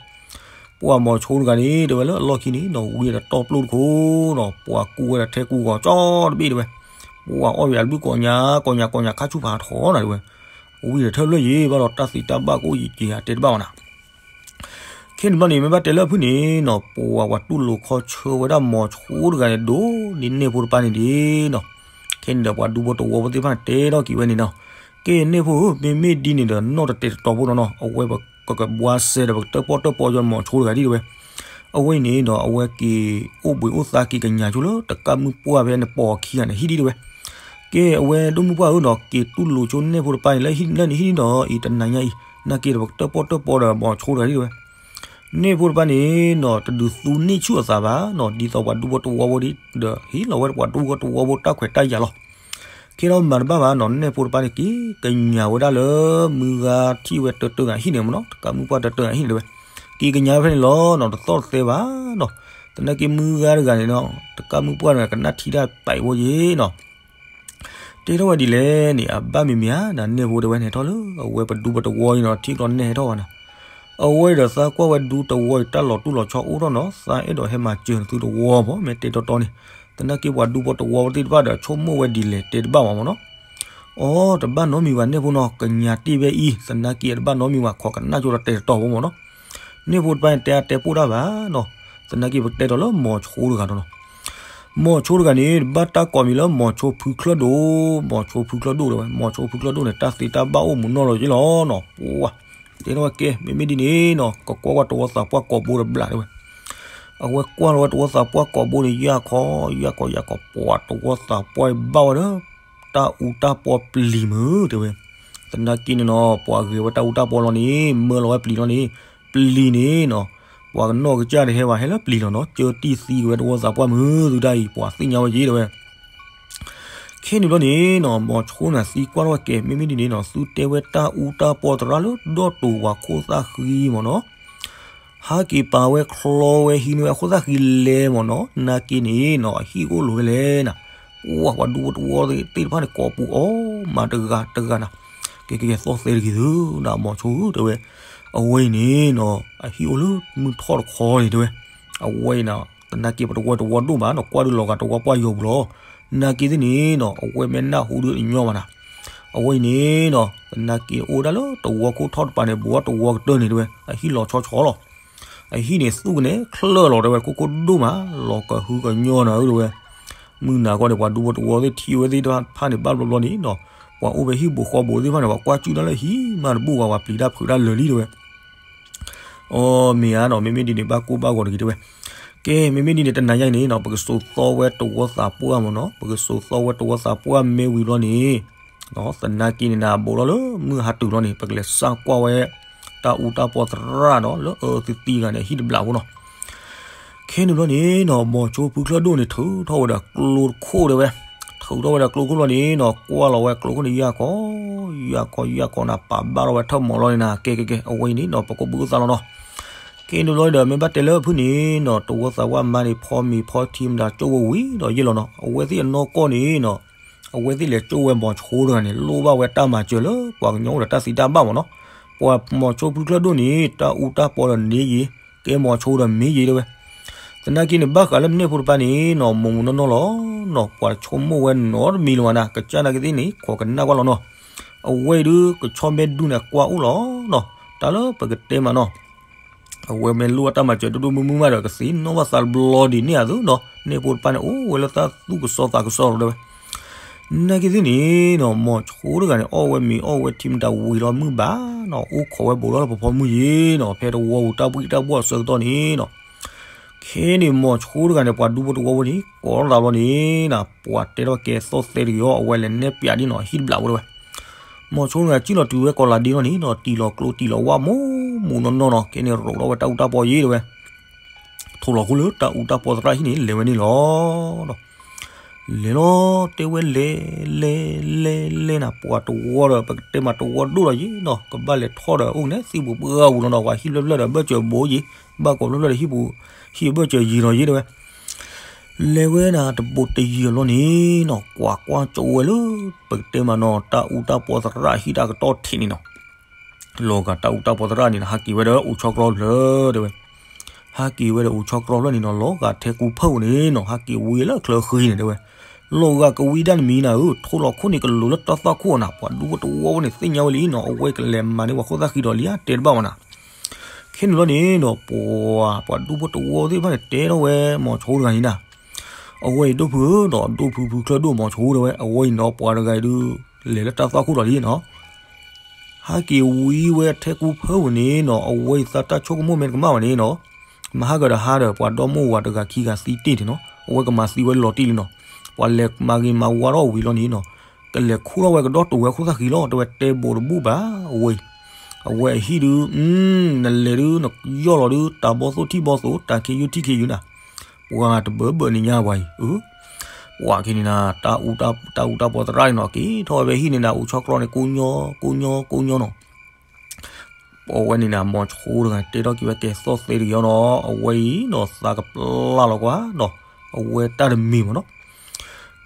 ပှၢ်မိၤဆိတဂၤန့ၣ် တဲဝဲလၢအလီၢ်ခံန့ၣ်နီၤ ဝံၤဒီးတီပျိတခိၣ်နီၤ ပှၢ်ကူဝဲဒီးထဲကူဂီၤကၠီတဘ့ၣ်တဲဝဲ. ပှၢ်အီၣ်ဝဲအဘျုးကိးညါ ကိးညါကိးညါခါဆူၣ်ဖးထီနီၤတဲဝဲ. ဝံၤဒီးထၢၣ်ဖျၢၣ်ယံၤဘၣ်ဒီး တၢ်သံတၢ်ဘၣ်ကအိၣ်ယံၤက့ၤဧါတဲတဘၣ်ဘၣ်နၤ. ခဲန့ၣ်ဘျီန့ၣ် မ့ၢ်ဘၣ်တဲလၢအဖုၣ်န့ၣ်နီၤ ပှၢ်ပှၤတူၢ်လိာ်ခီဆၢဝဲဒၣ်မိၤဆိတဂၤန့ၣ် ဒိၣ်ဒ်န့ၢ်ဖိတပၢ်န့ၣ်ဒ်နီၤ. ခဲန့ၣ်ဒီးပှၤဒူဖိတဝီဖိသ့ၣ်တဖၣ်န့ၣ် တဲထီၣ်က့ၤဝဲန့ၣ်နီၤ, ကဲန့ၢ်ဖိဧၢ မ့မ့ၢ်ဒ်န့ၣ်ဒီး နီၢ်တတဲာ်တတီၤဖိနီၤနီၤ အဝဲပကဘှါစဲဒီး ပကတၢၣ်ပီၣ်တၢၣ်ပီယီၤမိၤဆိတဂၤဒ်တဲဝဲ. အဝဲအံၤန့ၣ်ဒီး အဝဲက့ၤအိၣ်ဘှံးအိၣ်သါက့ၤကညးဆိလၢ တကၢ်မုၢ်ပှၢ်ဖဲန့ၣ်ပိာ်အခံဂၤန့ၣ် ဟံၣ်ဒ်တဲဝဲ. ကဲအဝဲဒိၣ်မုၢ်ပှၢ်ဧၢနီၤ က့ၤတူၢ်လိာ်ဆိန့ၢ်ဖိတပၢ်န့ၣ် လၢန့ၣ်ဟံၣ်ဒ်ဒီး အံၤတနၤညါအံၤ နာ်က့ဒီး ပကတၢၣ်ပီၣ်တၢၣ်ပီဒီးမိၤဆိတဂၤဒ်တဲဝဲ. န့ၢ်ဖိတပၢ်န့ၣ်နီၤ တဒုးသူန့ၢ်ဆူၣ်အသးဘၣ်နီၤ ဒ်သိးပှၤဒူဖိတဝီဖိဒီး ဟ့ၣ်လီၤဝဲပှၤဒူဖိတဝီဖိတၢ်ခွဲးတၢ်ယာ်လီၤ. ခဲဒီးမၤတဘၣ်ဘၣ်နီၤ န့ၢ်ဖိတပၢ်န့ၣ် က့ၤကညးဝဲဒၣ်လၢ မုၢ်ဂၤထံၣ်ဝဲတၢတၢဂၤဟံၣ်န့ၣ်မ့ၢ်နီၤ တကၢ်မုၢ်ပှၢ်တၢတၢဂၤဟံၣ်န့ၣ်တဲဝဲ. က့ၤကညးဖဲန့ၣ်လီၤနီၤ တသီၣ်တသဲဘၣ်နီၤ. သနာ်က့မုၢ်ဂၤတဂၤန့ၣ်နီၤ တကၢ်မုၢ်ပှၢ်တဂၤ ကနၣ်ထံတၢ်ပာ်အံၤဖိယ့ၤနီၤ တဲထီၣ်ဝဲဒ်လဲၣ်န့ၣ် အဘၣ်မံၤမံၤဧါ နန့ၢ်ဖိတဲဝဲန့ၣ်ထီၣ်လၢ အဝဲပဒူဖိတဝီအံၤနီၤ ထံကျိနဲၣ်ဟဲထီၣ်ဘၣ်နၤ. အဝဲအံၤဒီးသးကွၢ်ဝဲဒူတဝီအံၤ တၢ်လီၤတူၢ်လီၤဆီအိၣ်ထီၣ်နီၤ သးအဲၣ်ဒိးဟဲမၤစၢၤနသုတဝီမ့ၢ် မ့ၢ်တဲတီတီန့ၣ်. သနာ်က့ပှၤဒူဖိတဝီဖိသ့ၣ်တဖၣ်ဒီး ဆိကမိၣ်ဝဲဒ်လဲၣ်တဲတဘၣ်ဘၣ်မ့ၢ်နီၤ. အိ တဘၣ်နီတမံၤဘၣ်န့ၢ်ဖိနီၤ ကညးတ့ၢ်ဖဲအံၤ သနာ်က့တဘၣ်နီတမံၤဘၣ် ခိးကနၣ်ကၠိဒီးတဲာ်တတီၤဖိမ့ၢ်နီၤ. န့ၢ်ဖိတပၢ်န့ၣ်တဲအါတဲပိၢ်တၢ်ဘၣ်နီၤ. သနာ်က့ပကတဲတီၤလၢမိၤဆိတဂၤဒီးနီၤ. မိၤဆိတဂၤန့ၣ် ဘၣ်တၢ်ကိးမံၤလၢမိၤဆိဖုချၢၣ်ဒိၣ်, မိၤဆိဖုချၢၣ်ဒိၣ်တဲဝဲ, မိၤဆိဖုချၢၣ်ဒိၣ်န့ၣ် တၢ်သ့တၢ်ဘၣ်အိၣ်မူနီၢ်လီၤက့လီၤနီၤ. ပှၤ တဲထီၣ်ဝဲကဲ မ့မ့ၢ်ဒ်န့ၣ်နီၤ ကကွၢ်ကွၢ်တဝီသးပှၢ်ကိာ်ဘိတဘျးတဲဝဲ. အဝဲကွၢ်လီၤဝဲတဝီသးပှၢ်ကိာ်ဘိန့ၣ် ယၢ်ခီ ယၢ်ခီ ယၢ်ခီ ပှၤတဝီသးပှၢ်ဘၣ်ဝဲဒီး တၢ်အူတၢ်ပီပျံၤမုၢ်တဲဝဲ. သနာ်က့န့ၣ်နီၤ ပှၤဂဲၤဝဲတၢ်အူတၢ်ပီလီၤန့ၣ် မၢလီၤဝဲပျံၤလီၤန့ၣ်, ပျံၤန့ၣ်နီၤ ပှၤကနီၢ်ကစၢ်တဟဲဘၣ် ဟဲလၢပျံၤလီၤနီၤ ကၢတံၢ်သံက့ၤဝဲတဝီသးပှၢ်မုၢ်သုတၢ်အံၤ ပှၤသ့ၣ်ညါဝဲက့ၤတဲဝဲ. ခဲန့ၣ်ဘျီန့ၣ်နီၤ မိၤဆိန့ၣ်သံကွၢ်ထီၣ်ဝဲကဲ မ့မ့ၢ်ဒ်န့ၣ်နီၤ သုတဲဝဲတၢ်အူတၢ်ပီသရၣ်လၢဒီတူာ်ဝၤခိၣ်သၣ်ဃံမ့ၢ်နီၤ ဟးက့ၤပာ်ဝဲချီဝဲဟံးန့ၢ်ဝဲအခိၣ်သၣ်ဃံလဲၣ်မ့ၢ်နီၤ နာ်က့န့ၣ်နီၤ အဟံၣ်အိၣ်လိၤဝဲလဲၣ်နၤ. ပှၤ ပှၤဒူဖိတဝီသ့ၣ်တဖၣ်န့ၣ် ကိးပူၤအီၣ်မးတဂၤတဂၤနၤ. ကဲကဲကဲ သီၣ်သဲတဂ့ၤသု နမိၤဆိဧၢ တဲဝဲ. အဝဲအံၤန့ၣ်နီၤ အဟံၣ်အိၣ်လၢမုၢ်ထီၣ်တခီန့ၣ်တဲဝဲ. အဝဲအံၤနီၤ သနာ်က့ပတဝီတဝီဒိၣ်မးနီၤ ကွၢ်ဒုးလီၤဂာ်တဝီပှၢ်ယိာ်ပူၤလီၤ. နာ်က့သ့ၣ်န့ၣ်နီၤ အဝဲမ့ၢ်နၢ်ဟူဒုးတညီဘၣ်နၤ. အဝဲအံၤန့ၣ်နီၤ သနာ်က့အိၣ်ဝဲဒၣ်လၢတဝီခိၣ်ထီၣ်တပၤန့ၣ် ဘူးဝဲတဝီကတၢၢ်န့ၣ်တဲဝဲ အဟံၣ်လီၤဆီဆီလီၤ. အဟံၣ်န့ၣ်သူၣ်ကနဲချၢၣ်လီၤတဲဝဲ ခိၣ်ခိၣ်ဒိၣ်မး လီၤကဟုကညီနၤဧၢတဲဝဲ. မုၢ်နၤခီန့ၣ် ပှၤဒူဖိတဝီသ့ၣ်ထံၣ်ဝဲသ့ၣ်တဖၣ်န့ၣ် ဘၣ်ဘျီဘျီန့ၣ်နီၤ ပှၤအိၣ်ဖဲဟံၣ်ဘူးဃီဘူးသ့ၣ်တဖၣ်န့ၣ် ပှၤကွၢ်စုၣ်တၢ်လၢဟံၣ်မးတဘူၣ်ဘၣ် ပှၤပျံၤတၢ်ဖုးတၢ်လၢာ်လံတဲဝဲ. အီ မ့ၢ်ဧါနီၤ မ့မ့ၢ်ဒ်န့ၣ် ဘၣ်ကိၢ်ဘၣ်ဂီၤတဂ့ၤတဲဝဲ. ကဲ မ့မ့ၢ်ဒ်န့ၣ် တနၤညါအံၤန့ၣ်နီၤ ပကစိာ်သီဝဲတဝီသးပှၢ်မ့ၢ်နီၤ ပကစိာ်သီဝဲတဝီသးပှၢ်မ့ၢ်ဝံၤဘျီန့ၣ် သနာ်က့န့ၣ်နၤ ဘူးထီၣ်လၢမုၢ်ဟါတုၤလီၤန့ၣ် ပကလဲၤစၢ်ကွၢ်ဝဲ တၢ်အူတၢ်ပီသရၣ်နီၤ လၢအအၢသံသံဂၤန့ၣ် အဟံၣ်တဘျးဖိနီၤ. ခဲန့ၣ်ဘျီန့ၣ်နီၤ မိၤဆိဖုချၢၣ်ဒိၣ်န့ၣ် ထုးထီၣ်ဝဲဒီးကျိတခိၣ်တဲဝဲ. ထုးထီၣ်ဝဲဒီးကျိခိၣ်လီၤန့ၣ်နီၤ ကွၢ်လီၤဝဲကျိခိၣ်န့ၣ် ယၢ်ခီ ယၢ်ခီ ယၢ်ခီနၤ ပာ်ဘၣ်ထီၣ်ဝဲထၢၣ်မီၤလီၤန့ၣ်နၤ ကဲကဲကဲ အဝဲအံၤန့ၣ်နီၤ ပကိးဘုကသါလီၤနီၤ. ခဲန့ၣ်ဘျီဒီး မ့ၢ်ဘၣ်တဲလၢအဖုၣ်န့ၣ်နီၤ တဝီသးပှၢ်မါန့ၣ် ဖီမ့ၤဖီထံမတၤကၠိဝဲဝံၤဒီးယဲၢ်လီၤနီၤ အဝဲသ့ၣ်အနီၢ်ကီၢ်န့ၣ်နီၤ အဝဲသ့ၣ်လဲၤကၠိဝဲမိၤဆိတဂၤန့ၣ် လိၣ်ဘၣ်ဝဲတၢ်မၤစၢၤလၢ ပှၤကညီအိၣ်ဒီးတၢ်သံတၢ်ဘၣ်မ့ၢ်နီၤ. ပှၤမိၤဆိဖုချၢၣ်ဒိၣ်န့ၣ် တၢ်အူတၢ်ပီဒီးန့ၢ်ယံၤ ကဲမိၤဆိဒီးမ့ၢ်ယံၤတဲဝဲ. သနာ်က့န့ၣ် ဘၣ်ဃးလၢန့ၢ်ဖိတပၢ်န့ၣ်နီၤ မိၢ်မိၢ်နီၢ်နီၢ်လီၤနီၤ ပှၤဆိကမိၣ်ဝဲနီတမံၤလၢၤဘၣ်နၤ ကစၢ်နာ်က့သ့ၣ်န့ၣ် ခိးကနၣ်ကွၢ်လီၤနီၤ. အဝဲအံၤဒုး ကဆီမဲဒူန့ၣ် ကွၢ်အိၣ်လီၤနီၤ တၢ်လၢပကတဲမးနီၤ အဝဲမ့ၢ်လိၣ်အတၢ်မၤစၢၤဒိၣ်ဒိၣ်မုၢ်မုၢ်မးဒီး ကသ့ၣ်နီၣ်ဘၣ်သးတဘျီဒ်န့ၣ်အသိးနီၤ န့ၢ်ဖိတပၢ်န့ၣ် အိၣ်ဝဲလၢတၢ်သူၣ်ကစီသးကစီလီၤတဲဝဲ. နာ်က့သ့ၣ်န့ၣ်နီၤ မိၤဆိတဂၤန့ၣ် အီၣ်ဝဲမ့ၤအီၣ်ဝဲထံမတၤဝံၤလီၤမုၢ်ဘၣ်နီၤ အိၣ်ခိးဝဲဘူးလီၤလၢဖီဖီမုၢ်ယ့ၤနီၤ ဖဲတဝီပူၤတၢ်ဘှံးတၢ်ဘှီၣ်အဆၢကတီၢ်န့ၣ်နီၤ ခဲန့ၣ်မိၤဆိတဂၤန့ၣ် ပှၤဒူဖိတဝီဖိန့ၣ် ကိးထီၣ်သးဘျီန့ၣ်နီၤ ပှၤတဲထီၣ်ကဲသီၣ်သဲတဂ့ၤအီၤ အဝဲလဲၤနဲၣ်ပၠးဒ်နီၤ အဟံၣ်တဘျးဖိတဲဝဲ. မိၤဆိတဂၤ စံၣ်လီၤတုၤဝဲကိးလးဒ့လီၤန့ၣ်နီၤ တံၢ်လီၤကျိတံၢ်လီၤဝၣ်မူးမူးနီၢ်နီၢ်နီၤ ခဲန့ၣ်ရိးထီၣ်ဝဲတၢ်အူတၢ်ပီယ့ၤတဲဝဲ ထိၣ်လီၤဃိလၢတၢ်အူတၢ်ပီသရၣ်ဟံၣ်န့ၣ် လဲၤဝဲန့ၣ်လီၤ. လဲၤလီၤ တဲဝဲလဲၤ လဲၤ လဲၤ လဲၤနၤ ပှၤတဝီဒီး ပကတဲမးတဝီဒိၣ်လီၤယ့ၤနီၤ ကဘၣ်လဲၤထီၣ်ဒီး အိၣ်န့ၣ် သံၣ်ပူၤပှၢ်ပူၤလီၤနီၤ ပှၤဟံၣ်ဖျၢၣ်ဖျၢၣ်ဒီး ဘၢၣ်စၢၤဘိယ့ၤ ဘၣ်ကိးဖျၢၣ်ဖျၢၣ်ဒီး ဟံၣ်ပူၤ ဟံၣ်ဘၢၣ်စၢၤယံၤလီၤယ့ၤတဲဝဲ. လဲၤဝဲဒၣ်တဘိးတယံာ်လီၤန့ၣ်နီၤ ကွၢ်ကွၢ်ကၠိဝဲလၢ ပကတဲမးနီၤ တၢ်အူတၢ်ပီသရၣ်ဟံၣ်တၢ်ကတီၢ်ထံးန့ၣ်နီၤ, လီၤဂာ်တၢ်အူတၢ်ပီသရၣ်န့ၣ်နီၤ ဟးက့ၤဝဲဒီးအိၣ်ဆီကြီဖျၢၣ်တဲဝဲ, ဟးက့ၤဝဲဒီးအိၣ်ဆီကြီဖျၢၣ်န့ၣ်နီၤ လီၤဂာ်ထဲကူဖၢၣ်ပူၤန့ၣ်နီၤ ဟးက့ၤဝံၤလၢချၢဃံန့ၣ်တဲဝဲ, လီၤဂာ်ကဝံဒၣ်နမံၤနၤဧၢ ထိၣ်လီၤခိၣ်န့ၣ်ကလိၤလၢတၢ်သွၣ်ခိၣ်နၤ ပှၤဒူဖိတဝီဖိန့ၣ်သ့ၣ်ညါဝဲလံနီၤ အဝဲကလဲၤမၤန့ၢ်ပှၤခိၣ်သၣ်ဃံဒီးလံဧါ တဲတဘၣ်ဝဲနၤ ခဲန့ၣ်လီၤန့ၣ်ဒီး ပှၤ ပှၤဒူဖိတဝီသ့ၣ်တဖၣ်န့ၣ် တဲထီၣ်ဝဲမိၤဆိတဂၤန့ၣ်နၤ, အဝဲအံၤဒိၣ်ဖုဧၢဒီး ဒိၣ်ဖုဖုချၢဒိၣ်မိၤဆိတဲဝဲ အဝဲအံၤနီၤ ပှၤတဂၤအံၤဒုး လဲၤလၢတၢ်သွၣ်ခိၣ်ဒီးလံနီၤ, ဟးက့ၤဝံၤဝဲထဲကူဖၢၣ်ပူၤန့ၣ်နီၤ အဝဲအံၤသးတၢ်ဆိကမိၣ်မ့ၢ်တကမၣ်ဘၣ်န့ၣ်နီၤ, မဟါကဒီးဟါဒီး ပှၤဒီမိၢ်ဝၤတဂၤခံဂၤသံတ့ၢ်န့ၣ်နီၤ အဝဲကမၤသံဝဲလီၤတံၢ်လံနီၤ, ပှၤလဲၤမၤဂ့ၤမၤဝါထီၣ်ဝံၤလီၤန့ၣ်နီၤ ကလဲၤခူၣ်ထီၣ်ဝဲကဒီၣ်တိာ်ဝဲခိၣ်သၣ်ဃံလီၤ တဲဝဲတဲဘိးတဘူၣ်ဘၣ် အဝဲအံၤ, အဝဲအဟံၣ်ဒုး, နလဲၤဒုး နယီၢ်လီၤဒုး တၢ်ဘီၣ်သိၣ်ထံၣ်ဘီၣ်သိၣ် တၢ်ခ့ယုၢ်ထံၣ်ခ့ယုၢ်နၤ, ပှၤတဘၢဘၢန့ၣ်ညါပှၤအံၤ, ပှၤက့ၤန့ၣ်နၤ တၢ်အူတၢ်ပီသရၣ်န့ၣ်နီၤ က့ၤထီၣ်ဝဲဖဲဟံၣ်န့ၣ်နၤ အိၣ်ဆီကြီန့ၣ် ကိးညီ ကိးညီ ကိးညီနီၤ ပဝဲန့ၣ်နၤ မိၤဆိတဂၤတဲထီၣ်က့ၤဝဲကဲသီၣ်သဲတဂ့ၤအီၤနီၤ အဝဲအံၤနီၤ သးကပျၢ်လီၤကွၢ်ဒီး အဝဲတၢ်တမံၤမ့ၢ်နီၤ,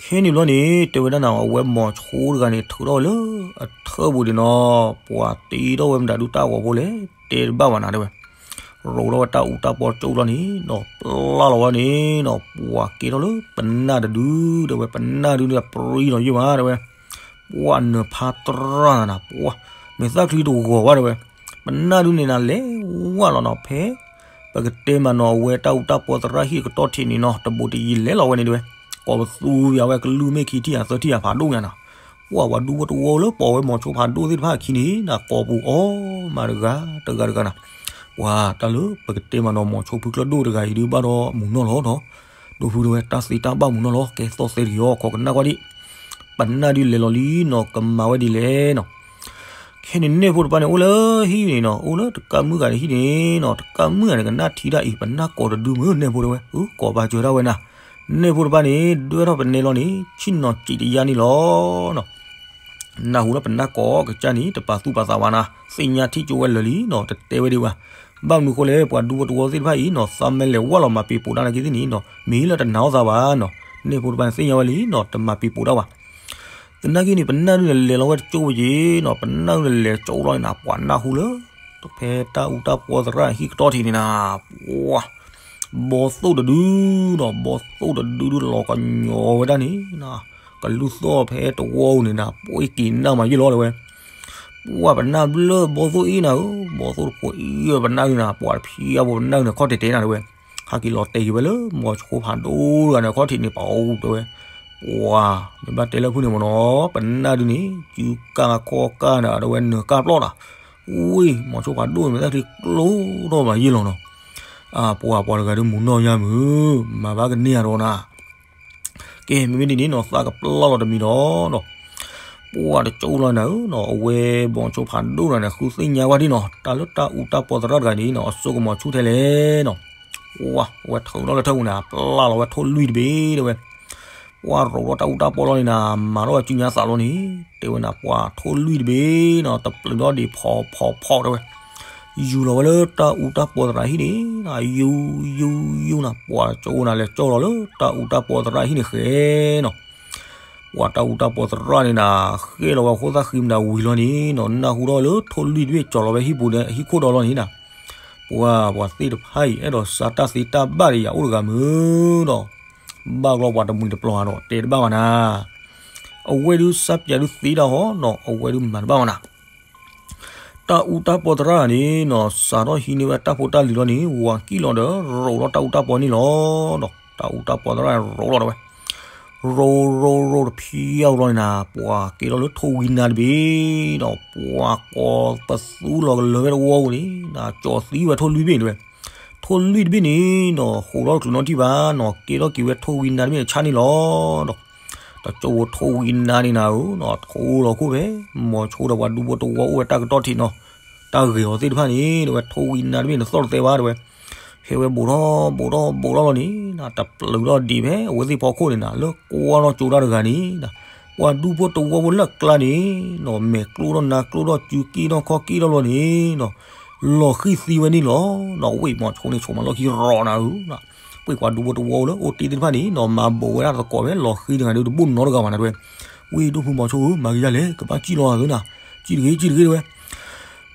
ခဲန့ၣ်ဘျီန့ၣ် တဲဝဲဒၣ်နၤ အဝဲမိၤဆိတဂၤန့ၣ် ထုးထီၣ်ဝဲလၢအထၢပူၤဒံးနီၤ ပှၤတ့ထီၣ်ဝဲမတၤဒုးတၢ်ဂီၤဖိလဲၣ် တဲတဘၣ်ဘၣ်နၤတဲဝဲ ရိးထီၣ်ဝဲတၢ်အူတၢ်ပီကၠိလီၤန့ၣ်နီၤ ပျၢ်လီၤဝဲန့ၣ်နီၤ ပှၤကဲထီၣ်လၢပနၢ်တဒု တဲဝဲ ပနၢ်ဒုန့ၣ်ပြံလီၤယိာ်မးတဲဝဲ ပှၤနၢၤဖးတရၣ်နၤ ပှၤ မ့ၢ်သၣ်ချံတဂီၤဘၣ်တဲဝဲ, ပနၢ်ဒုန့ၣ်နၤ လဲၤဝဲလီၤနီၤ ဖဲ ပကတဲမးနီၤ အဝဲတၢ်အူတၢ်ပီသရၣ်ဟံၣ်ကတီၢ်ထံးန့ၣ်နီၤ တဘိးတယံာ်လဲၤလီၤဝဲန့ၣ်တဲဝဲ, ကိးပသူပျးဝဲကလုၢ်မ့ၢ်ခံထံၣ်ဧါသၢထံၣ်ဧါဖးဒိၣ်ညါနၤ, ပှၤပှၤဒူဖိတဝီလၢပိာ်ဝဲမိၤဆိဖးဒိၣ်သ့ၣ်တဖၣ်အခံန့ၣ် နကိးပူၤအီၤမးတဂၤတဂၤတဂၤနၤ, ပှၤတၢ်လၢပကတဲမးနီၤ မိၤဆိဖုကျၢၢ်ဒိၣ်တဂၤအံၤဒုးဘၣ်ဒီးမုၢ်နီၢ်လီၤနီၤ, ဒိၣ်ဖုတဲဝဲတၢ်သ့တၢ်ဘၣ်မုၢ်နီၢ်လီၤ ကဲသီၣ်သဲတဂ့ၤအီၤ ခိးကနၣ်ကွၢ်ဒံး ပနၢ်ဒုလဲၤလီၤလံနီၤ ကမၤဝဲဒ်လဲၣ်နီၤ, ခဲန့ၣ်န့ၢ်ဖိတဖၣ်န့ၣ် အိၣ်လၢဟံၣ်န့ၣ်နီၤ အိၣ်လၢတကးမုၢ်ဂၤန့ၣ်ဟံၣ်န့ၣ်နီၤ တကးမုၢ်ဂၤန့ၣ် ကနၣ်ထံတၢ်အံၤ ပနၢ်ကိးတဒုမုၢ်န့ၢ်ဖိတဲဝဲ ကိးပာ်စၢၤဒၣ်ဝဲနၤ, န့ၢ်ဖိတဖၣ်န့ၣ် ဒွဲၣ်ထီၣ်ပနဲလီၤန့ၣ် ဆ့ၣ်နီၤစံးတယါန့ၣ်လီၤနီၤ နၢ်ဟူလၢပနၢ်ကိးကစၢ်န့ၣ် တပာ်သူၣ်ပာ်သးဝဲနၤ, သ့ၣ်ညါထံၣ်ကၠိဝဲလၢာ်လံနီၤ တတဲဝဲဒံးဘၣ်, ဘၣ်မနုၤဃိလဲၣ် ပှၤဒူဖိတဝီသ့ၣ်တဖၣ်အံၤနီၤ သးမ့ၢ်လဲၤဝဲလီၤမၤပံၤပိာ်တၢ်နာ်က့သ့ၣ်န့ၣ်နီၤ မ့ၢ်လၢတနာ်အီၣ်သးဘၣ်နီၤ, န့ၢ်ဖိတဖၣ်န့ၣ်သ့ၣ်ညါဝဲလံနီၤ တမၤပံၤပိာ်တၢ်ဘၣ်. သနာ်က့န့ၣ် ပနၢ်ဒုန့ၣ်လဲၤလီၤဝဲတကၠိဝဲက့ၤနီၤ ပနၢ်ဒုန့ၣ်လဲၤကၠိလီၤန့ၣ်နၤ ပှၤနၢ်ဟူလၢ ဖဲတၢ်အူတၢ်ပီသရၣ်ဟံၣ်ကတီၢ်ထံးန့ၣ်နၤ, ပှၤ ဘီသိၣ်တဒုနီၤ ဘီသိၣ်တဒုဒုလီၤကညီၤဝဲဒၣ်န့ၣ်နၤ, ကလူၢ်သီၣ်ဖဲတဝီန့ၣ်နၤ ပှၤက့ၤနၢ်မၤယ့ၢ်လီၤတဲဝဲ, ပှၤပနၢ်ဘျၢဘီသိၣ်အ့ၣ်နၤဧၢ, ဘီသိၣ်တဖိအ့ၣ်ပနၢ်ဒုနၤ ပှၤတဖျါဖိပနၢ်ဒုန့ၣ် ခီၣ်တဲာ်တဲာ်နၤတဲဝဲ, ဟဲက့ၤလီၤတဲာ်က့ၤဝဲလၢမိၤဆိဖးဒိၣ်တဂၤန့ၣ် ခီၣ်ထံးန့ၣ် ပအိၣ်တဲဝဲ, ပှၤ မ့ၢ်ဘၣ်တဲလၢဖုၣ်န့ၣ်မ့ၢ်နီၤ ပနၢ်ဒုန့ၣ် စုကၢ်ခီၣ်ကၢ်နၤ တဲဝဲနၢၤကၢ်ပျီၢ်နၤ, ဝ့ၢ် မိၤဆိဖးဒိၣ်န့ၣ် မ့ၢ်တၢ်ချံကျိထီၣ်မၤယ့ၢ်လီၤနီၤ, ပှၤပှၤတဂၤဒုးမုၢ်နီၢ်ညါမုၢ် မၤဘၣ်ကန့ၢ်ယၤဒီးနၤ ကဲ မ့မ့ၢ်ဒ်န့ၣ်နီၤ သးကပျၢ်လီၤတမံၤဒီးနီၤ, ပှၤတကၠိလီၤနၤဧၢနီၤ အဝဲမိၤဆိဖးဒိၣ်တဂၤန့ၣ် ဃုသ့ၣ်ညါဝဲဒၣ်နီၤ တၢ်လၢတၢ်အူတၢ်ပီသရၣ်တဂၤန့ၣ်နီၤ အစိကမီၤဆူၣ်ထဲလဲၣ်နီၤ, ပှၤ အဝဲထုးထီၣ်လၢထၢပူၤန့ၣ် ပျၢ်လီၤဝဲထိၣ်လွံၢ်တဘ့ၣ်တဲဝဲ ပှၤရိးထီၣ်တၢ်အူတၢ်ပီလီၤန့ၣ်နၤ မၤထီၣ်ဝဲစုညါသးလီၤန့ၣ် တဲဝဲနၤ ပှၤထိၣ်လွံၢ်တဘ့ၣ်နီၤ တပျုးထီၣ်ဒံးဖီဖီဖီတဲဝဲ, ယူၤလီၤဝဲလၢတၢ်အူတၢ်ပီသရၣ်ဟံၣ်န့ၣ်နၤ ယူၤ ယူၤ ယူၤနၤ ပှၤကၠိနၤ လဲၤကၠိလီၤလၢတၢ်အူတၢ်ပီသရၣ်ဟံၣ်န့ၣ်ဃဲနီၤ, ပှၤတၢ်အူတၢ်ပီသရၣ်န့ၣ်နၤ ဃဲလီၤဝဲခိၣ်သၣ်ဃံမတၤဝံၤလီၤန့ၣ်နီၤ နၢ်ဟူထီၣ်လၢထိၣ်လွံၢ်တဘ့ၣ်ကၠီၤလီၤဝဲဟံၣ်ပူၤဒီးဟံၣ်ခိၣ်ဒီးလီၤန့ၣ်နၤ, ပှၤ ပှၤသ့ၣ်တဖၣ်အံၤ အဲၣ်ဒိးစးတၢ်သ့တၢ်ဘၣ်ဒီးယၤအိၣ်တဂၤမုၢ်ဒီး ဘၣ်ကလီပှၤတမှံၤတပျီၤဒီး တဲတဘၣ်ဘၣ်နၤ, အဝဲဒုးစးပၠးဒုးသ့ဒၣ်ဟီနီၤ အဝဲဒုးမၤတဘၣ်ဘၣ်နၤ, တၢ်အူတၢ်ပီသရၣ်န့ၣ်နီၤ စးထီၣ်ဟံးန့ၢ်ဝဲတၢ်ဖိတၢ်လံၤလီၤန့ၣ် ဝၤကံၣ်လီၤဒီး ရိးထီၣ်တၢ်အူတၢ်ပီန့ၣ်လီၤနီၤ, တၢ်အူတၢ်ပီသရၣ်န့ၣ်ရိးလီၤတဲဝဲ ရိးရိးရိးတဖျါလီၤန့ၣ်နၤ ပှၤကဲထီၣ်လၢထိၣ်ဝံနါတဘ့ၣ်နီၤ ပှၤကိးပသူလီၤကလၢၤဝဲတဝီပူၤန့ၣ် ကၠီၤသံဝဲထိၣ်လွံၢ်တဘ့ၣ်တဲဝဲ, ထိၣ်လွံၢ်တဘ့ၣ်န့ၣ်နီၤ ဟူးထီၣ်တချုးနီတထံၣ်ဘၣ်နီၤ ကဲထီၣ်က့ၤဝဲထိၣ်ဝံနါတဘ့ၣ်န့ၣ်ဆါန့ၣ်လီၤနီၤ, တကၠိဖိထိၣ်ဝံနါန့ၣ်နၤဧၢနီၤ ထိၣ်လီၤခိၣ်ဖဲ မိၤဆိဒီးပှၤဒူဖိတဝီအိၣ်ဝဲတၢ်ကတီၢ်ထံးနီၤ တၢ်ဂ့ၤအီၤသ့ၣ်တဖၣ်န့ၣ် တဲဝဲထိၣ်ဝံနါတဘ့ၣ်န့ၣ်သီၣ်တသဲဘၣ်တဲဝဲ, ဟဲဝဲဘူးထီၣ်ဘူးထီၣ်ဘူးထီၣ်လီၤန့ၣ် တပျုးထီၣ်ဒံးဖဲအဝဲသ့ၣ်ဖီခိၣ်န့ၣ်နၤ လၢကွၢ်ထီၣ်ကၠိတၢ်တဂၤန့ၣ် ပှၤဒူဖိတဝီဖိလၢအကျါန့ၣ်နီၤ မဲာ်ကျိထီၣ်နါကျိထီၣ်စုက့ထီၣ်ခီၣ်က့ထီၣ်လီၤန့ၣ်နီၤ လီၤဃံၢ်သံဝဲန့ၣ်လီၤနီၤ ဝ့ၢ်မိၤဆိန့ၣ်ဆိးမၤလီၢ်ခံရီနၤဧၢနီၤ ပှ့ၤကွၢ်ဒူဖိတဝီလၢအိၣ်တ့ၢ်သ့ၣ်တဖၣ်န့ၣ်နီၤ မၤဘိးဝဲဒၣ်သကိးဝဲလီၤဃံတဂၤဒီး တဘိၣ်နီတဂၤဘၣ်နၤတဲဝဲ. ဝံၢ်ဒိၣ်ဖုမီၤဆိဧၢ မၤကယၤလဲၣ် ကဘၣ်စံၣ်လီၤဧါသၢနၤ, စံၣ်တဂ့ၤ စံၣ်တဂ့ၤတဲဝဲ.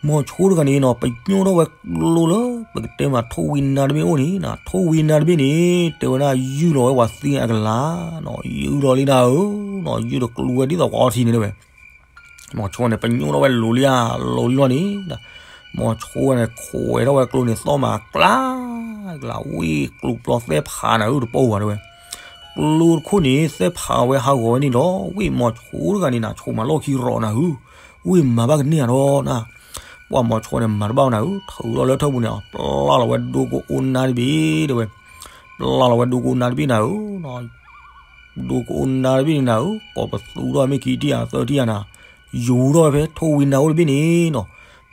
မီၤဆိတဂၤန့ၣ်နီၤ ပညိၣ်ထီၣ်ဝဲကျိလၢ ပကတဲမးထိၣ်ဝံနါတဘ့ၣ်အိၣ်န့ၣ်နီၤ, ထိၣ်ဝံနါတဘ့ၣ်န့ၣ် တဲဝဲဒၣ်ယုၢ်လီၤဝဲပှၤသံအကလၤနီၤ, ယုၢ်လီၤလံနၤဧၢနီၤ, ယုၢ်တကျိဝဲဒ်သိးပှၤအီထံန့ၣ်တဲဝဲ. မီၤဆိန့ၣ် ပညိၣ်ထီၣ်ဝဲလိၤလံဧါ လိၤလံလီၤန့ၣ်, မီၤဆိဝဲန့ၣ် ခိးဝဲထီၣ်ဝဲကျိန့ၣ် သီၣ်မးကျါ ကျါ ဝံၢ်ကျိပျီသဲဖးနၤဧၢ တပိၢ်ဘၣ်တဲဝဲ. ကျိတခိၣ်န့ၣ် သဲဖးဝဲဟးဂီၤဝဲန့ၣ်ဒီး ဝံၢ်မီၤဆိတဂၤန့ၣ်နၤ ဆိးမၤလီၢ်ခံရီၤနၤဧၢ, ဝံၢ်မၤဘၣ်ကန့ၢ်ဧါဒီးနၤ ပှၢ်မီၤဆိန့ၣ် မၤတဘၣ်နၤဧၢ, ထုးထီၣ်လၢထၢၣ်ပူၤန့ၣ် ပျၢ်လီၤဝဲဒိကအိနါတဘ့ၣ်တဲဝဲ, ပျၢ်လီၤဝဲဒိကအိနါတဘ့ၣ်နၤဧၢ, ဒိကအိနါတဘ့ၣ်န့ၣ်နၤဧၢ, ကိးပသူထီၣ်မ့ၢ်ခံထံၣ်ဧါသၢထံၣ်ဧါနၤ, ယူၤထီၣ်ဝဲဖဲထိၣ်ဝံနါအိၣ်တဘ့ၣ်န့ၣ်နီၤ,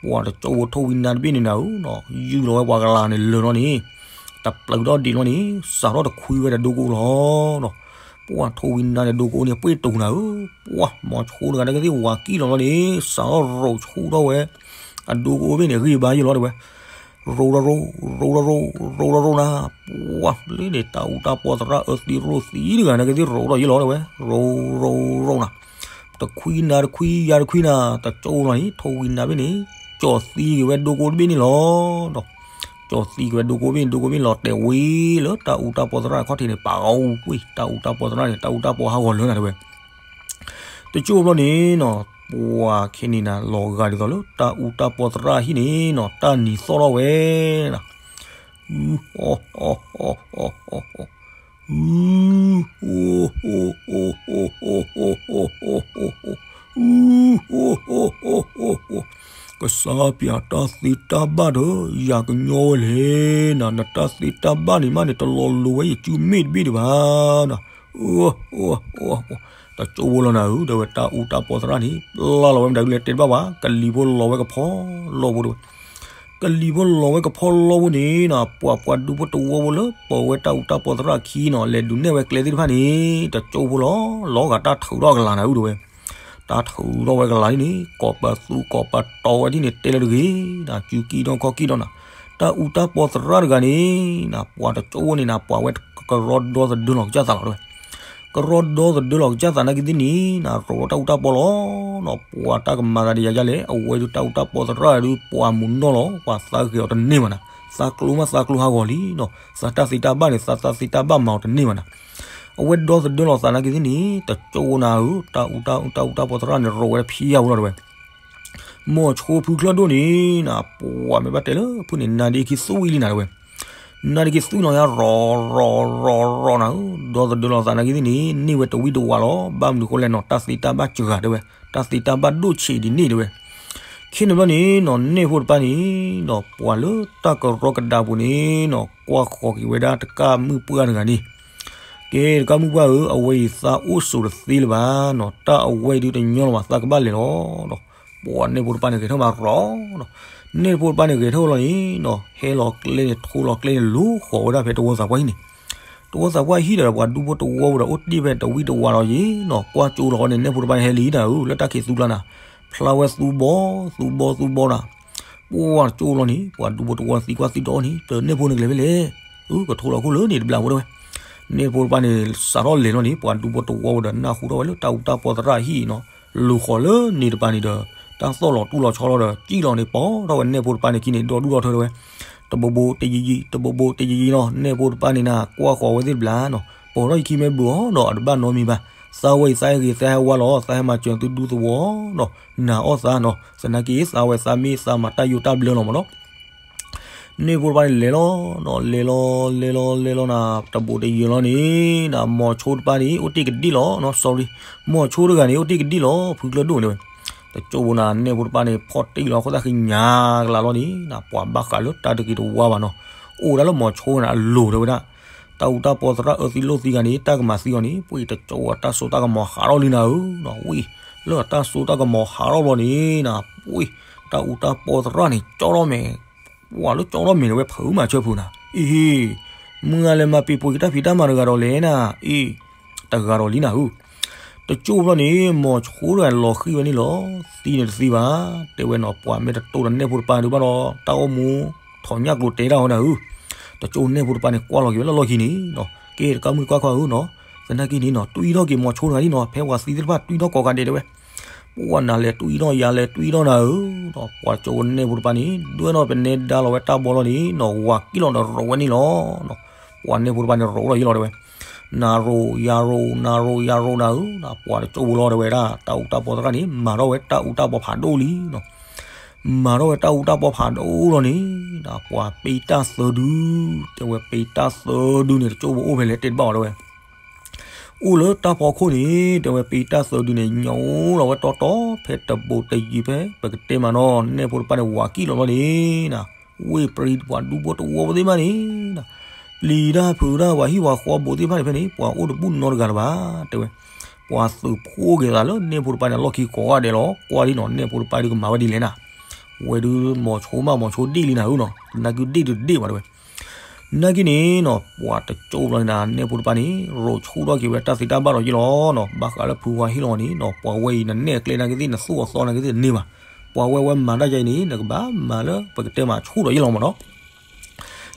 ပှၤတကၠိဖိထိၣ်ဝံနါတဘ့ၣ်န့ၣ်နၤဧၢနီၤ, ယုၢ်လီၤဝဲပှၤကလၤန့ၣ်လၢာ်လီၤန့ၣ်, တပျုးထီၣ်ဒံးလီၤန့ၣ် စးထီၣ်တခွံဝဲဒီးဒိကအိလီၤနီၤ, ပှၢ်ထိၣ်ဝံနါန့ၣ်ဒိကအိန့ၣ် ပှ့ၢ်တူာ်နၤဧၢ, ပှၢ်မီၤဆိတဂၤန့ၣ်ကသ့ၣ်ဝၤကံၣ်လီၤလီၤန့ၣ် စးထီၣ်ရိးဆူၣ်ထီၣ်ဝဲ အဒိကအိဘ့ၣ်န့ၣ် ဂံၢ်ဘါယဲၢ်လီၤတဲဝဲ. ရိးထီၣ်ရိး, ရိးထီၣ်ရိး, ရိးထီၣ်ရိးနၤ, ပှၢ်လၢန့ၣ် တၢ်အူတၢ်ပီသရၣ်အၢသံရိၣ်သံတဂၤန့ၣ်ကသ့ၣ်ရိးထီၣ်ယဲၢ်လီၤတဲဝဲ, ရိး, ရိး, ရိးနၤ, တခွံနၤတခွံယၤတခွံနၤ, တကၠိလီၤန့ၣ် ထိၣ်ဝံနါဘ့ၣ်န့ၣ် ကၠီၣ်သံက့ၤဝဲဒိကအိတဘ့ၣ်န့ၣ်လီၤ. ကၠီၣ်သံက့ၤဝဲဒိကအိဘ့ၣ်န့ၣ် ဒိကအိဘ့ၣ်လီၤတဲာ်ဝံၤလၢတၢ်အူတၢ်ပီသရၣ်အခီၣ်ထံးန့ၣ် ပာ်ဂီၤဝံၤ တၢ်အူတၢ်ပီသရၣ်န့ၣ် တၢ်အူတၢ်ပီဟးဂီၤလၢနၤတဲဝဲ. တကၠိဘျီန့ၣ်နီၤ, ပှၤခဲန့ၣ်နၤ လီၤဂာ်ဒ်သိးလၢ တၢ်အူတၢ်ပီသရၣ်ဟံၣ်န့ၣ်နီၤ တၢ်နံၤသီၣ်ထီၣ်ဝဲနၤ, အ ကစၢ်ပၠးတၢ်သ့တၢ်ဘၣ်ဒီး ယၤကညီဝဲလဲၣ်နၤ, နတၢ်သ့တၢ်ဘၣ်န့ၣ်မးန့ၣ် တလီၤလိၤဝဲယစုမ့ၢ်တဘ့ၣ်ဒံးဘၣ်နၤ. တကၠိဖိလီၤနၤဧၢ တဲဝဲ တၢ်အူတၢ်ပီသရၣ်န့ၣ် ပျၢ်လီၤဝဲမတၤဒုလဲၣ်တဲတဘၣ်ဘၣ်, ကလံၤဖိလီၤဝဲကဖီလီၢ်ဖိတဲဝဲ, ကလံၤဖိလီၤဝဲကဖီလီၢ်ဖိန့ၣ်နီၤ ပှၤပှၤဒူဖိတဝီဖိလၢ ပိာ်ဝဲတၢ်အူတၢ်ပီသရၣ်ခံနီၤ လဲၤဒုးနဲၣ်ဝဲကျဲသ့ၣ်တဖၣ်န့ၣ် တကၠိဖိလီၤ, လီၤဂာ်တၢ်ထုးထီၣ်ကလၤနၤဧၢတဲဝဲ. တၢ်ထုးထီၣ်ဝဲကလၤဒ်န့ၣ် ကိးပသူကိးပတီၤဝဲဒ်န့ၣ် တဲလၢတဂ့ၤနၤ စုကံၢ်ဒီခီၣ်ကံၢ်ဒီနၤ, တၢ်အူတၢ်ပီသရၣ်တဂၤန့ၣ်နၤ ပှၤတကၠိဖိန့ၣ်နၤ ပှၤဝဲကရီဒီသဒၢလီၤကစၢ်သးလီၤတဲဝဲ. ကရီဒီသဒၢလီၤကစၢ်သးနာ်က့သ့ၣ်န့ၣ်နၤ ရိးထီၣ်တၢ်အူတၢ်ပီလီၤနီၤ, ပှၤတၢ်ကမၤသးဒ်ယၤဒ်လဲၣ် အဝဲဒုးတၢ်အူတၢ်ပီသရၣ်ဒုး ပှၤမူၤနီၢ်လီၤ ပှၤသးဂ့ၤအီၤတန့ၢ်ဘၣ်နၤ, သးကျိမးသးကျိဟးဂီၤလံနီၤ, သးတၢ်သ့တၢ်ဘၣ်န့ၣ် သးတၢ်သ့တၢ်ဘၣ်မၤအီၤတန့ၢ်ဘၣ်နၤ. အဝဲဒီသဒၢလီၤသးနာ်က့သ့ၣ်န့ၣ် တကၠိဖိနၤဧၢ တၢ်အူတၢ်အူတၢ်အူတၢ်ပီသရၣ်န့ၣ် ရိးဝဲတဖံးယၤဝဲလီၤတဲဝဲ. မိၤဆိဖုချၢၣ်ဒိၣ်န့ၣ်နၤ ပှၤမ့ၢ်ဘၣ်တဲလၢဖုၣ်န့ၣ် နါဒ့ခံသွံၣ်လံနၤတဲဝဲ, နါဒ့ခံသွံၣ်လီၤယါ ရိးရိးရိးရိးနၤဧၢ, ဒီသဒၢလီၤသးနာ်က့သ့ၣ်န့ၣ် န့ၢ်ဝဲတဝံၣ်တဝးလီၤ, ဘၣ်မနုၤဃိလဲၣ်နီၤ တၢ်သ့တၢ်ဘၣ်စှၤတဲဝဲ, တၢ်သ့တၢ်ဘၣ်ဒိၣ်ဆံးဒ်န့ၣ်တဲဝဲ. ခဲန့ၣ်ဘျီန့ၣ်နီၤ နဲၣ်ဖိတပၣ်န့ၣ်နီၤ ပှၤလၢတၢ်ကရီကဒါပူၤန့ၣ်နီၤ ကွၢ်ဃီၤက့ၤဝဲဒၣ်တကၣ်မုၣ်ပှၢ်တဂၤန့ၣ်, ကဲတကၣ်မုၣ်ပှၢ်ဧၢ အဝဲအံၤသးအိၣ်စိၤတသ့လၢၤဘၣ်နီၤ, တၢ်အဝဲအံၤဒုးတညီလၢၤဘၣ် သးကဘၣ်လဲၤလီၤဒီး ပှၤနဲၣ်ဖိတပၣ်န့ၣ်ဂဲၤထၢၣ်မးရိးနီၤ, နဲၣ်ဖိတပၣ်န့ၣ်ဂဲၤထၢၣ်လီၤန့ၣ်နီၤ ဟဲလီၤကျဲန့ၣ် ထိလီၤကျဲန့ၣ် လူၤဃီၤဝဲဒၣ်ဖဲတဝီသးပှၢ်ဟံၣ်န့ၣ်, တဝီသးပှၢ်ဟံၣ်ဒီး ပှၤဒူဖိတဝီဖိဒီး အိၣ်တ့ၢ်ဖဲတဝံၣ်တဝးလီၤယံၤနီၤ, ကွၢ်ကၠိလီၤဃီန့ၣ် နဲၣ်ဖိတပၣ်န့ၣ်ဟဲလံနၤဧၢ လၢတၢ်ခံးသူကျါနၤ, ဖျါဝဲသူဘီ သူဘီ သူဘီနၤ, ပှၤကၠိလီၤန့ၣ် ပှၤဒူဖိတဝီသံကွၢ်သံဒိးန့ၣ် ပနဲၣ်ဖိန့ၣ်ကလဲၤဖဲလဲၣ်, အကထိလီၤခိၣ်လၢန့ၣ်တဘျီဖိတဲဝဲ. နဲၣ်ဖိတပၣ်န့ၣ် စးထီၣ်လဲၤလီၤန့ၣ် ပှၤဒူဖိတဝီဖိဒီး နၢ်ဟူထီၣ်ဝဲလၢတၢ်အူတၢ်ပီသရၣ်အဟံၣ်နီၤ, လူၤဃီၤလၢန့ၣ်တပၤန့ၣ်ဒီး တၢ်သီၣ်လီၤတူၢ်လီၤဆီလီၤဒီး ကံၣ်လီၤန့ၣ် ပိာ်ထီၣ်ဝဲနဲၣ်ဖိတပၣ်န့ၣ်ခံန့ၣ် ဒီဒူၣ်ဒီထၢတဲဝဲ, တဘိဘိတယံၤယံၤ တဘိဘိတယံၤယံၤနီၤ, နဲၣ်ဖိတပၣ်န့ၣ်နၤ ကွၢ်ဃီၤဝဲသ့ၣ်တဘျီနီၤ, ပိာ်ထီၣ်ယခံမ့ၢ်ဘုးအီၤဒီး အတဘၣ်နီတမံၤဘၣ်, သးဝဲအံၤသးဟဲဂ့ၤ သးဟဲဝါလီၤ သးဟဲမၤစၢၤသုဒူသဝီနီၤ, နာ်အီၣ်သးနီၤ, သနာ်က့ သးဝဲသးမ့ၢ်သးမၤ တၢ်ယိးတၢ်ဘျၢလီၤမးနီၤ. နဲၣ်ဖိတပၣ်န့ၣ်လဲၤလီၤနီၤ, လဲၤလီၤ လဲၤလီၤ လဲၤလီၤနၤ, တဘိတယံၤလီၤန့ၣ် နၤ မိၤဆိတပၣ်န့ၣ် အိၣ်တ့ၢ်ကဒံၣ်လီၤနီၤ, sorry, မိၤဆိတဂၤန့ၣ် အိၣ်တ့ၢ်ကဒံၣ်လီၤ ဖုကျၢၢ်ဒိၣ်န့ၣ်ဝဲ, တကၠိဖိနၤ နဲၣ်ဖိတပၣ်န့ၣ် ဖီၣ်တံၢ်လီၤအဃိသတး ဃ့ညါကလးလီၤန့ၣ် နၤ ပှၤဘၣ်ဃးလၢတၢ်တဂ့ၤတဝါဘၣ်နီၤ, အိၣ်ဝဲဒၣ်လၢမိၤဆိန့ၣ် အလိၤတဲဝဲဒၣ်, တၢ်အူတၢ်ပီသရၣ်အၢသံလိာ်သံဂၤန့ၣ် တၢ်ကမၤသံအီၤန့ၣ် ပှ့ၤတကၠိဖိအတၢ်စိတၢ်ကမီၤဟးထီၣ်လံနၤဧၢနီၤ, ဝံၤ လၢအတၢ်စိတၢ်ကမီၤဟးထီၣ်ဘျီန့ၣ်နၤ ပှ့ၤ တၢ်အူတၢ်ပီသရၣ်န့ၣ် ကၠီထီၣ်မဲာ်, ပှၤလၢကၠီထီၣ်မဲာ်န့ၣ်ဝဲဖုးမၤဆၢဖုးနၤ, အ့ဟ့, မုၢ်ဂၤလဲၤမၤပံၤပှ့ၤက့ၤတၢ်ဖံးတၢ်မၤတဂၤဒီးလဲၣ်နၤ, အ့ တဂၤဒီးလံနၤဧၢ, တကၠိဖိဘျီန့ၣ် မိၤဆိတဂၤလီၤဃံၢ်ဝဲန့ၣ်လီၤ, သံန့ၣ်တသံဘၣ်, တဲဝဲနီၤ ပှၤမ့ၢ်တတိၢ်ဒီးနဲၣ်ဖိတပၣ်ဒုးဘၣ်ဒီး တၢ်အိၣ်မူ ထီၣ်ညၣ်ကျိၤတဲတၢ်ဝဲနၤဧၢ, တကၠိန့ၣ်ဖိတဖၣ်န့ၣ် ကွၢ်လီၤက့ၤဝဲလၢလီၢ်ခံန့ၣ်နီၤ, ကဲတကးမုၢ်ကွၢ်ခွါဧၢနီၤ, သနာ်က့န့ၣ်နီၤ တွံၢ်ထီၣ်က့ၤမိၤဆိတဂၤဒ်နီၤ, ဖဲပှၤသံသ့ၣ်တဖၣ်တွံၢ်ထီၣ်ကိးဂၤဒဲးတဲဝဲ, ပှၤနၤလဲၤတွံၢ်ထီၣ်ယၤလဲၤတွံၢ်ထီၣ်နၤဧၢနီၤ, ပှၤတကၠိန့ၣ်ဖိတဖၣ်န့ၣ် ဒွဲၣ်ထီၣ်ပနဲဒါလီၤဝဲတၢ်ဘီလီၤန့ၣ်နီၤ, ဝၤကံၣ်လီၤဒီးရိးဝဲန့ၣ်လီၤနီၤ, ပှၤန့ၣ်ဖိတဖၣ်န့ၣ်ရိးထီၣ်ယံလီၤတဲဝဲ နၤရိးယၤရိး နၤရိးယၤရိးနၤဧၢ, ပှၤတကၠိဖိလီၤတဲဝဲဒၣ် တၢ်အူတၢ်ပီသရၣ်န့ၣ် မၤထီၣ်ဝဲတၢ်အူတၢ်ပီဖးဒိၣ်လံနီၤ, မၤထီၣ်ဝဲတၢ်အူတၢ်ပီဖးဒိၣ်လီၤန့ၣ်, ပှၤပ့တၢ်သၢဒု, တဲဝဲပ့တၢ်သၢဒုန့ၣ် တကၠိဖိအိၣ်ဖဲလဲၣ်တဲတဘၣ်ဝဲတဲဝဲ အိၣ်လၢတၢ်ဖီခိၣ်န့ၣ် တဲဝဲပ့တၢ်သၢဒုန့ၣ် ညိလီၤဝဲတီတီ ဖဲတဘူးတယံၤဖဲပကတဲမးနီၤ, နဲၣ်ဖိတဖၣ်န့ၣ် ဝၤကံၣ်လီၤလီၤန့ၣ်နီၤ, ဝ့ၢ်ပြံပှၤဒူဖိတဝီဖိသ့ၣ်တဖၣ်န့ၣ်နီၤ, ပျံၤတၢ်ဖုးတၢ်ပှၤဟံၣ်ပှၤဃီဘိးသ့ၣ်တဖၣ်န့ၣ်ဖဲန့ၣ် ပှၤအိၣ်တဘူၣ်နီတဂၤလၢၤဘၣ်, တဲဝဲ, ပှၤသုးဖိက့ၤသးလၢနဲၣ်ဖိတဖၣ်န့ၣ် အလီၢ်ခံကိးဂၤဒဲးလီၤ, ကွၢ်ဒ်နီၤ နဲၣ်ဖိတဖၣ်ဒုးကမၤဝဲဒ်လဲၣ်နၤ, ဝဲဒုးမိၤဆိမးမိၤဆိဒ့ၣ်လံနၤဧၢနီၤ, သနာ်က့ဒ့ၣ်ဒုးဒ့ၣ်ဘၣ်တဲဝဲ နာ်က့န့ၣ်နီၤ ပှၤတကၠိဖိလီၤန့ၣ်နီၤ နဲၣ်ဖိတဖၣ်န့ၣ် ရိးဆူၣ်ထီၣ်က့ၤဝဲတၢ်သ့တၢ်ဘၣ်ဒီးယ့ၣ်လီၤနီၤ, ဘၣ်ဃးလၢဖုဝါဟ့ၣ်လီၤန့ၣ်နီၤ ပှၤဝဲအံၤနနဲၣ်အကျဲနာ်က့သ့ၣ် နသူၣ်အသီနာ်က့သ့ၣ်တန့ၢ်ဘၣ်, ပှၤဝဲဝဲမၤတၢ်ယါအံၤန့ၣ် နကဘၣ်မၤလၢပကတဲမးဆူၣ်ဒီးယ့ၣ်လီၤမးနီၤ,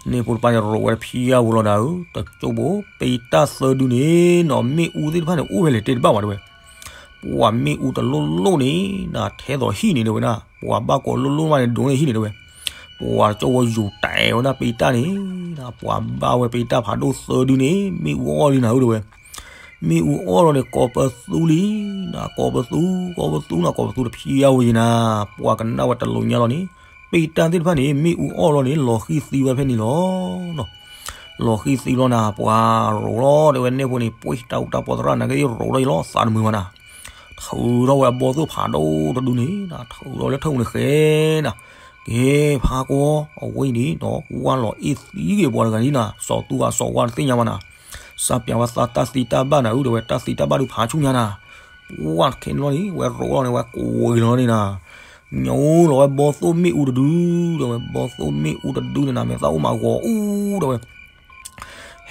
နဲၣ်ဖိတဖၣ်န့ၣ် ရိးဝဲတဖျါဝဲလီၤနၤဧၢ, တကၠိဖိ ပ့တၢ်သၢဒုန့ၣ်နီၤ မ့ၣ်အူသ့ၣ်တဖၣ်န့ၣ် အိၣ်ဝဲလဲၣ်တဲတဘၣ်ဝဲတဲဝဲ ပှၤမ့ၣ်အူတလိၣ်လိၣ်န့ၣ်နီၤ ထဲသိးဟံၣ်န့ၣ်တဲဝဲဒၣ်, ပှၤဘၣ်ကိးလိၣ်လိၣ်မးန့ၣ် ဒိးန့ၢ်ဟံၣ်န့ၣ်တဲဝဲ, ပှၤတကၠိဖိယူၤတဲာ်ဝဲဒၣ်ပ့တၢ်န့ၣ်နီၤ, ပှၤဘၣ်ဝဲပ့တၢ်ဖးဒိၣ်သၢဒုန့ၣ် မ့ၣ်အူအီၣ်လံနၤဧၢတဲဝဲ, မ့ၣ်အူအီၣ်လီၤန့ၣ် ကိးပသူလံနီၤ, ကိးပသူ ကိးပသူနီၤ ကိးပသူတဖျါဝဲယံၤနၤ, ပှၤကနၣ်ဝဲတလိာ်ညါလီၤန့ၣ်, ပ့တၢ်သ့ၣ်တဖၣ်န့ၣ် မ့ၣ်အူအီၣ်လီၤန့ၣ် လီၤဃံၤသံဝဲဖဲန့ၣ်လီၤ လီၤဃံၤသံလီၤနၤ, ပှၤရိးလီၤတဲဝဲ နဲၣ်ဖိန့ၣ် ပှ့ၤတၢ်အူတၢ်ပီသရၣ်နာ်က့ ရိးထီၣ်ယ့ၣ်လီၤ သးတမုာ်ဘၣ်နၤ, ထုးထီၣ်ဝဲအဘီသိၣ်ဖးဒိၣ်တဒုန့ၣ်နီၤ ထုးထီၣ်လၢထၢၣ်ပူၤန့ၣ်ဃဲနၤ, ကဲဖးကွီ အဝဲအံၤန့ၣ်နီၤ ဝၢ်လီၤအ့ၣ်သံက့ၤပှၤတဂၤဒ်နၤ စီၤသူအစီၤဝါတသ့ၣ်ညါဘၣ်နၤ, စးပၠးဝဲသးတၢ်သံတၢ်ဘၣ်နၤဧၢတဲဝဲ တၢ်သံတၢ်ဘၣ်ဒုးဖးဆူညါနၤ, ပှၤခဲန့ၣ်လီၤန့ၣ် ဝဲရိးလီၤန့ၣ် ဝဲကိးဝဲလီၤန့ၣ်နၤ ညိလီၤဝဲဘီသိၣ်မ့ၣ်အူတဒု, ဒီးဝဲဘီသိၣ်မ့ၣ်အူတဒုန့ၣ်နၤ မ့ၢ်သးအိၣ်မးဂီၤအူဒီးဝဲ,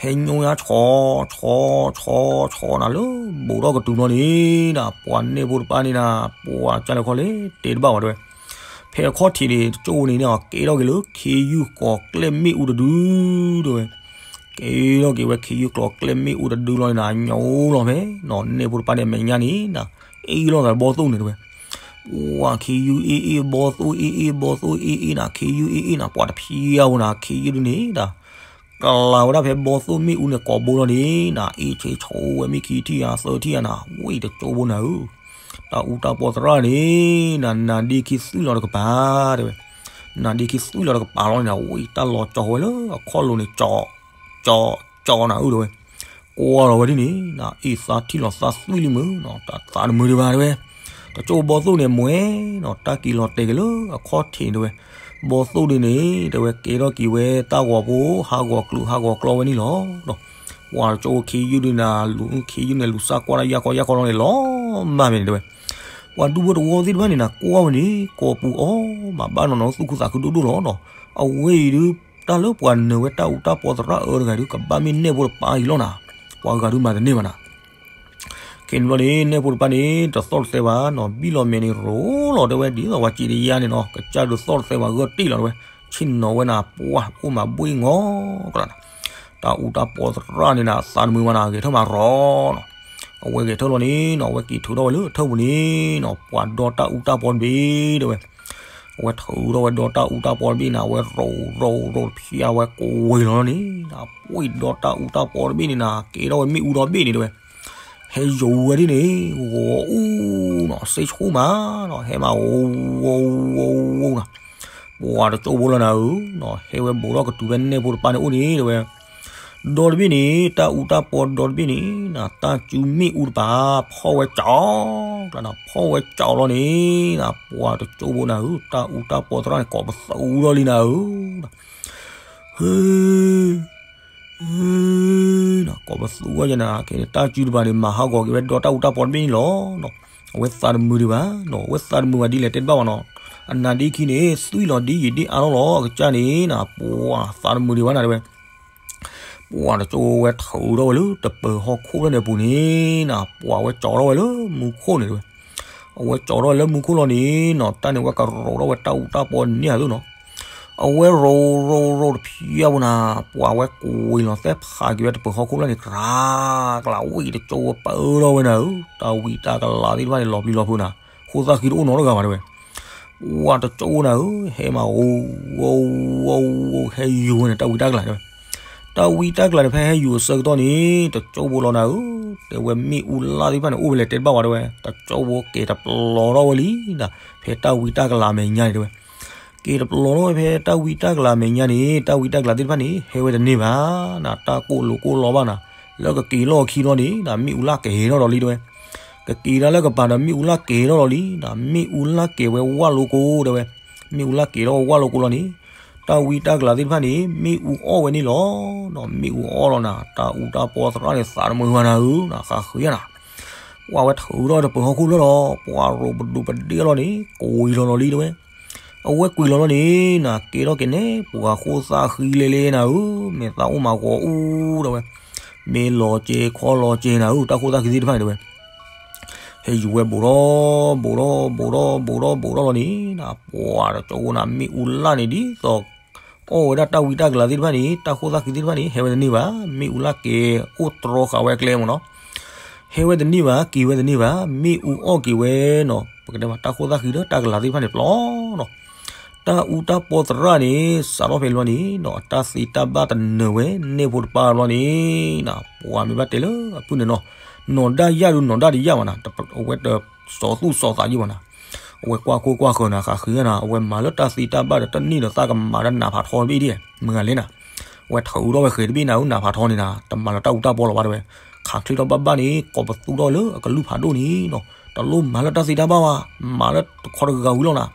ဟဲညိညါဆီ ဆီ ဆီ ဆီနၤလၢ ဘူးထီၣ်ကတုၤလီၤန့ၣ်နၤ ပှၤနဲၣ်ဖိတဖၣ်န့ၣ်နၤ ပှၤကၢ်လဲၤခီလဲၣ်တဲတဘၣ်ဝဲတဲဝဲ, ဖဲအခီၣ်ထံးန့ၣ် တကၠိန့ၣ်န့ၣ် ကဲထီၣ်က့ၤလၢ ခ့ယုၢ်ကိးကျဲမ့ၣ်အူတဒု တဲဝဲ ကဲထီၣ်က့ၤဝဲ ခ့ယုၢ်ကျိးကျဲမ့ၣ်အူတဒုလီၤန့ၣ်နၤ ညိလီၤဖဲ နဲၣ်ဖိတဖၣ်န့ၣ် အမဲာ်ညါန့ၣ်နၤ အ့ၣ်လိာ်သးဘီသိၣ်န့ၣ်တဲဝဲ, ပှၤခ့ယုၢ်အ့ၣ်အ့ၣ် ဘီသိၣ်အ့ၣ်အ့ၣ် ဘီသိၣ်အ့ၣ်အ့ၣ်နၤ ခ့ယုၢ်အ့ၣ်အ့ၣ်နၤ ပှၤတဖျါဝဲနၤ ခ့ယုၢ်ဒုန့ၣ်နၤ ကလၤဝဲဒၣ်ဖဲဘီသိၣ်မ့ၣ်အူန့ၣ် ကိးဘိလီၤန့ၣ်နၤ အ့ၣ်ဆ့ဆိဝဲမ့ၢ်ခံထံၣ်ဧါသၢထံၣ်ဧါနၤ ဝံၣ်တကၠိဖိနၤဧၢ တၢ်အူတၢ်ပီသရၣ်န့ၣ်နၤ နၤဒ့ခံသွံၣ်လီၤတကပၤတဲဝဲ, နၤဒ့ခံသွံၣ်လီၤတကပၤလီၤန့ၣ်နၤ ဝံၣ်တၢ်လီၤကၠီဝဲလၢ အခီၣ်လိၤန့ၣ် ကၠီ ကၠီ ကၠီနၤဧၢတဲဝဲ, ကွၢ်လီၤဝဲဒ်န့ၣ်နၤ အ့ၣ်သးထံၣ်လီၤသးသွံၣ်လံမုၢ်နၤ တၢ်သးတမုာ်ဒံးဘၣ်တဲဝဲ, တကၠိဘီသိၣ်န့ၣ်မွဲနၤ တၢ်က့ၤလီၤတဲာ်က့ၤလၢအခီၣ်ထံးတဲဝဲ, ဘီသိၣ်ဒုန့ၣ် တဲဝဲကဲထီၣ်က့ၤဝဲတၢ်ဂီၤဖိ ဟးဂီၤကျိၤဟးဂီၤကျီဝဲန့ၣ်လီၤ. ပှၤတကၠိခ့ယုၢ်ဒုန့ၣ် ခ့ယုၢ်န့ၣ် လူၤစၢ်ကွၢ်တၢ်ယၢ်ခီယၢ်ခီလီၤန့ၣ် လီၤမၢ်ဖဲန့ၣ်တဲဝဲ, ပှၤဒူဖိတဝီသ့ၣ်တဖၣ်န့ၣ်နၤ ကွၢ်ဝဲန့ၣ် ကိးပူၤအီၤ မၤဘၣ်နီၢ်နီၢ်သူၣ်ခုသးခုဒိၣ်ဒိၣ်လီၤနၤ, အဝဲအံၤဒု တၢ်လၢပှၤနၢၤဝဲတၢ်အူတၢ်ပီသရၣ်အၢတဂၤဒု ကဘၣ်မ့ၢ်နဲၣ်ဖိတပၤအံၤလီၤနၤ, ပှၤဂၤဒုမၤတန့ၢ်ဘၣ်နၤ ခဲန့ၣ်ဘျီန့ၣ် နဲၣ်ဖိတဖၣ်န့ၣ် တသီၣ်တသဲဘၣ်နီၤ ဘံၣ်လီၤမဲာ်န့ၣ်ရိၤလီၤတဲဝဲ ဒ်သိးပှၤစံးတယါန့ၣ်နီၤ ကစၢ်ဒုးသီၣ်တသဲဘၣ်ဂၢၢ်တ့ၢ်လီၤတဲဝဲ, ဆ့ၣ်နီၤဝဲနၤ ပှၢ်အိၣ်မးဘှ့ၣ်ငီၤကျါနၤ, တၢ်အူတၢ်ပီသရၣ်န့ၣ်နၤ သးတမုာ်ဘၣ်နၤ ဂဲၤထၢၣ်မးရိၤနီၤ, အဝဲဂဲၤထၢၣ်လီၤန့ၣ်နီၤ အဝဲက့ၤထုးထီၣ်ဝဲလၢထၢၣ်ပူၤန့ၣ်နီၤ ပှၤဒီတၢ်အူတၢ်ပီတဘ့ၣ်တဲဝဲ အဝဲထုးထီၣ်ဝဲဒီတၢ်အူတၢ်ပီတဘ့ၣ်န့ၣ် အဝဲရိၤရိၤရိၤတဖျါဝဲကိးဝဲလီၤန့ၣ်နၤ ပှ့ၤဒီတၢ်အူတၢ်ပီတဘ့ၣ်န့ၣ်နၤ ကဲထီၣ်ဝဲမ့ၣ်အူဒီဘ့ၣ်န့ၣ်တဲဝဲ, ဟဲယိၤဝဲဒ်န့ၣ် ဂီၤအူနီၤ စ့ဆိမးနီၤ ဟဲမးဂီၤဂီၤဂီၤဂီၤဂီၤနၤ, ပှၤတကၠိဖိလီၤနၤဧၢနီၤ ဟဲဝဲဘူးထီၣ်ကတုၤဖဲနဲၣ်ဖိတဖၣ်န့ၣ်အိၣ်န့ၣ်တဲဝဲ ဒီတဘ့ၣ်န့ၣ် တၢ်အူတၢ်ပီဒီတဘ့ၣ်န့ၣ်နၤ တၢ်စုမ့ၣ်အူတပၤ ဖီၣ်ဝဲကၠီၤကျါနၤ ဖီၣ်ဝဲကၠီၤလီၤန့ၣ်နၤ ပှၤတကၠိဖိနၤဧၢ တၢ်အူတၢ်ပီသရၣ်န့ၣ် ကိးပသူထီၣ်လံနၤဧၢ ဟ့ ကိးပသူဝဲယနၤ ခဲန့ၣ် တၢ်စုတပၤန့ၣ် မၤဟးဂီၤက့ၤဝဲဒီတၢ်အူတၢ်ပီတဘ့ၣ်န့ၣ်လီၤ. အဝဲသးတမုာ်ဒံးဘၣ်နီၤ အဝဲသးတမုာ်ဘၣ်ဒ်လဲၣ်တဲတဘၣ်ဘၣ်နီၤ အနါဒ့ခံန့ၣ် သွံၣ်လီၤဒ်ယံာ်ဒ်အါလီၤလီၤ အကစၢ်န့ၣ်နၤ ပှၤသးတမုာ်ဒံးဘၣ်နၤတဲဝဲ ပှၤတကၠိဝဲထုးထီၣ်ဝဲလၢတပၢၤဟီၣ်ခိၣ်ဖျၢၣ်န့ၣ်အပူၤန့ၣ်နၤ ပှၤဝဲကၠီၤထီၣ်ဝဲလၢမူခိၣ်န့ၣ်တဲဝဲ အဝဲကၠီၤထီၣ်ဝဲလၢမူခိၣ်လီၤန့ၣ်နီၤ တၢ်န့ၣ်ဝဲကရိးထီၣ်ဝဲတၢ်အူတၢ်ပီန့ၣ်အသိးနီၤ အဝဲရိၤရိၤရိၤတဖျၢၣ်ဖိနၤ, ပှၤဝဲကွံာ်လီၤသဲဖးက့ၤဝဲတပၢၤဟီၣ်ခိၣ်လၢန့ၣ် ကြၢးကြၢးဝံၣ်တကၠိဖိပၢထီၣ်ဝဲနၤဧၢ, တၢ်ဝံတၢ်ကလၤသ့ၣ်တဖၣ်န့ၣ် လီၤပျံၤလီၤဖုးနၤ, ဃိသၣ်ဃံတအိၣ်နီတဂၤဘၣ်တဲဝဲ. ဝဲတကၠိဖိနၤဧၢ, ဟဲမး ဂီၤဂီၤဂီၤ ဟဲယူၤဝဲန့ၣ် တၢ်ဝံတၢ်ကလၤတဲဝဲ. တၢ်ဝံတၢ်ကလၤန့ၣ် ဖဲဟဲယူၤအဆၢကတီၢ်န့ၣ် တကၠိဖိလီၤနၤဧၢ, တဲဝဲမ့ၣ်အူလၣ်သ့ၣ်တဖၣ်န့ၣ် အိၣ်ဖဲလဲၣ်တဲတဘၣ်ဝဲတဲဝဲ, တကၠိဖိက့ၤတပျီထီၣ်ဝဲလံနၤ, ဖဲတၢ်ဝံတၢ်ကလၤမဲာ်ညါန့ၣ်တဲဝဲ. က့ၤတပျီထီၣ်ဝဲဖဲတၢ်ဝံတၢ်ကလၤမဲာ်ညါန့ၣ် တၢ်ဝံတၢ်ကလၤသ့ၣ်တဖၣ်န့ၣ် ဟဲဝဲတန့ၢ်ဘၣ်နၤ, တၢ်ကိၢ်လိာ်ကိၢ်လီဘၣ်နၤ, လၢကက့ၤလီၢ်ခံလီၤန့ၣ်နၤ မ့ၣ်အူလၣ်က့ၤထီၣ်ဒီးလံတဲဝဲ. ကက့ၤဒၣ်လၢကပၤဒီး မ့ၣ်အူလၣ်က့ၤထီၣ်ဒီးလံနၤ, မ့ၣ်အူလၣ်က့ၤဝဲဝၣ်လိကိတဲဝဲ. မ့ၣ်အူလၣ်က့ၤထီၣ်ဝဲဝၣ်လိကိလီၤန့ၣ် တၢ်ဝံတၢ်ကလၤသ့ၣ်တဖၣ်န့ၣ် မ့ၣ်အူအီၣ်ဝဲန့ၣ်လီၤ. မ့ၣ်အူအီၣ်လီၤနၤ, တၢ်အူတၢ်ပီသရၣ်န့ၣ် သးတမုာ်ဘၣ်နၤဧၢနၤ, ဃးဃ့နၤ. ပှၤဝဲထုးထီၣ်တပၢၤဟီၣ်ခိၣ်လၢဒီး ပှၤရိၤပဒိၣ်ပဒ့လီၤန့ၣ် ကွံာ်လီၤလီၤလံတဲဝဲ. အဝဲကွံာ်လီၤလီၤန့ၣ်နၤ ကဲထီၣ်က့ၤန့ၣ် ပှၤဃိသၣ်ဃံလဲၤလဲၤနၤဧၢ, မဲာ်သၣ်အိၣ်မးဂီၤအူတဲဝဲ. မ့ၢ်လီၤကဲခီလီၤကဲနၤဧၢ, တၢ်ဃိသၣ်ဃံသ့ၣ်တဖၣ်န့ၣ်တဲဝဲ. ဟဲယူၤဝဲဘူးထီၣ်ဘူးထီၣ်ဘူးထီၣ်ဘူးထီၣ်လီၤန့ၣ်နၤ, ပှၤတကၠိဖိနၤ မ့ၣ်အူလၣ်န့ၣ် ဒ်သိး အီၣ်ဝဲဒၣ်တၢ်ဝံတၢ်ကလၤသ့ၣ်တဖၣ်န့ၣ် တၢ်ဃိသၣ်ဃံသ့ၣ်တဖၣ်န့ၣ် ဟဲဝဲတန့ၢ်ဘၣ်, မ့ၣ်အူလၣ်က့ၤအိၣ်တြီဃာ်ဝဲအကျဲမ့ၢ်နီၤ. ဟဲဝဲတန့ၢ်ဘၣ်, က့ၤဝဲတန့ၢ်ဘၣ်, မ့ၣ်အူအီၣ်က့ၤဝဲနီၤ, ပကတဲမး တၢ်ဃိသၣ်ဃံဒီးတၢ်ကလၤသ့ၣ်တဖၣ်န့ၣ်ပျီနီၤ. တၢ်အူတၢ်ပီသရၣ်န့ၣ် စးထီၣ်ဖဲလီၤန့ၣ်နီၤ, အတၢ်သ့တၢ်ဘၣ်တနၢၤဝဲ နဲၣ်ဖိတပၢ်လီၤန့ၣ်နၤ, ပှၤမ့ၢ်ဘၣ်တဲလၢအဖုၣ်န့ၣ်နီၤ, နီၢ်ဒၣ်ယၣ်ဒုးနီၢ်ဒၣ်တယၣ်ဘၣ်နၤ, အဝဲတစီၤသူၣ်စီၤသးယံၣ်ဘၣ်နၤ. အဝဲကွၢ်ခိၣ်ကွၢ်ဃၢၤနၤ ဃးဃ့နၤ, အဝဲမၤလၢတၢ်သ့တၢ်ဘၣ်ဒီး တန့ၢ်ဒီးသးကမၤဒီးနးဖးထီတဘ့ၣ်ဒ် မုၢ်ဂၤလဲၣ်နၤ. အဝဲထုးထီၣ်ဝဲဃဲၤတဘ့ၣ်နၤဧၢ, နးဖးထီန့ၣ်နၤ, တမၤလၢတၢ်အူတၢ်ပီလီၤဘၣ်တဲဝဲ. ခးချ့ထီၣ်ဘၣ်ဘၣ်န့ၣ် ကိးပသူထီၣ်လၢအကလုၢ်ဖးဒိၣ်န့ၣ်နီၤ, တလိၣ်မၤလၢတၢ်သ့တၢ်ဘၣ်ဘၣ်, မၤလၢတခီတဂၤဝံၤလီၤနၤ.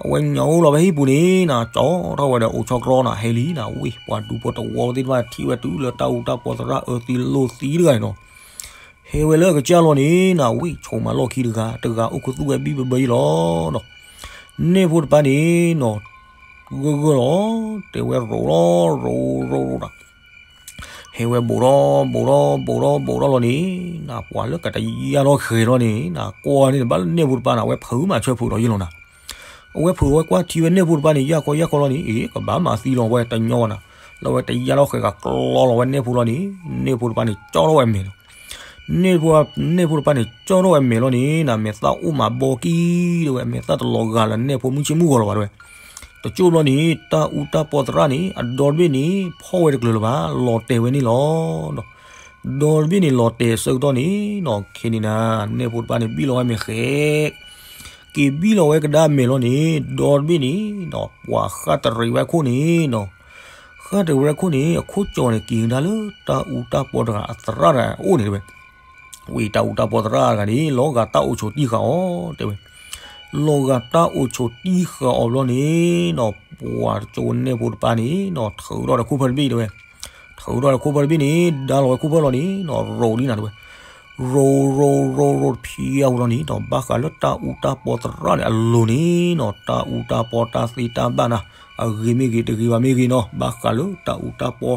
အဝဲညါအိၣ်လီၤဖဲဟံၣ်ပူၤန့ၣ်နၤ, ကၠီထီၣ်ဝဲဒီးအိၣ်ဆီတြီနၤ, ဟဲလံနၤ, ဝံၢ် ပှၤဒူဖိတဝီသ့ၣ်တဖၣ်ထံၣ်ဝဲတုၤလၢတၢ်အူတၢ်ပီသရၣ်အၢသံလိာ်သံတဂၤန့ၣ်နီၤ. ဟဲဝဲလၢအကစၢ်လီၤန့ၣ်နၤ, ဝံၢ် ဆိးမၤလီၢ်ခံတဂၤ, တဂၤအိၣ်ခူသူၣ်ဝဲဘံၣ်ဘၢဘၢယံလီၤနီၤ. နဲၣ်ဖိတပၢ်န့ၣ်နီၤ, ဂၢၢ်ဂၢၢ်လီၤ, တဲဝဲရိၤလီၤ, ရိၤရိၤရိၤဒီး ဟဲဝဲဘူးထီၣ်ဘူးထီၣ်ဘူးထီၣ်ဘူးထီၣ်လီၤန့ၣ်နၤ, ပှၤလၢကတယၢ်ထီၣ်ဃဲၤလီၤန့ၣ်နၤ, ကွၢ်န့ၣ်တဘၣ်လၢနဲၣ်ဖိတပၢ်နၤ, အဝဲဖုးမၤဆၢဖုးဒီးယံလီၤနၤ. အဝဲဖုးဝဲကွၢ်ထံဝဲနဲၣ်ဖိတပၢ်န့ၣ် ယၢ်ခီယၢ်ခီလီၤန့ၣ်, အ့ ကဘၣ်မၤသံလီၤဝဲတညီဘၣ်နၤ. လၢအဝဲတယၢ်ထီၣ်ဃဲၤဂၤကျီလီၤဝဲနဲၣ်ဖိလီၤန့ၣ်, နဲၣ်ဖိတပၢ်န့ၣ် ကၠီထီၣ်ဝဲမဲာ်လီၤ. နဲၣ်ဖိ, နဲၣ်ဖိတပၢ်န့ၣ် ကၠီထီၣ်ဝဲမဲာ်လီၤန့ၣ်နၤ, မဲာ်သၣ်အိၣ်မးဘီကံတဲဝဲ, မဲာ်သၣ်တလီၤဂာ်လၢနဲၣ်ဖိမုၢ်ဆ့ၣ်မုၢ်ဂီၤလီၤဘၣ်တဲဝဲ. တကၠိဘျီန့ၣ် တၢ်အူတၢ်ပီသရၣ်န့ၣ် အဒီတဘ့ၣ်န့ၣ် ဖီၣ်ဝဲတကျၢၤလၢၤဘၣ်, လီၤတဲာ်ဝဲန့ၣ်လီၤ. ဒီတဘ့ၣ်န့ၣ် လီၤတဲာ်အဆၢကတီၢ်န့ၣ်နီၤ, ခဲန့ၣ်နၤ, နဲၣ်ဖိတပၢ်န့ၣ် ဘံၣ်လီၤဝဲမဲာ်ဃဲၤ, က့ၤဘံၣ်လီၤဝဲကဒါမဲာ်လီၤန့ၣ်, ဒီတဘ့ၣ်န့ၣ်နီၤ, ပှၤဃၣ်တရံးဝဲအခိၣ်န့ၣ်နီၤ, ဃၣ်တရံးဝဲအခိၣ်န့ၣ် အခိၣ်ကၠီန့ၣ် က့ၤကဒါလၢတၢ်အူတၢ်ပီတဂၤအသရၣ်တဂၤအအိၣ်န့ၣ်တဲဝဲ. ဝံၢ် တၢ်အူတၢ်ပီသရၣ်တဂၤန့ၣ် လီၤဂာ်တၢ်အိၣ်ဆိးတံၢ်ဃာ်အီၤတဲဝဲ. လီၤဂာ်တၢ်အိၣ်ဆိးတံၢ်ဃာ်အီၤဘျီန့ၣ်နီၤ, ပှၤတကၠိန့ၣ်ဖိတပၢ်န့ၣ်နီၤ, ထုးထီၣ်ဒီးခိၣ်ဖၢတဘ့ၣ်တဲဝဲ. ထုးထီၣ်ဒီးခိၣ်ဖၢတဘ့ၣ်န့ၣ် ဒါလီၤဝဲခိၣ်ဖၢလီၤန့ၣ်နီၤ, ရိၤလံနၤတဲဝဲ. ရိၤရိၤရိၤရိၤတဖျၢၣ်ဖိလီၤန့ၣ်နီၤ, ဘၣ်ဃးလၢတၢ်အူတၢ်ပီသရၣ်န့ၣ်အလိၤန့ၣ်နီၤ, တၢ်အူတၢ်ပီတၢ်သ့တၢ်ဘၣ်နၤ, အဂ့ၤမ့ၢ်ဂ့ၤ တဂ့ၤဘၣ်မ့ၢ်ဂ့ၤနီၤ, ဘၣ်ဃးလၢတၢ်အူတၢ်ပီ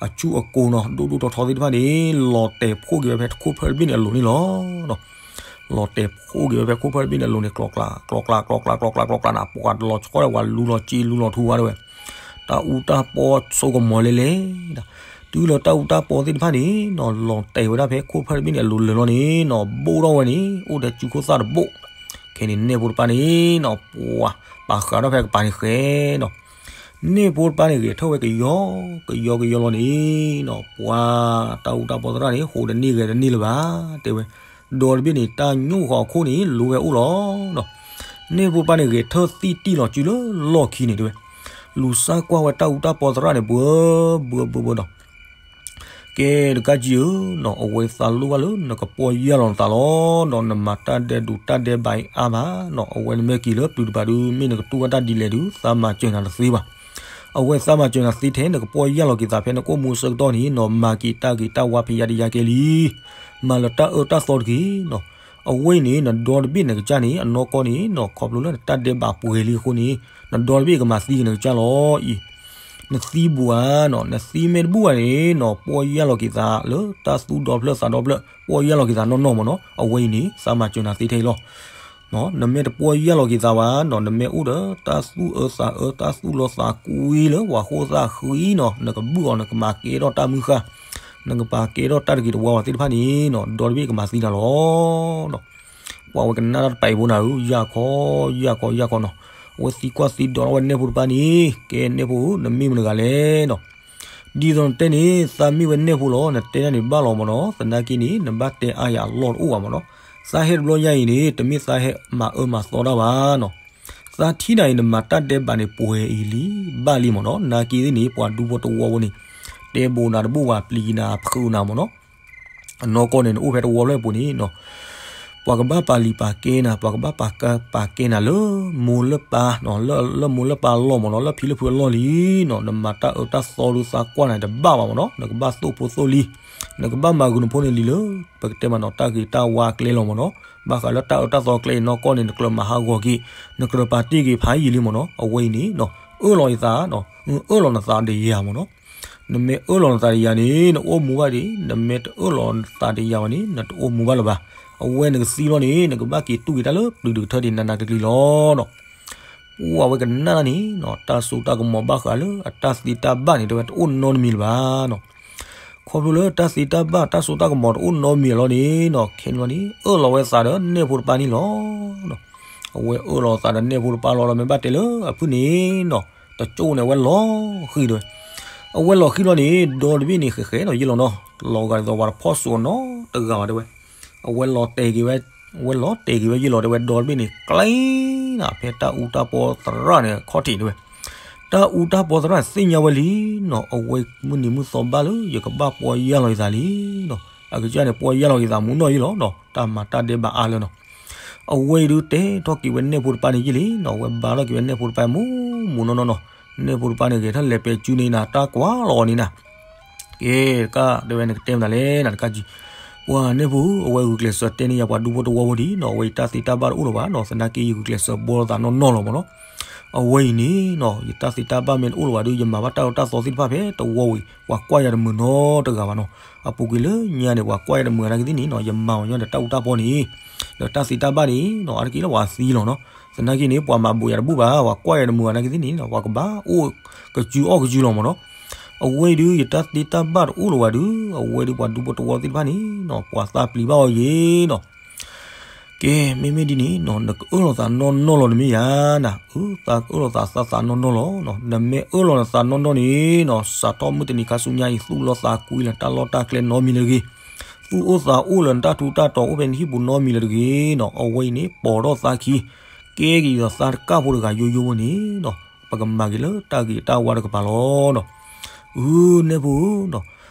အစုအကိၤနီၤ, ဒိၣ်ဒိၣ်ထီထီသ့ၣ်တဖၣ်န့ၣ် လီၤတဲာ်ဖှိၣ်က့ၤဝဲဖဲတခိၣ်ဖၢတဘ့ၣ်န့ၣ်အလိၤန့ၣ်လီၤ. လီၤတဲာ်ဖှိၣ်က့ၤဝဲဖဲခိၣ်ဖၢတဘ့ၣ်န့ၣ်အလိၤန့ၣ် ကျီကျီကျီကျီကျီကျီကျီနၤ, ပှၤတလီၤဆီဒီးပှၤလူၤလီၤစ့လူၤလီၤထူဝါတဲဝဲ. တၢ်အူတၢ်ပီဆိကမိၣ်လဲၤလဲၤ, တုၤလၢတၢ်အူတၢ်ပီသ့ၣ်တဖၣ်န့ၣ်နီၤ, လီၤတဲာ်ဝဲဒၣ်ဖဲခိၣ်ဖၢတဘ့ၣ်န့ၣ်အလိၤလၢာ်လီၤန့ၣ်နီၤ, ဘိၣ်ထီၣ်ဝဲန့ၣ် အိၣ်ထဲစုခိၣ်သၣ်တဘိၣ်. ခဲန့ၣ်နဲၣ်ဖိတပၢ်န့ၣ်နီၤ, ပှၤပာ်ဃာ်ထီၣ်ဖဲကပၤန့ၣ်ဃဲၤနီၤ. နဲၣ်ဖိတပၢ်န့ၣ်ဂဲၤထၢၣ်ဝဲကယီကယီကယီလီၤန့ၣ်နီၤ, ပှၤတၢ်အူတၢ်ပီသရၣ်န့ၣ် ဟိးတန့ၢ်ဂဲၤတန့ၢ်လၢၤဘၣ်တဲဝဲ. ဒီတဘ့ၣ်န့ၣ် တၢ်ညိၣ်ဃီအခိၣ်န့ၣ် လိဝဲအိၣ်လီၤနီၤ. နဲၣ်ဖိတပၢ်န့ၣ်ဂဲၤထၢၣ်သံၣ်တံၢ်လီၤစုလၢလီၢ်ခံန့ၣ်တဲဝဲ. လူၤစၢ်ကွၢ်ဝဲတၢ်အူတၢ်ပီသရၣ်န့ၣ် ဘှၢဘှၢဘှၢဘှၢဒီး ကဲတကးကံဧၢနီၤ, အဝဲသးလိၣ်ဘၣ်လၢနကပီၢ်ယၢ်လီၤနသးလီၤနီၤ, နမၤတၢ်ဒဲးဒိးတၢ်ဒဲးဘးအံၤအါမးနီၤ, အဝဲနမ့ၢ်က့ၤလၢပျုၤတပၤဒုး မ့ၢ်နကတူၢ်ဘၣ်တၢ်ဒ်လဲၣ်ဒုး သးမၤစၢၤနၤတသ့ဘၣ်. အဝဲသးမၤစၢၤနၤသ့ထဲ နကပီၢ်ယၢ်လီၤက့ၤသးဖဲနကအိၣ်မူအဆၢကတီၢ်န့ၣ်နီၤ, မၤက့ၤတၢ်ဂ့ၤတၢ်ဝါဖဲယါတယါကဲလံ. မၤလၢတၢ်အၢတၢ်သီတက့ၢ်နီၤ. အဝဲအံၤန့ၣ် နဒီတဘ့ၣ်နကစၢ်န့ၣ် အနီၢ်ကီၢ်န့ၣ်နီၤ, ခီဖျိလၢနတၢ်ဒဲးဘးပှဲၤလံအဃိန့ၣ် နဒီတဘ့ၣ်ကမၤသံက့ၤနကစၢ်လီၤအံၤ နသံဘူးဧါနီၤ, နသံမ့ၢ်တဘူးဘၣ်န့ၣ်နီၤ, ပီၢ်ယၢ်လီၤက့ၤသးလၢတၢ်သူၣ်ဒီဖျၢၣ်သးဒီဖျၢၣ်, ပီၢ်ယၢ်လီၤက့ၤသးနီၢ်နီၢ်မ့ၢ်နီၤ, အဝဲအံၤန့ၣ် သးမၤစၢၤနၤသ့ထဲအံၤလီၤ. နမ့ၢ်တပီၢ်ယၢ်လီၤက့ၤသးဘၣ်နီၤ, နမ့ၢ်အိၣ်ဒီးတၢ်သူၣ်အၢသးအၢ တၢ်သူၣ်လီသးကွံလၢပှၤဃိသးဃံနီၤ, နကဘုၣ်အီၤ နကမၤကဲထီၣ်တၢ်မုၢ်ဃၢ်, နကပာ်ကဲထီၣ်တၢ်တဂ့ၤတဝါဘၣ်သ့ၣ်တဖၣ်န့ၣ်နီၤ, ဒီတဘ့ၣ်ကမၤသံနၤလီၤ. ပှၤဝဲကနၣ်တၢ်တပာ်အံၤဖိနၤဧၢ, ယၢ်ခီ, ယၢ်ခီ, ယၢ်ခီနီၤ. အဝဲသံကွၢ်သံဒိးထီၣ်ဝဲနဲၣ်ဖိတပၢ်န့ၣ်, ကဲနဲၣ်ဖိဧၢ, နမ့ၢ်မတဂၤလဲၣ်နီၤ. ဒ်သိးနတဲန့ၣ် သးမ့ၢ်ဝဲနဲၣ်ဖိလီၤ, နတဲဒၣ်န့ၣ်ဘၣ်လီၤမ့ၢ်နီၤ, သနာ်က့န့ၣ် နဘၣ်တဲအါယၤအလီၢ်တအိၣ်ဘၣ်မ့ၢ်နီၤ. သးဟဲတဘျီညါအံၤန့ၣ် တမ့ၢ်သးဟဲမၤအၢမၤသီတၢ်ဘၣ်နီၤ. သးထံၣ်နၤအံၤ နမၤတၢ်ဒဲးဘးန့ၣ် ပှဲၤအံၤလံ, ဘၣ်လံမ့ၢ်နီၤ, နာ်က့သ့ၣ်န့ၣ် ပှၤဒူဖိတဝီဖိန့ၣ် တဲဘိးနၤတဘူၣ်ဘၣ် ပျံၤနၤဖုးနၤမ့ၢ်နီၤ. အနီၢ်ကီၢ်န့ၣ် နအိၣ်ဖဲတဝီဖျၢၣ်အပူၤန့ၣ်နီၤ, ပှၤကဘၣ်ပာ်လံာ်ပာ်ကဲနၤ, ပှၤကဘၣ်ပာ်ကဲပာ်ကဲနၤလၢမိၢ်လၢပၢ်, လၢမိၢ်လၢပၢ်အလီၢ်မ့ၢ်နီၤ, လၢဖံလၢဖုအလီၢ်လံနီၤ, နမၤတၢ်အၢတၢ်သီဒီးသးကွၢ်နၤတဘၣ်ဘၣ်မ့ၢ်နီၤ, နကဘၣ်သိၣ်ဖိသိၣ်လံၤ, နကဘၣ်မၤဂုာ်နဖိနလံၤလၢ ပကတဲမ့ၢ်နီၤ တၢ်ဂ့ၤတၢ်ဝါအကျဲလီၤမ့ၢ်နီၤ. ဘၣ်ဃးလၢတၢ်အၢတၢ်သီအကျဲအံၤ နီၢ်ကီၢ်န့ၣ် နကြၢးမၤဟးဂီၤက့ၤ, နကြၢးပာ်တ့ၢ်က့ၤဖးယံာ်လံမ့ၢ်နီၤ. အဝဲအံၤန့ၣ်နီၤ, အၢၣ်လီၤယသး, အၢၣ်လီၤနသးဒီးယၤမ့ၢ်နီၤ. နမ့ၢ်အၢၣ်လီၤနသးဒီးယၤန့ၣ် နအိၣ်မူဘၣ်ဒံး, နမ့ၢ်တအၢၣ်လီၤနသးဒီးယၤဘၣ်န့ၣ် နတအိၣ်မူဘၣ်လၢၤဘၣ်. အဝဲနကသံလီၤန့ၣ် နကဘၣ်က့ၤတူၢ်က့ၤတၢ်လၢပျုၤတကထၢဒံးနးနးကျံၤကျံၤလီၤနီၤ. ပှၤဝဲကနၣ်န့ၣ်နီၤ, တၢ်စိတၢ်ကမီၤဘၣ်ဃးလၢအတၢ်သ့တၢ်ဘၣ်န့ၣ် တဲဝဲတအိၣ်နီတမံၤလၢၤဘၣ်နီၤ. ခီဖျိလၢတၢ်သ့တၢ်ဘၣ်တၢ်စိတၢ်ကမီၤတအိၣ်နီတမံၤလီၤန့ၣ်နီၤ, ခဲန့ၣ်လီၤန့ၣ် အၢၣ်လီၤဝဲသးဒီးနဲၣ်ဖိတပၢ်န့ၣ်လီၤ. အဝဲအၢၣ်လီၤသးဒီးနဲၣ်ဖိတပၢ်လီၤဒီး မ့ၢ်ဘၣ်တဲလၢအဖုၣ်န့ၣ်နီၤ, တကၠိၣ်န့ၣ် အဝဲလီၤဃံၤတဲဝဲ. အဝဲလီၤဃံၤလီၤန့ၣ် ဒီတဘ့ၣ်န့ၣ် ဃဲးဃဲးနီၤ ယ့ၢ်လီၤနီၤ, လီၤဂာ်ဒ်သိးပှၤတဖီၣ်စိးနီတဂၤဘၣ်တဲဝဲ. အဝဲလီၤတဲာ်က့ၤဝဲ, အဝဲလီၤတဲာ်က့ၤဝဲယ့ၢ်လီၤတဲဝဲ, ဒီတဘ့ၣ်န့ၣ် ကျဲနၤ ဖဲတၢ်အူတၢ်ပီသရၣ်န့ၣ် ခီၣ်ထံးတဲဝဲ. တၢ်အူတၢ်ပီသရၣ်န့ၣ် သ့ၣ်ညါဝဲလံနီၤ, အဝဲမုၢ်နံၤမုၢ်သီဘၣ်လၢ ယကဘၣ်ပီၢ်ယၢ်လီၤယသးလံနီၤ. အကစၢ်န့ၣ် ပီၢ်ယၢ်လီၤက့ၤသးမူနီၢ်ယ့ၢ်လီၤနီၤ, တၢ်မၤတၢ်ဒဲးဘးအါလၢနီၤ. အဝဲအံၤဒုးတဲထီၣ်က့ၤဝဲနဲၣ်ဖိတပၢ်န့ၣ်ယ့ၢ်လံနီၤ, အဝဲဘါထီၣ်က့ၤဝဲနဲၣ်ဖိတပၢ်မူမူနီၢ်နီၢ်နီၤ. နဲၣ်ဖိတပၢ်န့ၣ် ဂဲၤထီၣ်လဲၤပဲာ်စုန့ၣ်နၤ တၢ်ကွၢ်လီၤအီၤန့ၣ်နၤ. ကဲ, တကးတဲမနုၤလဲၣ်နၤ တကးကံ, ပှၤနဲၣ်ဖိဧၢ, အဝဲဂုာ်ကျဲးစၢးတဲန့ၢ်ယၤပှၤဒူဖိတဝီဖိဒံးနီၤ, အဝဲယတၢ်သ့တၢ်ဘၣ်တအိၣ်လၢၤဘၣ်နီၤ, သနာ်က့ယဂုာ်ကျဲးစၢးဘီလိာ်သးနီၢ်နီၢ်လီၤမ့ၢ်နီၤ. အဝဲအံၤန့ၣ်နီၤ, ယတၢ်သ့တၢ်ဘၣ်မ့ၢ်တအိၣ်လၢၤဘၣ်ဒီး ယမၤဘၣ်တၢ်အၢတၢ်သီသ့ၣ်တဖၣ်ဖဲတဝီဝံၤ ပှၤကွၢ်ယၤတမုာ်နီတဂၤဘၣ်နီၤ. အပူၤကွံာ်လၢညါန့ၣ် ပှၤကွၢ်ယၤတမုာ်အနာ်က့သ့ၣ်န့ၣ်နီၤ, ယမၤဝဲညီဒီးတၢ်အူတၢ်ပီန့ၣ် ဒီးတၢ်သ့တၢ်ဘၣ်န့ၣ်နီၤ, အါတက့ၢ်လၢပှၤသံလီၤနီၤ. သနာ်က့န့ၣ် ပှၤမၤဘိးယၤတဘူၣ်ဘၣ်, ပှၤကွၢ်ယၤတမုာ်အနာ်က့သ့ၣ်န့ၣ်နီၤ, ပှၤကဘၣ်အိၣ်ကစုအီၣ်ကစုလီၤမ့ၢ်နီၤ. အဝဲအံၤဒုး ယတၢ်သ့တၢ်ဘၣ်တအိၣ်လၢၤဘၣ်ဒီး အဝဲဒုးပှၤဒူဖိတဝီသ့ၣ်တဖၣ်န့ၣ်နီၤ, ပှၤသးပျံၤဘၣ်အီၤယ့ၢ်နီၤ. ကဲ, မ့မ့ၢ်ဒ်န့ၣ်နီၤ, နကအၢၣ်လီၤသးနီၢ်နီၢ်လီၤတမ့ၢ်ဧါနၤ, အၢ သးကအၢၣ်လီၤသးသးသးနီၢ်နီၢ်လီၤ. နမ့ၢ်အၢၣ်လီၤနသးနီၢ်နီၢ်န့ၣ်နီၤ, စးထီၣ်မုၢ်တနံၤခါဆူညါအံၤ သူၣ်လီသးကွံလၢတၢ်လီၢ်တၢ်ကျဲနီတမံၤလၢၤတဂ့ၤ, သူၣ်အိၣ်သးအိၣ်လၢနတၢ်ထူးတၢ်တီၤအိၣ်ဖဲနဟံၣ်ပူၤနီတမံၤလၢၤတဂ့ၤနီၤ. အဝဲအံၤန့ၣ် ပိာ်ထီၣ်သးခံ, ကဲက့ၤဒ်သိးသးတကၢ်ဖိတဂၤယိယိဖိန့ၣ်နီၤ, ပကမၤက့ၤလၢတၢ်ဂ့ၤတၢ်ဝါတကပၤလီၤနီၤ. အၢ နဲၣ်ဖိဧၢနီၤ,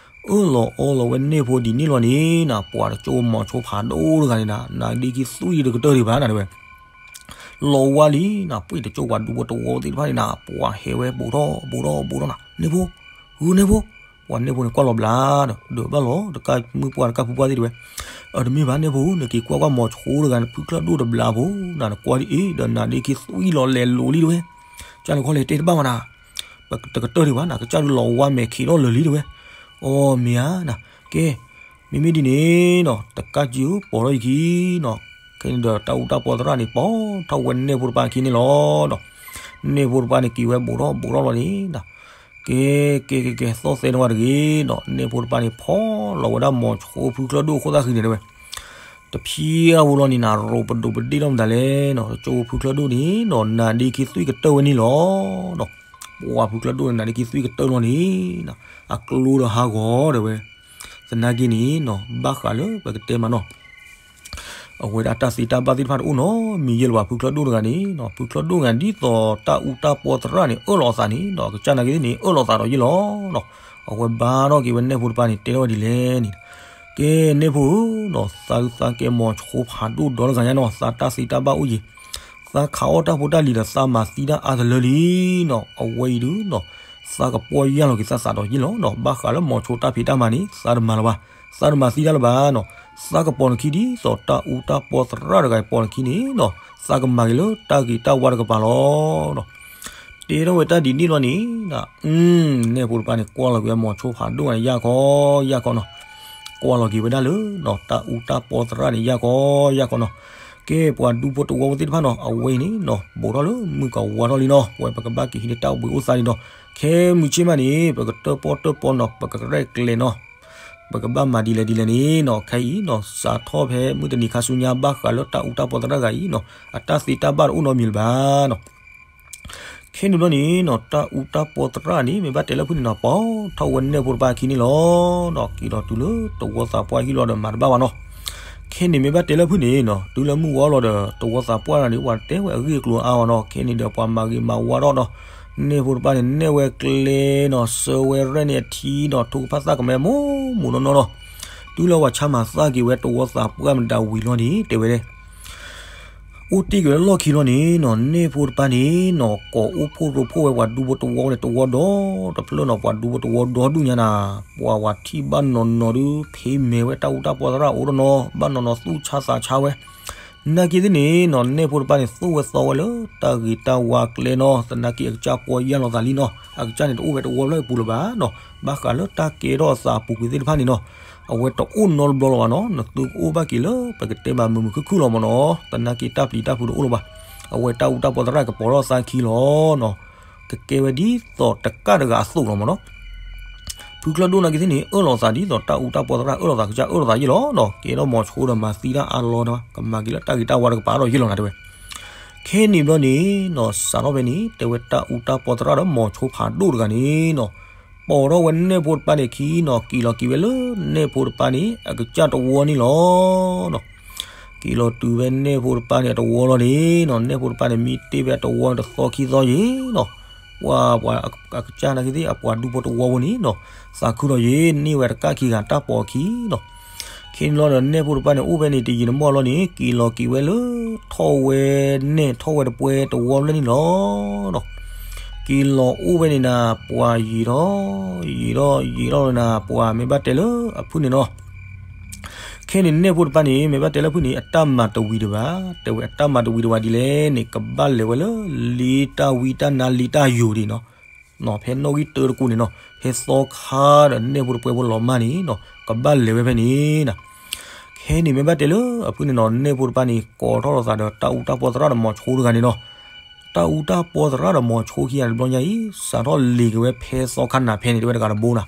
အၢၣ်လီၤအီလီၤဝဲနဲၣ်ဖိဒ်န့ၣ်လီၤန့ၣ်နၤ, ပှၤတကၠိၣ်မီၤဆိဖးဒိၣ်တဂၤန့ၣ်နၤ, နါဒ့ခံသွံၣ်တကတၢၢ်ဒံးဘၣ်နၤတဲဝဲ. လီၤဝါလံနၤ, ပှ့ၤတကၠိၣ်ပှၤဒူဖိတဝီသ့ၣ်တဖၣ်န့ၣ်နၤ, ပှၤဟဲဝဲဘူးထီၣ်ဘူးထီၣ်ဘူးထီၣ်နၤ, နဲၣ်ဖိ, အၢ နဲၣ်ဖိ, ပှၤနဲၣ်ဖိန့ၣ်ကွၢ်လီၤဘျါဒီး ဒုးဘၣ်လီၤ တကၢ်မုၣ်ပှၢ်တကၢ်ဖုပှၢ်သ့ၣ်တဲဝဲ. အတမ့ၢ်ဘၣ်နဲၣ်ဖိ, နက့ၤကွၢ်ကွၢ်မီၤဆိတဂၤန့ၣ် ဖုချၢၣ်ဒိၣ်တဘျါဖိနၤ, နကွၢ်ဒ်အံၤဒီးနါဒ့ခံသွံၣ်လီၤလဲၤလိၤလံတဲဝဲ. ကၢ်နခီလဲၤတဲတဘၣ်မးနၤ, ပတကတၢၢ်ဒံးဘၣ်နၤ, ကစၢ်ဒုးလီၤဝါမဲာ်ခံးထီၣ်လၢာ်လံတဲဝဲ. အိ မ့ၢ်ဧါနၤ, ကဲ, မ့မ့ၢ်ဒ်န့ၣ်နီၤ, တကၢ်စုပိာ်ထီၣ်ယခံနီၤ, ခဲန့ၣ်ဒီးတၢ်အူတၢ်ပီသရၣ်န့ၣ် ပိာ်ထီၣ်ဝဲနဲၣ်ဖိတပၢ်ခံန့ၣ်လီၤနီၤ. နဲၣ်ဖိတပၢ်န့ၣ်က့ၤဝဲဘူးထီၣ်ဘူးထီၣ်လီၤန့ၣ်နၤ, ကဲ, ကဲ ကဲ ကဲ သီၣ်သဲနဝဲတဂ့ၤနီၤ, နဲၣ်ဖိတပၢ်န့ၣ် ဖီၣ်လီၤဝဲဒၣ်မီၤဆိဖုချၢၣ်ဒိၣ်အခိၣ်သၣ်ဃံန့ၣ်တဲဝဲ. တဖျၢၣ်ဖိလီၤန့ၣ်နၤ, ရိးပဒိးပဒ့ၣ်ထီၣ်မတၤလဲၣ်နီၤ, တကၠိဖိဖုချၢၣ်ဒိၣ်န့ၣ်နီၤ, နါဒ့ခံသွံၣ်ကတၢၢ်ဝဲန့ၣ်လီၤနီၤ. ပှၤဖုချၢၣ်ဒိၣ်န့ၣ် နါဒ့ခံသွံၣ်ကတၢၢ်လီၤန့ၣ်နၤ, အကျိဒီးဟးဂီၤတဲဝဲ. သနာ်က့န့ၣ်နီၤ, ဘၣ်ဃးလၢပကတဲမးနီၤ, အဝဲဒၣ်တၢ်သ့တၢ်ဘၣ်သ့ၣ်တဖၣ်တအိၣ်နီတမံၤယဲၢ်လၢၤဘၣ်, ဖုချၢၣ်ဒိၣ်တဂၤန့ၣ်နီၤ, ဖုချၢၣ်ဒိၣ်တဂၤ ဒ်သိးတၢ်အူတၢ်ပီသရၣ်န့ၣ် အၢၣ်လီၤအသးန့ၣ်နီၤ, ကစၢ်နာ်က့သ့ၣ်န့ၣ် အၢၣ်လီၤသးဒီးယ့ၢ်လီၤနီၤ. အဝဲဘါထီၣ်က့ၤဝဲနဲၣ်ဖိတပၢ်န့ၣ် တဲထီၣ်ဝဲဒ်လဲၣ်န့ၣ်, ကဲ နဲၣ်ဖိဧၢနီၤ, သးဒုးသးကဲမီၤဆိဖးဒိၣ်ဒီတဂၤညါနီၤ, သးတၢ်သ့တၢ်ဘၣ်အိၣ်ယံၤ, သးခးအီၣ်တၢ်ဖိတၢ်လံၤဒီးသးမၤသံတၢ်အါတလၢလံနီၤ. အဝဲအံၤဒုးနီၤ, သးကပီၢ်ယၢ်လီၤက့ၤသးသးဒီးယ့ၢ်လီၤနီၤ. ဘၣ်ဃးလၢမီၤဆိတၢ်ဖံးတၢ်မၤန့ၣ် သးတမၤလၢၤဘၣ်, သးတမၤသံတၢ်လၢၤဘၣ်နီၤ. သးကပိာ်နခံဒ်သိးတၢ်အူတၢ်ပီသရၣ်တဂၤအံၤပိာ်နခံန့ၣ်နီၤ, သးကမၤက့ၤလၢတၢ်ဂ့ၤတၢ်ဝါတကပၤလီၤနီၤ. တဲထီၣ်ဝဲတၢ်ဒ်န့ၣ်လီၤန့ၣ်နၤ, နဲၣ်ဖိတပၢ်န့ၣ် ကွၢ်လီၤက့ၤဝဲမီၤဆိဖးဒိၣ်န့ၣ် ယၢ်ခီယၢ်ခီနီၤ. ကွၢ်လီၤက့ၤဝဲဒၣ်လၢနီၤ, တၢ်အူတၢ်ပီသရၣ်န့ၣ် ယၢ်ခီယၢ်ခီနီၤ. ကဲပှၤဒူဖိတဝီဖိသ့ၣ်တဖၣ်နီၤ အဝဲအံၤန့ၣ်နီၤ ဘူးထီၣ်လၢမုၢ်ကဝါထီၣ်လံနီၤ ဝဲပကဘၣ်က့ၤဟံးန့ၢ်တၢ်အိၣ်ဘှံးအိၣ်သါလံနီၤ ခဲမုၢ်ဆ့ၣ်မးန့ၣ် ပကတၢၣ်ပီၣ်တၢၣ်ပီနီၤ ပကရဲၣ်ကျဲၤနီၤ ပကဘၣ်မၤဒ်လဲၣ်ဒ်လဲၣ်န့ၣ်နီၤ ခဲအံၤနီၤ စးထီၣ်ဖဲမုၢ်တနံၤခါဆူညါ ဘၣ်ဃးလၢတၢ်အူတၢ်ပီသရၣ်တဂၤအံၤနီၤ အတၢ်သ့တၢ်ဘၣ်တအိၣ်နီတမံၤလၢၤဘၣ်နီၤ ခဲန့ၣ်ဘျီန့ၣ်နီၤ တၢ်အူတၢ်ပီသရၣ်န့ၣ် မ့ၢ်ဘၣ်တဲလၢဖုၣ်န့ၣ်နီၤ ပိာ်ထီၣ်ဝဲနဲၣ်ဖိတပၢ်အခံန့ၣ်လီၤနီၤ က့ၤလီၤတုၤလၢတဝီသးပှၢ်ဟံၣ်လီၤဒီးမၤတဘၣ်ဘၣ်နီၤ ခဲန့ၣ်မ့ၢ်ဘၣ်တဲလၢဖုၣ်န့ၣ်နီၤ တုၤလၢမုၢ်ဝါလီၤဒီး တဝီသးပှၢ်န့ၣ် ပှၤတဲဝဲအဂ့ၢ်အကျိၤအါအီၤနီၤ ခဲန့ၣ်ဒီးပှၤမၤဂ့ၤမၤဝါထီၣ်နီၤ နဲၣ်ဖိတပၢ်န့ၣ် နဲၣ်ဝဲကျဲနီၤ ဆှၢဝဲရဲၣ်န့ၢ်အထံနီၤ ထိၣ်ကဖၣ်သၣ်ကမဲမိၢ်မိၢ်နီၢ်နီၢ်နီၤ တုၤလၢပှၤဆါမၤသၣ်က့ၤဝဲတဝီသးပှၢ်မတၤဝံၤလီၤန့ၣ် တဲဝဲဒၣ် အိၣ်တ့ၢ်က့ၤဝဲလီၢ်ခံလီၤန့ၣ်နီၤ နဲၣ်ဖိတပၢ်န့ၣ်နီၤ ကိးအိၣ်ဖှိၣ်ရိဖှိၣ်ဝဲပှၤဒူဖိတဝီန့ၣ် တဝီဒီတဖျၢၣ်နီၤ ပှၤဒူဖိတဝီဒီဒူၣ်ညါနၤ ပှၤဝၤထံၣ်ဘၣ်နီၤနီၤဒုး ဖံးမဲာ်ဝဲတၢ်အူတၢ်ပီသရၣ်အိၣ်ဒီးနီၤ ဘၣ်နီၤနီၤသူၣ်ဆါသးဆါဝဲ နာ်က့သ့ၣ်န့ၣ်နီၤ နဲၣ်ဖိတပၢ်န့ၣ် သူၣ်ဝဲသီဝဲလၢတၢ်ဂ့ၤတၢ်ဝါကျဲနီၤ သနာ်က့အကစၢ်ပီယၢ်လီၤသးလံနီၤ အကစၢ်န့ၣ်တအိၣ်ဝဲတဝီဖျၢၣ်အပူၤလၢၤဘၣ်နီၤ ဘၣ်ဃးလၢတၢ်ကဲထီၣ်အသးအပူၤကွံာ်သ့ၣ်တဖၣ်န့ၣ်နီၤ အဝဲတအိၣ်နီတဘျီလၢၤဘၣ်နီၤ နသုကအိၣ်ဘၣ်က့ၤလၢပကတဲဘၣ်မုာ်မုာ်ခုၣ်ခုၣ်လီၤမ့ၢ်နီၤ သနာ်က့တၢ်ပျံၤတၢ်ဖုးတအိၣ်လၢၤဘၣ် အဝဲတၢ်အူတၢ်ပီသရၣ်ကပီၤထီၣ်သးခံလီၤနီၤ ကကဲဝဲဒ်သိးတကၣ်တဂၤအသိးလီၤမ့ၢ်နီၤ ဖုချၢၣ်ဒိၣ်နာ်က့သ့ၣ်န့ၣ် အၢၣ်လီၤသးဒ်သိးတၢ်အူတၢ်ပီသရၣ်အၢၣ်လီၤသးကစၢ်အၢၣ်လီၤသးယ့ၢ်လီၤနီၤ ကဲထီၣ်မိၤဆိဒီးမၤသံတၢ်အါလီၤဒီး ကမၤက့ၤလၢတၢ်ဂ့ၤတၢ်ဝါဒီးကပာ်ထီၣ်ယ့ၢ်လီၤနၤတဲဝဲ ခဲန့ၣ်ဘျီန့ၣ်နီၤ စးထီၣ်ဖဲန့ၣ် တဲဝဲတၢ်အူတၢ်ပီသရၣ်ဒီးမိၤဆိဖးဒိၣ်တဂၤန့ၣ်နီၤ ပိာ်ထီၣ်ဝဲနဲၣ်ဖိတပၢ်န့ၣ်အခံနီၤ က့ၤလီၤက့ၤဝဲလၢနဲၣ်ဖိတပၢ်န့ၣ် အကစၢ်တဝီန့ၣ်လီၤနီၤ က့ၤလီၤတုၤဖဲနဲၣ်ဖိတပၢ်န့ၣ်အတဝီလီၤန့ၣ်နီၤ နဲၣ်ဖိတပၢ်န့ၣ် မံတ့ၢ်ဖဲအတဝီန့ၣ်တသီခံသီယ့ၢ်နီၤ ပှၤပှၤအကစၢ်နာ်က့သ့ၣ် အပှၤဒူဖိတဝီဖိန့ၣ်နီၤ သးခုဒီးယ့ၢ်န့ၢ်ဝဲတကၣ်ခံဂၤတၢ်ပိာ်အခံနီၤ ခဲန့ၣ်လီၤဒီးနဲၣ်ဖိတပၢ်န့ၣ် အိၣ်ဖဲန့ၣ်တယံာ်တမီၢ်လီၤန့ၣ် က့ၤလီၤက့ၤဝဲလၢ ထီၣ်ဝဲနဲၣ်ထီၣ်ဝဲတပှဲၤတဝီဖျၢၣ်န့ၣ်လီၤနီၤ က့ၤလီၤအိၣ်ဝဲန့ၣ်နၤ ပှၤယံာ်ထီၣ် ယံာ်ထီၣ်ယံာ်ထီၣ်လီၤနၤ ပှၤမ့ၢ်ဘၣ်တဲလၢအဖုၣ်န့ၣ်နီၤ ခဲန့ၣ်နဲၣ်ဖိတပၢ်န့ၣ် မ့ၢ်ဘၣ်တဲလၢဖုၣ်န့ၣ် အတၢ်မၤတဝံၤဒံးဘၣ် တဲဝဲအတၢ်မၤတဝံၤဒံးဘၣ်ဒ်လဲၣ်န့ၣ် ကဘၣ်လဲၤဝဲလၢ လ့တၢ်ဝံတၢ်နါလ့တၢ်ယိာ်ဒံးနီၤ ဖဲနီၣ်ဂံၢ်တၢတကူန့ၣ်နီၤ ဖဲသီခါဒီးနဲၣ်ဖိတပှဲၤဖိလီၤမၢ်န့ၣ်နီၤ ကဘၣ်လဲၤဝဲဖဲန့ၣ်နၤ ခဲန့ၣ်မ့ၢ်ဘၣ်တဲလၢအဖုၣ်န့ၣ်နီၤ နဲၣ်ဖိတပၢ်န့ၣ် ကိးထီၣ်လိာ်သးဒီးတၢ်အူတၢ်ပီသရၣ်ဒီးမိၤဆိတဂၤန့ၣ်နီၤ တၢ်အူတၢ်ပီသရၣ်ဒီးမိၤဆိခံဂၤတဘျီညါအံၤ စးထီၣ်လ့ၤက့ၤဝဲဖဲသီခါနၤဖဲန့ၣ် တဲဝဲတဂၤတဘိနၤ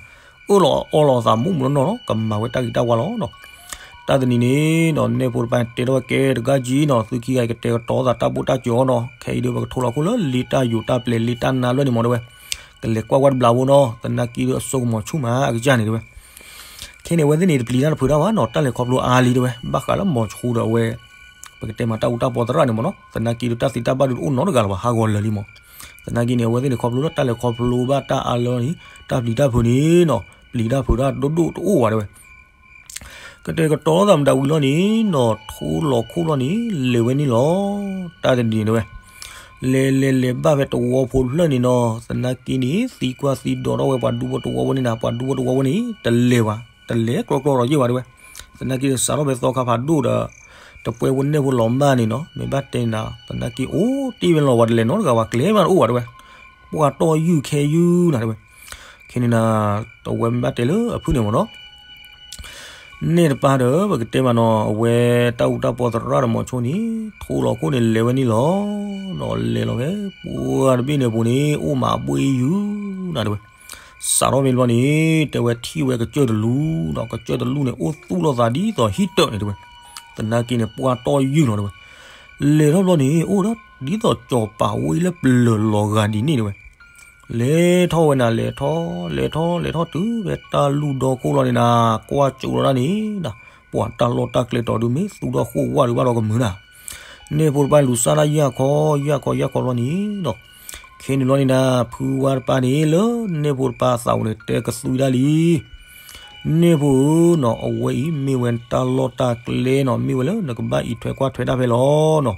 အၢၣ်လီၤအီလီၤသးမိၢ်မူးနီၢ်နီၢ်နီၤ ကမၤဝဲတၢ်ဂ့ၤတၢ်ဝါလီၤနီၤ တၢ်တနံၤန့ၣ်နီၤ နဲၣ်ဖိတပၢ်တဲထီၣ်ဝဲကဲတဂၤကံနီၤ သုခံဂၤအံၤကတဲာ်ကတီၤသးတၢ်ဘိၣ်တၢ်စၢၤအီၤနီၤ ခဲအံၤဒီးပကထိးလီၤခိၣ်လၢလ့တၢ်ယိာ်တၢ်ပျဲၤ လ့တၢ်နါဖျၢၣ်န့ၣ်မ့ၢ်တဲဝဲ ကလဲၤကွၢ်ဝဲတဘျီဖိနီၤ သနာ်က့ဒီးအစိကမီၤဆူၣ်မးအကစၢ်န့ၣ်တဲဝဲ ခဲန့ၣ်အဝဲသ့ၣ်န့ၣ် တပျံၤတၢ်တဖုးတၢ်ဘၣ်နီၤ တၢ်လဲၤခီဖျိအါလံတဲဝဲ ဘၣ်ဃးလၢမိၤဆိဒီးအဝဲ ပကတဲမးတၢ်အူတၢ်ပီသရၣ်န့ၣ်မ့ၢ်နီၤ သနာ်က့ဒီးတၢ်သ့တၢ်ဘၣ်ဒုးတအိၣ်နီတဂၤလၢၤဘၣ် ဟးဂီၤလၢာ်လံမး သနာ်က့န့ၣ် အဝဲသ့ၣ်န့ၣ်ခီဖျိလၢတၢ်လဲၤခီဖျိဘၣ်တၢ်အါလၢန့ၣ် တၢ်ပျံၤတၢ်ဖုးန့ၣ်နီၤ ပျံၤတၢ်ဖုးတၢ်ဒိၣ်ဒိၣ်တအိၣ်ဘၣ်တဲဝဲ ကတဲာ်ကတီၤသးမတၤဝံၤလီၤန့ၣ်နီၤ ထိလီၤခိၣ်လီၤန့ၣ် လဲၤဝဲန့ၣ်လီၤ တၢ်တနံၤန့ၣ်တဲဝဲ လဲၤလဲၤလဲၤဘၣ်ဖဲတဝီဖိဖျၢၣ်န့ၣ်နီၤ သနာ်က့န့ၣ် သံကွၢ်သံဒိးထီၣ်ဝဲပှၤဒူဖိတဝီဖိန့ၣ်နၤ ပှၤဒူဖိတဝီဖိန့ၣ် တလဲၤဘၣ် တလဲၤကြီကြီဒီးယ့ၢ်ဘၣ်တဲဝဲ သနာ်က့န့ၣ် စးထီၣ်ဖဲသီခါဖးဒိၣ်ဒီး တပှဲၤဖိနဲၣ်ဖိလီၤမၢ်န့ၣ်နီၤ မ့ၢ်ဘၣ်တဲနၤ သနာ်က့အိၣ်တ့ၢ်ဝဲလီၤ ပှၤတလဲၤနီတဂၤ ပှၤကျဲမးတအိၣ်ဘၣ်တဲဝဲ ပှၤတီၢ်ယုၢ်ခဲယုၢ်နၤတဲဝဲ ခဲန့ၣ်နၤ တဝဲမ့ၢ်ဘၣ်တဲလၢအဖုၣ်န့ၣ်မ့ၢ်နီၤ နဲၣ်တပၢ်ဒီး ပကတဲမးနီၤ အဝဲတၢ်အူတၢ်ပီသရၣ်ဒီးမိၤဆိန့ၣ် ထိလီၤခိၣ်န့ၣ် လဲၤဝဲန့ၣ်လီၤ. နီၤ လဲၤလီၤဖဲ ပှၢ်တဘ့ၣ်န့ၣ်အပူၤန့ၣ် အိၣ်မးအဘှ့ၣ်ယုၢ်နၤတဲဝဲ. စးထီၣ်ဖဲန့ၣ်ဘျီန့ၣ် တဲဝဲထံၣ်ဝဲကစၢၢ်တလူနီၤ, ကစၢၢ်တလူန့ၣ် အိၣ်သူၣ်လိာ်သးဒ်သိးဟံၣ်တၢၢ်န့ၣ်တဲဝဲ. သနာ်က့န့ၣ် ပှၢ်တီၢ်ယုၢ်လီၤတဲဝဲ. လဲၤထီၣ်ဘျီန့ၣ် အိၣ်ဒီးဒ်သိးစီၤပၤဝ့ၢ်လၢပျၢၤလီၤဂာ်ဒ်န့ၣ်တဲဝဲ. လဲၤထီၣ်ဝဲနၤ လဲၤထီၣ် လဲၤထီၣ် လဲၤထီၣ်တုၤဖဲတၢ်လူၢ်ဒီခိၣ်လီၤန့ၣ်နၤ, ကွၢ်စိလီၤတၢ်န့ၣ်နၤ, ပှၤတၢ်လီၢ်တၢ်ကျဲတီၤဒုးမ့ၢ်သူၣ်ထီၣ်ဃိၣ်ဝၣ်ဒုးဘၣ်ဒီးကမုာ်နၤ. နဲၣ်ဖိတပၢ်လူၤစၢ်တၢ်ယၢ်ခီ ယၢ်ခီ ယၢ်ခီလီၤန့ၣ်နၤ. ခဲန့ၣ်လီၤန့ၣ်နၤ ဖုဝါတပၢ်န့ၣ် လၢနဲၣ်ဖိတပၢ်အသးပူၤန့ၣ် တဲကသွံတၢ်လံ. နဲၣ်ဖိဧၢနီၤ, အဝဲအံၤမ့ၢ်ဝဲတၢ်လီၢ်တၢ်ကျဲနီၤ, မ့ၢ်ဝဲလၢနကဘၣ်အံးထွဲကွၢ်ထွဲတၢ်ဖဲလီၤနီၤ.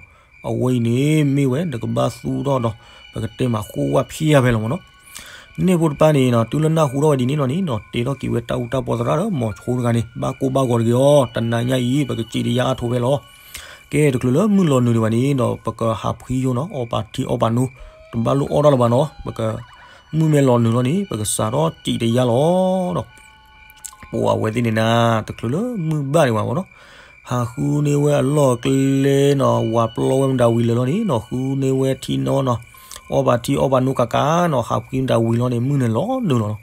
အဝဲအံၤန့ၣ် မ့ၢ်ဝဲနကဘၣ်သူၣ်ထီၣ်ဒီး ပကတဲမးဃိၣ်ဝၣ်ဖျါဖဲလီၤမ့ၢ်နီၤ. နဲၣ်ဖိတပၢ်န့ၣ်နီၤ တုၤလၢနၢ်ဟူထီၣ်ဝဲဒ်န့ၣ်လီၤန့ၣ်နီၤ တဲထီၣ်က့ၤဝဲတၢ်အူတၢ်ပီသရၣ်ဒီးမိၤဆိတဂၤန့ၣ် ဘၣ်ကိၢ်ဘၣ်ဂီၤတဂ့ၤအီၤ, တနၤညါအံၤ ပကစံးတယါအါထိဖဲလီၤ. ကဲ တချုးလၢမုၢ်လီၤနုာ်ဒံးဘၣ်န့ၣ်ဒီး ပကဟးဖှံယိနီၤ, အီၣ်ပာ်ထံအီၣ်ပာ်နိ, တဘၣ်လိၣ်အီၣ်တၢ်လၢၤဘၣ်နီၤ, ပက မုၢ်မ့ၢ်လီၤနုာ်လီၤန့ၣ် ပကစးထီၣ်စံးတယါလီၤဒီး ပဝဲသ့ၣ်န့ၣ်နၤ တချုးလၢမုၢ်ဘၣ်ဒံးဘၣ်မ့ၢ်နီၤ. ဟးဃုန့ၢ်ဝဲအလီၢ်အကျဲနီၤ ဝၤပျီဝဲမတၤဝံၤလၢာ်လီၤန့ၣ်နီၤ ဃုန့ၢ်ဝဲထံနီၤနီၤ, အီၣ်ဘၣ်ထံအီၣ်ဘၣ်နိကးကးနီၤ ဟးဃုမတၤဝံၤလီၤန့ၣ် မုၢ်န့ၣ်လီၤနုာ်လီၤနီၤ.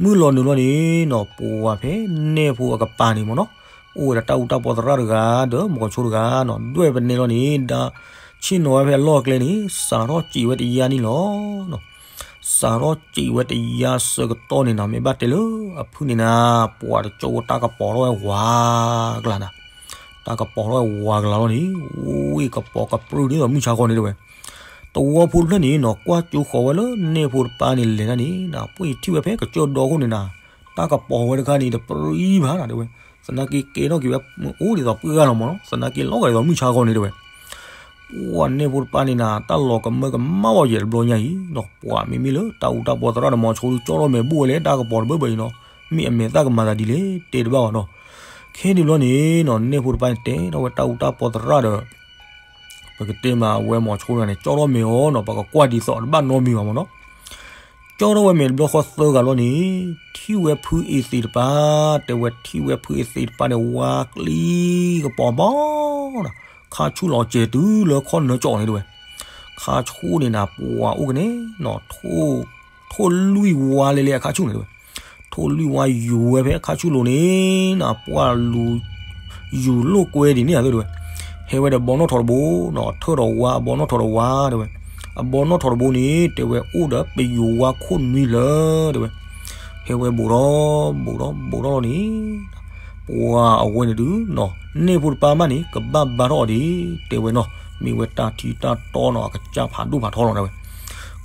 မုၢ်လီၤနုာ်လီၤန့ၣ်နီၤ ပှၤဖဲနဲၣ်ဖိအကပၤန့ၣ်မ့ၢ်နီၤ, အိၣ်ဝဲဒီးတၢ်အူတၢ်ပီသရၣ်တဂၤ ဒီးမိၤဆိတဂၤနီၤ ဒွဲၣ်ပနဲလီၤန့ၣ် ဒီးဆ့ၣ်နီၤဝဲဖဲအလီၢ်အကျဲန့ၣ် စးထီၣ်စံးဝဲတယါန့ၣ်လီၤ. စးထီၣ်စံးဝဲတယါဆၢကတီၢ်န့ၣ်နီၤ မ့ၢ်ဘၣ်တဲလၢအဖုၣ်န့ၣ်နၤ ပှၤတကၠိတၢ်ကပီၤထီၣ်ဝဲဝၤကလၤနၤ, တၢ်ကပီၤထီၣ်ဝဲဝၤကလၤလီၤန့ၣ် ဝ့ၢ်ကပီၤကပြုၢ်ဒ်သိးမုၢ်ဆါခီန့ၣ်တဲဝဲ. သဝီဖိတဖျၢၣ်န့ၣ်နီၤ ကွၢ်ကၠိဃီၤဝဲလၢနဲၣ်ဖိတပၤန့ၣ်လဲၤတၢ်န့ၣ် ပှ့ၤထံၣ်ဝဲဖဲကစၢၢ်ဒီခိၣ်န့ၣ်နၤ တၢ်ကပီၤဝဲတခါန့ၣ် တပြံဘၣ်နၤတဲဝဲ. သနာ်က့ကဲထီၣ်က့ၤဝဲ အိၣ်ဒ်သိးပှၢ်ဂၤလီၤမ့ၢ်နီၤ သနာ်က့လီၤဂာ်ဒ်သိးမုၢ်ဆါခီန့ၣ်တဲဝဲ. ပှၤနဲၣ်ဖိတပၤန့ၣ်နၤ တၢ်လီၤကမၢကမၣ်ဝဲယဲၢ်တဘျီညါအံၤနီၤ ပှၤမ့မ့ၢ်လၢတၢ်အူတၢ်ပီသရၣ်ဒီးမိၤဆိဒီး ကၠီထီၣ်မဲာ်ဘိၣ်ဝဲလၢတၢ်ကပီၤတဘၢဘၢအံၤနီၤ မ့ၢ်အမဲာ်သၣ်ကမၤသးဒ်လဲၣ် တဲတဘၣ်ဘၣ်နီၤ. ခဲန့ၣ်ဘျီန့ၣ်နီၤ နဲၣ်ဖိတပၤန့ၣ်တဲထီၣ်ဝဲတၢ်အူတၢ်ပီသရၣ်ဒီး ပကတဲမးအဝဲမိၤဆိတဂၤန့ၣ် ကၠီထီၣ်မဲာ်အီၤနီၤ ပကကွၢ်ဒ်သိးတဘၣ်နီတမံၤဘၣ်မ့ၢ်နီၤ. ကၠီထီၣ်ဝဲမဲာ်တဘျီဃီသၢဂၤလီၤန့ၣ် ထံၣ်ဝဲဖုအ့သ့းတပၤ တဲဝဲထံၣ်ဝဲဖုအ့သ့းတပၤန့ၣ် ဝါကျံကပီၤမးနီၤ ခါဆူၣ်လီၤစဲၤတုၤလၢခီၣ်နၢကၠီန့ၣ်တဲဝဲ. ခါဆူၣ်န့ၣ်နၤ ပှၤအိၣ်ကန့ၣ်နီၤ ထိၣ်လွံၢ်ဝါလဲၤလဲၤအခါဆူၣ်န့ၣ်တဲဝဲ. ထိၣ်လွံၢ်ဝါယူၤဝဲဖဲအခါဆူၣ်လိၤန့ၣ်နၤ ပှၤလူၤ ယူၤလိာ်ကွဲဒ်န့ၣ်အသိးတဲဝဲ. ဟဲဝဲဒီးဘီနီၣ်ထိးတဘိနီၤ ထၢၣ်ဒီးဝါအဘီနီၣ်ထိးဒီးဝါတဲဝဲ. အဘီနီၣ်ထိးတဘိန့ၣ် တဲဝဲအိၣ်ဒီးပယိၤဝါခိၣ်နွံလၢာ်တဲဝဲ. ဟဲဝဲဘူးထီၣ် ဘူးထီၣ် ဘူးထီၣ်လီၤန့ၣ် ပှၤအဝဲန့ၣ်ဒုးနီၤ နဲၣ်ဖိတပၤမးန့ၣ် ကဘၣ်ဘါထီၣ်အီၤဒ်တဲဝဲနီၤ မ့ၢ်ဝဲတၢ်ထံတၢ်တီနီၤ အကစၢ်ဖးဒိၣ်ဖးထီလီၤတဲဝဲ.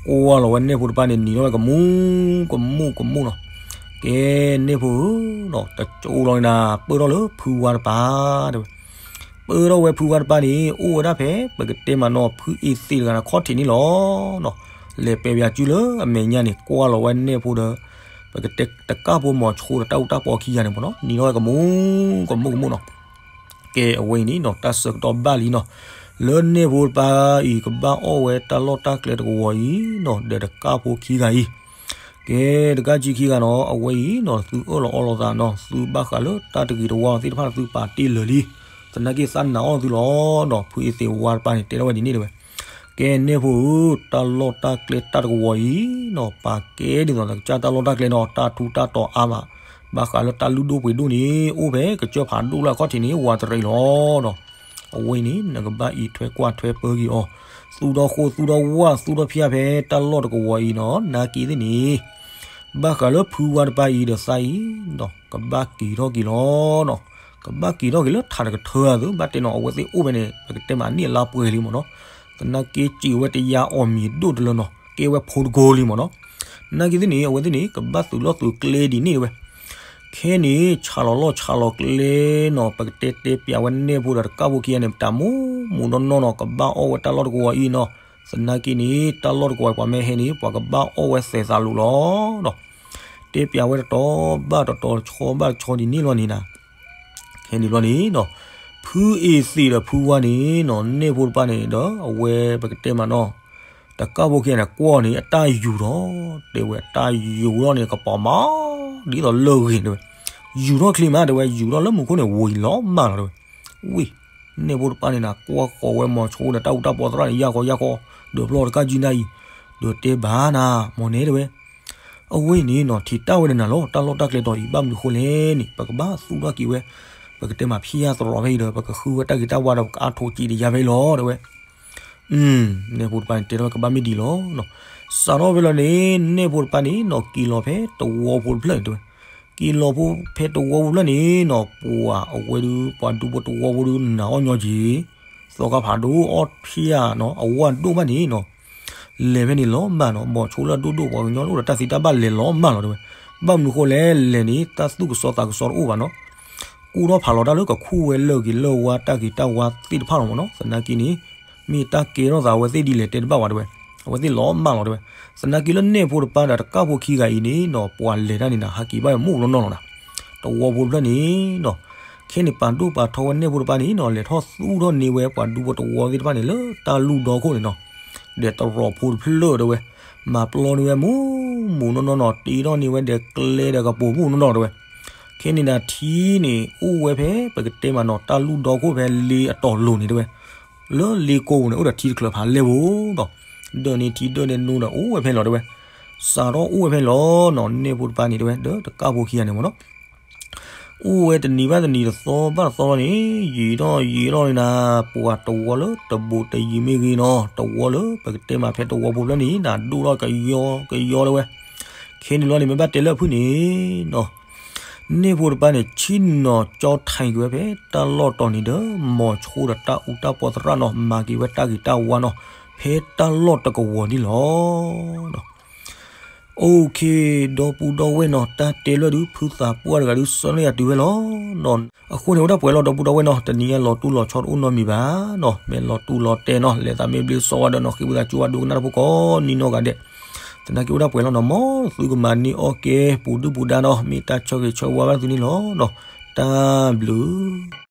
ကွၢ်လီၤဝဲနဲၣ်ဖိတပၤန့ၣ် နံၤထီၣ်ဝဲကမူၣ် ကမူၣ် ကမူၣ်နီၤ. ကဲ နဲၣ်ဖိဧၢနီၤ တကၠိလီၤန့ၣ်နၤ ပၢၢ်ထီၣ်လၢဖုဝါတပၤ တဲဝဲ. ပၢၢ်ထီၣ်ဝဲဖုဝါတပၤန့ၣ် အိၣ်ဝဲဒၣ်ဖဲ ပကတဲမးနီၤ ဖုအ့သ့းတဂၤန့ၣ် ခီၣ်ထံးန့ၣ်လီၤနီၤ. လဲၤပဲာ်ဘၣ်စုလၢအမဲာ်ညါန့ၣ် ကွၢ်လီၤဝဲနဲၣ်ဖိဒီး ပကတဲတကၢ်ဖိမိၤဆိဒီးတၢ်အူတၢ်ပီခံဂၤန့ၣ်မ့ၢ်နီၤ နံၤထီၣ်ဝဲကမူၣ် ကမူၣ် ကမူၣ်နီၤ. ကဲ အဝဲအံၤန့ၣ်နီၤ တၢ်ဆၢကတီၢ်ဘၣ်လံနီၤ လၢနဲၣ်ဖိတပၤအံၤ ကဘၣ်အီၣ်ဝဲတၢ်လီၢ်တၢ်ကျဲတကဝီၤအံၤနီၤ ဒီးတကၢ်ဖိခံဂၤအံၤ ကဲ တကၢ်ခံခံဂၤနီၤ အဝဲအံၤနီၤ သုအၢၣ်လီၤအီလီၤသးနီၤ သုဘၣ်ဃးလၢတၢ်တဂ့ၤတဝါသ့ၣ်တဖၣ်န့ၣ် သုပာ်တ့ၢ်လၢာ်လံ. သနာ်က့သးနာ်အီၤသုလီၤနီၤ ဖုအ့သ့းဝါတပၤန့ၣ် တဲထီၣ်ဝဲဒ်န့ၣ်တဲဝဲ. ကဲ နဲၣ်ဖိဧၢ တၢ်လီၢ်တၢ်ကျဲတၢ်တကဝီၤအံၤနီၤ ပာ်ကဲဒ်သိးနကစၢ်တၢ်လီၢ်တၢ်ကျဲနီၤ တၢ်ထူးတၢ်တီၤအါမး ဘၣ်ဃးလၢတၢ်လုၢ်ဒိၣ်ပှ့ၤဒိၣ်န့ၣ် အိၣ်ဖဲကစၢၢ်ဖးဒိၣ်လၢအခီၣ်ထံးန့ၣ် ဝးတရံးလီၤနီၤ. အဝဲအံၤန့ၣ် နကဘၣ်အံးထွဲကွၢ်ထွဲပၢက့ၤအီၤ သူၣ်ထီၣ်ဃိၣ်သူၣ်ထီၣ်ဝၣ် သူၣ်ထီၣ်ဖၠၣ်ဖဲတၢ်လီၢ်တကဝီၤအံၤနီၤ နာ်က့သ့ၣ်န့ၣ် ဘၣ်ဃးလၢဖုဝါတပၤအံၤဒီးသးအံၤနီၤ ကဘၣ်က့ၤထီၣ်က့ၤလီၤနီၤ. ကဘၣ်က့ၤထီၣ်က့ၤလၢထးတကထၢအသိး ဘၣ်တဲနီၤ အဝဲသ့ၣ်အိၣ်ဖဲန့ၣ် ပကတဲမးအနံၣ်အလါပှဲၤလံမ့ၢ်နီၤ. သနာ်က့စံးဝဲတယါအီၣ်မံၤဒိၣ်တလၢနီၤ ကဲဝဲဖိတကိလံမ့ၢ်နီၤ. နာ်က့သ့ၣ်န့ၣ် အဝဲသ့ၣ်န့ၣ် ကဘၣ်သုးလီၢ်သုးကျဲဒ်န့ၣ်တဲဝဲ. ခဲန့ၣ် ဆးလီၤလီၢ်ဆးလီၤကျဲနီၤ ပကတဲတဲပၠးဝဲနဲၣ်ဖိဒီးတကၢ်ဖိခံဂၤန့ၣ် ပတၢ်မူမူးနီၢ်နီၢ်နီၤ ကဘၣ်အီၣ်ဝဲတၢ်လီၢ်တကဝီၤအံၤနီၤ. သနာ်က့န့ၣ် တၢ်လီၢ်တကဝီၤပှၤမ့ၢ်ဟဲန့ၣ် ပှၤကဘၣ်အီၣ်ဝဲသဲးသးလူၤလီၤနီၤ. တဲပၠးဝဲတတီၤဘၣ်တတီၤ တဆီဘၣ်တဆီဒ်န့ၣ်လီၤန့ၣ်နၤ. ခဲန့ၣ်ဘျီန့ၣ်နီၤ ဖုအ့သ့းဒီးဖုဝါန့ၣ်နီၤ နဲၣ်ဖိတပၤန့ၣ်ဒီး အဝဲပကတဲမးနီၤ တကၢ်ဖိခံဂၤန့ၣ် ကွၢ်န့ၣ် အတၢ်ယူၤထီၣ် တဲဝဲ တၢ်ယူၤထီၣ်န့ၣ် ကပီၤမး ဒ်သိးလၢၢ်ဂ့ၤတဲဝဲ. ယူၤထီၣ်ချ့မးတဲဝဲ ယူၤထီၣ်လၢမူခိၣ်န့ၣ် ဝံၤလီၤမၢ်လီၤတဲဝဲ. ဝံၤ နဲၣ်ဖိတပၤန့ၣ်နၤ ကွၢ်ဃီၤဝဲမိၤဆိဒီးတၢ်အူတၢ်ပီသရၣ်န့ၣ် ယၢ်ဃီယၢ်ဃီ ဒီးဖျီတကၢ်ကံနၢ်အံၤ ဒီးတဲဘၣ်နၤ မ့ၢ်န့ၣ်တဲဝဲ အဝဲအံၤန့ၣ်နီၤ ထံၣ်တၢ်ဝဲဒၣ်နၤလီၤ တၢ်လီၢ်တၢ်ကျဲတီၤအံၤ ဘၣ်မနုၤဃိလဲၣ်န့ၣ် ပကဘၣ်သူၣ်ထီၣ်က့ၤဝဲ ပကတဲမးဖံးယၢ်သရိာ်ဖဲအံၤဒီး ပကဃုဝဲတၢ်ဂ့ၤတၢ်ဝါဒီး ပကအါထိးကံးတယါဖဲအံၤလီၤတဲဝဲ. နဲၣ်ဖိတပၤန့ၣ် တဲထီၣ်ဝဲကဘၣ်မ့ၢ်ဒ်လီၤနီၤ. စးထီၣ်ဖဲလီၤန့ၣ် နဲၣ်ဖိတပၤန့ၣ်နီၤ က့ၤလီၤဖဲတဝီဖိတဖျၢၣ်န့ၣ်တဲဝဲ. က့ၤလီၤဖဲတဝီဖိတဖျၢၣ်န့ၣ်နီၤ ပှၤအဝဲဒုး ပှၤဒူဖိတဝီဖိဒုး နာ်အီၣ်ညီက့ၤ သီခါဖးဒိၣ်အီၣ်ဖၠၣ်နီၤ အဝၣ်ဒိၣ်မးန့ၣ်နီၤ လဲၤဖဲန့ၣ်လီၤမၢ်နီၤ မိၤဆိလၢအဒိၣ်ဒိၣ် ပှၤကညီလၢအိၣ်ဒီးတၢ်သံတၢ်ဘၣ်လဲၤလီၤမၢ်လီၤတဲဝဲ. ဘၣ်မနုၤဃိလဲၣ် လဲၤန့ၣ် တၢ်သူၣ်ကစီသးကစီတအိၣ်ဘၣ်နီၤ. ကူၣ်ထီၣ်ဖးလီၤတၢ်လၢကခူၣ်ဝဲလၢၢ်ဂ့ၤလၢၢ်ဝါတၢ်ဂ့ၤတၢ်ဝါသ့ၣ်တဖၣ်လီၤမ့ၢ်နီၤ. သနာ်က့န့ၣ် မ့ၢ်တၢ်ကဲထီၣ်သးအဝဲသ့ၣ်ဒ်လဲၣ်တဲတဘၣ်ဝဲတဲဝဲ. အဝဲသ့ၣ်လီၤမၢ်လီၤတဲဝဲ. သနာ်က့လၢနဲၣ်ဖိတပၤဒီးတကၢ်ဖိခံဂၤအံၤန့ၣ်နီၤ ပှၤလဲၤတၢ်န့ၣ်နၤ ဟးက့ၤဘၣ်ဝဲမူးနီၢ်နီၢ်လီၤနၤ. တဝီဖိတဖျၢၣ်န့ၣ်နီၤ ခဲန့ၣ်ပာ်ဒိၣ်ပာ်ထီဝဲနဲၣ်ဖိတပၤန့ၣ်နီၤ လဲၤထီၣ်သူၣ်ထီၣ်န့ၢ်ဝဲပှၤဒူဖိတဝီသ့ၣ်တဖၣ်န့ၣ် လၢတၢ်လူၢ်ဒီခိၣ်န့ၣ်နီၤ ဒီးသရိာ်ဖိတဖျၢၣ်တဲဝဲ မၤပျီန့ၢ်ဝဲမူးမူးနီၢ်နီၢ်နီၤ တ့ထီၣ်န့ၢ်ဝဲဒီးကျဲဒီးကပိာ်မူးနီၢ်နီၢ်တဲဝဲ. ခဲန့ၣ်ဒၣ်ထံန့ၣ် အိၣ်ဝဲဖဲပကတဲမးနီၤ တၢ်လူၢ်ဒီခိၣ်ဖဲလ့အတီၢ်လိၤန့ၣ်တဲဝဲ, လၢလ့ကိပူၤန့ၣ် အိၣ်ဒီးထံတချုးဖးလဲၢ်ဖိနီၤ, ဒၢးန့ၣ်ထံဒၢးန့ၣ်နိဒီးအိၣ်ဝဲဖဲလီၤတဲဝဲ, စးထီၣ်အိၣ်ဝဲဖဲလီၤနီၤ န့ၢ်ဖိတပၤန့ၣ်တဲဝဲ ဒီးတကၣ်ဖိခံဂၤန့ၣ်မ့ၢ်နီၤ အိၣ်ဝဲတနံၤဘၣ်တနံၤတသီဘၣ်တသီလီၤန့ၣ် ယံာ်ထီၣ်ယံာ်ထီၣ်န့ၣ်နၤ ပှၤတဝီလၢတဘူးတယံၤမ့ၢ်ဂ့ၤနီၤ တဝီလၢပကတဲမးဖဲတဝီဖိဖျၢၣ်န့ၣ် နၤဒိၣ်ထီၣ်ကယီကယီတဲဝဲ, ခဲန့ၣ်လီၤန့ၣ် မ့ၢ်ဘၣ်တဲလၢအဖုၣ်န့ၣ်နီၤ န့ၢ်ဖိတပၤန့ၣ် ဆ့ၣ်နီၤကၠီထံက့ၤဝဲဖဲတၢ်လီၢ်တီၤန့ၣ်ဒီး မီၤဆိဒီးတၢ်အူတၢ်ပီသရၣ်နီၤ မၤက့ၤဝဲတၢ်ဂ့ၤတၢ်ဝါနီၤ ဖဲတၢ်လီၢ်တကဝီၤန့ၣ်လီၤ. OK, ဒီပုၢ်ဒီဝဲၢ်နီၤ တၢ်တဲလၢဒုး ဖုသးပှၢ်တဂၤဒုး ဆၢလၢယၤတုၤဝဲလီၤနီၤ. အဃိန့ၣ် အိၣ်ဒၣ်ပှဲၤလီၤ ဒီပုၢ်ဒီဝဲၢ်နီၤ တနံၤအံၤလီၤတူၢ်လီၤဆီတအိၣ်နီတမံၤဘၣ်နီၤ မ့ၢ်လီၤတူၢ်လီၤတဲာ်နီၤ လဲၤသးမ့ၢ်ဘျ့စီဝါဒီးနီၤ ဃ့ဝံသးစူၤဝဲဒိကနၣ်တၢ်ဖိကိးနံၤနီၢ်ဂၤဒဲး သနာ်က့အိၣ်ဒၣ်ပှဲၤလီၤနီၤ မ်သုကမၤန့ၢ်အီၣ်ကဲ ပူၤဒုၣ်ပူၤဒါနီၤ မ့ၢ်တၢ်ဆၢဂ့ၤဆၢဝါဘၣ်သုန့ၣ်လီၤနီၤ တၢ်ဘျုး